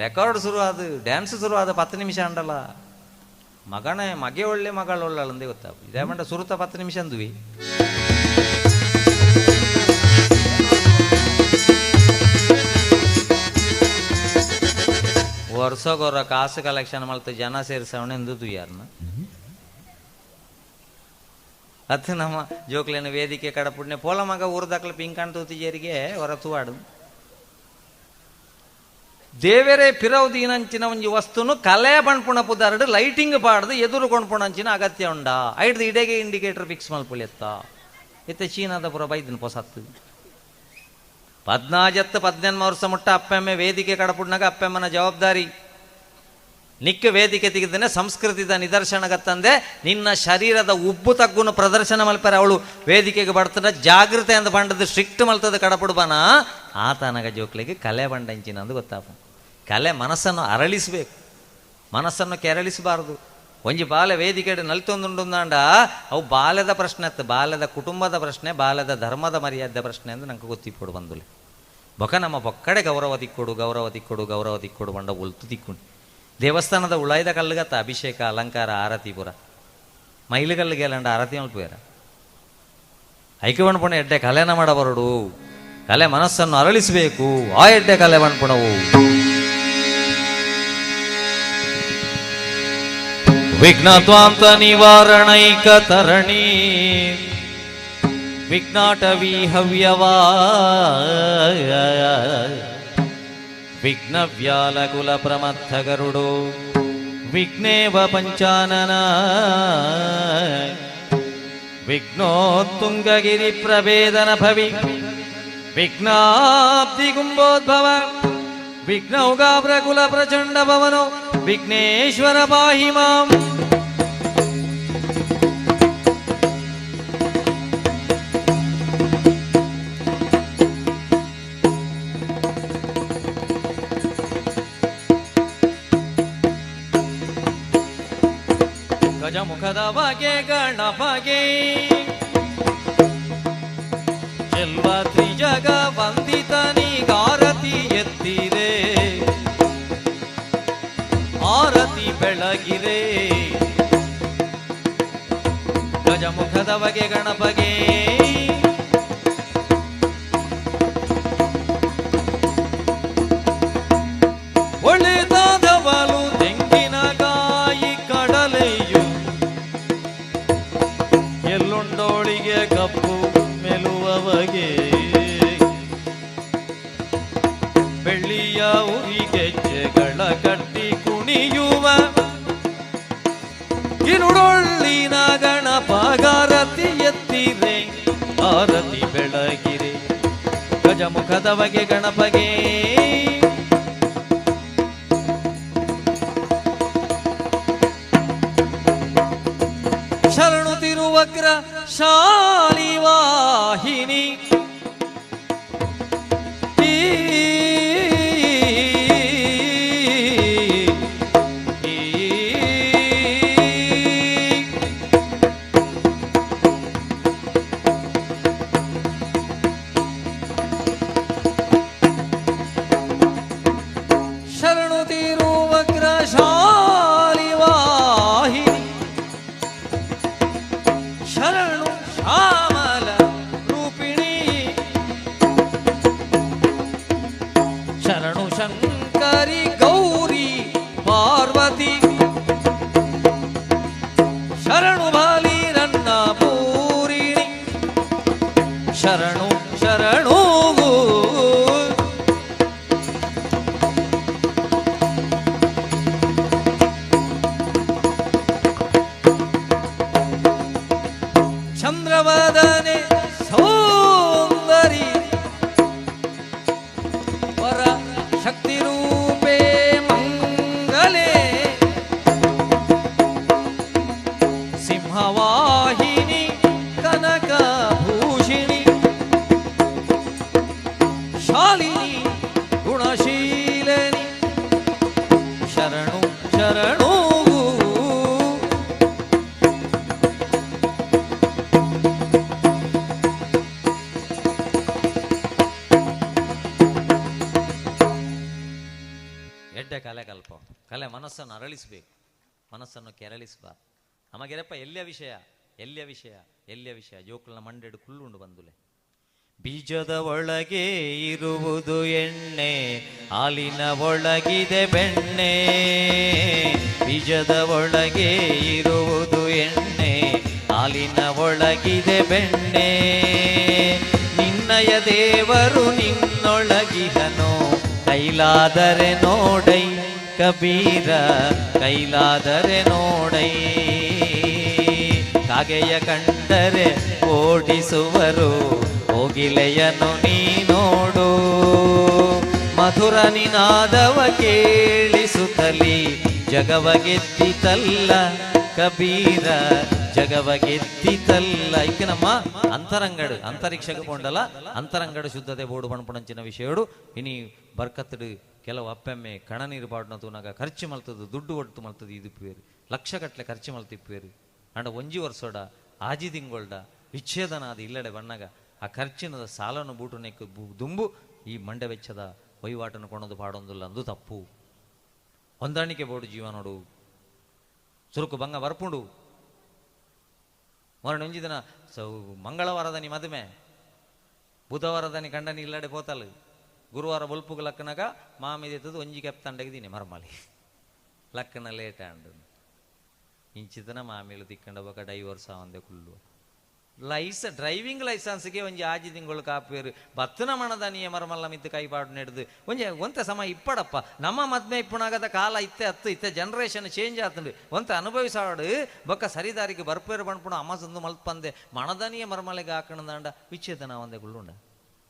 ರೆಕಾರ್ಡ್ ಶುರು ಆದ ಡ್ಯಾನ್ಸ್ ಶುರು ಆದ 10 ನಿಮಿಷ ಅಂಡಲ್ಲ ಮಗನೇ ಮಗೆ ಒಳ್ಳೆ ಮಗಳು ಒಳ್ಳಂದೇ ಗೊತ್ತಾ ಇದೇ ಮಂಡ ಸುರುತ 10 ನಿಮಿಷ ಅಂದ್ವಿ. ವರ್ಷಗೊರ ಕಾಸು ಕಲೆಕ್ಷನ್ ಮಲ್ತು ಜನ ಸೇರಿಸವಣ ಎಂದು ತುಯ್ಯಾರನ ಅದು ನಮ್ಮ ಜೋಕ್ಲೇನ ವೇದಿಕೆ ಕಡಪುಡ್ನೆ ಪೋಲ ಮಗ ಊರ್ದಾಕ್ಲ ಪಿಂಕಾಣ್ ತೂತಿಜೇರಿಗೆ ಹೊರ ತೂವಾಡು ದೇವರೇ ಪಿರವು ಒಂಜಿ ವಸ್ತುನು ಕಲೆ ಪಣ್ಪುಣ ಪುದಾರಡು ಲೈಟಿಂಗ್ ಪಾಡ್ದು ಎದುರು ಕೊಂಡ್ಪುಣಂಚಿನ ಅಗತ್ಯ ಉಂಡ ಐಡ್ದು ಇಡೆಗೆ ಇಂಡಿಕೇಟರ್ ಫಿಕ್ಸ್ ಮಲ್ಪುಲೆತ್ತ ಇತ್ತೆ ಚೀನಾದ ಪುರ ಬೈದನ್ ಪೊಸತ್ತು 14 18 ವರ್ಷ ಮುಟ್ಟ ಅಪ್ಪೆಮ್ಮೆ ವೇದಿಕೆ ಕಡಪುಡ್ನಾಗ ಅಪ್ಪೆಮ್ಮನ ಜವಾಬ್ದಾರಿ ನಿಕ್ಕ ವೇದಿಕೆ ತೆಗೆದನೆ ಸಂಸ್ಕೃತಿದ ನಿದರ್ಶನಗತ್ತಂದೆ ನಿನ್ನ ಶರೀರದ ಉಬ್ಬು ತಗ್ಗುನು ಪ್ರದರ್ಶನ ಮಲ್ಪರೆ ಅವಳು ವೇದಿಕೆಗೆ ಬರ್ತದ ಜಾಗೃತೆ ಅಂದ ಬಂಡದ ಸ್ಟ್ರಿಕ್ಟ್ ಮಲ್ತದ ಕಡಪುಡ್ಬಾನ ಆತನಗ ಜೋಕ್ಲಿಗೆ ಕಲೆ ಬಂಡಂಚಿನ ಅಂದು ಗೊತ್ತಾಪ. ಕಲೆ ಮನಸ್ಸನ್ನು ಅರಳಿಸಬೇಕು, ಮನಸ್ಸನ್ನು ಕೆರಳಿಸಬಾರದು. ಒಂಜಿ ಬಾಲೆ ವೇದಿಕೆ ನಲ್ತೊಂದುಂಡುಂದಾಂಡ ಅವು ಬಾಲ್ಯದ ಪ್ರಶ್ನೆ ಅತ್ತು, ಬಾಲ್ಯದ ಕುಟುಂಬದ ಪ್ರಶ್ನೆ, ಬಾಲ್ಯದ ಧರ್ಮದ ಮರ್ಯಾದೆ ಪ್ರಶ್ನೆ ಅಂದು ನಂಗೆ ಗೊತ್ತಿಪ್ಪಡು ಬಂದುಲೆ. ಬೊಕ ನಮ್ಮ ಬೊಕ್ಕಡೆ ಗೌರವ ತಿಕ್ಕೊಡು ಗೌರವ ತಿಕ್ಕೊಡು ಗೌರವ ತಿಕ್ಕೊಡು ಬಂಡ ಒಲ್ತು ತಿಕ್ಕೊಂಡು ದೇವಸ್ಥಾನದ ಉಳಾಯ್ದ ಕಲ್ಲುಗತ್ತ ಅಭಿಷೇಕ ಅಲಂಕಾರ ಆರತಿ ಪುರ ಮೈಲುಗಲ್ಲಿಗೆ ಅಲ್ಲಂಡ ಆರತಿ ಮಲ್ಪುವೇರ ಐಕ್ಯ ಪಣಪುಣ ಎಡ್ಡೆ ಕಲೆನ ಮಾಡಬರಡು, ಕಲೆ ಮನಸ್ಸನ್ನು ಅರಳಿಸಬೇಕು, ಆ ಎಡ್ಡೆ ಕಲೆ ಪಣಪುಣವು. ವಿಘ್ನತ್ವಾಂತ ನಿವಾರಣೈಕ ತರಣಿ ವಿಘ್ನಾಟವಿ ಹವ್ಯವಾ ವಿಘ್ನವ್ಯಾಲಕುಲ ಪ್ರಮಥ ಗರುಡೋ ವಿಘ್ನೇವ ಪಂಚಾನನ ವಿಘ್ನೋತ್ತುಂಗಗಿರಿ ಪ್ರಭೇದನ ಭವಿ ವಿಘ್ನಾಬ್ಧಿಗುಂಬೋದ್ಭವ ವಿಘ್ನೌಗಾಪ್ರಕುಲ ಪ್ರಚಂಡ ಭವನೋ ವಿಘ್ನೇಶ್ವರ ಪಾಹಿ ಮಾಂ. ಗಜಮುಖದ ಬಗೆ ಗಣಪಗೆ ಚೆಲ್ವ ತ್ರಿಜಗ ವಂದಿತನಿಗಾರತಿ ಎತ್ತಿರೆ ಆರತಿ ಬೆಳಗಿರೆ. ಗಜಮುಖದ ಬಗೆ ಗಣಪಗೆ ಒಳ್ಳೆದಾದವಲು ತೆಂಗಿನಕಾಯಿ ಕಡಲೆಯು ಎಲ್ಲುಂಡೋಳಿಗೆ ಕಪ್ಪು ಮೆಲುವವಗೆ ಬೆಳ್ಳಿಯ ಉರಿಗೆಜ್ಜೆಗಳ ಕಟ್ಟಿ ಕುಣಿಯುವ ಕಿರುಡೊಳ್ಳಿನ ಗಣಪಗಾರತಿ ಎತ್ತಿರೆ ಆರತಿ ಬೆಳಗಿರೆ. ಗಜಮುಖದವಗೆ ಗಣಪಗೆ ಶರಣು ತಿರುವಗ್ರ ಶಾಲಿವಾಹಿನಿ ಶರಣು ತಿರುವಗ್ರ ಶಾಲಿವಾಹಿನಿ ಶರಣು ಶ್ಯಾಮಲ ರೂಪಿಣಿ ಶರಣು ಶಂಕರಿ ಗೌರಿ ಪಾರ್ವತಿ ಶರಣು ಬಾಲಿ ರನ್ನ ಪೂರಿಣಿ ಶರಣು ಶರಣು. ಚಂದ್ರವದನೆ ಸೌಂದರಿ ಪರ ಶಕ್ತಿ ರೂಪೇ ಮಂಗಲೆ ಸಿಂಹವಾಹಿನಿ ಕನಕಭೂಷಿಣಿ ಶಾಲಿನಿ ಗುಣಶೀಲಿನಿ ಶರಣು ಶರಣು. ಎಡ್ಡೆ ಕಲೆ ಕಲ್ಪ ಕಲೆ ಮನಸ್ಸನ್ನು ಅರಳಿಸಬೇಕು, ಮನಸ್ಸನ್ನು ಕೆರಳಿಸಬಾರ್ದು. ನಮಗೆರಪ್ಪ ಎಲ್ಲಿಯ ವಿಷಯ ಎಲ್ಲಿಯ ವಿಷಯ ಎಲ್ಲಿಯ ವಿಷಯ ಜೋಕುಲ್ನ ಮಂಡೆಡು ಕುಳ್ಳುಂಡು ಬಂದುಲೆ. ಬೀಜದ ಒಳಗೆ ಇರುವುದು ಎಣ್ಣೆ, ಹಾಲಿನ ಒಳಗಿದೆ ಬೆಣ್ಣೆ. ಬೀಜದ ಒಳಗೆ ಇರುವುದು ಎಣ್ಣೆ, ಹಾಲಿನ ಒಳಗಿದೆ ಬೆಣ್ಣೆ. ನಿನ್ನಯ ದೇವರು ನಿನ್ನೊಳಗಿಹನು, ಕೈಲಾದರೆ ನೋಡೈ ಕಬೀರ, ಕೈಲಾದರೆ ನೋಡೈ. ಕಾಗೆಯ ಕಂಡರೆ ಓಡಿಸುವರು, ಕೋಗಿಲೆಯನು ನೀ ನೋಡು. ಮಧುರ ನಿನಾದವ ಕೇಳಿಸುತ್ತಲಿ ಜಗವ ಗೆದ್ದಿತಲ್ಲ ಕಬೀರ, ಜಗವ ಗೆದ್ದಿತಲ್ಲ. ಇಕ್ಕ ನಮ್ಮ ಅಂತರಂಗಡು ಅಂತರಿಕ್ಷಕ್ಕೆ ಪೋಂಡಲ ಅಂತರಂಗಡು ಶುದ್ಧತೆ ಬೋಡು ಪಣಪುಣಂಚಿನ ವಿಷಯಡು ಇನಿ ಬರ್ಕತ್ತಡು. ಕೆಲವು ಅಪ್ಪೆಮ್ಮೆ ಕಣನೀರು ಪಾಡುನ ತೂನಾಗ ಖರ್ಚು ಮಲ್ತದ್ದು, ದುಡ್ಡು ಒಟ್ಟು ಮಲ್ತದ್ದು ಇದುಪ್ಪುವೇರು, ಲಕ್ಷಗಟ್ಟಲೆ ಖರ್ಚು ಮಲ್ತಿಪ್ಪುವೇರು. ಅಂಡ ಒಂಜಿ ವರ್ಷೋಡ ಆಜಿ ತಿಂಗೊಳ್ಡ ವಿಚ್ಛೇದನ ಅದು ಇಲ್ಲಡೆ ಬಣ್ಣಗ ಆ ಖರ್ಚಿನದ ಸಾಲನ್ನು ಬೂಟು ನೆಕ್ಕು ದುಂಬು ಈ ಮಂಡೆ ವೆಚ್ಚದ ವಹಿವಾಟನ್ನು ಕೊಣದು ಪಾಡೊಂದುಲ್ಲ ಅಂದು ತಪ್ಪು. ಹೊಂದಾಣಿಕೆ ಬೋಡು ಜೀವನೋಡು ಸುರುಕು ಬಂಗ ಬರ್ಪುಂಡು. ಮೊರಣ ಒಂಜಿ ದಿನ ಸೌ ಮಂಗಳವಾರದನಿ ಮದುವೆ, ಬುಧವಾರದನಿ ಗಂಡನಿ ಇಲ್ಲಡೆ ಪೋತಲು, ಗುರುವಾರ ಬೊಲ್ಪುಗು ಲಕ್ಕನಾಗ ಮಾಮಿದೆತ್ತದು ಒಂಜಿ ಕೆಪ್ತಂಡಗಿದ್ದೀನಿ ಮರ್ಮಲಿ ಲಕ್ಕನ ಲೇಟ್ ಆಂಡು ಇಂಚಿತನ ಮಾಮಿಲು ತಿಕ್ಕಂಡ ಬೊಕ ಡೈವರ್ಸ್ ಆವಂದೆ ಕುಲ್ಲು. ಡ್ರೈವಿಂಗ್ ಲೈಸೆನ್ಸ್ಗೆ ಒಂಜಿ ಆಜಿ ತಿಂಗಳು ಕಾಪುವೇರು ಬತ್ತನ ಮಣದನಿಯ ಮರಮಲ್ಲ ಮಿತ್ತು ಕೈಪಾಡು ನೆಡ್ದು ಒಂಜಿ ಒಂತ ಸಮಯ ಇಪ್ಪಡಪ್ಪ ನಮ್ಮ ಮದ್ಮೆ ಇಪ್ಪುಣಾಗದ ಕಾಲ ಇತ್ತೆ ಅತ್ತು ಇತ್ತೆ ಜನರೇಷನ್ ಚೇಂಜ್ ಆತುಂಡು ಒಂತ ಅನುಭವಿಸಾಡು ಬೊಕ್ಕ ಸರಿದಾರಿಗೆ ಬರ್ಪೇರು ಬಣ್ಪುಣ ಅಮಸಂದು ಮಲ್ಪಂದೆ ಮಣದನಿಯ ಮರಮಲೆಗೆ ಹಾಕಣದಾಂಡ ವಿಚ್ಛೇದನ ಒಂದೇ ಗುಳ್ಳುಂಡ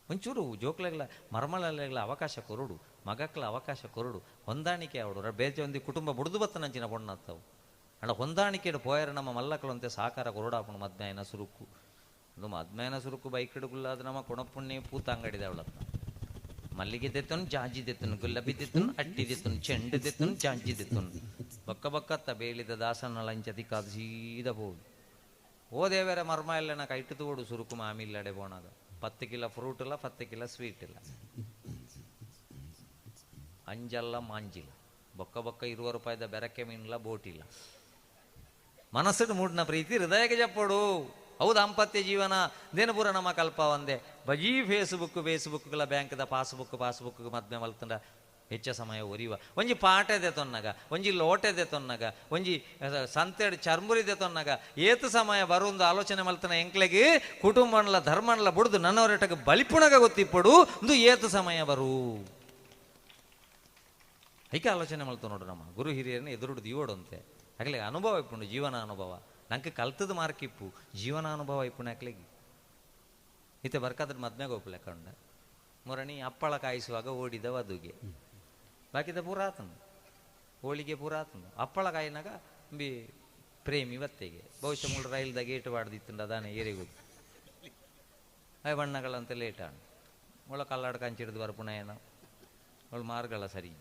ಒಂಚೂರು ಜೋಕ್ಲೆಗ್ಲ ಮರಮಲೆಗ್ಲ ಅವಕಾಶ ಕೊರಡು ಮಗಕ್ಲ ಅವಕಾಶ ಕೊರಡು ಹೊಂದಾಣಿಕೆ ಅವಡು ಬೇಜ ಒಂದು ಕುಟುಂಬ ಬುಡ್ದು ಬತ್ತನಂಚಿನ ಬೊಣ್ಣತ್ತವು ಅಂಡ ಹೊಂದಾಣಿಕೆ ಪೋಯರ ನಮ್ಮ ಮಲ್ಲಕ್ಕಳಂತೆ ಸಾಕಾರ ಕೊರಡಾಪಣ ಮದ್ಮಯನ ಸುರುಕು ಅದು ಮದ್ಮಯನ ಸುರುಕು ಬೈಕ್ ಹಿಡುಗುಲ್ಲಾದ ನಮ್ಮ ಕೊಣಪುಣ್ಯ ಪೂತ ಅಂಗಡಿದ ಅವಳತ್ತ ಮಲ್ಲಿಗೆ ದೆತ್ತನು ಜಾಜಿ ದೆತ್ತನು ಗುಲಾಬಿ ದೆತ್ತನು ಅಟ್ಟಿ ದೆತ್ತನು ಚೆಂಡು ದೆತ್ತನು ಜಾಜಿ ದೆತ್ತನು ಬಕ್ಕ ಬಕ್ಕತ್ತ ಬೇಳಿದ ದಾಸನ ಲಂಚತಿ ಕಾದು ಸೀದ ಹೋದು ಓದೇವರ ಮರ್ಮ ಇಲ್ಲ ನಾ ಕೈಟು ತೋಡು ಸುರುಕು ಮಾಮಿಲ್ಲಡೆ ಪೋಣಾಗ 10 ಕಿಲೋ ಫ್ರೂಟ್ ಇಲ್ಲ 10 ಕಿಲೋ ಸ್ವೀಟ್ ಇಲ್ಲ ಅಂಜಲ್ಲ ಮಾಂಜಿಲ್ಲ ಬೊಕ್ಕ ಬೊಕ್ಕ 20 ರೂಪಾಯಿದ ಬೆರಕೆ ಮೀನಿಲ್ಲ ಬೋಟಿಲ್ಲ ಮನಸ್ಸು ಮೂಡ್ನ ಪ್ರೀತಿ ಹೃದಯಕ್ಕೆ ಜಪ್ಪಡು ಅವು ದಾಂಪತ್ಯ ಜೀವನ ದೇನಪುರ ನಮ್ಮ ಕಲ್ಪ ಒಂದೇ ಬಜೀ ಫೇಸ್ಬುಕ್ ಫೇಸ್ಬುಕ್ಗಳ ಬ್ಯಾಂಕ್ದ ಪಾಸ್ಬುಕ್ ಪಾಸ್ಬುಕ್ ಮದ್ಮೆ ಮಲ್ತಂಡ ಹೆಚ್ಚ ಸಮಯ ಒರಿವ ಒಂಜಿ ಪಾಟೆದೆ ತೊನ್ನಗ ಒಂಜಿ ಲೋಟೆದೆ ತೊನ್ನಗ ಒಂಜಿ ಸಂತೆಡ್ ಚರ್ಮುರಿದೆ ತೊನ್ನಗ ಏತು ಸಮಯ ಬರುಂದು ಆಲೋಚನೆ ಮಲ್ತನ ಎಂಕ್ಲೆಗೆ ಕುಟುಂಬನ್ಲ ಧರ್ಮನ್ಲ ಬುಡ್ದು ನನ್ನವರೆಟಗ ಬಲಿಪುಣಗ ಗೊತ್ತಿಪ್ಪಡು ಒಂದು ಏತು ಸಮಯ ಬರು ಐಕೆ ಆಲೋಚನೆ ಮಲ್ತ ನೋಡು ನಮ್ಮ ಗುರು ಹಿರಿಯರನ್ನ ಎದುರುಡು ದಿವೋಡಂತೆ ಆಗಲೇ ಅನುಭವ ಇಪ್ಪುಂಡು ಜೀವನ ಅನುಭವ ನಂಗೆ ಕಲ್ತದ ಮಾರ್ಕ್ ಇಪ್ಪು ಜೀವನಾನುಭವ ಇಪ್ಪು ನಾಕ್ಲೆಗಿ ಇತ್ತೆ ಬರ್ಕಾದ್ರೆ ಮದ್ಮೆಗೆ ಒಪ್ಪಲೆ ಕಂಡ ಮೊರಣಿ ಅಪ್ಪಳ ಕಾಯಿಸುವಾಗ ಓಡಿದ ವಧುಗೆ ಬಾಕಿದ ಪೂರ ಆತನು ಹೋಳಿಗೆ ಪೂರ ಆತನು ಅಪ್ಪಳ ಕಾಯಿನಾಗ ಬಿ ಪ್ರೇಮಿ ಬತ್ತೆಗೆ ಬಹುಶಃ ಮೂಳು ರೈಲ್ದ ಗೇಟ್ ಬಾಡ್ದಿತ್ತುಂಡ ಅದಾನೆ ಏರಿಗೋದು ಅಯ್ಯ ಬಣ್ಣಗಳಂತ ಲೇಟ್ ಆಣು ಒಳ ಕಲ್ಲಾಡ ಕಂಚಿಡ್ದು ಬರ್ಪುಣ ಏನೋ ಅವಳು ಮಾರ್ಗಳ ಸರಿ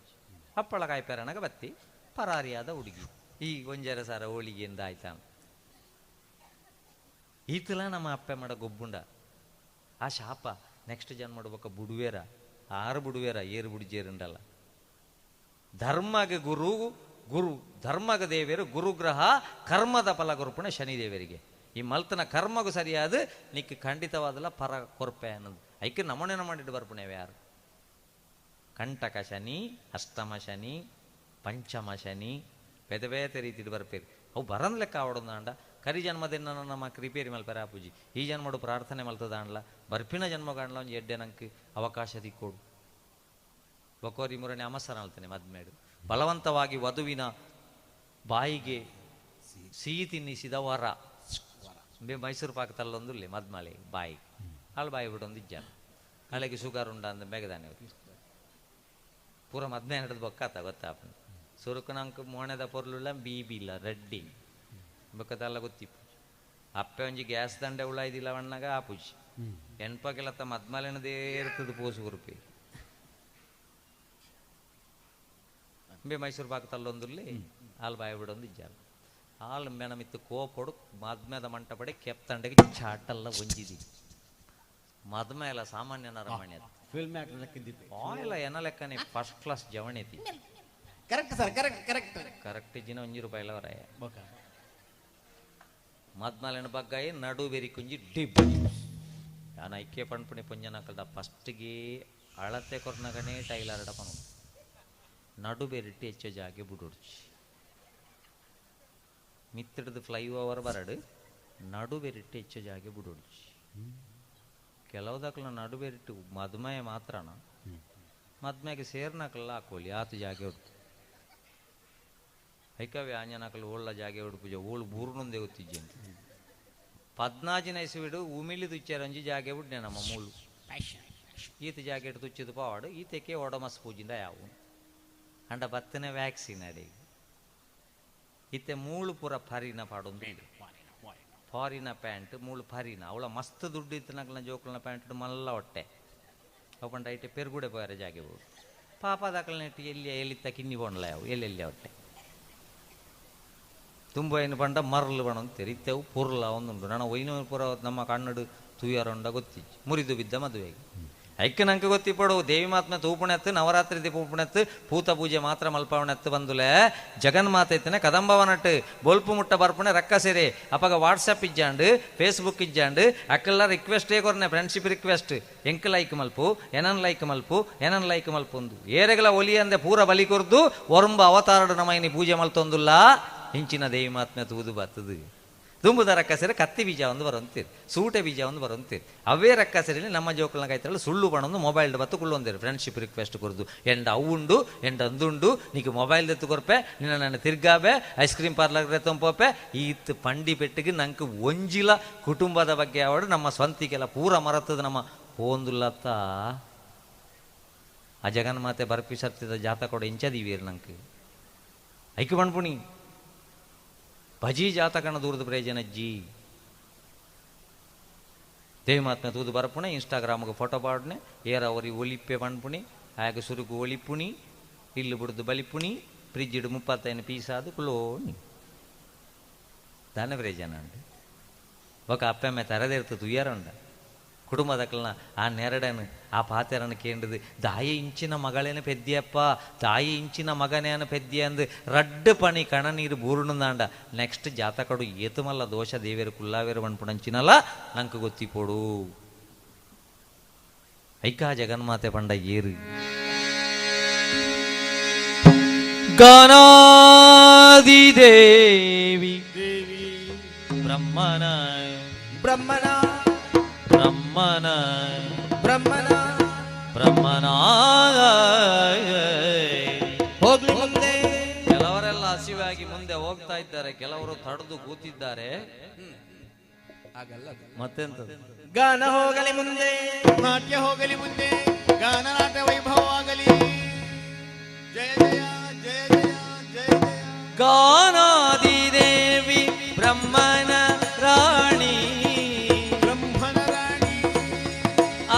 ಅಪ್ಪಳ ಕಾಯಿ ಪೆರಣಗ ಬತ್ತಿ ಪರಾರಿಯಾದ ಹುಡುಗಿ ಈ ಒಂಜರ ಸಾರ ಹೋಳಿಗೆಯಿಂದ ಆಯ್ತಾ ಈತಲ ನಮ್ಮ ಅಪ್ಪೆ ಮಾಡ ಗೊಬ್ಬುಂಡ ಆ ಶಾಪ ನೆಕ್ಸ್ಟ್ ಜನ್ಮ ಬೊಕ್ಕ ಬುಡುವೇರ ಆರು ಬುಡುವೇರ ಏರು ಬುಡಿಜೇರುಂಡಲ್ಲ ಧರ್ಮಗೆ ಗುರು ಗುರು ಧರ್ಮಗ ದೇವರು ಗುರುಗ್ರಹ ಕರ್ಮದ ಫಲ ಕೊರ್ಪುಣ ಶನಿದೇವರಿಗೆ ಈ ಮಲ್ತನ ಕರ್ಮಗೂ ಸರಿಯಾದ ನಿಕ್ ಖಂಡಿತವಾದಲ್ಲ ಪರ ಕೊರ್ಪೆ ಅನ್ನೋದು ಐಕೆ ನಮೂನೆ ಮಾಡಿಟ್ಟು ಬರ್ಪುಣೇವೆ ಯಾರು ಕಂಟಕ ಶನಿ ಅಷ್ಟಮ ಶನಿ ಪಂಚಮ ಶನಿ ಬೇತೆ ಬೇತೆ ರೀತಿಡು ಬರ್ಪೇರು ಅವು ಬರಂದ್ ಲೆಕ್ಕ ಆವಡೊಂದಾಂಡ ಕರಿ ಜನ್ಮದಿನ ನಮ್ಮ ರಿಪೇರಿ ಮಲ್ಪೆರ ಪೂಜಿ ಈ ಜನ್ಮಡು ಪ್ರಾರ್ಥನೆ ಮಲ್ತದಾಂಡ್ಲ ಬರ್ಪಿನ ಜನ್ಮಗಾಂಡ್ಲ ಒಂದು ಎಡ್ಡೆ ನಂಗೆ ಅವಕಾಶ ದಿಕ್ಕೋಡು ಬಕೋರಿ ಮುರಣೆ ಅಮಸರ ಅಲ್ತಾನೆ ಮದ್ಮೇಡು ಬಲವಂತವಾಗಿ ವಧುವಿನ ಬಾಯಿಗೆ ಸಿಹಿ ತಿನ್ನಿಸಿದ ವರ ಮೈಸೂರು ಪಾಕ ತಲ್ಲೊಂದುಲ್ಲೆ ಮದ್ಮಲೆ ಬಾಯಿ ಅಲ್ಲಿ ಬಾಯಿ ಬಿಡೊಂದು ಇಜ್ಜಾನ ಅಲ್ಲಿಗೆ ಶುಗರ್ ಉಂಡ ಅಂದ ಬೇಗದಾನೆ ಪೂರ ಮದ್ಮೆ ಹಿಡಿದು ಬೊಕ್ಕಾತ ಗೊತ್ತಾಪನ ಸುರುಕು ನಂಗೆ ಮೋಣೆದ ಪೊರ್ಲುಲ್ಲ ಬೀಬಿ ಇಲ್ಲ ರೆಡ್ಡಿ ಬೊಕ್ಕದಲ್ಲ ಗೊತ್ತಿಪ್ಪು ಅಪ್ಪೆ ಒಂಜಿ ಗ್ಯಾಸ್ ದಂಡೆ ಉಳಾಯ್ದಿಲ್ಲ ವಣ್ಣಾಗ ಆ ಪೂಜಿ ಎಣ್ಪಕ್ಕೆಲ್ಲ ಮದ್ಮಲೆನದೇ ಇರ್ತದೆ ಪೋಸು ಗುರುಪಿ ಬೇ ಮೈಸೂರು ಪಾಕ ತಲ್ಲೊಂದುಲ್ಲಿ ಹಾಲು ಬಾಯಿ ಬಿಡೊಂದು ಇಜ್ಜಾಲ ಹಾಲು ಮೆಣಮಿತ್ತು ಕೋಪೊಡು ಮದ್ಮೆದ ಮಂಟಪಡೆ ಕೆಪ್ತಂಡೆಗೆ ಚಾಟಲ್ಲ ಒಂಜಿದಿ ಮದ್ಮೆ ಎಲ್ಲ ಸಾಮಾನ್ಯ ನರಮಣೆ ಆಯಿಲ್ಲ ಎನ ಲೆಕ್ಕನೆ ಫಸ್ಟ್ ಕ್ಲಾಸ್ ಜವಣೇತಿ correct sir correct correct correct ಜಿನ ಒಂಜಿ ರೂಪಾಯಿ ವರಾಯ ಮದ್ಮಲೆನ ಬಗ್ಗಾಯಿ ನಡು ಬೇರಿ ಕುಂಜಿ ಡಿಬ್ ನಾನು ಐಕ್ಯ ಪಣ್ಪುಣಿ ಪುಂಜನಕಲ್ದ ಫಸ್ಟ್ಗೆ ಅಳತೆ ಕೊರ್ನಗನೇ ಟೈಲರ್ಡ ಪನು ನಡು ಬೇರಿಟ್ಟು ಹೆಚ್ಚು ಜಾಗೆ ಬುಡುಡ್ಚಿ ಮಿತ್ತಿಡ್ದು ಫ್ಲೈ ಓವರ್ ಬರಡು ನಡು ಬೇರಿಟ್ಟು ಹೆಚ್ಚು ಜಾಗೆ ಬುಡುಡ್ಚಿ ಕೆಲವುದಕ್ಕಲ ನಡು ಬೇರಿಟ್ಟು ಮದ್ಮಯ ಮಾತ್ರನ ಮದ್ಮೆಗೆ ಸೇರ್ನಕಲ್ಲ ಹಾಕೋಲಿ ಆತು ಜಾಗೆ ಉಡ್ತು ಐಕವೇ ಆಂಜನಕಲ್ ಓಳ್ಳ ಜಾಗೆ ಉಡುಪುಜ ಓಳು ಬೂರ್ನೊಂದೇ ಗೊತ್ತಿಜ್ಜಿ ಅಂತ ಪದ್ನಾಜಿನ ಇಸುವಿಡು ಉಮಿಲಿ ತುಚ್ಚಾರಂಜಿ ಜಾಗೆ ಬಿಡ್ನೆ ನಮ್ಮ ಮೂಳು ಈತ ಜಾಕೆಟ್ ತುಚ್ಚಿದ ಪಾವಾಡು ಈತಕ್ಕೆ ಒಡಮಸ್ ಪೂಜಿಂದ ಯಾವು ಅಂಡ ಬತ್ತನೆ ವ್ಯಾಕ್ಸಿನ್ ಅಡಿ ಇತ್ತೆ ಮೂಳು ಪೂರ ಫರಿನ ಪಾಡೊಂದು ಫಾರಿನ ಪ್ಯಾಂಟ್ ಮೂಳು ಫರಿನ ಅವಳ ಮಸ್ತ್ ದುಡ್ಡು ಇತ್ತು ನಕಲ್ನ ಜೋಕಲ್ನ ಪ್ಯಾಂಟ್ ಮಲ್ಲ ಹೊಟ್ಟೆ ಅಪ್ಪಂಡ ಐಟೆ ಪೆರುಗುಡೆ ಪೋಯಾರ ಜಾಗೆ ಹೋಗಿ ಪಾಪ ದಾಕಲ್ನೆಟ್ಟು ಎಲ್ಲಿ ಎಲ್ಲಿತ್ತ ಕಿನ್ನಿ ಬೋಣ್ಲ ಯಾವು ಎಲ್ಲೆಲ್ಲಿ ಹೊಟ್ಟೆ ತುಂಬ ಏನು ಪಂಡ ಮರಳು ಬಣ ಅಂತೀರಿ ಇತ್ತೆವು ಪೊರ್ಲ ಒಂದುಂಟು ನಾನು ಒಯ್ನ ಪೂರ ನಮ್ಮ ಕನ್ನಡ ತೂಯಾರೊಂಡ ಗೊತ್ತಿಜ್ಜಿ ಮುರಿದು ಬಿದ್ದ ಮದುವೆಗೆ ಐಕ್ಕೆ ನಂಗೆ ಗೊತ್ತಿಪ್ಪಡು ದೇವಿ ಮಾತ್ಮೆ ತೂಪುಣೆತ್ತು ನವರಾತ್ರಿ ದೀಪುಣೆತ್ತು ಪೂತ ಪೂಜೆ ಮಾತ್ರ ಮಲ್ಪವಣೆತ್ತು ಬಂದುಲೆ ಜಗನ್ಮಾತೆ ಇತ್ತನೆ ಕದಂಬವನಟ್ಟು ಬೊಲ್ಪು ಮುಟ್ಟ ಬರ್ಪುಣೆ ರಕ್ಕ ಸೇರೆ ಅಪಗ ವಾಟ್ಸಪ್ ಇಜ್ಜಾಂಡು ಫೇಸ್ಬುಕ್ ಇಜ್ಜಾಂಡು ಅಕ್ಕೆಲ್ಲ ರಿಕ್ವೆಸ್ಟೇ ಕೊರ್ನೆ ಫ್ರೆಂಡ್ಶಿಪ್ ರಿಕ್ವೆಸ್ಟ್ ಎಂಕ್ ಲೈಕ್ ಮಲ್ಪು ಏನನ್ ಲೈಕ್ ಮಲ್ಪು ಏನನ್ ಲೈಕ್ ಮಲ್ಪೊಂದು ಏರೆಗಳ ಒಲಿ ಅಂದೆ ಪೂರ ಬಲಿ ಕೊರ್ದು ಒರಂಬ ಅವತಾರಡು ನಮೈನಿ ಪೂಜೆ ಮಲ್ತೊಂದುಲ್ಲ ಇಂಚಿನ ದೇವಿ ಮಾತ್ಮೆ ತೂದು ಬತ್ತದು ದುಂಬುದ ರಕ್ಕಸೆರೆ ಕತ್ತಿ ಬೀಜ ಒಂದು ಬರಂತೀರಿ, ಸೂಟೆ ಬೀಜ ಒಂದು ಬರಂತೀರಿ. ಅವೇ ರಕ್ಕಸೆರಲ್ಲಿ ನಮ್ಮ ಜೋಕುಲ್ನ ಕೈತರಲ್ಲಿ ಸುಳ್ಳು ಬಣ್ಣೊಂದು ಮೊಬೈಲ್ ಬತ್ತು ಕುಳ್ಳೊಂದಿರು ಫ್ರೆಂಡ್ಶಿಪ್ ರಿಕ್ವೆಸ್ಟ್ ಕೊರದು ಎಂಡ ಅವುಂಡು ಎಂಡ ಅಂದುಂಡು ನೀಕು ಮೊಬೈಲ್ ಎತ್ತು ಕೊರ್ಪೆ ನಿನ್ನ ನನ್ನ ತಿರ್ಗಾಬೆ ಐಸ್ ಕ್ರೀಮ್ ಪಾರ್ಲರ್ ತಂಪೋಪೆ ಈತ್ ಪಂಡಿ ಪೆಟ್ಟಿಗೆ ನಂಗೆ ಒಂಜಿಲ ಕುಟುಂಬದ ಬಗ್ಗೆ ಅವಡು ನಮ್ಮ ಸ್ವಂತಿಕೆಲ್ಲ ಪೂರ ಮರತದ ನಮ್ಮ ಪೋಂದುಲ್ಲತ್ತ. ಆ ಜಗನ್ಮಾತೆ ಬರ್ಪಿ ಸತ್ತಿದ ಜಾತ ಕೊಡ ಇಂಚದೀವೀರ್ ನಂಗೆ ಐಕ್ಯ ಪಣ್ಪುಣಿ ಭಜಿ ಜಾತಕನ ದೂರದ ಪ್ರಯೋಜನಜ್ಜಿ ದೇವಿ ತೂದು ಬರಪುಣೆ ಇನ್ಸ್ಟಾಗ್ರಾಮ್ಗೆ ಫೋಟೋ ಪಾಡ್ನೆ ಏರ ಅವರಿ ಒಲಿಪ್ಪೆ ಪಣ್ಪುಣಿ ಆಗ ಸುರುಕು ಒಲಿಪುಣಿ ಇಲ್ಲು ಬುಡ್ದು ಬಲಿಪುಣಿ ಫ್ರಿಜ್ ಇಡು 35 ಪೀಸ್ ಅದು ಕುಲೋಣಿ ದಾನ ಪ್ರಯೋಜನ ಉಂಟು. ఒక ಅಪ್ಪಮ್ಮೆ ತರದಿರ್ತು ತುಯ್ಯಾರಂಡ ಕುಟುಂಬದಕ್ಕಲ್ನ ಆ ನೆರಡನು ಆ ಪಾತೆರನ್ನು ಕೇಂದ್ರದು ದಾಯಿ ಇಂಚಿನ ಮಗಳೇನ ಪೆದ್ದಿಯಪ್ಪ ತಾಯಿ ಇಂಚಿನ ಮಗನೇನ ಪೆದ್ದಿಯ ಅಂದು ರಡ್ಡು ಪಣಿ ಕಣ ನೀರು ಬೂರುಣಂದಾಂಡ ನೆಕ್ಸ್ಟ್ ಜಾತಕಡು ಏತುಮಲ್ಲ ದೋಷ ದೇವೇರು ಕುಲ್ಲಾವೇರು ಪಣ್ಪುಣಂಚಿನಲ್ಲ ನಂಗೆ ಗೊತ್ತಿಪೋಡು. ಐಕಾ ಜಗನ್ಮಾತೆ ಪಂಡ ಏರು ಗಾನಾದಿದೇವಿ ಬ್ರಹ್ಮನ ಬ್ರಹ್ಮನ ಬ್ರಹ್ಮನ ಬ್ರಹ್ಮನ ಬ್ರಹ್ಮನ ಹೋಗ್ಲಿ ಮುಂದೆ. ಕೆಲವರೆಲ್ಲ ಹಸಿವಾಗಿ ಮುಂದೆ ಹೋಗ್ತಾ ಇದ್ದಾರೆ, ಕೆಲವರು ತಡೆದು ಕೂತಿದ್ದಾರೆ. ಮತ್ತೆಂತ ಗಾನ ಹೋಗಲಿ ಮುಂದೆ, ನಾಟ್ಯ ಹೋಗಲಿ ಮುಂದೆ, ಗಾನ ನಾಟ್ಯ ವೈಭವವಾಗಲಿ. ಜಯ ಜಯ ಜಯ ಜಯ ಜಯ ಜಯ. ಗಾನಾದಿದೇವಿ ಬ್ರಹ್ಮನ ರಾಣಿ ಬ್ರಹ್ಮನ ರಾಣಿ ಆ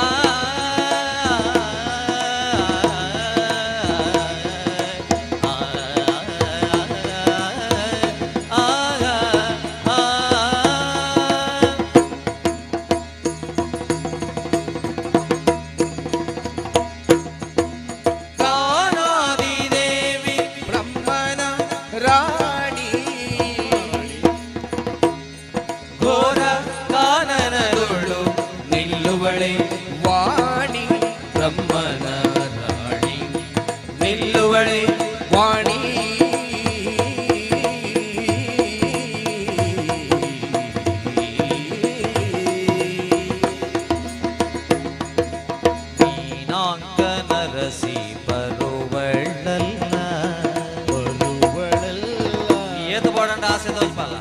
ಗಾನಾದಿದೇವಿ ಬ್ರಹ್ಮನ ರಾಣಿ ಘೋರ ಕಾನನದೊಳು ನಿಲ್ಲುವಳೆ ವಾಣಿ ಬ್ರಹ್ಮನ ರಾಣಿ ನಿಲ್ಲುವಳೆ ವಾಣಿ. ಮೀನಾಂಕನರಸಿ ಬರುವಳಲ್ಲ ಏತು ಬೋಡಂಡ ಆಸೆ ದೋಜ್ಪಲ್ಲ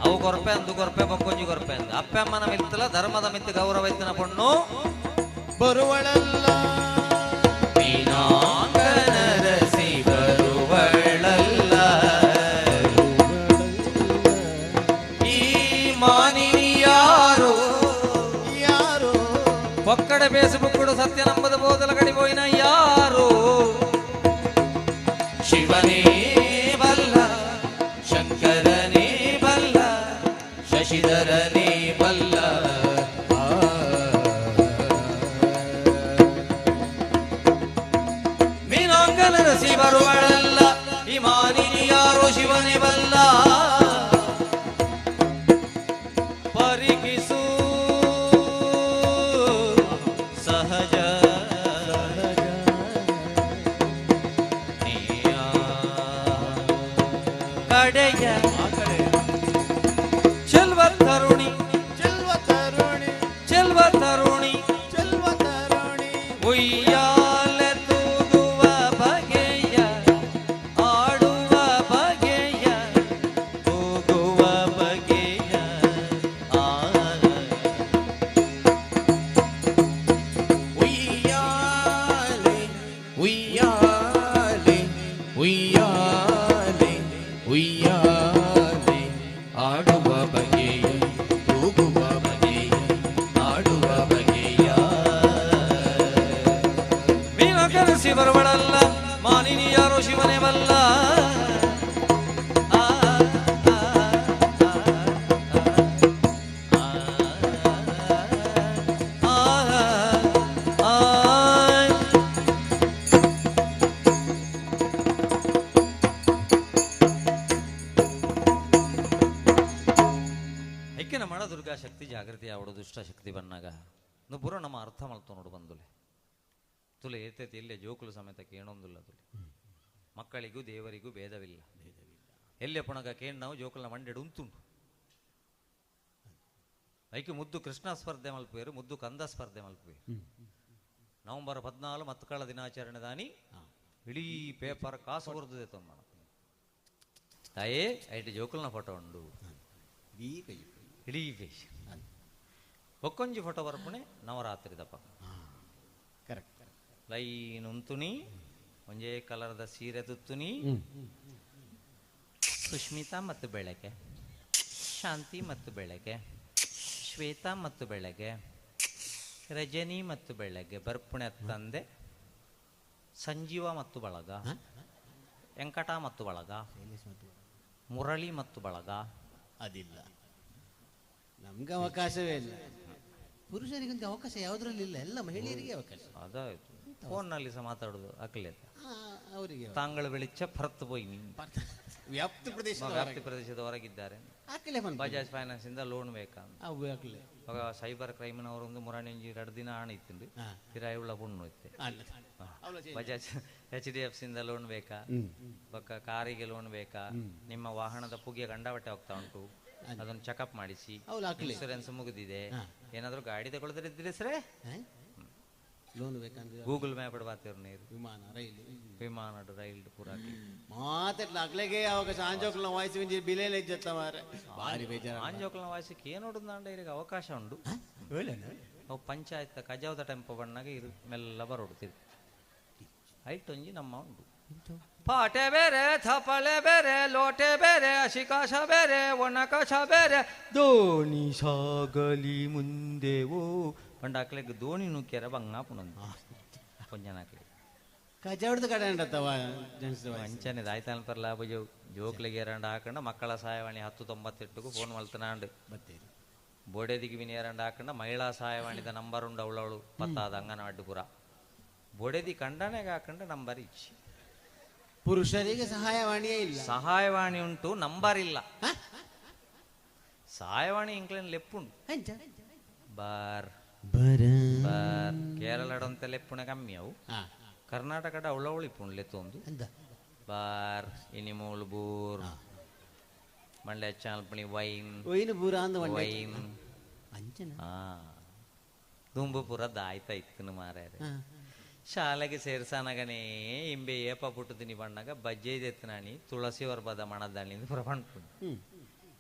ಅವು ಕೊರ್ಪೆ ಅಂದು ಕೊರ್ಪೆ ಬೊಕ್ಕೊಂಜಿ ಕೊರ್ಪೆ ಅಂದು ಅಪ್ಪಮ್ಮನ ಮಿತ್ತಲ ಧರ್ಮದ ಮಿತ್ತು ಗೌರವ ಇತ್ತಿನ ಪೊಣ್ಣು ಬರುವಳಲ್ಲ ಮೀನಾಂಕನರಸಿ ಬರುವಳಲ್ಲ ಈ ಮಾನಿನಿ ಯಾರು ಯಾರು ಒಕ್ಕಡೆ ಫೇಸ್ಬುಕ್ ಸತ್ಯ ನಂಬದ ಬೋದಲ ಕಡಿಬೋಯಿನ ಯಾರು ಶಿವನೇ ಬಲ್ಲ ಶಂಕರನೇ ಬಲ್ಲ ಶಶಿಧರನೇ ಬಲ್ಲ. ಮೀನಾಂಗನರಸಿ ಬರುವಳಲ್ಲ ಈ ಮಾನಿನಿ ಯಾರು ಶಿವನೇ ಬಲ್ಲ. ಪರಿಗಿಸು ಸಹಜ ನೀಯ ಕಡೆಯ ಚೆಲ್ವ ತರುಣಿ ಚೆಲ್ವ ತರುಣಿ ಚೆಲ್ವ ತರುಣಿ ಚೆಲ್ವ ತರುಣಿ ಉಯ್ಯಾಲೆ ತೂಗುವ ಬಗೆಯ ಆಡುವ ಬಗೆಯ ತೂಗುವ ಬಗೆಯ ಆ ಉಯ್ಯಾಲೆ ಉಯ್ಯಾಲೆ ಉಯ್ಯಾಲೆ ಉಯ್ಯಾಲೆ ಆಡುವ ಬಗೆಯ ತೂಗುವ ಬಗೆಯ ಆಡುವ ಬಗೆಯ. ಮೀನಕರಸಿ ಬರುವಳಲ್ಲ ಮಾನಿನಿ ಯಾರೋ ಶಿವನೇ ಬಲ್ಲ. ಆ, ಆ, ಆ, ಆ, ಆ. ಐಕ್ಯನ ಮಾಡ ದುರ್ಗಾ ಶಕ್ತಿ ಜಾಗೃತಿ ಆವಡು ದುಷ್ಟ ಶಕ್ತಿ ಬನ್ನಾಗ ನುಬ್ಬುರ ನಮ್ಮ ಅರ್ಥ ಮಲ್ತು ನೋಡು ಬಂದುಲೆ ತುಲೆ ಏತೈತಿ ಇಲ್ಲೇ ಜೋಕುಲು ಸಮೇತ ಕೇಣೊಂದುಲ್ಲ ತುಲೆ ಮಕ್ಕಳಿಗೂ ದೇವರಿಗೂ ಭೇದವಿಲ್ಲ. ಎಲ್ಲೆ ಪುಣಗ ಕೇಣ್ ನಾವು ಜೋಕುಲ್ನ ಮಂಡೆಡು ಉಂತುಂಡು ಐಕೆ ಮುದ್ದು ಕೃಷ್ಣ ಸ್ಪರ್ಧೆ ಮಲ್ಪುವೇರು, ಮುದ್ದು ಕಂದ ಸ್ಪರ್ಧೆ ಮಲ್ಪುವೇರು. ನವೆಂಬರ್ 14 ಮತ್ಕಳ ದಿನಾಚರಣೆ ದಾನಿ ಇಡೀ ಪೇಪರ್ ಕಾಸು ಕೊರ್ತದೆ ತೊಂಬಣ ತಾಯೇ ಐಟು ಜೋಕುಲ್ನ ಫೋಟೋ ಉಂಡು ಇಡೀ ಪೇಜ್ ಒಕ್ಕೊಂಜಿ ಫೋಟೋ ಬರ್ಪುಣೆ ನವರಾತ್ರಿ ದಪ್ಪ ಕರೆಕ್ಟ್ ಲೈನ್ ಉಂತುನಿ ಒಂಜೇ ಕಲರ್ದ ಸೀರೆ ತುತ್ತುನಿ ಸುಷ್ಮಿತಾ ಮತ್ತು ಬೆಳಕೆ, ಶಾಂತಿ ಮತ್ತು ಬೆಳಗ್ಗೆ, ಶ್ವೇತಾ ಮತ್ತು ಬೆಳಗ್ಗೆ, ರಜನಿ ಮತ್ತು ಬೆಳಗ್ಗೆ ಬರ್ಪುಣೆ ತಂದೆ, ಸಂಜೀವ ಮತ್ತು ಬಳಗ, ವೆಂಕಟ ಮತ್ತು ಬಳಗ, ಮುರಳಿ ಮತ್ತು ಬಳಗ. ಅದಿಲ್ಲ ನಮ್ಗೆ ಅವಕಾಶವೇ ಇಲ್ಲ. ಪುರುಷರಿಗಂತ ಅವಕಾಶ ಯಾವುದರಲ್ಲಿ ಇಲ್ಲ, ಎಲ್ಲ ಮಹಿಳೆಯರಿಗೆ ಅವಕಾಶ. ಅದಾಯ್ತು, ಫೋನ್ನಲ್ಲಿ ಸಹ ಮಾತಾಡೋದು ಅಕ್ಲೆ ಅವರಿಗೆ ತಾಂಗಳ ಬೆಳಿಚ್ಚ ಹೊರತು ಪೋಯಿ ವ್ಯಾಪ್ತಿ ಪ್ರದೇಶ ವ್ಯಾಪ್ತಿ ಪ್ರದೇಶದ ಹೊರಗಿದ್ದಾರೆ. ಬಜಾಜ್ ಫೈನಾನ್ಸ್ ಇಂದ ಲೋನ್ ಬೇಕಾ? ಸೈಬರ್ ಕ್ರೈಮ್ನವರು ಒಂದು ಮುರಾಣಿ 2 ದಿನ ಹಣ ಇತ್ತು, ಕಿರಾಯಿ ಉಳ್ಳ ಪುಣ್ಣು ಇತ್ತು. ಬಜಾಜ್ HDFC ಇಂದ ಲೋನ್ ಬೇಕಾ? ಬೊಕ್ಕ ಕಾರಿಗೆ ಲೋನ್ ಬೇಕಾ? ನಿಮ್ಮ ವಾಹನದ ಪುಗೆ ಗಂಡಾವಟ್ಟೆ ಹೋಗ್ತಾ ಉಂಟು, ಅದನ್ನು ಚೆಕಪ್ ಮಾಡಿಸಿ, ಇನ್ಶೂರೆನ್ಸ್ ಮುಗಿದಿದೆ, ಏನಾದರೂ ಗಾಡಿ ತಗೊಳ್ಳೋದ್ರೆ ಸರ್ ಲೋನ್ ಬೇಕಂದ್ರೆ ಗೂಗಲ್ ಮ್ಯಾಪ್ ಬಾತಿರು ನೀರು, ವಿಮಾನ ರೈಲು, ವಿಮಾನ ರೈಲು ಪೂರ ಮಾತಾಡ್ಲ ಅಗ್ಲೆಗೆ ಅವಕಾಶ. ಆಂಜೋಕ್ಲ ವಾಯ್ಸ್ ಬಿಲೇಲೆ ಇಜ್ಜತ್ತ ಮಾರೆ ಭಾರಿ ಬೇಜಾರು. ಆಂಜೋಕ್ಲ ವಾಯ್ಸ್ಗೆ ಏನು ನೋಡುದಾಂಡ ಇರಿಗೆ ಅವಕಾಶ ಉಂಡು. ಅವು ಪಂಚಾಯತ್ ಕಜಾವದ ಟೆಂಪೋ ಬಣ್ಣಾಗ ಇರು ಮೆಲ್ಲ ಬರೋಡುತ್ತಿರು. ಐಟೊಂಜಿ ನಮ್ಮ ಉಂಡು. ಪಾಟೆ ಬೇರೆ, ಥಪಲೆ ಬೇರೆ, ಲೋಟೆ ಬೇರೆ, ಅಶಿಕಾಶ ಬೇರೆ, ಒಣಕಾಶ ಬೇರೆ, ದೋಣಿ ಸಾಗಲಿ ಮುಂದೆವೋ ಪಂಡ ಅಕ್ಲೆಗ್ ದೋಣಿ ನೂಕ್ಯಾರ ಬಂಗ ಪುನೊಂದು ಕೊಂಜನ ಅಕ್ಲೆ ಕಜಾವಡ್ದು ಕಡೆ ಅಂಚನೆ ಆಯ್ತಾನ ಪರ್ಲ ಬಜೋ ಜೋಕ್ಲಿಗೆ ಏರಂಡ ಹಾಕಂಡ ಮಕ್ಕಳ ಸಹಾಯವಾಣಿ 1098 ಫೋನ್ ಮಲ್ತನಾಂಡು ಬತ್ತೇರಿ ಬೋಡೆದಿಗೆ ವಿನಿ ಏರಂಡ ಹಾಕಂಡ ಮಹಿಳಾ ಸಹಾಯವಾಣಿದ ನಂಬರ್ ಉಂಡು ಅವಳವಳು ಪತ್ತಾದ ಅಂಗನವಾಡಿ ಪುರ ಬೋಡೆದಿ ಕಂಡನೆಗೆ ಹಾಕಂಡ ನಂಬರ್ ಇಚ್ಚಿ. ಪುರುಷರಿಗೆ ಸಹಾಯವಾಣಿಯೇ ಇಲ್ಲ, ಸಹಾಯವಾಣಿ ಉಂಟು ನಂಬರ್ ಇಲ್ಲ. ಸಹಾಯವಾಣಿ ಇಂಕ್ಲೇನ್ ಲೆಪ್ಪುಂಡು ಬಾರ್ ಬಾರ್ ಕೇರಳಡಂತ ಲೆಪ್ಪುಣ ಕಮ್ಮಿ ಅವು, ಕರ್ನಾಟಕದ ಅವಳವಳು ಇಪ್ಪುಂಡು ಲೆತ್ತೊಂದು ಬಾರ್ ಇನಿಮೂಲ್ Brar Mandya ಚಾಲ್ಪಣಿ wine wine ಬೂರ wine ದುಂಬು ಪೂರ ದಾಯ್ತಾ ಇತ್ತು ಮಾರ್ಯಾರೆ. ಶಾಲೆಗೆ ಸೇರ್ಸಾನಗನೇ ಇಂಬೆ ಏಪ ಪುಟ್ಟುದಿನಿ ಬಣ್ಣಗ ಬಜ್ಜೆದೆತ್ತನಾಣಿ ತುಳಸಿ ವರ್ಬದ ಮಣದಾಣಿ ಪೂರ ಪಣ್ಪುಂಡು.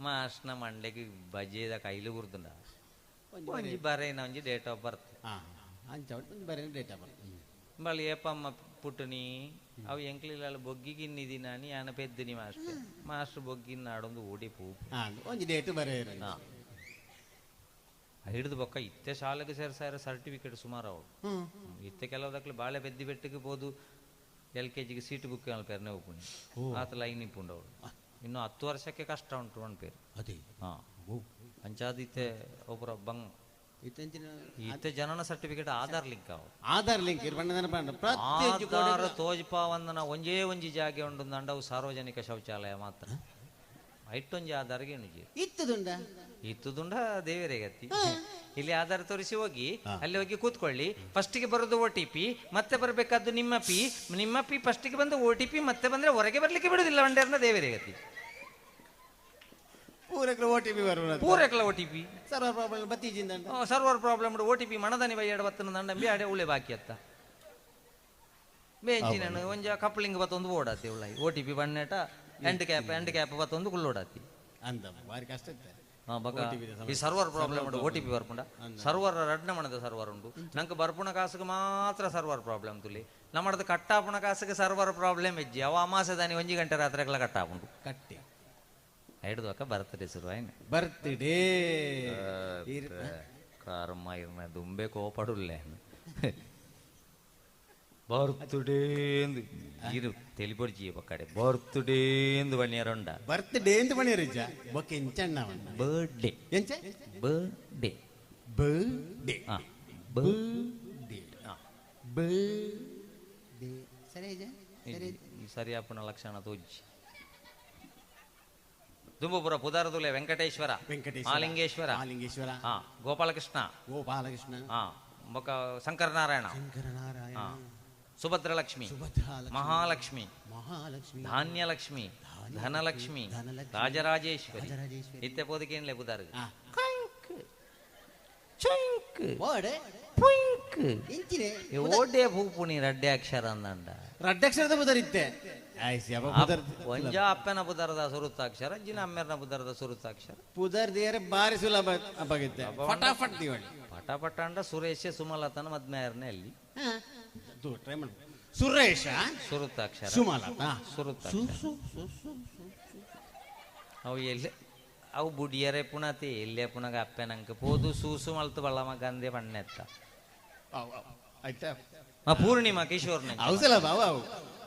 ಮಾಸ್ನ ಮಂಡೆಗೆ ಬಜ್ಜೆದ ಕೈಲು ಗುರ್ದುಂಡ ಒಂಜಿ ಬರೇನ ಒಂಜಿ date of birth date of birth ಬಳಿ ಏಪಮ್ಮ ಪುಟ್ಟುನಿ ಅವು ಎಂಕ್ಲಿಲ್ಲ ಬೊಗ್ಗಿಗಿನ್ನಿದಿನಾನಿ ಆನ ಪೆದ್ದಿನಿ ಮಾಸ್ಟರ್ ಮಾಸ್ಟರ್ ಬೊಗ್ಗಿನ ನಾಡೊಂದು ಓಡಿ ಪೂ ಒಂಜಿ ಡೇಟ್ ಬರೇ ಹಿಡಿದು ಬೊಕ್ಕ ಇತ್ತೆ ಶಾಲೆಗೆ ಸೇರ್ಸಾರ ಸರ್ಟಿಫಿಕೇಟ್ ಸುಮಾರು ಅವಳು. ಇತ್ತೆ ಕೆಲವುದಕ್ಲೆ ಬಾಳೆ ಬೆದ್ದಿ ಬೆಟ್ಟಿಗೆ ಹೋದು LKG seat book ಪೇರ್ನೆ ಒಪ್ಪುಣಿ ಆತ ಲೈನ್ ಇಪ್ಪುಂಡು ಅವಳು. ಇನ್ನು 10 ವರ್ಷಕ್ಕೆ ಕಷ್ಟ ಉಂಟು ಒನ್ ಪೇರು. ಅದೇ ಹಾಂ ಅಂಚಾದಿತ್ತೆ ಒಬ್ಬರ ಬಂಗ್ ಇತ್ತೆ ಜನನ ಸರ್ಟಿಫಿಕೇಟ್ ಆಧಾರ್ ಲಿಂಕ್ ಅವು. ಆಧಾರ್ ಲಿಂಕ್ ಆಧಾರ್ ತೋಜ್ಪಾವಂದನ ಒಂಜೇ ಒಂಜಿ ಜಾಗೆ ಉಂಡು ಅಂಡವು ಸಾರ್ವಜನಿಕ ಶೌಚಾಲಯ ಮಾತ್ರ. ಐಟೊಂಜಿ ಆಧಾರ್ಗೆ ಎಣುಜಿ ಇತ್ತದುಂಡ ಇತ್ತದುಂಡ ದೇವರೇ ಗತಿ. ಇಲ್ಲಿ ಆಧಾರ್ ತೋರಿಸಿ ಹೋಗಿ ಅಲ್ಲಿ ಹೋಗಿ ಕೂತ್ಕೊಳ್ಳಿ. ಫಸ್ಟಿಗೆ ಬರೋದು OTP, ಮತ್ತೆ ಬರಬೇಕಾದ್ದು ನಿಮ್ಮ ಪಿ, ನಿಮ್ಮ ಪಿ ಫಸ್ಟಿಗೆ ಬಂದು OTP ಮತ್ತೆ ಬಂದ್ರೆ ಹೊರಗೆ ಬರ್ಲಿಕ್ಕೆ ಬಿಡುದಿಲ್ಲ ಒಂಡೇರ್ನ ದೇವರೇ ಗತಿ. ಪೂರಕ್ಲ OTP ಬರೋಣ, ಪೂರಕ್ಲ OTP server problem ಬತ್ತೀಜಿಂದ server problem OTP ಮಣದನಿ by ಎರಡು ಬತ್ತನ ದಂಡಂಬಿ ಅಡೆ ಉಳೆ ಬಾಕಿ ಅತ್ತ ಬೇಂಚಿನ ಒಂಜ ಕಪ್ಲಿಂಗ್ ಬತ್ತೊಂದು ಓಡಾತಿ ಉಳ್ಳ OTP ಬಣ್ಣೇಟ ಎಂಡ್ ಕ್ಯಾಪ್ ಎಂಡ್ ಕ್ಯಾಪ್ ಬತ್ತೊಂದು ಕುಳ್ಳೋಡಾತಿ ಅಂದ ಭಾರಿ ಕಷ್ಟ ಇತ್ತು. ಈ ಸರ್ವರ್ ಪ್ರಾಬ್ಲಮ್ ಉಂಟು OTP ಬರ್ಪುಂಡ ಸರ್ವರ್ ರಡ್ನ ಮಣದ ಸರ್ವರ್ ಉಂಟು ನಂಗೆ ಬರ್ಪುಣ ಕಾಸುಗೆ ಮಾತ್ರ ಸರ್ವರ್ ಪ್ರಾಬ್ಲಮ್ ತುಲಿ ನಮ್ಮದು ಕಟ್ಟಾಪುಣ ಕಾಸುಗೆ ಸರ್ವರ್ ಪ್ರಾಬ್ಲಮ್ ಇಜ್ಜಿ ಅವ ಅಮಾಸೆ ದಾನಿ 1 ಗಂಟೆ ರಾತ್ರಿಗಳ ಕಟ್ಟಾಪುಂಡು ಕಟ್ಟಿ ಹಿಡಿದು ಅಕ್ಕ ಬರ್ತ್ಡೇ ಶುರು ಬರ್ತ್ಡೇ ಕರ್ಮ ಇರ್ನ ದುಂಬೆ ಕೋಪಡುಲ್ಲೆ ಬರ್ತ್ಡೇ ಎಂದು ಇರು ತೆಲಿಪೊಡ್ಜಿ ಪಕ್ಕಡೆ ಬರ್ತ್ಡೇ ಎಂದು ಬಣ್ಣಿಯರುಂಡ ಬರ್ತ್ಡೇ ಎಂದು ಬಣ್ಣಿಯರಿಜ್ಜ ಬೊಕ್ಕೆ ಎಂಚಣ್ಣ ಬರ್ಡೇ ಎಂಚ ಬರ್ಡೇ ಬರ್ಡೇ ಬರ್ಡೇ ಬರ್ಡೇ ಸರಿ ಸರಿ ಸರಿ ಅಪ್ಪನ ಲಕ್ಷಣ ತೋಜಿ ದುಂಬುಪುರ ಪುದಾರದುಲೆ ವೆಂಕಟೇಶ್ವರ ವೆಂಕಟೇಶ್ವರ ಆಲಿಂಗೇಶ್ವರ ಆಲಿಂಗೇಶ್ವರ ಗೋಪಾಲಕೃಷ್ಣ ಗೋಪಾಲಕೃಷ್ಣ ಬೊಕ್ಕ ಶಂಕರನಾರಾಯಣ ಶಂಕರನಾರಾಯಣ ಸುಭದ್ರಲಕ್ಷ್ಮಿ ಮಹಾಲಕ್ಷ್ಮಿ ಮಹಾಲಕ್ಷ್ಮಿ ಧಾನ್ಯಲಕ್ಷ್ಮಿ ಧನಲಕ್ಷ್ಮಿ ರಾಜರಾಜೇಶ್ವರಿ ಇತ್ತೆ ಪೋದಕೇನ್ಲೆ ಪುದಾರು ಚೊಂಕ್ ಪುಂಕ್ ಓಡೆ ಪೂಪುನಿ ರಡ್ಡೆ ಅಕ್ಷರ ಅಂದಂಡ. ರಡ್ಡಕ್ಷರದ ಬುದರಿತ್ತೆ ಒಂಜ ಅಪ್ಪನ ಬುದರದ ಸುರುತ್ತಾಕ್ಷರ, ಜಿನ ಅಮ್ಮೆರ್ನ ಬುದರದ ಸುರುತ್ತಾಕ್ಷರ. ಪುದರ್ ದೇಯರೆ ಬಾರಿ ಸುಲಭ ಅಬ್ಬಗಿತ್ತೆ, ಫಟಾಫಟ್ ದಿವಳಿ ಪಟಾಪಟ ಅಂಡ. ಸುರೇಶ ಸುಮಲತನ ಮದ್ಮೆಯರ್ನೆ ಅಲ್ಲಿ ಟ್ರೈ ಮಾಡು. ಸುರೇಶ ಸುರುತ್ತಾಕ್ಷರ, ಸುಮಲತಾ ಸುರುತ್ತಾಕ್ಷರ. ಅವು ಎಲ್ಲಿ ಅವು ಬುಡಿಯರೆ ಪುಣತಿ ಎಲ್ಲೇ ಪುನಗ ಅಪ್ಪೆನಂಕ ಪೋದು ಸೂಸು ಮಲ್ತು ಬಳ್ಳಮ ಗಂದೆ ಪಣ್ಣೆತ್ತ. ಆಯ್ತಾ? ಪೂರ್ಣಿಮಾ ಕಿಶೋರ್. ಅವು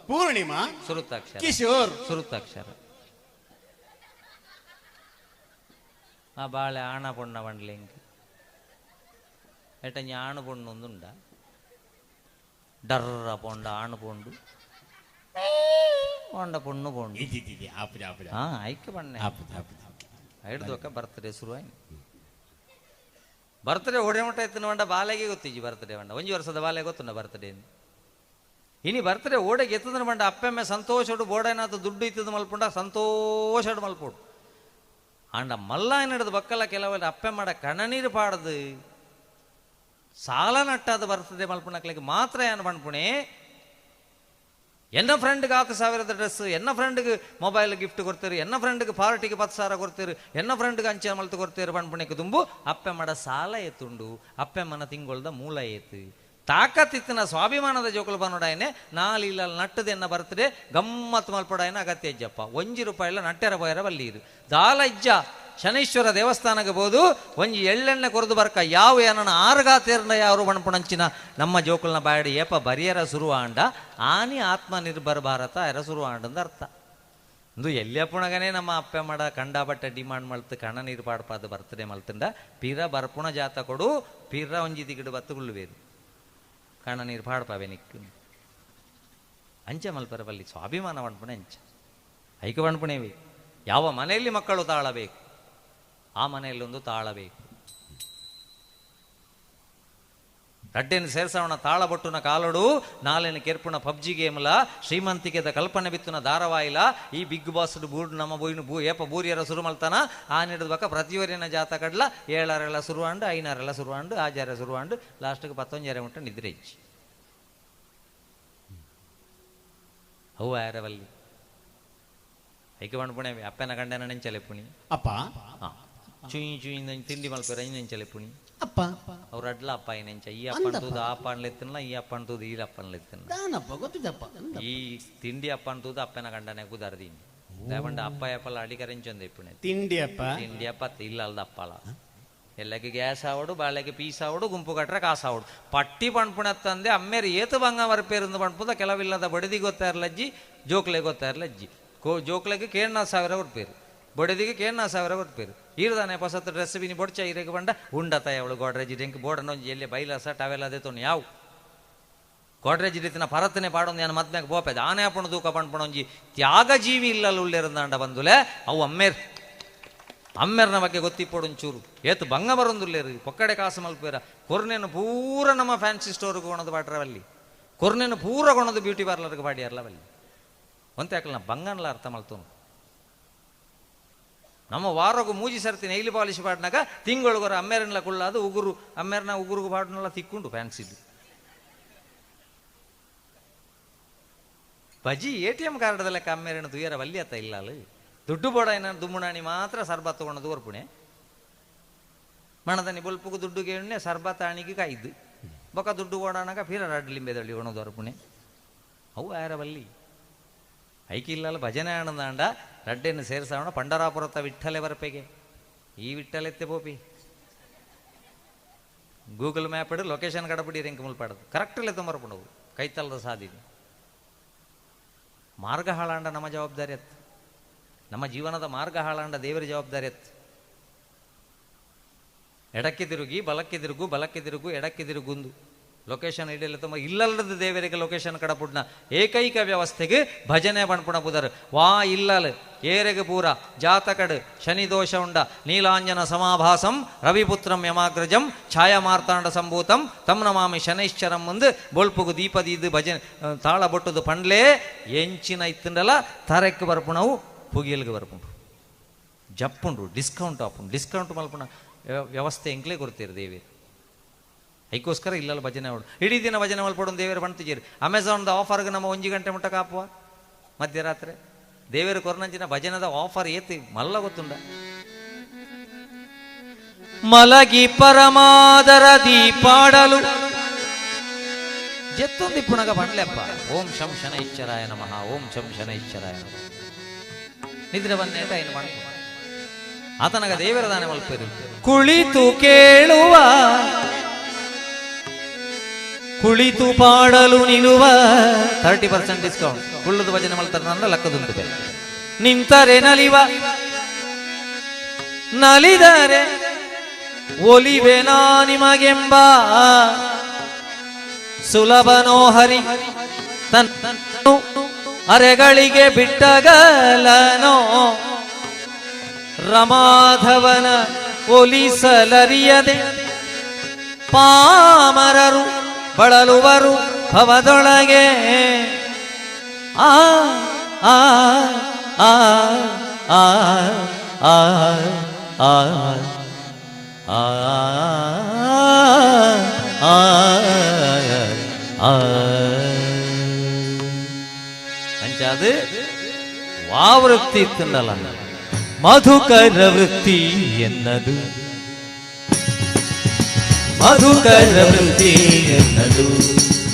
ಪೂರ್ಣಿಮಾ ಸುರುತ್ತಾಕ್ಷರ, ಕಿಶೋರ್ ಸುರುತ್ತಾಕ್ಷರ. ಆ ಬಾಳೆ ಆಣ ಪೊಣ್ಣ ಬಂಡ್ಲಿಂಗ್ ಏಟಂಜಿ ಆಣು ಪೊಣ್ಣು ಒಂದುಂಡ ಡರ್ರ ಪೊಂಡ ಆಣು ಪೊಂಡು ಪೊಂಡ ಪೊಣ್ಣು ಪೊಂಡು. ಹಾ ಐಕೆ ಬಣ್ಣೆ ಹಿಡ್ದೊಕ್ಕ ಬರ್ತಡೇ ಶುರುವಾಯ್ತು. ಬರ್ತಡೇ ಓಡೆ ಮಟ್ಟ ಎತ್ತಿನ ಬಂಡ ಬಾಲೆಗೆ ಗೊತ್ತಿಜ್ಜಿ ಬರ್ತಡೇ ಬಂಡ. ಒಂಜಿ ವರ್ಷದ ಬಾಲೆ ಗೊತ್ತುಂಡ ಬರ್ತಡೇ. ಇನಿ ಬರ್ತಡೇ ಓಡೆಗೆ ಎತ್ತದನ ಬಂಡ ಅಪ್ಪೆಮ್ಮೆ ಸಂತೋಷಡು ಬೋಡೇನಾದ ದುಡ್ಡು ಇತ್ತದ ಮಲ್ಪುಂಡ ಸಂತೋಷಡು ಮಲ್ಪೋಡು. ಆಂಡ ಮಲ್ಲ ಹಿಡಿದು ಬಕ್ಕಲ ಕೆಲವೆಲ್ಲ ಅಪ್ಪೆ ಮಾಡ ಕಣ್ಣನೀರು ಪಾಡದು ಸಾಲ ನಟ್ಟಾದ ಬರ್ತದೆ ಮಲ್ಪುಣಕ್ಲಿಗೆ ಮಾತ್ರ ಏನು ಪಣ್ಪುಣೆ. ಎನ್ನ ಫ್ರೆಂಡ್ಗೆ 10,000 ಡ್ರೆಸ್, ಎನ್ನ ಫ್ರೆಂಡ್ಗೆ ಮೊಬೈಲ್ ಗಿಫ್ಟ್ ಕೊಡ್ತೀರಿ, ಎನ್ನ ಫ್ರೆಂಡ್ಗೆ ಪಾರ್ಟಿಗೆ 10,000 ಕೊಡ್ತೀರಿ, ಎನ್ನ ಫ್ರೆಂಡ್ಗೆ ಅಂಚೆ ಮಲ್ತು ಕೊಡ್ತೀರಿ ಪಣ್ಪುಣೆಗೆ ತುಂಬು ಅಪ್ಪೆ ಮಾಡ ಸಾಲ ಏತುಂಡು, ಅಪ್ಪೆಮ್ಮನ ತಿಂಗೊಳ್ದ ಮೂಲ ಏತು. ತಾಕತ್ತಿತ್ತಿನ ಸ್ವಾಭಿಮಾನದ ಜೋಕುಲು ಬನ್ನೋಡಾಯನೆ ನಾಲಿಲ್ಲ ನಟ್ಟದ ಎನ್ನ ಬರ್ತದೆ ಗಮ್ಮತ್ತು ಮಲ್ಪಡಾಯನ ಅಗತ್ಯ ಇಜ್ಜಪ್ಪ. 1 ರೂಪಾಯಿಲ್ಲ ನಟ್ಟೆರ ಬೋಯರ ಬಲ್ಲೀರು ದಾಲ ಇಜ್ಜ. ಶನೀಶ್ವರ ದೇವಸ್ಥಾನಕ್ಕೆ ಬೋದು ಒಂಜಿ ಎಳ್ಳೆಣ್ಣೆ ಕೊರದು ಬರ್ಕ ಯಾವ ಏನನ ಆರುಗಾತೇರ್ನ ಯಾರು ಬಣ್ಪುಣಂಚಿನ ನಮ್ಮ ಜೋಕುಲ್ನ ಬಾಯಡಿ ಏಪ ಬರಿಯರ ಸುರುವಾಂಡ ಆನಿ ಆತ್ಮನಿರ್ಭರ ಭಾರತ ಎರ ಸುರುವಾಂಡಂದ ಅರ್ಥ. ಇಂದು ಎಲ್ಲಿಯಪ್ಪುಣಗನೇ ನಮ್ಮ ಅಪ್ಪೆ ಮಾಡ ಕಂಡಾಬಟ್ಟೆ ಡಿಮಾಂಡ್ ಮಲ್ತು ಕಣ್ಣ ನೀರು ಪಾಡ್ಪಾದ ಬರ್ತಡೆ ಮಲ್ತಂಡ ಪೀರ ಬರ್ಪುಣ ಜಾತ ಕೊಡು ಪೀರ ಒಂಜಿ ದಿಗಿಡು ಬತ್ತುಗುಳ್ಳುವೇರು ಕಣ್ಣ ನೀರು ಪಾಡ್ಪಾವೆ ನಿಕ್ಕು ಅಂಚೆ ಮಲ್ಪರವಲ್ಲಿ ಸ್ವಾಭಿಮಾನ ಬಣ್ಪುಣೆ ಅಂಚೆ ಐಕ ಬಣ್ಪುಣೇವಿ. ಯಾವ ಮನೆಯಲ್ಲಿ ಮಕ್ಕಳು ತಾಳಬೇಕು ಆ ಮನೆಯಲ್ಲೊಂದು ತಾಳಬೇಕು. ರಡ್ಡೆನ ಸೇರ್ಸವಣ ತಾಳಬೊಟ್ಟುನ ಕಾಲಡು ನಾಲೆನ ಕೆರ್ಪುಣ ಪಬ್ಜಿ ಗೇಮ್ಲ ಶ್ರೀಮಂತಿಕೆದ ಕಲ್ಪನೆ ಬಿತ್ತುನ ಧಾರಾವಾಹಿಲ ಈ ಬಿಗ್ ಬಾಸ್ ಬೂಡ್ ನಮ್ಮ ಬೋಯಿನ ಬೂ ಏಪ ಬೂರಿಯರ ಸುರುಮಲ್ತನ ಆ ನಿಡದ ಪ್ರತಿಯೊರಿನ ಜಾತ ಕಡ್ಲ 7 ಸುರುವಾಂಡು 5 ಸುರುವಾಂಡು 6 ಸುರುವಾಂಡು ಲಾಸ್ಟ್ಗೆ 19 ಮುಟ್ಟ ನಿದ್ರೆ ಇಚ್ಚಿ ಅವು ಯಾರವಲ್ಲಿ ಐಕೆ ಪಣಪುಣೆ ಅಪ್ಪನ ಗಂಡನ ನೆಂಚಲೆ ಪುಣಿ ಅಪ್ಪ ಚುಯಿ ಚುಯಿ ತಿಂಡಿ ಮಲ್ಪೆರ ನೆಂಚಲೆ ಪುಣಿ ಅಪ್ಪ ಅವ್ರ ಅಡ್ಲ ಅಪ್ಪ ನೆಂಚ ಈ ಅಪ್ಪನ ತೂದು ಆ ಅಪ್ಪನ್ಲೆ ತಿನ್ನಲ ಈ ಅಪ್ಪನ ತೂದು ಈ ಅಪ್ಪನ್ಲೆ ತಿನ್ನಲ ಗೊತ್ತಿದ್ದಪ್ಪ ಈ ತಿಂಡಿ ಅಪ್ಪನ ತೂದು ಅಪ್ಪನ ಗಂಡನೆ ಕುದಾರ್ದೀನಿ ದೇವಂಡ ಅಪ್ಪ ಅಪ್ಪಲ್ಲ ಅಡಿಕರೆಂಚೊಂದು ಇಪ್ಪುಣೆ ತಿಂಡಿ ಅಪ್ಪ ತಿಂಡಿ ಅಪ್ಪ ಇಲ್ಲ ಅಲ್ದ ಅಪ್ಪಲ ಎಲ್ಲಕ್ಕೆ ಗ್ಯಾಸ್ ಆವಡು ಬಾಳೆಗೆ ಪೀಸ್ ಆವಡು ಗುಂಪು ಕಟ್ರೆ ಕಾಸು ಆವಡು ಪಟ್ಟಿ ಪಣ್ಪುಣತ್ತಂದೆ ಅಮ್ಮೇರು ಏತು ಬಂಗ ಮರಪೇರಿಂದ ಪಣ್ಪುದ ಕೆಲವಿಲ್ಲದ ಬಡದಿ ಗೊತ್ತಾ ಇರಲಜ್ಜಿ ಜೋಕ್ಲೆ ಗೊತ್ತಾ ಇರಲಜ್ಜಿ ಕೋ ಜೋಕ್ಲೆಗೆ 4,000 ಕೊಡ್ಪೇರು ಬಡದಿಗೆ 4,000 ಕೊಡ್ಪೇರು ಈರ್ದಾನೆ ಪಸತ್ತು ಡ್ರೆಸ್ ಬಿನಿ ಬೊಡ್ಚ ಈರೆಗೆ ಬಂಡ ಉಂಡತಾಯ ಅವಳು ಗೋಡ್ರೇಜ್ ಡ್ರಿಂಕ್ ಬೋರ್ಡನ ಎಲ್ಲಿ ಬೈಲಾಸ ಟವೆಲ್ ಅದೇ ತೊಂಡು ಯಾವ ಗೋಡ್ರೇಜ್ ರೀತಿನ ಪರತನೆ ಪಾಡೊಂದು ಏನು ಮದ್ಮ್ಯಾಗ ಬೋಪೆದ ಆನೆ ಅಪ್ಪಣ ತೂಕ ಪಣ್ಪಣೊಂಜಿ ತ್ಯಾಗಜೀವಿ ಇಲ್ಲಲ್ಲ ಉಳ್ಳಿರಂದಾಂಡ ಬಂದುಲೆ ಅವು ಅಮ್ಮೇರ್ ಅಮ್ಮೇರ್ನ ಬಗ್ಗೆ ಗೊತ್ತಿಪ್ಪೊಡೊಂಚೂರು ಏತು ಬಂಗ ಬರೊಂದುಲ್ಲೇರು ಪೊಕ್ಕಡೆ ಕಾಸು ಮಲ್ಪೇರ ಕೊರ್ನೇನು ಪೂರ ನಮ್ಮ ಫ್ಯಾನ್ಸಿ ಸ್ಟೋರ್ಗೆ ಕೊಣದು ಬಾಟ್ರವಲ್ಲಿ ಕೊರ್ನೇನು ಪೂರ ಕೊಣದು ಬ್ಯೂಟಿ ಪಾರ್ಲರ್ಗೆ ಬಾಡಿಯಾರಲ್ಲವಲ್ಲಿ ಒಂತೆ ಯಾಕಲ್ಲ ಬಂಗನ್ಲ ಅರ್ಥ ಮಲ್ತೋನು. ನಮ್ಮ ವಾರಗು ಮೂಜಿ ಸರ್ತಿ ನೈಲಿ ಪಾಲಿಶ್ ಪಾಡ್ನಾಗ ತಿಂಗಳಿಗೊರ ಅಮ್ಮೇರನ್ಲ ಕುಳ್ಳಾದು ಉಗುರು ಅಮ್ಮೇರನ ಉಗುರುಗು ಪಾಡ್ನೆಲ್ಲ ತಿಕ್ಕೊಂಡು ಫ್ಯಾನ್ಸಿದು ಬಜಿ ATM ಕಾರ್ಡ್ದ ಲೆಕ್ಕ ಅಮ್ಮೇರನ ತುಯರ ವಲ್ಯತ ಇಲ್ಲ ಅಲ್ಲ ದುಡ್ಡು ಬೋಡ ಏನ ದುಮ್ಮುಣಾಣಿ ಮಾತ್ರ ಸರ್ಬತ್ ತೊಗೊಂಡು ವರ್ಪುಣೆ ಮಣದನಿ ಬೊಲ್ಪುಗು ದುಡ್ಡು ಕೇಳುನೆ ಸರ್ಬತ್ ಆಣಿಗೆ ಕಾಯ್ದು ಬೊಕ ದುಡ್ಡು ಬೋಡಾನಾಗ ಫೀರ ರಡ್ಲಿಂಬೆದಳ್ಳಿ ಒಣದು ವರ್ಪುಣೆ ಅವು ಯಾರವಲ್ಲಿ ಐಕಿಲ್ಲಲ್ಲ ಭಜನೆ ಆನಂದಾಂಡ ರಡ್ಡೆಯನ್ನು ಸೇರಿಸೋಣ ಪಂಡರಾಪುರತ್ತ ವಿಠಲೆ ಬರಪೆಗೆ ಈ ವಿಠಲೆತ್ತೆ ಪೋಪಿ ಗೂಗಲ್ ಮ್ಯಾಪ್ ಇಡು ಲೊಕೇಶನ್ ಕಡಪಡಿ ರೆಂಕ್ ಮುಲ್ಪಾಡದು ಕರೆಕ್ಟಲ್ಲೇ ತೊಂಬರ್ಪುಂಡವು ಕೈತಲ್ಲದ ಸಾಧಿನಿ ಮಾರ್ಗ ಹಾಳಾಂಡ ನಮ್ಮ ಜವಾಬ್ದಾರಿ ಅತ್ತು ನಮ್ಮ ಜೀವನದ ಮಾರ್ಗ ಹಾಳಾಂಡ ದೇವರ ಜವಾಬ್ದಾರಿ ಅತ್ತು. ಎಡಕ್ಕೆ ತಿರುಗಿ ಬಲಕ್ಕೆ ತಿರುಗು ಬಲಕ್ಕೆ ತಿರುಗು ಎಡಕ್ಕೆ ತಿರುಗುಂದು ಲೊಕೇಶನ್ ಇಡಲಿ ತುಂಬ ಇಲ್ಲಲ್ಲದ ದೇವರಿಗೆ ಲೊಕೇಶನ್ ಕಡಪುಡ್ನ ಏಕೈಕ ವ್ಯವಸ್ಥೆಗೆ ಭಜನೆ ಪಣ್ಪುಣ ಬುದರು ವಾ ಇಲ್ಲಲ್ ಏರೆಗೆ ಪೂರ ಜಾತಕಡು ಶನಿ ದೋಷ ಉಂಡ ನೀಲಾಂಜನ ಸಮಾಭಾಸಂ ರವಿಪುತ್ರಂ ಯಮಾಗ್ರಜಂ ಛಾಯಾ ಮಾರ್ತಾಂಡ ಸಂಭೂತಂ ತಮ್ ನಮಾಮಿ ಶನೈಶ್ಚರಂ ಮುಂದೆ ಬೊಲ್ಪುಗು ದೀಪದೀದು ಭಜನೆ ತಾಳ ಬೊಟ್ಟುದು ಪಂಡ್ಲೇ ಎಂಚಿನ ಇತ್ತಂಡಲ ತರೆಕ್ ಬರ್ಪುಣವು ಪುಗಿಯಲ್ಗೆ ಬರ್ಪುಂಡು ಜಪ್ಪುಂಡು ಡಿಸ್ಕೌಂಟ್ ಆಪುಂಡು ಡಿಸ್ಕೌಂಟ್ ಮಲ್ಪುಣ ವ್ಯವಸ್ಥೆ ಎಂಕ್ಲೇ ಕೊಡ್ತೀರಿ ದೇವಿ. ಐಕೋಸ್ಕರ ಇಲ್ಲಲ್ಲ ಭಜನೆ ಅವಳು ಇಡೀ ದಿನ ಭಜನೆ ಮಲ್ಪಡು ದೇವರು ಬಣ್ತಿಜೇರು. ಅಮೆಝಾನ್ದ ಆಫರ್ಗೆ ನಮ್ಮ 1 ಗಂಟೆ ಮುಟ್ಟ ಕಾಪುವ ಮಧ್ಯರಾತ್ರಿ ದೇವರು ಕೊರ್ನಂಚಿನ ಭಜನದ ಆಫರ್ ಏತಿ ಮಲ್ಲ ಗೊತ್ತುಂಡ. ಮಲಗಿ ಪರಮಾದರ ದೀಪಾಡಲು ಜೆತ್ತೊಂದು ಪುನಗ ಬಂಡ್ಲೆಪ್ಪ. ಓಂ ಶಂ ಶನೈಶ್ಚರಾಯ ನಮಃ, ಓಂ ಶಂ ಶನೈಶ್ಚರಾಯ ನಮಃ. ನಿದ್ರೆ ಬಂದೇಟ ಏನು ಮಾಡ್ಕೊ ಆತನಗ ದೇವರ ದಾನೆ ಮಲ್ಪೇರು. ಕುಳಿತು ಕೇಳುವ ಕುಳಿತು ಪಾಡಲು ನಿಲ್ಲುವ 30% ಡಿಸ್ಕೌಂಟ್. ಕುಳ್ಳದ ಭಜನೆ ಮಲ್ತಾರ ನನ್ನ ಲಕ್ಕದುಂಟು ಬೇರೆ. ನಿಂತರೆ ನಲಿವ ನಲಿದರೆ ಒಲಿವೆ ನಾ ನಿಮಗೆಂಬ ಸುಲಭನೋ ಹರಿ ತನ್ನ ಅರೆಗಳಿಗೆ ಬಿಟ್ಟಗಲನೋ ರಮಾಧವನ ಒಲಿಸಲರಿಯದೆ ಪಾಮರರು ಬಳಲುವರು ಭವದೊಳಗೆ. ಆ ಆ ಆ ಆ ಆ ಆ ಆ ಆ ಆ ಅಂಚಾದ ವಾವೃತ್ತಿ ಇತ್ತಲ್ಲ ಮಧುಕರ ವೃತ್ತಿ ಎನ್ನದು, ಮಧುಕರ ವೃತ್ತಿ ಎನ್ನದು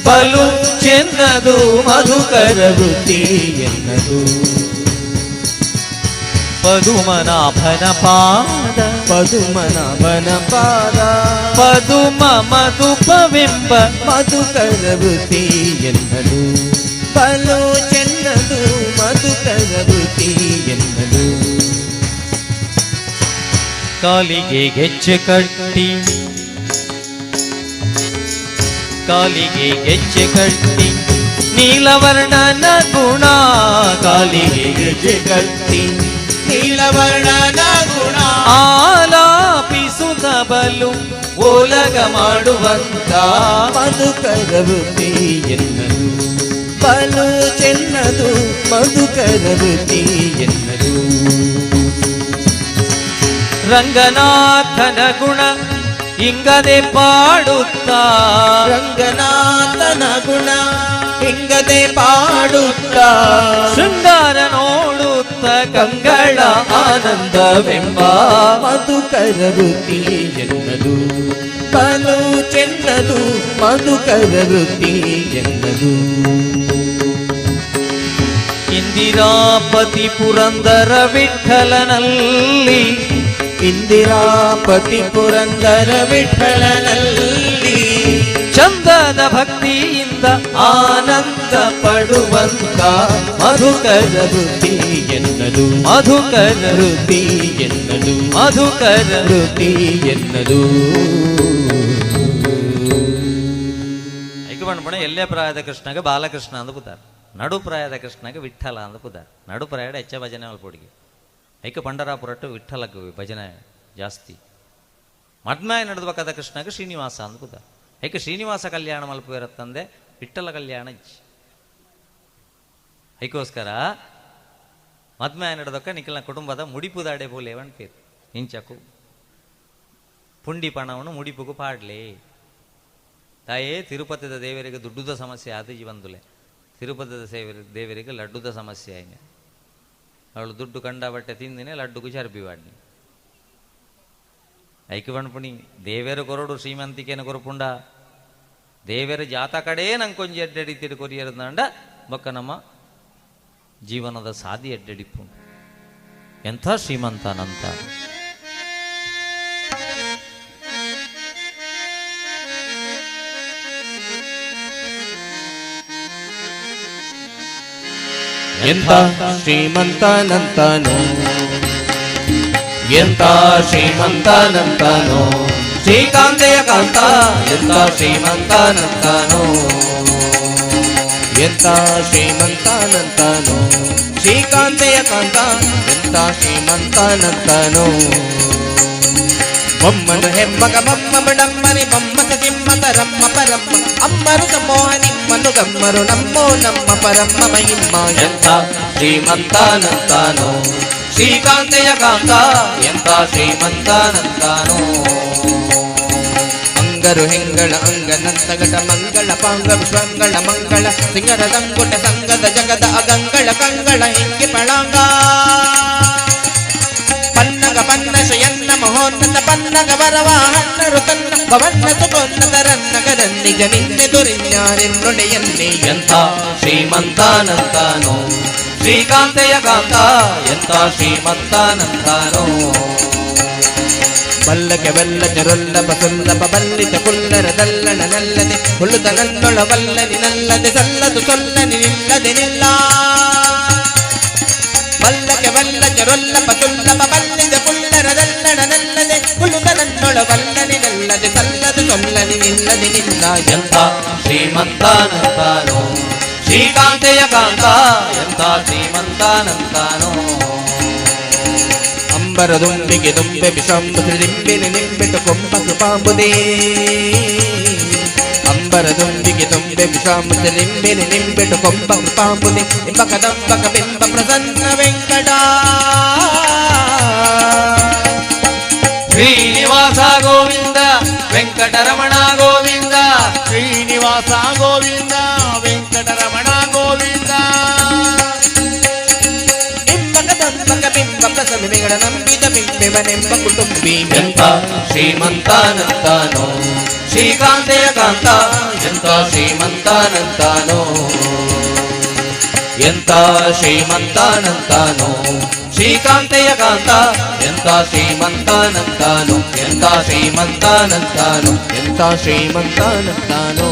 ಬಲು ಚೆನ್ನದು, ಮಧುಕರ ವೃತ್ತಿ ಎನ್ನದು. ಪದುಮನಾಭನ ಪಾದ ಪದುಮನಾಭನ ಪಾದ ಪದುಮ ಮಧುಪವೆಂಬ ಮಧುಕರ ವೃತ್ತಿ ಎನ್ನದು ಬಲು ಚೆನ್ನದು, ಮಧುಕರ ವೃತ್ತಿ ಎನ್ನದು. ಕಾಲಿಗೆ ಗೆಜ್ಜೆ ಕಟ್ಟಿ ಕಾಲಿಗೆ ಗೆಜ್ಜೆ ಕಟ್ಟಿ ನೀಲವರ್ಣನ ಗುಣ, ಕಾಲಿಗೆ ಗೆಜ್ಜೆ ಕಟ್ಟಿ ನೀಲವರ್ಣನ ಗುಣ ಆಲಾಪಿಸುತ್ತ ಬಲು ಓಲಗ ಮಾಡುವಂತ ಮಧುಕರ ವೃತ್ತಿ ಎನ್ನದು ಬಲು ಚೆನ್ನದು, ಮಧುಕರ ವೃತ್ತಿ ಎನ್ನದು. ರಂಗನಾಥನ ಗುಣ ಇಂಗದೆ ಪಾಡುತ್ತಾ, ರಂಗನಾಥನ ಗುಣ ಹಿಂಗದೆ ಪಾಡುತ್ತಾ ಶೃಂಗಾರ ನೋಡುತ್ತ ಕಂಗಳ ಆನಂದವೆಂಬ ಮಧುಕರ ವೃತ್ತಿ ಎನ್ನದು ಬಲು ಚೆನ್ನದು, ಮಧುಕರ ವೃತ್ತಿ ಎನ್ನದು. ಇಂದಿರಾಪತಿ ಪುರಂದರ ವಿಠಲನಲ್ಲಿ, ಇಂದಿರಾಪತಿ ಪುರಂದರ ವಿಠಲನಲ್ಲಿ ಚಂದದ ಭಕ್ತಿಯಿಂದ ಆನಂದ ಪಡುವಂತ ಮಧುಕರ ವೃತ್ತಿ ಎನ್ನದು, ಮಧುಕರ ವೃತ್ತಿ ಎನ್ನದು, ಮಧುಕರ ವೃತ್ತಿ ಎನ್ನದು. ಐಕಬಣ್ಣ ಎಲ್ಲೇ ಪ್ರಾಯದ ಕೃಷ್ಣಗ ಬಾಲಕೃಷ್ಣ ಅಂದ ಪುತಾರ್, ನಡು ಪ್ರಾಯದ ಕೃಷ್ಣಗ ವಿಠಲ ಅಂದ ಪುತಾರ್. ನಡು ಪ್ರಾಯದ ಹೆಚ್ಚ ಭಜನೆ ಮಲ್ಪೊಡಿಗೆ ಐಕ ಪಂಡರಾಪುರಟ್ಟು ವಿಠಲಕ್ಕೆ ಭಜನೆ ಜಾಸ್ತಿ. ಮದ್ಮಾಯ ನಡೆದಬೇಕಾದ ಕೃಷ್ಣಗ ಶ್ರೀನಿವಾಸ ಅಂದ ಪುತಾರ್. ಐಕ ಶ್ರೀನಿವಾಸ ಕಲ್ಯಾಣ ಮಲ್ಪುವಿರತ್ತಂದೆ ವಿಠಲ ಕಲ್ಯಾಣ ಇಚ್ಚಿ. ಐಕೋಸ್ಕರ ಮದ್ಮಾಯ ನಡೆದಕ್ಕ ನಿಖಲ್ನ ಕುಟುಂಬದ ಮುಡಿಪುದಾಡೆ ಬೋಲೇವನ್ ಪೇರು ಇಂಚಕು ಪುಂಡಿ ಪಣವನ್ನು ಮುಡಿಪುಗು ಪಾಡ್ಲೆ. ತಾಯೇ ತಿರುಪತಿದ ದೇವರಿಗೆ ದುಡ್ಡುದ ಸಮಸ್ಯೆ ಆದ ಬಂದುಲೆ, ತಿರುಪತಿದ ದೇವರಿಗೆ ಲಡ್ಡುದ ಸಮಸ್ಯೆ ಆಯ್ನೆ. ಅವಳು ದುಡ್ಡು ಕಂಡ ಬಟ್ಟೆ ತಿಂದಿನೇ ಲಡ್ಡುಗೂ ಚರ್ಬಿ ವಾಡ್ನಿ. ಐಕೆ ಪಣಪುಣಿ ದೇವೇರು ಕೊರಡು ಶ್ರೀಮಂತಿಕೇನ ಕೊರಪುಂಡ ದೇವೇರ ಜಾತ ಕಡೆ ನಂಗೆ ಕೊಂಚ ಎಡ್ಡೆಡಿತಿಡು ಕೊರಿಯರ್ದಂಡ ಬೊಕ್ಕ ನಮ್ಮ ಜೀವನದ ಸಾದಿ ಎಡ್ಡೆಡಿಪು. ಎಂಥ ಶ್ರೀಮಂತನಂತ ಎಂತ ಶ್ರೀಮಂತನಂತನೋ, ಎಂತ ಶ್ರೀಮಂತನಂತನೋ ಶ್ರೀಕಾಂತೆಯ ಕಾಂತ, ಎಂತ ಶ್ರೀಮಂತನಂತನೋ, ಎಂತ ಶ್ರೀಮಂತನಂತನೋ ಶ್ರೀಕಾಂತೆಯ ಕಾಂತ, ಎಂತ ಶ್ರೀಮಂತನಂತನೋ. ಬೊಮ್ಮನು ಹೆಮ್ಮಗ ಬೊಮ್ಮ ಡಮ್ಮನಿ ಬೊಮ್ಮಸ ತಿಮ್ಮತ ರಮ್ಮ ಪರಮ್ಮ ಅಮ್ಮರು ಸಮೋಹ ನಿಮ್ಮನು ಗಮ್ಮರು ನಮ್ಮೋ ನಮ್ಮ ಪರಮ್ಮ ಮಹಿಮ್ಮ. ಎಂತ ಶ್ರೀಮಂತನಂತನೋ ಶ್ರೀಕಾಂತೆಯ ಕಾಂತ, ಎಂತ ಶ್ರೀಮಂತನಂತನೋ. ಅಂಗ ಅಂಗರು ಹೆಂಗಳ ಅಂಗನಂತಗಟ ಮಂಗಳ ಪಾಂಗ ವಿಶ್ವಂಗಳ ಮಂಗಳ ಸಿಂಗರ ಸಂಗುಟ ಸಂಗದ ಜಗದ ಅಗಂಗಳ ಕಂಗಳ ಹಿಂಗೆ ಪಳಾಂಗ ಪನ್ನಗ ಪನ್ನ ಶಯನ್ನ ಮಹೋನ್ನತ ಪನ್ನಗ ವರವಾಹನ್ನರು ತನ್ನ ಭವನ್ನ ಸುಖೋನ್ನತರನ್ನಗರನ್ನಿಜ ನಿನ್ನೆ ದುರಿನ್ಯಾರೆನ್ನೊಡೆಯನ್ನೇ ಎಂಥ ಶ್ರೀಮಂತಾನಂತಾನೋ ಶ್ರೀಕಾಂತೆಯ ಕಾಂತ ಎಂಥ ಶ್ರೀಮಂತಾನಂತಾನೋ. ಬಲ್ಲಕ್ಕೆ ಬಲ್ಲ ಚರೊಲ್ಲಭ ಸುಲ್ಲಭ ಬಲ್ಲಿತ ಕುಲ್ಲರ ದಲ್ಲಣ ನಲ್ಲದೆ ಹುಲ್ಲುತ ನನ್ನೊಳ ವಲ್ಲನಿ ನಲ್ಲದೆ ಸಲ್ಲದು ಸೊಲ್ಲನಿ ನಿಲ್ಲದೆ ನಿಲ್ಲ ಬಲ್ಲಕ್ಕೆ ಬಲ್ಲ ಚರೊಲ್ಲಭ ಸುಲ್ಲಭ ಬಲ್ಲಿತ ಕುಲ್ಲರ ದಲ್ಲಣ ನಲ್ಲದೆ ಹುಲ್ಲುತ ನನ್ನೊಳ ವಲ್ಲನಿ ನಲ್ಲದೆ ಸಲ್ಲದು ಸೊಲ್ಲನಿ ನಿಲ್ಲದೆ ನಿಲ್ಲ ಎಂಥ ಶ್ರೀಮಂತಾನಂತಾನೋ ಶ್ರೀಕಾಂತೆಯ ಕಾಂತ ಎಂಥ ಶ್ರೀಮಂತಾನಂತಾನೋ. ಅಂಬರ ದುಂಬಿಗೆ ದುಂಬೆ ವಿಷಂಬ ತ್ರಿದಿಂಬಿನ ನಿಂಬಿಟ ಕೊಂಬ ಕೃಪಾಂಬುದೇ ಅಂಬರ ದುಂಬಿಗೆ ದುಂಬೆ ವಿಷಾಂಬ ತ್ರಿದಿಂಬಿನ ನಿಂಬಿಟ ಕೊಂಬ ಕೃಪಾಂಬುದೇ ಇಂಬ ಕದಂಬಕ ಬಿಂಬ ಪ್ರಸನ್ನ ವೆಂಕಟ ಶ್ರೀನಿವಾಸ ಗೋವಿಂದ ವೆಂಕಟರಮಣ ಗೋವಿಂದ ಶ್ರೀನಿವಾಸ ಗೋವಿಂದ ವೆಂಕಟರಮಣ ಗೋವಿಂದ ಬಿಂಬ ನಂಬಿದ ಬಿಂಬೆವನೆಂಬ ಕುಟುಂಬಿ ಎಂಥ ಶ್ರೀಮಂತಾನಂತಾನೋ ಶ್ರೀಕಾಂತೆಯ ಕಾಂತ ಎಂಥ ಶ್ರೀಮಂತಾನಂತಾನೋ ಎಂಥ ಶ್ರೀಮಂತಾನಂತಾನೋ ಶ್ರೀಕಾಂತೆಯ ಕಾಂತ ಎಂಥ ಶ್ರೀಮಂತಾನಂತಾನೋ ಎಂಥ ಶ್ರೀಮಂತಾನಂತಾನೋ ಎಂಥ ಶ್ರೀಮಂತಾನಂತಾನೋ.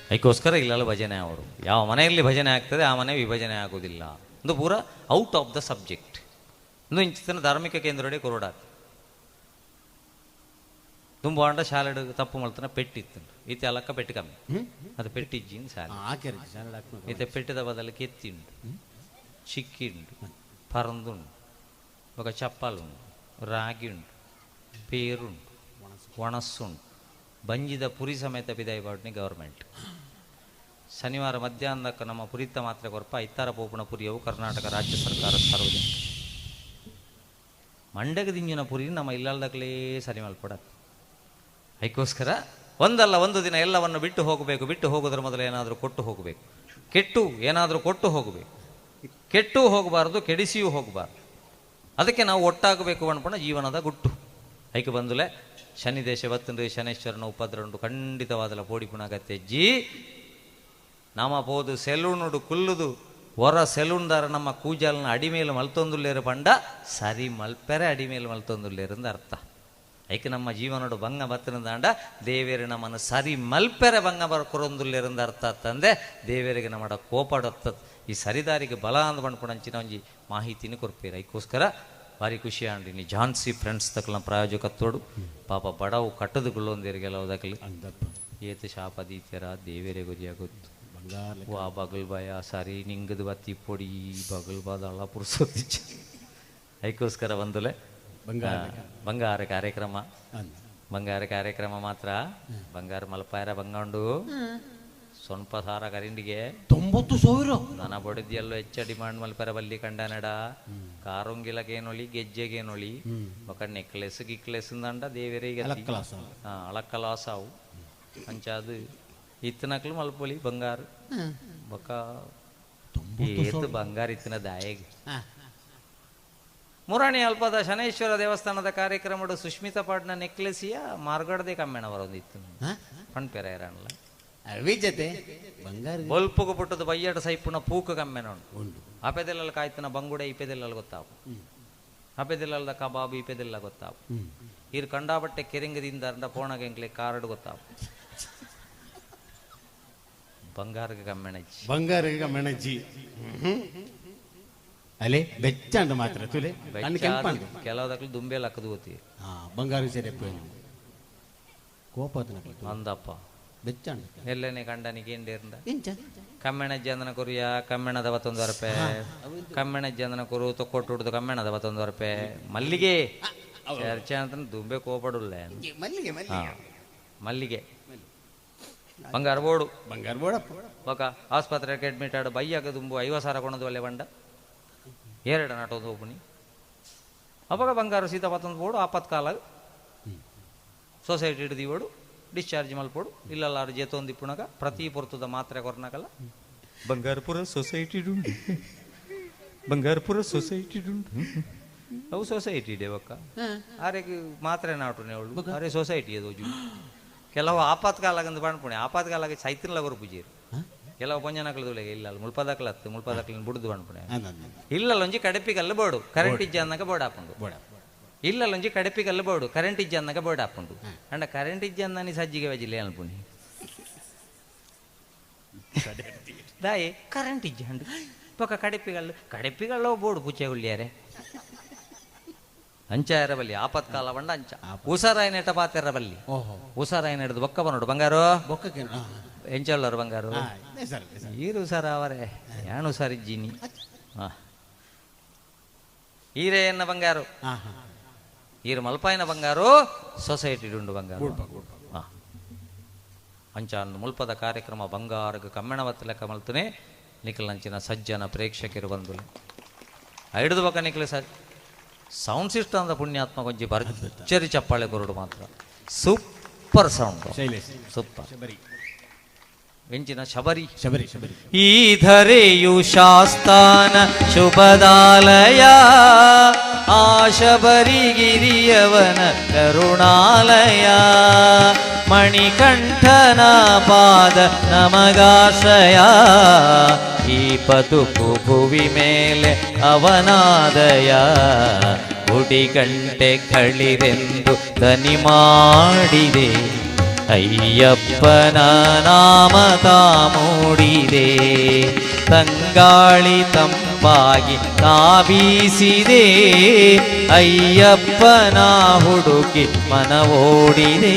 ಅದಕ್ಕೋಸ್ಕರ ಇಲ್ಲೆಲ್ಲ ಭಜನೆ ಅವರು ಯಾವ ಮನೆಯಲ್ಲಿ ಭಜನೆ ಆಗ್ತದೆ ಆ ಮನೆ ವಿಭಜನೆ ಆಗೋದಿಲ್ಲ. ಒಂದು ಪೂರ ಔಟ್ ಆಫ್ the subject. ಒಂದು ಇಂಚಿನ ಧಾರ್ಮಿಕ ಕೇಂದ್ರಡೆ ಕೊರಡಾತ ತುಂಬ ಅಂಡ ಶಾಲೆಡ್ ತಪ್ಪು ಮಲ್ತನ ಪೆಟ್ಟಿತ್ತು ಈತ ಅಲಕ್ಕ ಪೆಟ್ಟು ಕಮ್ಮಿ ಅದು ಪೆಟ್ಟಿಜ್ಜಿನ ಶಾಲೆ ಈತ ಪೆಟ್ಟಿದ ಬದಲು ಕೆತ್ತಿಂಡು ಚಿಕ್ಕಿಂಡು ಪರಂದುಂಡು ఒక ಚಪ್ಪಾಲುಂಡು ರಾಗಿ ಉಂಡು ಪೇರುಂಡು ಒಣಸುಂಡು ಬಂಜಿದ ಪುರಿ ಸಮೇತ ಬಿದಾಯಿ ಗವರ್ಮೆಂಟ್. ಶನಿವಾರ ಮಧ್ಯಾಹ್ನಕ್ಕೆ ನಮ್ಮ ಪುರಿತ ಮಾತ್ರ ಕೊರಪ ಐತಾರ ಪೋಪುಣ ಪುರಿಯವು ಕರ್ನಾಟಕ ರಾಜ್ಯ ಸರ್ಕಾರ ಸಾರ್ವಜನಿಕ ಮಂಡಗ ದಿಂಜಿನ ಪುರಿ ನಮ್ಮ ಇಲ್ಲಲ್ದಕ್ಲೇ ಸರಿ ಮಲ್ಪಡ. ಅದಕ್ಕೋಸ್ಕರ ಒಂದಲ್ಲ ಒಂದು ದಿನ ಎಲ್ಲವನ್ನು ಬಿಟ್ಟು ಹೋಗಬೇಕು. ಬಿಟ್ಟು ಹೋಗೋದ್ರ ಮೊದಲು ಏನಾದರೂ ಕೊಟ್ಟು ಹೋಗಬೇಕು. ಕೆಟ್ಟು ಏನಾದರೂ ಕೊಟ್ಟು ಹೋಗಬೇಕು. ಕೆಟ್ಟು ಹೋಗಬಾರ್ದು, ಕೆಡಿಸಿಯೂ ಹೋಗಬಾರ್ದು. ಅದಕ್ಕೆ ನಾವು ಒಟ್ಟಾಗಬೇಕು ಅನ್ಪಣ ಜೀವನದ ಗುಟ್ಟು. ಐಕೆ ಬಂದುಲೆ ಶನಿ ದೇಶ ಬತ್ತಂದ್ರೆ ಶನೇಶ್ವರನ ಉಪದ್ರಂಡು ಖಂಡಿತವಾದಲ ಪೋಡಿ ಪುಣಗತ್ತೆಜ್ಜಿ ನಮ್ಮ ಪೋದು ಸೆಲೂನುಡು ಕುಲ್ಲುದು ಹೊರ ಸೆಲೂನ್ದಾರ ನಮ್ಮ ಕೂಜಾಲನ ಅಡಿಮೇಲೆ ಮಲ್ತೊಂದುಲ್ಲೇರು ಪಂಡ ಸರಿ ಮಲ್ಪೆರೆ ಅಡಿಮೇಲೆ ಮಲ್ತೊಂದುಲ್ಲೇರಂದ ಅರ್ಥ. ಐಕೆ ನಮ್ಮ ಜೀವನಡು ಬಂಗ ಬತ್ತನದಾಂಡ ದೇವೇರು ನಮ್ಮನ್ನು ಸರಿ ಮಲ್ಪೆರೆ ಬಂಗ ಬರಕೊರೊಂದುಲ್ಲೇರಂದ ಅರ್ಥ ತಂದೆ ದೇವೇರಿಗೆ ನಮ್ಮಡ ಕೋಪಾಡತ್ತದ ಈ ಸರಿದಾರಿಗೆ ಬಲ ಅಂದ್ ಬಂಡ್ಕೊಂಡಂಚಿನ ಒಂಜಿ ಮಾಹಿತಿನ ಕೊರ್ಪೇರು. ಐಕ್ಕೋಸ್ಕರ ಭಾರಿ ಖುಷಿ ಆಂಡಿ ನೀ ಝಾನ್ಸಿ ಫ್ರೆಂಡ್ಸ್ ತಕ್ಕಲ ಪ್ರಾಯೋಜಕತ್ವಡು ಪಾಪ ಬಡವು ಕಟ್ಟದು ಗುಳ್ಳೊಂದೇರಿಗೆಲ್ಲ ದಕ್ಕಲಿ ಏತು ಶಾಪ ದೀತ್ಯರ ದೇವೇರೆ ಗುರಿಯ ಗೊತ್ತು ವಾ ಬಗಲ್ ಬಾಯ ಸರಿ ನಿಂಗದು ಬತ್ತಿ ಪೊಡಿ ಬಗಲ್ ಬಾದಳ ಪುರ್ಸೊತ್ತಿಚ್ಚ. ಅದಕ್ಕೋಸ್ಕರ ಬಂದುಲೆ ಬಂಗಾರ ಕಾರ್ಯಕ್ರಮ ಬಂಗಾರ ಕಾರ್ಯಕ್ರಮ ಮಾತ್ರ ಬಂಗಾರ ಮಲ್ಪಾಯರ ಬಂಗಾಂಡು ಸ್ವಲ್ಪ ಸಾರ ಕರಿಂಡಿಗೆ 90,000 ನನ್ನ ಬಡದಿಯಲ್ಲೂ ಹೆಚ್ಚ ಡಿಮಾಂಡ್ ಮಲ್ಪರ ಬಲ್ಲಿ ಕಂಡನಡ ಕಾರುಂಗಿಲಕೇನೊಳಿ ಗೆಜ್ಜೆಗೇನೊಳಿ ఒక ನೆಕ್ಲೆಸ್ ಗಿಕ್ಲೆಸ್ ಅಂದ ದೇವರಿಗೆ ಅಳಕ್ಕಲಾಸಾವು ಅಂಚಾದು ಇತ್ತನಕ್ಲು ಮಲ್ಪೊಲಿ ಬಂಗಾರ ಬೊಕ ಏತು ಬಂಗಾರ ಇತ್ತಿನ ದಾಯೆಗೆ. ಮುರಾಣಿ ಅಲ್ಪದ ಶನೇಶ್ವರ ದೇವಸ್ಥಾನದ ಕಾರ್ಯಕ್ರಮಡು ಸುಷ್ಮಿತಾ ಪಾಟ್ನ ನೆಕ್ಲೆಸಿಯ ಮಾರ್ಗಡದೆ ಕಮ್ಮೆಣ ಬರೋದಿತ್ತು ಪಣ್ಪೆರ ಇರಲ್ಲ ಬಂಗಾರ ಬೊಲ್ಪುಗು ಪುಟ್ಟದ ಬಯ್ಯಡ ಸೈಪುನ ಪೂಕು ಕಮ್ಮೆನ ಉಂಟು. ಆಪೆದೆಲ್ಲ ಕಾಯ್ತನ ಬಂಗುಡೆ ಇಪೆದೆಲ್ಲ ಗೊತ್ತಾವು ಆಪೆದೆಲ್ಲದ ಕಬಾಬು ಇಪೆದೆಲ್ಲ ಗೊತ್ತಾವು ಇರ್ ಕಂಡಾಬಟ್ಟೆ ಕೆರಿಂಗದಿಂದ ಅಂಡ ಪೋಣಗೆಂಕ್ಲೆ ಕಾರ್ಡ್ ಗೊತ್ತಾವು ಬಂಗಾರಗೆ ಕಮ್ಮೆಣಜ್ಜಿ ಬಂಗಾರಗೆ ಕಮ್ಮೆಣಜ್ಜಿ ಅಲೆ ಬೆಚ್ಚಾಂಡ ಮಾತ್ರ ತುಲೆ ಕೆಲವದಕ್ಲು ದುಂಬೆಲ್ ಹಾಕದು ಓತಿ ಬಂಗಾರ ಸರಿ ಕೋಪ ಅಂದಪ್ಪ ಬೆಚ್ಚಾಂಡ ಎಲ್ಲನೇ ಕಂಡನಿಗೆ ಏಂಡೇರ್ಂದ ಕಮ್ಮೆಣಜ್ಜಿ ಅಂದನ ಕೊರಿಯ ಕಮ್ಮೆಣದ ಬತ್ತೊಂದು ರೂಪಾಯಿ ಕಮ್ಮೆಣಜ್ಜಿ ಅಂದನ ಕೊರು ತೊಕ್ಕೊಟ್ಟು ಹುಡ್ದು ಕಮ್ಮೆಣದ ಬತ್ತೊಂದು ರೂಪಾಯಿ ಮಲ್ಲಿಗೆ ಚರ್ಚೆ ಅಂತ ದುಂಬೆ ಕೋಪಡುಲ್ಲ ಮಲ್ಲಿಗೆ ಮಲ್ಲಿಗೆ ಬಂಗಾರ ಬೋಡು ಬಂಗಾರ ಬೋಡಪ್ಪ ఒక ಆಸ್ಪತ್ರೆಗೆ ಅಡ್ಮಿಟ್ ಆಡು ಬೈಯಾಗ ದುಂಬು 50,000 ಕೊಣದು ಒಳ್ಳೆ ಬಂಡ ಏರೆಡ ನಾಟೋದು ಹೋಗುನಿ ಅವಾಗ ಬಂಗಾರ ಸೀತಾ ಪತ್ತೊಂದು ಬೋಡು ಆಪತ್ಕಾಲ ಸೊಸೈಟಿ ಹಿಡಿದಿವಡು ಡಿಸ್ಚಾರ್ಜ್ ಮಲ್ಪೋಡು ಇಲ್ಲಲ್ಲಾರು ಜೇತೊಂದು ಇಪ್ಪುಣಗ ಪ್ರತಿ ಪೊರ್ತುದ ಮಾತ್ರೆ ಕೊರ್ನಗಲ್ಲ ಬಂಗಾರಪುರ ಸೊಸೈಟಿ ಉಂಡು, ಬಂಗಾರಪುರ ಸೊಸೈಟಿ ಉಂಡು. ಅವು ಸೊಸೈಟಿ ಇದೆ ಒಕ್ಕ ಆರೆಗ್ ಮಾತ್ರೆ ನಾಟುನೆ ಅವಳು ಅರೆ ಸೊಸೈಟಿ ಅದು ಕೆಲವು ಆಪತ್ಕಾಲಗಂದು ಪಣ್ಪುಣೆ ಆಪತ್ಕಾಲಗೆ ಸೈತಿರ್ಲ ಕೊರ್ಪುಜೀರು ಕೆಲವು ಪಂಜನಕಲದುಲೆಗೆ ಇಲ್ಲ ಮುಲ್ಪದಕ್ಲ ಹತ್ತು ಮುಲ್ಪದಕ್ಲಿನ ಬುಡ್ದು ಪಣ್ಪುಣೆ ಇಲ್ಲಲ್ಲೊಂಜಿ ಕಡೆಪಿಗಲ್ಲು ಬೋಡು ಕರೆಂಟ್ ಇಜ್ಜ ಅಂದಾಗ ಬೋರ್ಡ್ ಹಾಪುಂಡು ಇಲ್ಲಲ್ಲೊಂಜಿ ಕಡೆಪಿಗಲ್ಲು ಬೋಡು ಕರೆಂಟ್ ಇಜ್ಜ ಅಂದಾಗ ಬೋರ್ಡ್ ಹಾಪುಂಡು ಅಂಡ ಕರೆಂಟ್ ಇಜ್ಜ ಅಂದಾನಿ ಸಜ್ಜಿಗೆ ವಜಿಲೆ ಅನ್ಪುಣಿ ದಾಯೆ ಕರೆಂಟ್ ಇಜ್ಜ ಅಂಡು ಪಕ್ಕ ಕಡೆಪಿಗಲ್ಲು ಕಡೆಪಿಗಲ್ಲೋ ಬೋರ್ಡು ಪೂಚೆ ಉಳ್ಳಿಯಾರೆ ಅಂಚ ಇರಬಲ್ಲಿ ಆಪತ್ಕಾಲ ಬಂಡ ಅಂಚ ಉಸಾರಾಯನೆಟ ಪಾತೆರಬಲ್ಲಿ ಉಸಾರಾಯನ ಹಿಡಿದು ಬೊಕ್ಕ ಬನ್ನೋಡು ಬಂಗಾರು ಎಂಚಲ್ಲರು ಬಂಗಾರು ಈರು ಉಸಾರ ಅವರೇ ಯಾನು ಉಸಾರಿಜ್ಜಿನಿ ಈರೇ ಎನ್ನ ಬಂಗಾರು ಈರು ಮಲ್ಪಾಯಿನ ಬಂಗಾರು ಸೊಸೈಟಿ ಉಂಡು ಬಂಗಾರು ಅಂಚ ಮುಲ್ಪದ ಕಾರ್ಯಕ್ರಮ ಬಂಗಾರಗ್ ಕಮ್ಮೆಣವತ್ತು ಲೆಕ್ಕ ಮಲ್ತನೆ ನಿಖಲಂಚಿನ ಸಜ್ಜನ ಪ್ರೇಕ್ಷಕರು ಬಂದು ಹಿಡಿದು ಬಕ್ಕ ನಿಖಲ ಸೌಂಡ್ ಸಿಸ್ಟಮ್ ಅಂದ ಪುಣ್ಯಾತ್ಮ ಕೊಂಚ ಭರ್ಜರಿ ಚಪ್ಪಾಳೆ ಕೊರಡು ಮಾತ್ರ ಸೂಪರ್ ಸೌಂಡ್ ಸೂಪರ್ ಎಂಚಿನ ಶಬರಿ ಶಬರಿ ಶಬರಿ ಈ ಧರೆಯು ಶಾಸ್ತಾನ ಶುಭದಾಲಯ ಆ ಶಬರಿಗಿರಿಯವನ ಕರುಣಾಲಯ ಮಣಿಕಂಠನ ಪಾದ ನಮಗಾಶ್ರಯ ಈ ಬದುಕು ಭುವಿ ಮೇಲೆ ಅವನಾದಯ ಗುಡಿ ಗಂಟೆ ಗಳಿರೆಂದು ದನಿ ಮಾಡಿದೆ ಅಯ್ಯಪ್ಪನ ನಾಮ ತಾಮೂಡಿದೆ ತಂಗಾಳಿ ತಂಪಾಗಿ ತಾಬೀಸಿದೆ ಅಯ್ಯಪ್ಪನ ಹುಡುಕಿ ಮನವೋಡಿದೆ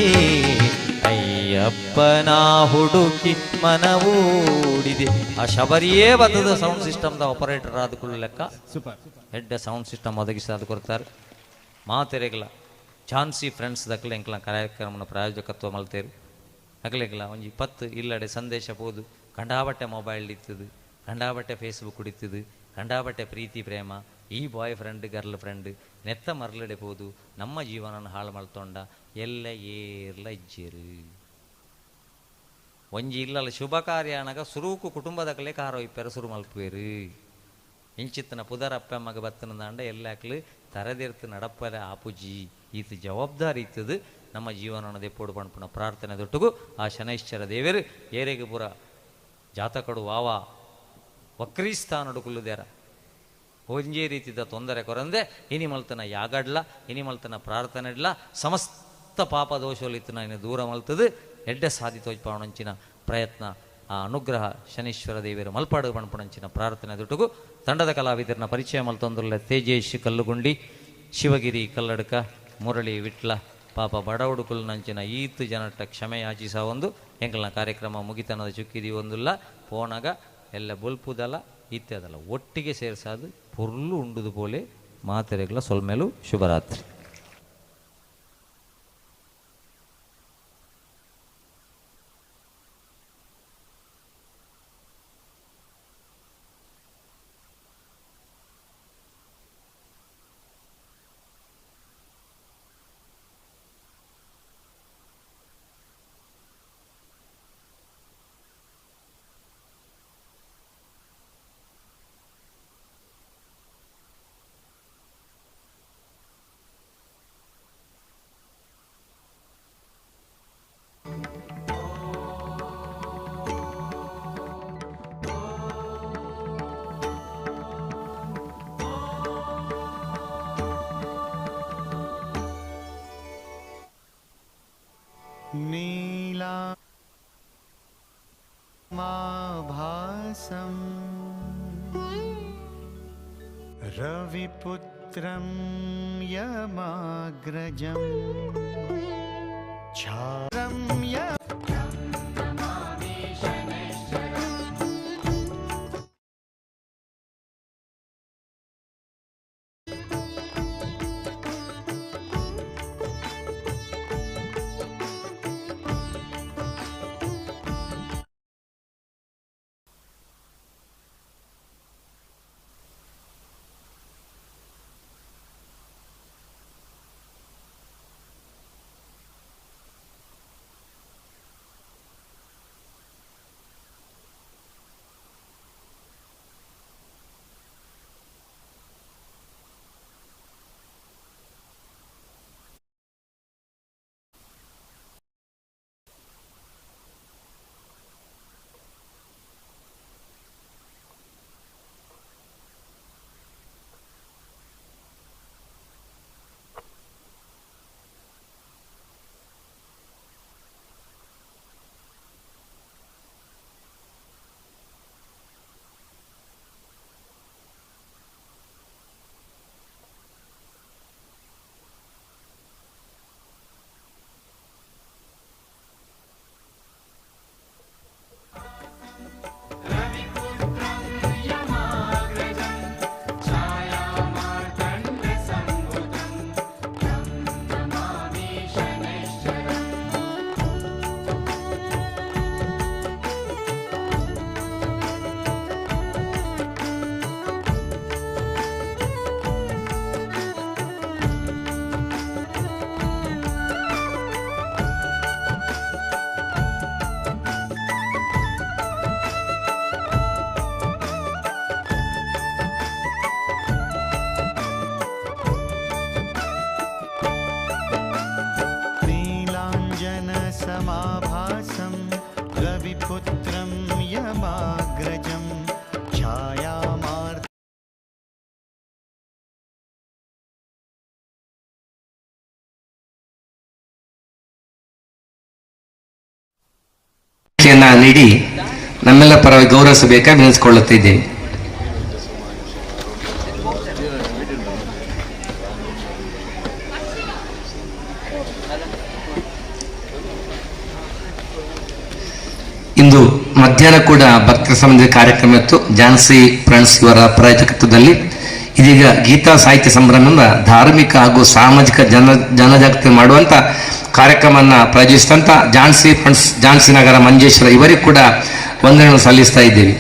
ಅಯ್ಯಪ್ಪನ ಹುಡುಕಿ ಮನವೋಡಿದೆ. ಆ ಶಬರಿಯೇ ಬತ್ತದ ಸೌಂಡ್ ಸಿಸ್ಟಮ್ದ ಆಪರೇಟರ್ ಆದ ಲೆಕ್ಕ ಸೂಪರ್ ಹೆಡ್ಡ ಸೌಂಡ್ ಸಿಸ್ಟಮ್ ಒದಗಿಸಾದ ಕೊಡ್ತಾರೆ ಮಾತೆರೆಗ್ಲ ಝಾನ್ಸಿ ಫ್ರೆಂಡ್ಸ್ ದಕ್ಲೆ ಎಂಕ್ಲ ಕಾರ್ಯಕ್ರಮನ ಪ್ರಾಯೋಜಕತ್ವ ಮಲ್ತೇರು ಅಕ್ಲೆಗ್ಲ ಒಂಜಿ 10 ಇಲ್ಲಡೆ ಸಂದೇಶ ಪೋದು ಕಂಡಾಬಟ್ಟೆ ಮೊಬೈಲ್ ಇತ್ತದು ಕಂಡಾಬಟ್ಟೆ ಫೇಸ್ಬುಕ್ ಇತ್ತದು ಕಂಡಾಬಟ್ಟೆ ಪ್ರೀತಿ ಪ್ರೇಮ ಈ ಬಾಯ್ ಫ್ರೆಂಡ್ ಗರ್ಲ್ ಫ್ರೆಂಡ್ ನೆತ್ತ ಮರಳಡೆ ಪೋದು ನಮ್ಮ ಜೀವನನ ಹಾಳು ಮಲ್ತೊಂಡ ಎಲ್ಲ ಏರ್ಲ ಇಜ್ಜೇರು ಒಂಜಿ ಇಲ್ಲಲ್ಲ ಶುಭ ಕಾರ್ಯ ಅನಗ ಸುರುಕು ಕುಟುಂಬದಕಲೆ ಕಾರೋ ಇಪ್ಪೆರ ಸುರು ಮಲ್ಪುವೇರು ಇಂಚಿತ್ತನ ಪುದರ ಅಪ್ಪಮ್ಮಗ ಬತ್ತನ ದಾಂಡ ಎಲ್ಲಾಕ್ಲು ತರದಿರ್ತು ನಡಪ್ಪರ ಆಪುಜಿ ಈತ ಜವಾಬ್ದಾರಿ ಇತ್ತದು ನಮ್ಮ ಜೀವನನ ದೆಪ್ಪೋಡು ಪಣಪುಣ ಪ್ರಾರ್ಥನೆ ದೊಟ್ಟುಗು ಆ ಶನೈಶ್ಚರ ದೇವರು ಏರೆಗೆ ಪುರ ಜಾತಕಡು ವಾವ ವಕ್ರೀಸ್ಥಾನಡು ಕುಲ್ಲುದೇರ ಒಂಜೇ ರೀತಿದ ತೊಂದರೆ ಕೊರಂದೆ ಇನಿ ಮಲ್ತನ ಯಾಗಡ್ಲ ಇನಿ ಮಲ್ತನ ಪ್ರಾರ್ಥನೆ ಇಡ್ಲ ಸಮಸ್ತ ಪಾಪ ದೋಷಗಳಿತ್ತು ಇನ್ನು ದೂರ ಮಲ್ತದು ಎಡ್ಡೆ ಸಾಧಿತೋಜ್ಪಾವಣಂಚಿನ ಪ್ರಯತ್ನ ಆ ಅನುಗ್ರಹ ಶನೀಶ್ವರ ದೇವಿಯರು ಮಲ್ಪಾಡು ಪಣಪುಣಂಚಿನ ಪ್ರಾರ್ಥನೆ ದುಟುಗು ತಂಡದ ಕಲಾವಿದರನ್ನ ಪರಿಚಯ ಮಲ್ತೊಂದುಲ್ಲ ತೇಜೇಶ್ ಕಲ್ಲುಗುಂಡಿ, ಶಿವಗಿರಿ ಕಲ್ಲಡ್ಕ, ಮುರಳಿ ವಿಟ್ಲ, ಪಾಪ ಬಡವುಡುಕುಲ್ನಂಚಿನ ಈತು ಜನಟ ಕ್ಷಮೆ ಯಾಚಿಸ ಒಂದು ಎಂಕಲ್ನ ಕಾರ್ಯಕ್ರಮ ಮುಗಿತನದ ಚುಕ್ಕಿದಿ ಒಂದುಲ್ಲ ಪೋಣಗ ಎಲ್ಲ ಬೊಲ್ಪುದಲ ಇತ್ಯಾದಲ್ಲ ಒಟ್ಟಿಗೆ ಸೇರ್ಸಾದು ಪೊರ್ಲು ಉಂಡುದು ಪೋಲೆ ಮಾತೆರೆಗ್ಲ ಸೊಲ್ಮೇಲು ಶುಭರಾತ್ರಿ. नीलामाभासं रविपुत्रं यमाग्रजं छारं य ನೀಡಿ ನಮ್ಮೆಲ್ಲ ಪರವಾಗಿ ಗೌರವಿಸಬೇಕಾಗಿ ವಿನಂತಿಸಿಕೊಳ್ಳುತ್ತಿದ್ದೇವೆ. ಇಂದು ಮಧ್ಯಾಹ್ನ ಕೂಡ ಭಕ್ತರ ಸಂಬಂಧಿತ ಕಾರ್ಯಕ್ರಮ ಇತ್ತು ಝಾನ್ಸಿ ಫ್ರೆಂಡ್ಸ್ ಇವರ ಪ್ರಾಯೋಜಕತ್ವದಲ್ಲಿ. ಇದೀಗ ಗೀತಾ ಸಾಹಿತ್ಯ ಸಂಭ್ರಮ ಎಂಬ ಧಾರ್ಮಿಕ ಹಾಗೂ ಸಾಮಾಜಿಕ ಜನಜಾಗೃತಿ ಮಾಡುವಂಥ ಕಾರ್ಯಕ್ರಮವನ್ನು ಪ್ರಾಯೋಜಿಸಿದಂಥ ಝಾನ್ಸಿ ಫ್ರೆಂಡ್ಸ್, ಝಾನ್ಸಿ ನಗರ, ಮಂಜೇಶ್ವರ ಇವರಿಗೂ ಕೂಡ ವಂದನೆಯನ್ನು ಸಲ್ಲಿಸ್ತಾ ಇದ್ದೇವೆ.